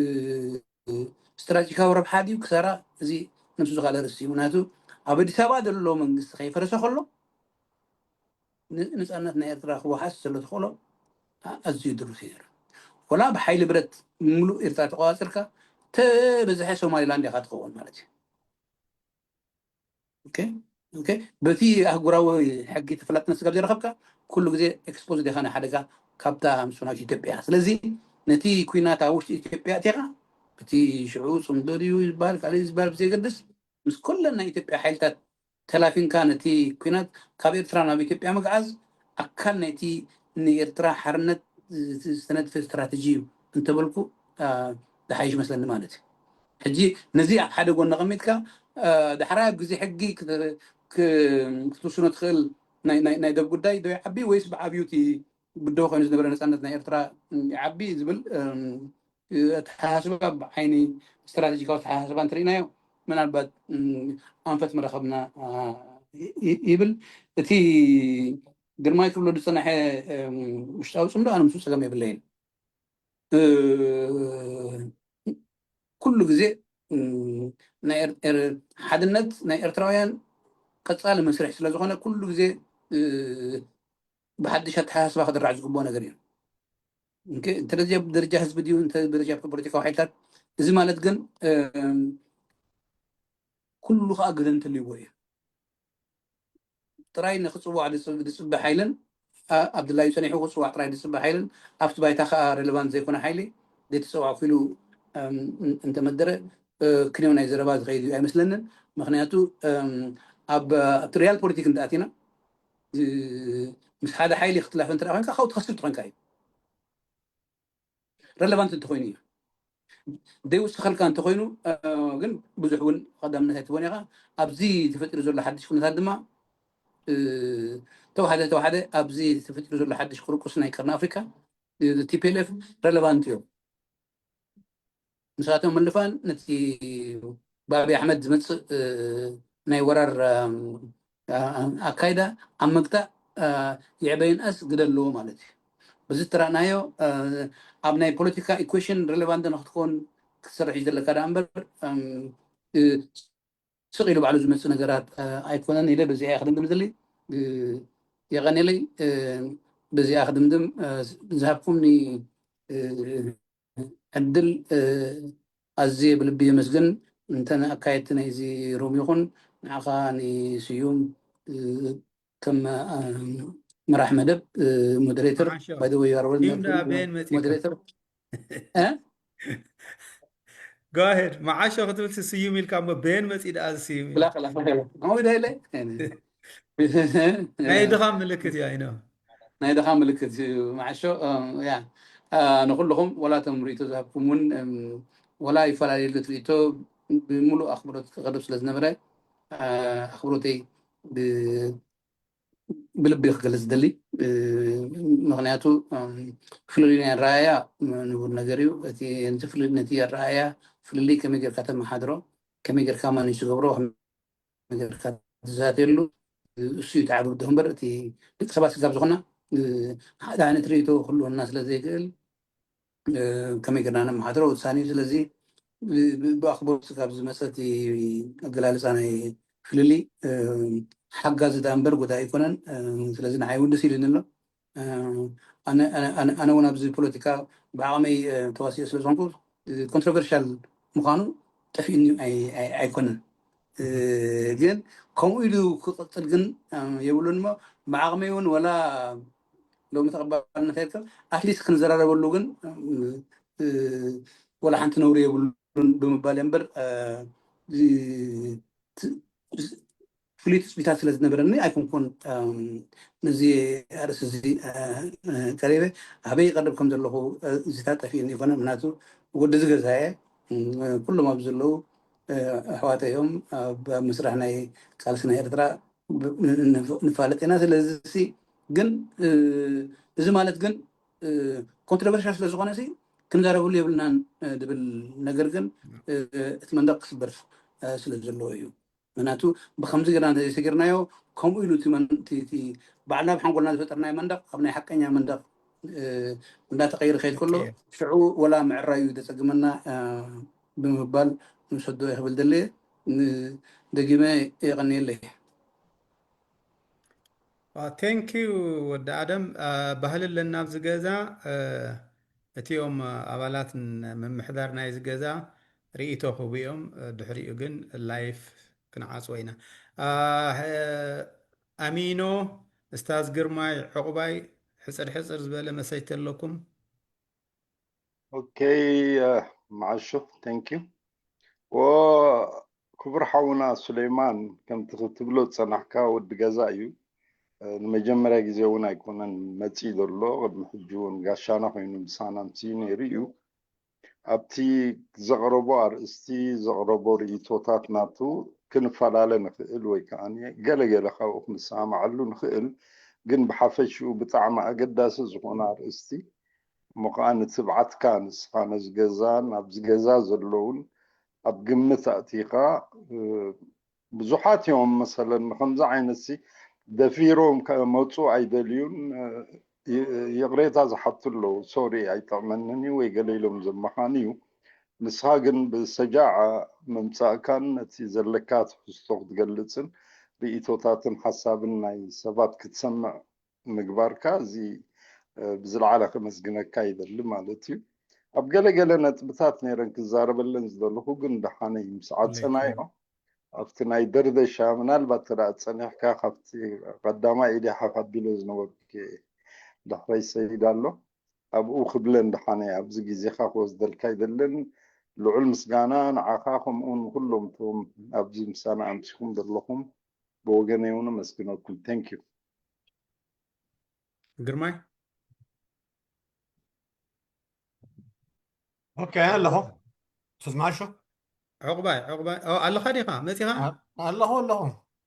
ስትራቴጂካዊ ረብሓ ድዩ ክሳራ? እዚ ነብሱ ዝካለ ርእሲ እዩ። ምክንያቱ ኣብ ኣዲስ ኣበባ ዘሎ መንግስቲ ከይፈረሰ ከሎ ንነፃነት ናይ ኤርትራ ክወሓስ ዘሎ ተኽእሎ ኣዝዩ ድሩት እዩ ነይሩ። ወላ ብሓይሊ ብረት ምሉእ ኤርትራ ተቆፃፂርካ ተበዝሐ ሶማሊላንድ ኢኻ ትኸውን ማለት እዩ። ኦኬ፣ ኦኬ። በቲ ኣህጉራዊ ሕጊ ተፈላጥነት ስጋብ ዘይረኸብካ ኩሉ ግዜ ኤክስፖዝ ዲኻ ንሓደጋ ካብታ ምስ ኩናት ኢትዮጵያ። ስለዚ ነቲ ኩናት ኣብ ውሽጢ ኢትዮጵያ እቲኻ እቲ ሽዑ ፅምዶ ድዩ ዝበሃል ካልእ ዝበሃል ብዘይገድስ ምስ ኩለን ናይ ኢትዮጵያ ሓይልታት ተላፊንካ ነቲ ኩናት ካብ ኤርትራ ናብ ኢትዮጵያ ምግዓዝ ኣካል ናይቲ ንኤርትራ ሓርነት ዝተነድፈ ስትራተጂ እዩ እንተበልኩ ዝሓይሽ መስለኒ ማለት እዩ። ሕጂ ነዚ ኣብ ሓደ ጎኒ ኣቐሚጥካ ዳሕራይ ኣብ ግዜ ሕጊ ክትውስኖ ትኽእል ናይ ደብ ጉዳይ ዶ ይዓቢ ወይስ ብዓብዩ እቲ ብድሆ ኮይኑ ዝነበረ ነፃነት ናይ ኤርትራ ይዓቢ ዝብል ኣተሓሳስባ ብዓይኒ ስትራቴጂካዊ ኣተሓሳስባ እንተሪእናዮ ምናልባት ኣንፈት ምረኸብና ይብል። እቲ ግርማይ ክብሎ ዝፀናሐ ውሽጣዊ ፅምዶ ኣነ ምስኡ ፀገም የብለይን። ኩሉ ግዜ ናይ ሓድነት ናይ ኤርትራውያን ቀፃሊ መስርሕ ስለዝኾነ ኩሉ ግዜ ብሓድሽ ኣተሓሳስባ ክድራሕ ዝግብኦ ነገር እዩ። እንተ ደረጃ ህዝቢ ድዩ እንተ ደረጃ ፖለቲካዊ ሓይልታት እዚ ማለት ግን ኩሉ ከዓ ግደ እንተልይዎ እዩ። ጥራይ ንክፅዋዕ ዝፅበ ሓይልን ኣብድላዩ ፀኒሑ ክፅዋዕ ጥራይ ዝፅበ ሓይልን ኣብቲ ባይታ ከዓ ሬሌቫንት ዘይኮነ ሓይሊ ዘይተፀዋዕ ክኢሉ እንተመደረ ክንዮ ናይ ዘረባ ዝኸይድ እዩ ኣይመስለንን። ምክንያቱ ኣብ ኣብቲ ሪያል ፖለቲክ እንተኣቲና ምስ ሓደ ሓይሊ ክትላፈ እንተ ኮይንካ ካብኡ ትኸስር ትኾንካ እዩ። ረለቫንት እንተኮይኑ እዩ ደይውስኸልካ እንተኮይኑ ግን ብዙሕ እውን ቀዳምነት ኣይትቦን ኢኻ። ኣብዚ ተፈጢሩ ዘሎ ሓድሽ ኩነታት ድማ ተዋሓደ ተዋሓደ ኣብዚ ተፈጢሩ ዘሎ ሓድሽ ክርቁስ ናይ ቀርኒ ኣፍሪካ ቲፒኤልኤፍ ረለቫንት እዮም። ንሳቶም ምልፋን ነቲ ብኣብይ ኣሕመድ ዝመፅእ ናይ ወራር ኣካይዳ ኣብ ምግታእ ይዕበይንኣስ ግደ ኣለዎ ማለት እዩ። በዚ እተረእናዮ ኣብ ናይ ፖለቲካ ኢኩዌሽን ሬሌቫንት ንክትኮን ክትሰርሕ እዩ ዘለካ ደኣ እምበር ስቕ ኢሉ ባዕሉ ዝመፅእ ነገራት ኣይኮነን ኢለ በዚኣ እየ ክድምድም ዝደሊ። የቐንየለይ። በዚኣ ክድምድም ዝሃብኩምኒ ዕድል ኣዝየ ብልቢ የመስግን። እንተ ንኣካየድቲ ናይዚ ሩም ይኹን ንዓኻ ንስዩም ከም መራሕ መደብ ሞደሬተር ባይደወይ ሞደሬተር ጋሄድ መዓሾ ክትብል ስዩም ኢልካ እሞ በየን መፂ ደኣ ዝስዩም ኢለ ናይ ድኻ ምልክት እዩ። ኣይነ ናይ ድኻ ምልክት እዩ። መዓሾ ያ ንኩልኹም ወላ እቶም ርእቶ ዝሃብኩም እውን ወላ ይፈላለየሉ ትርእቶ ብምሉእ ኣኽብሮት ክቐርብ ስለ ዝነበረ ኣኽብሮተይ ብልቢ ክገልፅ ዝደሊ። ምክንያቱ ፍልልይ ናይ ኣረኣያ ንቡር ነገር እዩ። ነቲ ኣረኣያ ፍልልይ ከመይ ጌርካ ተመሓድሮ፣ ከመይ ጌርካ ማኔጅ ትገብሮ፣ ከመይ ጌርካ ትዛተየሉ እሱ እዩ ተዓብብ ዶ እምበር እቲ ደቂ ሰባት ስጋብ ዝኾና ሓደ ዓይነት ርእቶ ክህልወና ስለ ዘይክእል ከመይ ጌርና ነመሓድሮ ውሳኔ እዩ። ስለዚ ብኣኽብሮት ስጋብ ዝመፀ እቲ ኣገላልፃ ናይ ፍልልይ ሓጋዚ ደኣ እምበር ጎዳኢ ኣይኮነን። ስለዚ ንዓይ እውን ደስ ኢሉኒ ኣሎ። ኣነ እውን ኣብዚ ፖለቲካ ብዓቕመይ ተዋሲኦ ስለ ዝኾንኩ ኮንትሮቨርሻል ምዃኑ ጠፊእኒ ኣይኮነን። ግን ከምኡ ኢሉ ክቕፅል ግን የብሉን እሞ ብዓቕመይ እውን ወላ ሎሚ ተቐባልነት ኣይርከብ ኣትሊስት ክንዘራረበሉ ግን ወላ ሓንቲ ነውሪ የብሉን ብምባል እምበር ፍሉይ ትፅቢታት ስለ ዝነበረኒ ኣይኮንኩን ነዚ ኣርእስቲ እዚ ቀሪበ። ኣበይ ይቐርብ ከም ዘለኹ እዚታት ጠፊእኒ ይኮነ ምክንያቱ ወዲ ዝገዛየ ኩሎም ኣብ ዘለዉ ኣሕዋተ እዮም ኣብ ምስራሕ ናይ ቃልሲ ናይ ኤርትራ ንፋለጥ ኢና። ስለዚ ግን እዚ ማለት ግን ኮንትሮቨርሻል ስለ ዝኾነ ክንዛረበሉ የብልናን ዝብል ነገር ግን እቲ መንደቅ ክስበር ስለ ዘለዎ እዩ። ምክንያቱ ብከምዚ ገርና እንተዘይሰጊርናዮ ከምኡ ኢሉ እቲ ባዕልና ኣብ ሓንጎልና ዝፈጠርናዮ መንደቅ ኣብ ናይ ሓቀኛ መንደቅ እንዳተቀይረ ከይድ ከሎ ሽዑ ወላ ምዕራዩ ዘፀግመና ብምባል ንሰዶ ክብል ደለየ። ን-፣ ደጊመ የቐንየለይ። ቴንክ ዩ ወዲ ኣደም። አ፣ ባህሊ ኣለና ኣብዚ ገዛ። አ፣ እቲኦም ኣባላት ን-፣ ምምሕዳር ናይዚ ገዛ ርእይቶ ክህቡ እዮም። አ፣ ድሕሪኡ ግን ላይፍ ክንዓጽዎ ኢና። አ፣ ሀ-፣ ኣሚኖ፣ እስታዝ ግርማይ፣ ዕቑባይ፣ ሕጽር ሕጽር ዝበለ መሰጅ ተለኩም። ኦኬ፣ አ፣ መዓሾ፣ ቴንክ ዩ። ኦ፣ ክቡር ሓውና ሱሌማን፣ ከምቲ ክትብሎ ዝጸናሕካ ወዲ ገዛ እዩ። አ፣ ንመጀመርያ ግዜ እውን ኣይኮነን መጺእ ዘሎ፣ ቅድሚ ሕጂ እውን ጋሻና ኮይኑ ምሳና ምጽኡ ነይሩ እዩ። ኣብቲ ዘቕረቦ ኣርእስቲ፣ ዘቕረቦ ርእይቶታት ናቱ ክንፈላለ ንኽእል ወይ ከዓ ገለገለ ካብኡ ክንሰማማዓሉ ንኽእል፣ ግን ብሓፈሽኡ ብጣዕሚ ኣገዳሲ ዝኾነ ኣርእስቲ፣ እሞ ከዓ ንትብዓትካ ንስኻ ነዚ ገዛን ኣብዚ ገዛ ዘለውን ኣብ ግምት ኣእቲኻ፣ እ፣ ብዙሓት እዮም መሰለን ከምዚ ዓይነት ሲ ደፊሮም ከመፁ ኣይደልዩን። እ፣ ይ-፣ ይቕሬታ ዝሓቱ ኣለዉ። ሶሪ ኣይጠቕመንን እዩ ወይ ገለ ኢሎም ዘመኻንዩ። ንስኻ ግን ብሰጃዓ ምምጻእካን ነቲ ዘለካ ትሕዝቶ ክትገልጽን ርእይቶታትን ሓሳብን ናይ ሰባት ክትሰምዕ ምግባርካ እዚ፣ እ፣ ብዝለዓለ ከመስግነካ ይደሊ ማለት እዩ። ኣብ ገለ ገለ ነጥብታት ነይረን ክዛረበለን ዝደለኹ ግን ደሓነይ ምስ ዓጸናዮ ኣብቲ ናይ ደርደሻ ምናልባት ተደኣ ጸኒሕካ ካብቲ ቀዳማይ ኢደ ሓፍ ኣቢለ ዝነበርኩ ድሕረይ ሰይድ ኣሎ። ኣብኡ ክብለን ደሓነይ ኣብዚ ግዜኻ ክወስደልካ ይደልን። ልዑል ምስጋና ንዓኻ ከምኡውን ንኩሎም እቶም ኣብዚ ምሳና ኣምሲኹም ዘለኹም ብወገነይ እውን ኣመስግነኩም። Thank you። ግርማይ ኦኬ ኣለኹ። استاذ معشو ዕቑባይ ዕቑባይ ኦ ኣለኻ ዲኻ መጺኻ ኣለኹ ኣለኹ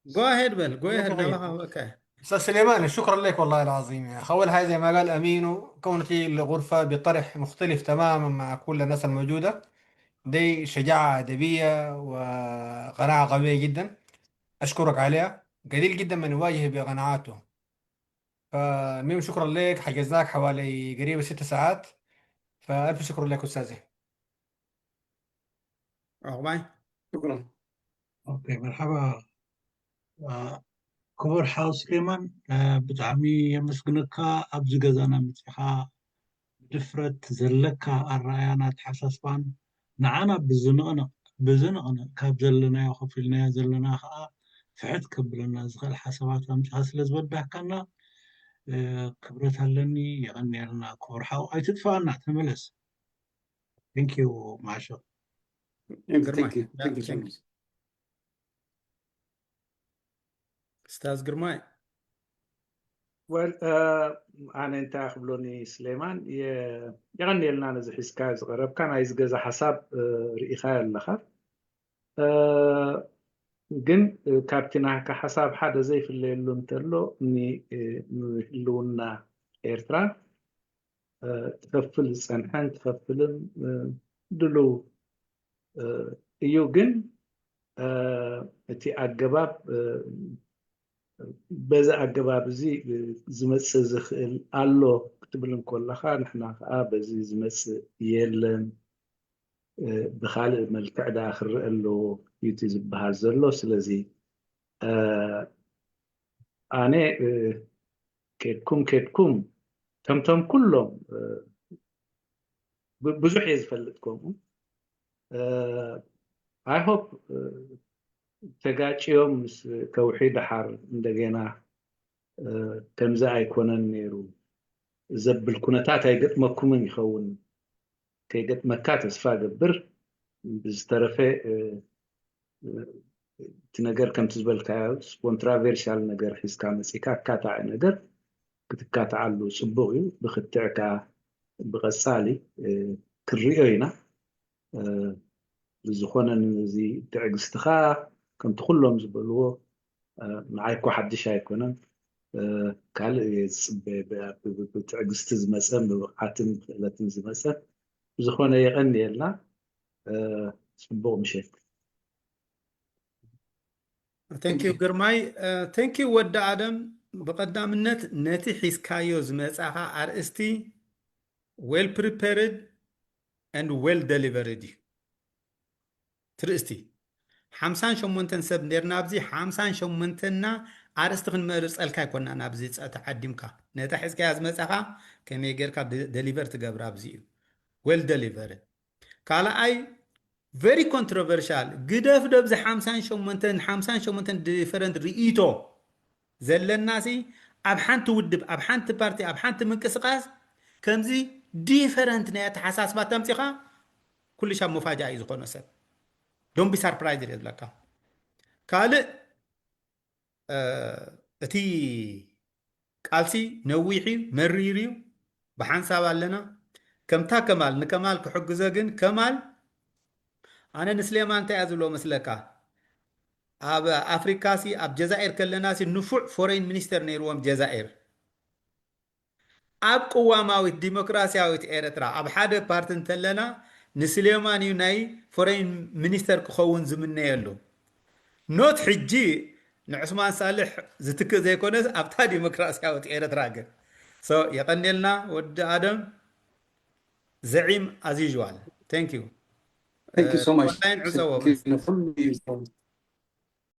go ahead በል go ahead ናባኻ okay استاذ سليمان شكرا لك والله العظيم يا اخي. اول حاجه زي ما قال امين، كونك الغرفه بطرح مختلف تماما مع كل الناس الموجوده، دي شجاعه ادبيه وقناعه قويه جدا، اشكرك عليها. قليل جدا من يواجه بقناعاته. فالمهم شكرا لك، حجزناك حوالي قريب ست ساعات، فألف شكر لك أستاذي. ዕቑባይ ሽኩራን። ኦኬ፣ መርሓባ። አ፣ ክቡር ሓው ስሌማን፣ አ፣ ብጣዕሚ የመስግነካ ኣብዚ ገዛና መጺኻ ብድፍረት ዘለካ ኣረኣያን ኣተሓሳስባን ንዓና ብዝንቕንቕ ብዝንቕንቕ ካብ ዘለናዮ ከፊልናዮ ዘለና ከዓ ፍሕት ከብለና ዝኽእል ሓሳባት ኣምጺኻ ስለ ዝበዳህካና፣ እ፣ ክብረት ኣለኒ። የቐንየልና ክቡር ሓው። ኣይትጥፍኣና፣ ተመለስ። Thank you ማሾ። Thank you, ግርማይ thank you, thank you so thank you much. ስታዝ ግርማይ ወል ኣነ እንታይ ክብሎኒ ስሌማን፣ የ- የቐንየልና ነዚ ሒዝካ ዝቐረብካ ናይዚ ገዛ ሓሳብ እ፣ ርኢኻዮ ኣለኻ። እ፣ ግን እ፣ ካብቲ ናህካ ሓሳብ ሓደ ዘይፍለየሉ እንተሎ ኒ- እ፣ ንህልውና ኤርትራ እ፣ ትኸፍል ዝጸንሐን ትኸፍልን እ፣ ድሉው እ፣ እዩ። ግን እ፣ እቲ ኣገባብ እ፣ በዚ ኣገባብ እዚ እ፣ ዝመጽእ ዝኽእል ኣሎ ክትብል እንከለኻ ንሕና ከዓ በዚ ዝመጽእ የለን እ፣ ብኻልእ መልክዕ ደኣ ክረአ ኣለዎ እዩ እቲ ዝበሃል ዘሎ። ስለዚ እ፣ ኣነ እ፣ ኬድኩም ኬድኩም ከምቶም ኩሎም እ፣ ብ- ብዙሕ እየ ዝፈልጥ ከምኡ I hope ተጋጭዮም ምስ ከውሒ ደሓር እንደገና እ፣ ከምዚ ኣይኮነን ነይሩ ዘብል ኩነታት ኣይገጥመኩምን ይኸውን። ከይገጥመካ ተስፋ ገብር። ብዝተረፈ እ፣ እ፣ እቲ ነገር ከምቲ ዝበልካዮ ኮንትራቨርሻል ነገር ሒዝካ መፂካ ኣካታዒ ነገር ክትካትዓሉ ፅቡቅ እዩ። ብክትዕ ከዓ ብቀፃሊ እ፣ ክንሪኦ ኢና። እ፣ ብዝኾነ ነዚ ትዕግስትኻ ከምቲ ኩሎም ዝበልዎ እ፣ ንዓይ እኮ ሓድሽ ኣይኮነን። እ፣ ካልእ እየ ዝፅበ ብ- ብ- ብ- ብትዕግስቲ ዝመፀን ብብቕዓትን ብክእለትን ዝመፀን። ብዝኾነ የቐንየልና። እ፣ ፅቡቕ ምሸት። thank you ግርማይ thank you ወዲ ኣደም። ብቐዳምነት ነቲ ሒዝካዮ ዝመጻኻ ኣርእስቲ well prepared and well delivered እዩ። ትርእስቲ ሓምሳን ሸሞንተን ሰብ ነርና ኣብዚ ሓምሳን ሸሞንተና ኣርእስቲ ክንመርፀልካ ኣይኮና ናብዚ ተዓዲምካ ነታ ሒዝካያ ዝመፃኻ ከመይ ጌርካ deliver ትገብር ኣብዚ እዩ well deliver ካልኣይ very controversial ግደፍ ደብዚ ሓምሳን ሸሞንተን ሓምሳን ሸሞንተን different ርእይቶ ዘለናሲ ኣብ ሓንቲ ውድብ ኣብ ሓንቲ ፓርቲ ኣብ ሓንቲ ምንቅስቃስ ከምዚ different ናይ ኣተሓሳስባ ተምፂኻ ኩሉ ሻብ መፋጃ እዩ ዝኾኖ ሰብ don't be surprised እየ ዝብለካ ካልእ እቲ ቃልሲ ነዊሕ እዩ መሪር እዩ ብሓንሳብ ኣለና ከምታ ከማል ንከማል ክሕግዞ ግን ከማል ኣነ ንስሌማን እንታይ እያ ዝብሎ መስለካ ኣብ ኣፍሪካ ሲ ኣብ ጀዛኤር ከለና ሲ ንፉዕ foreign minister ነይርዎም ጀዛኤር ኣብ ቅዋማዊት ዲሞክራሲያዊት ኤርትራ ኣብ ሓደ ፓርቲ እንተለና ንስሌማን እዩ ናይ foreign minister ክኸውን ዝምነየሉ not ሕጂ ንዑስማን ሳልሕ ዝትክእ ዘይኮነስ ኣብታ ዲሞክራሲያዊት ኤርትራ ግን so የቐንየልና ወዲ ኣደም ዘዒም as usual thank you Thank you so much. online ዕፀዎ ንኹሉ እዩ ዝኸውን።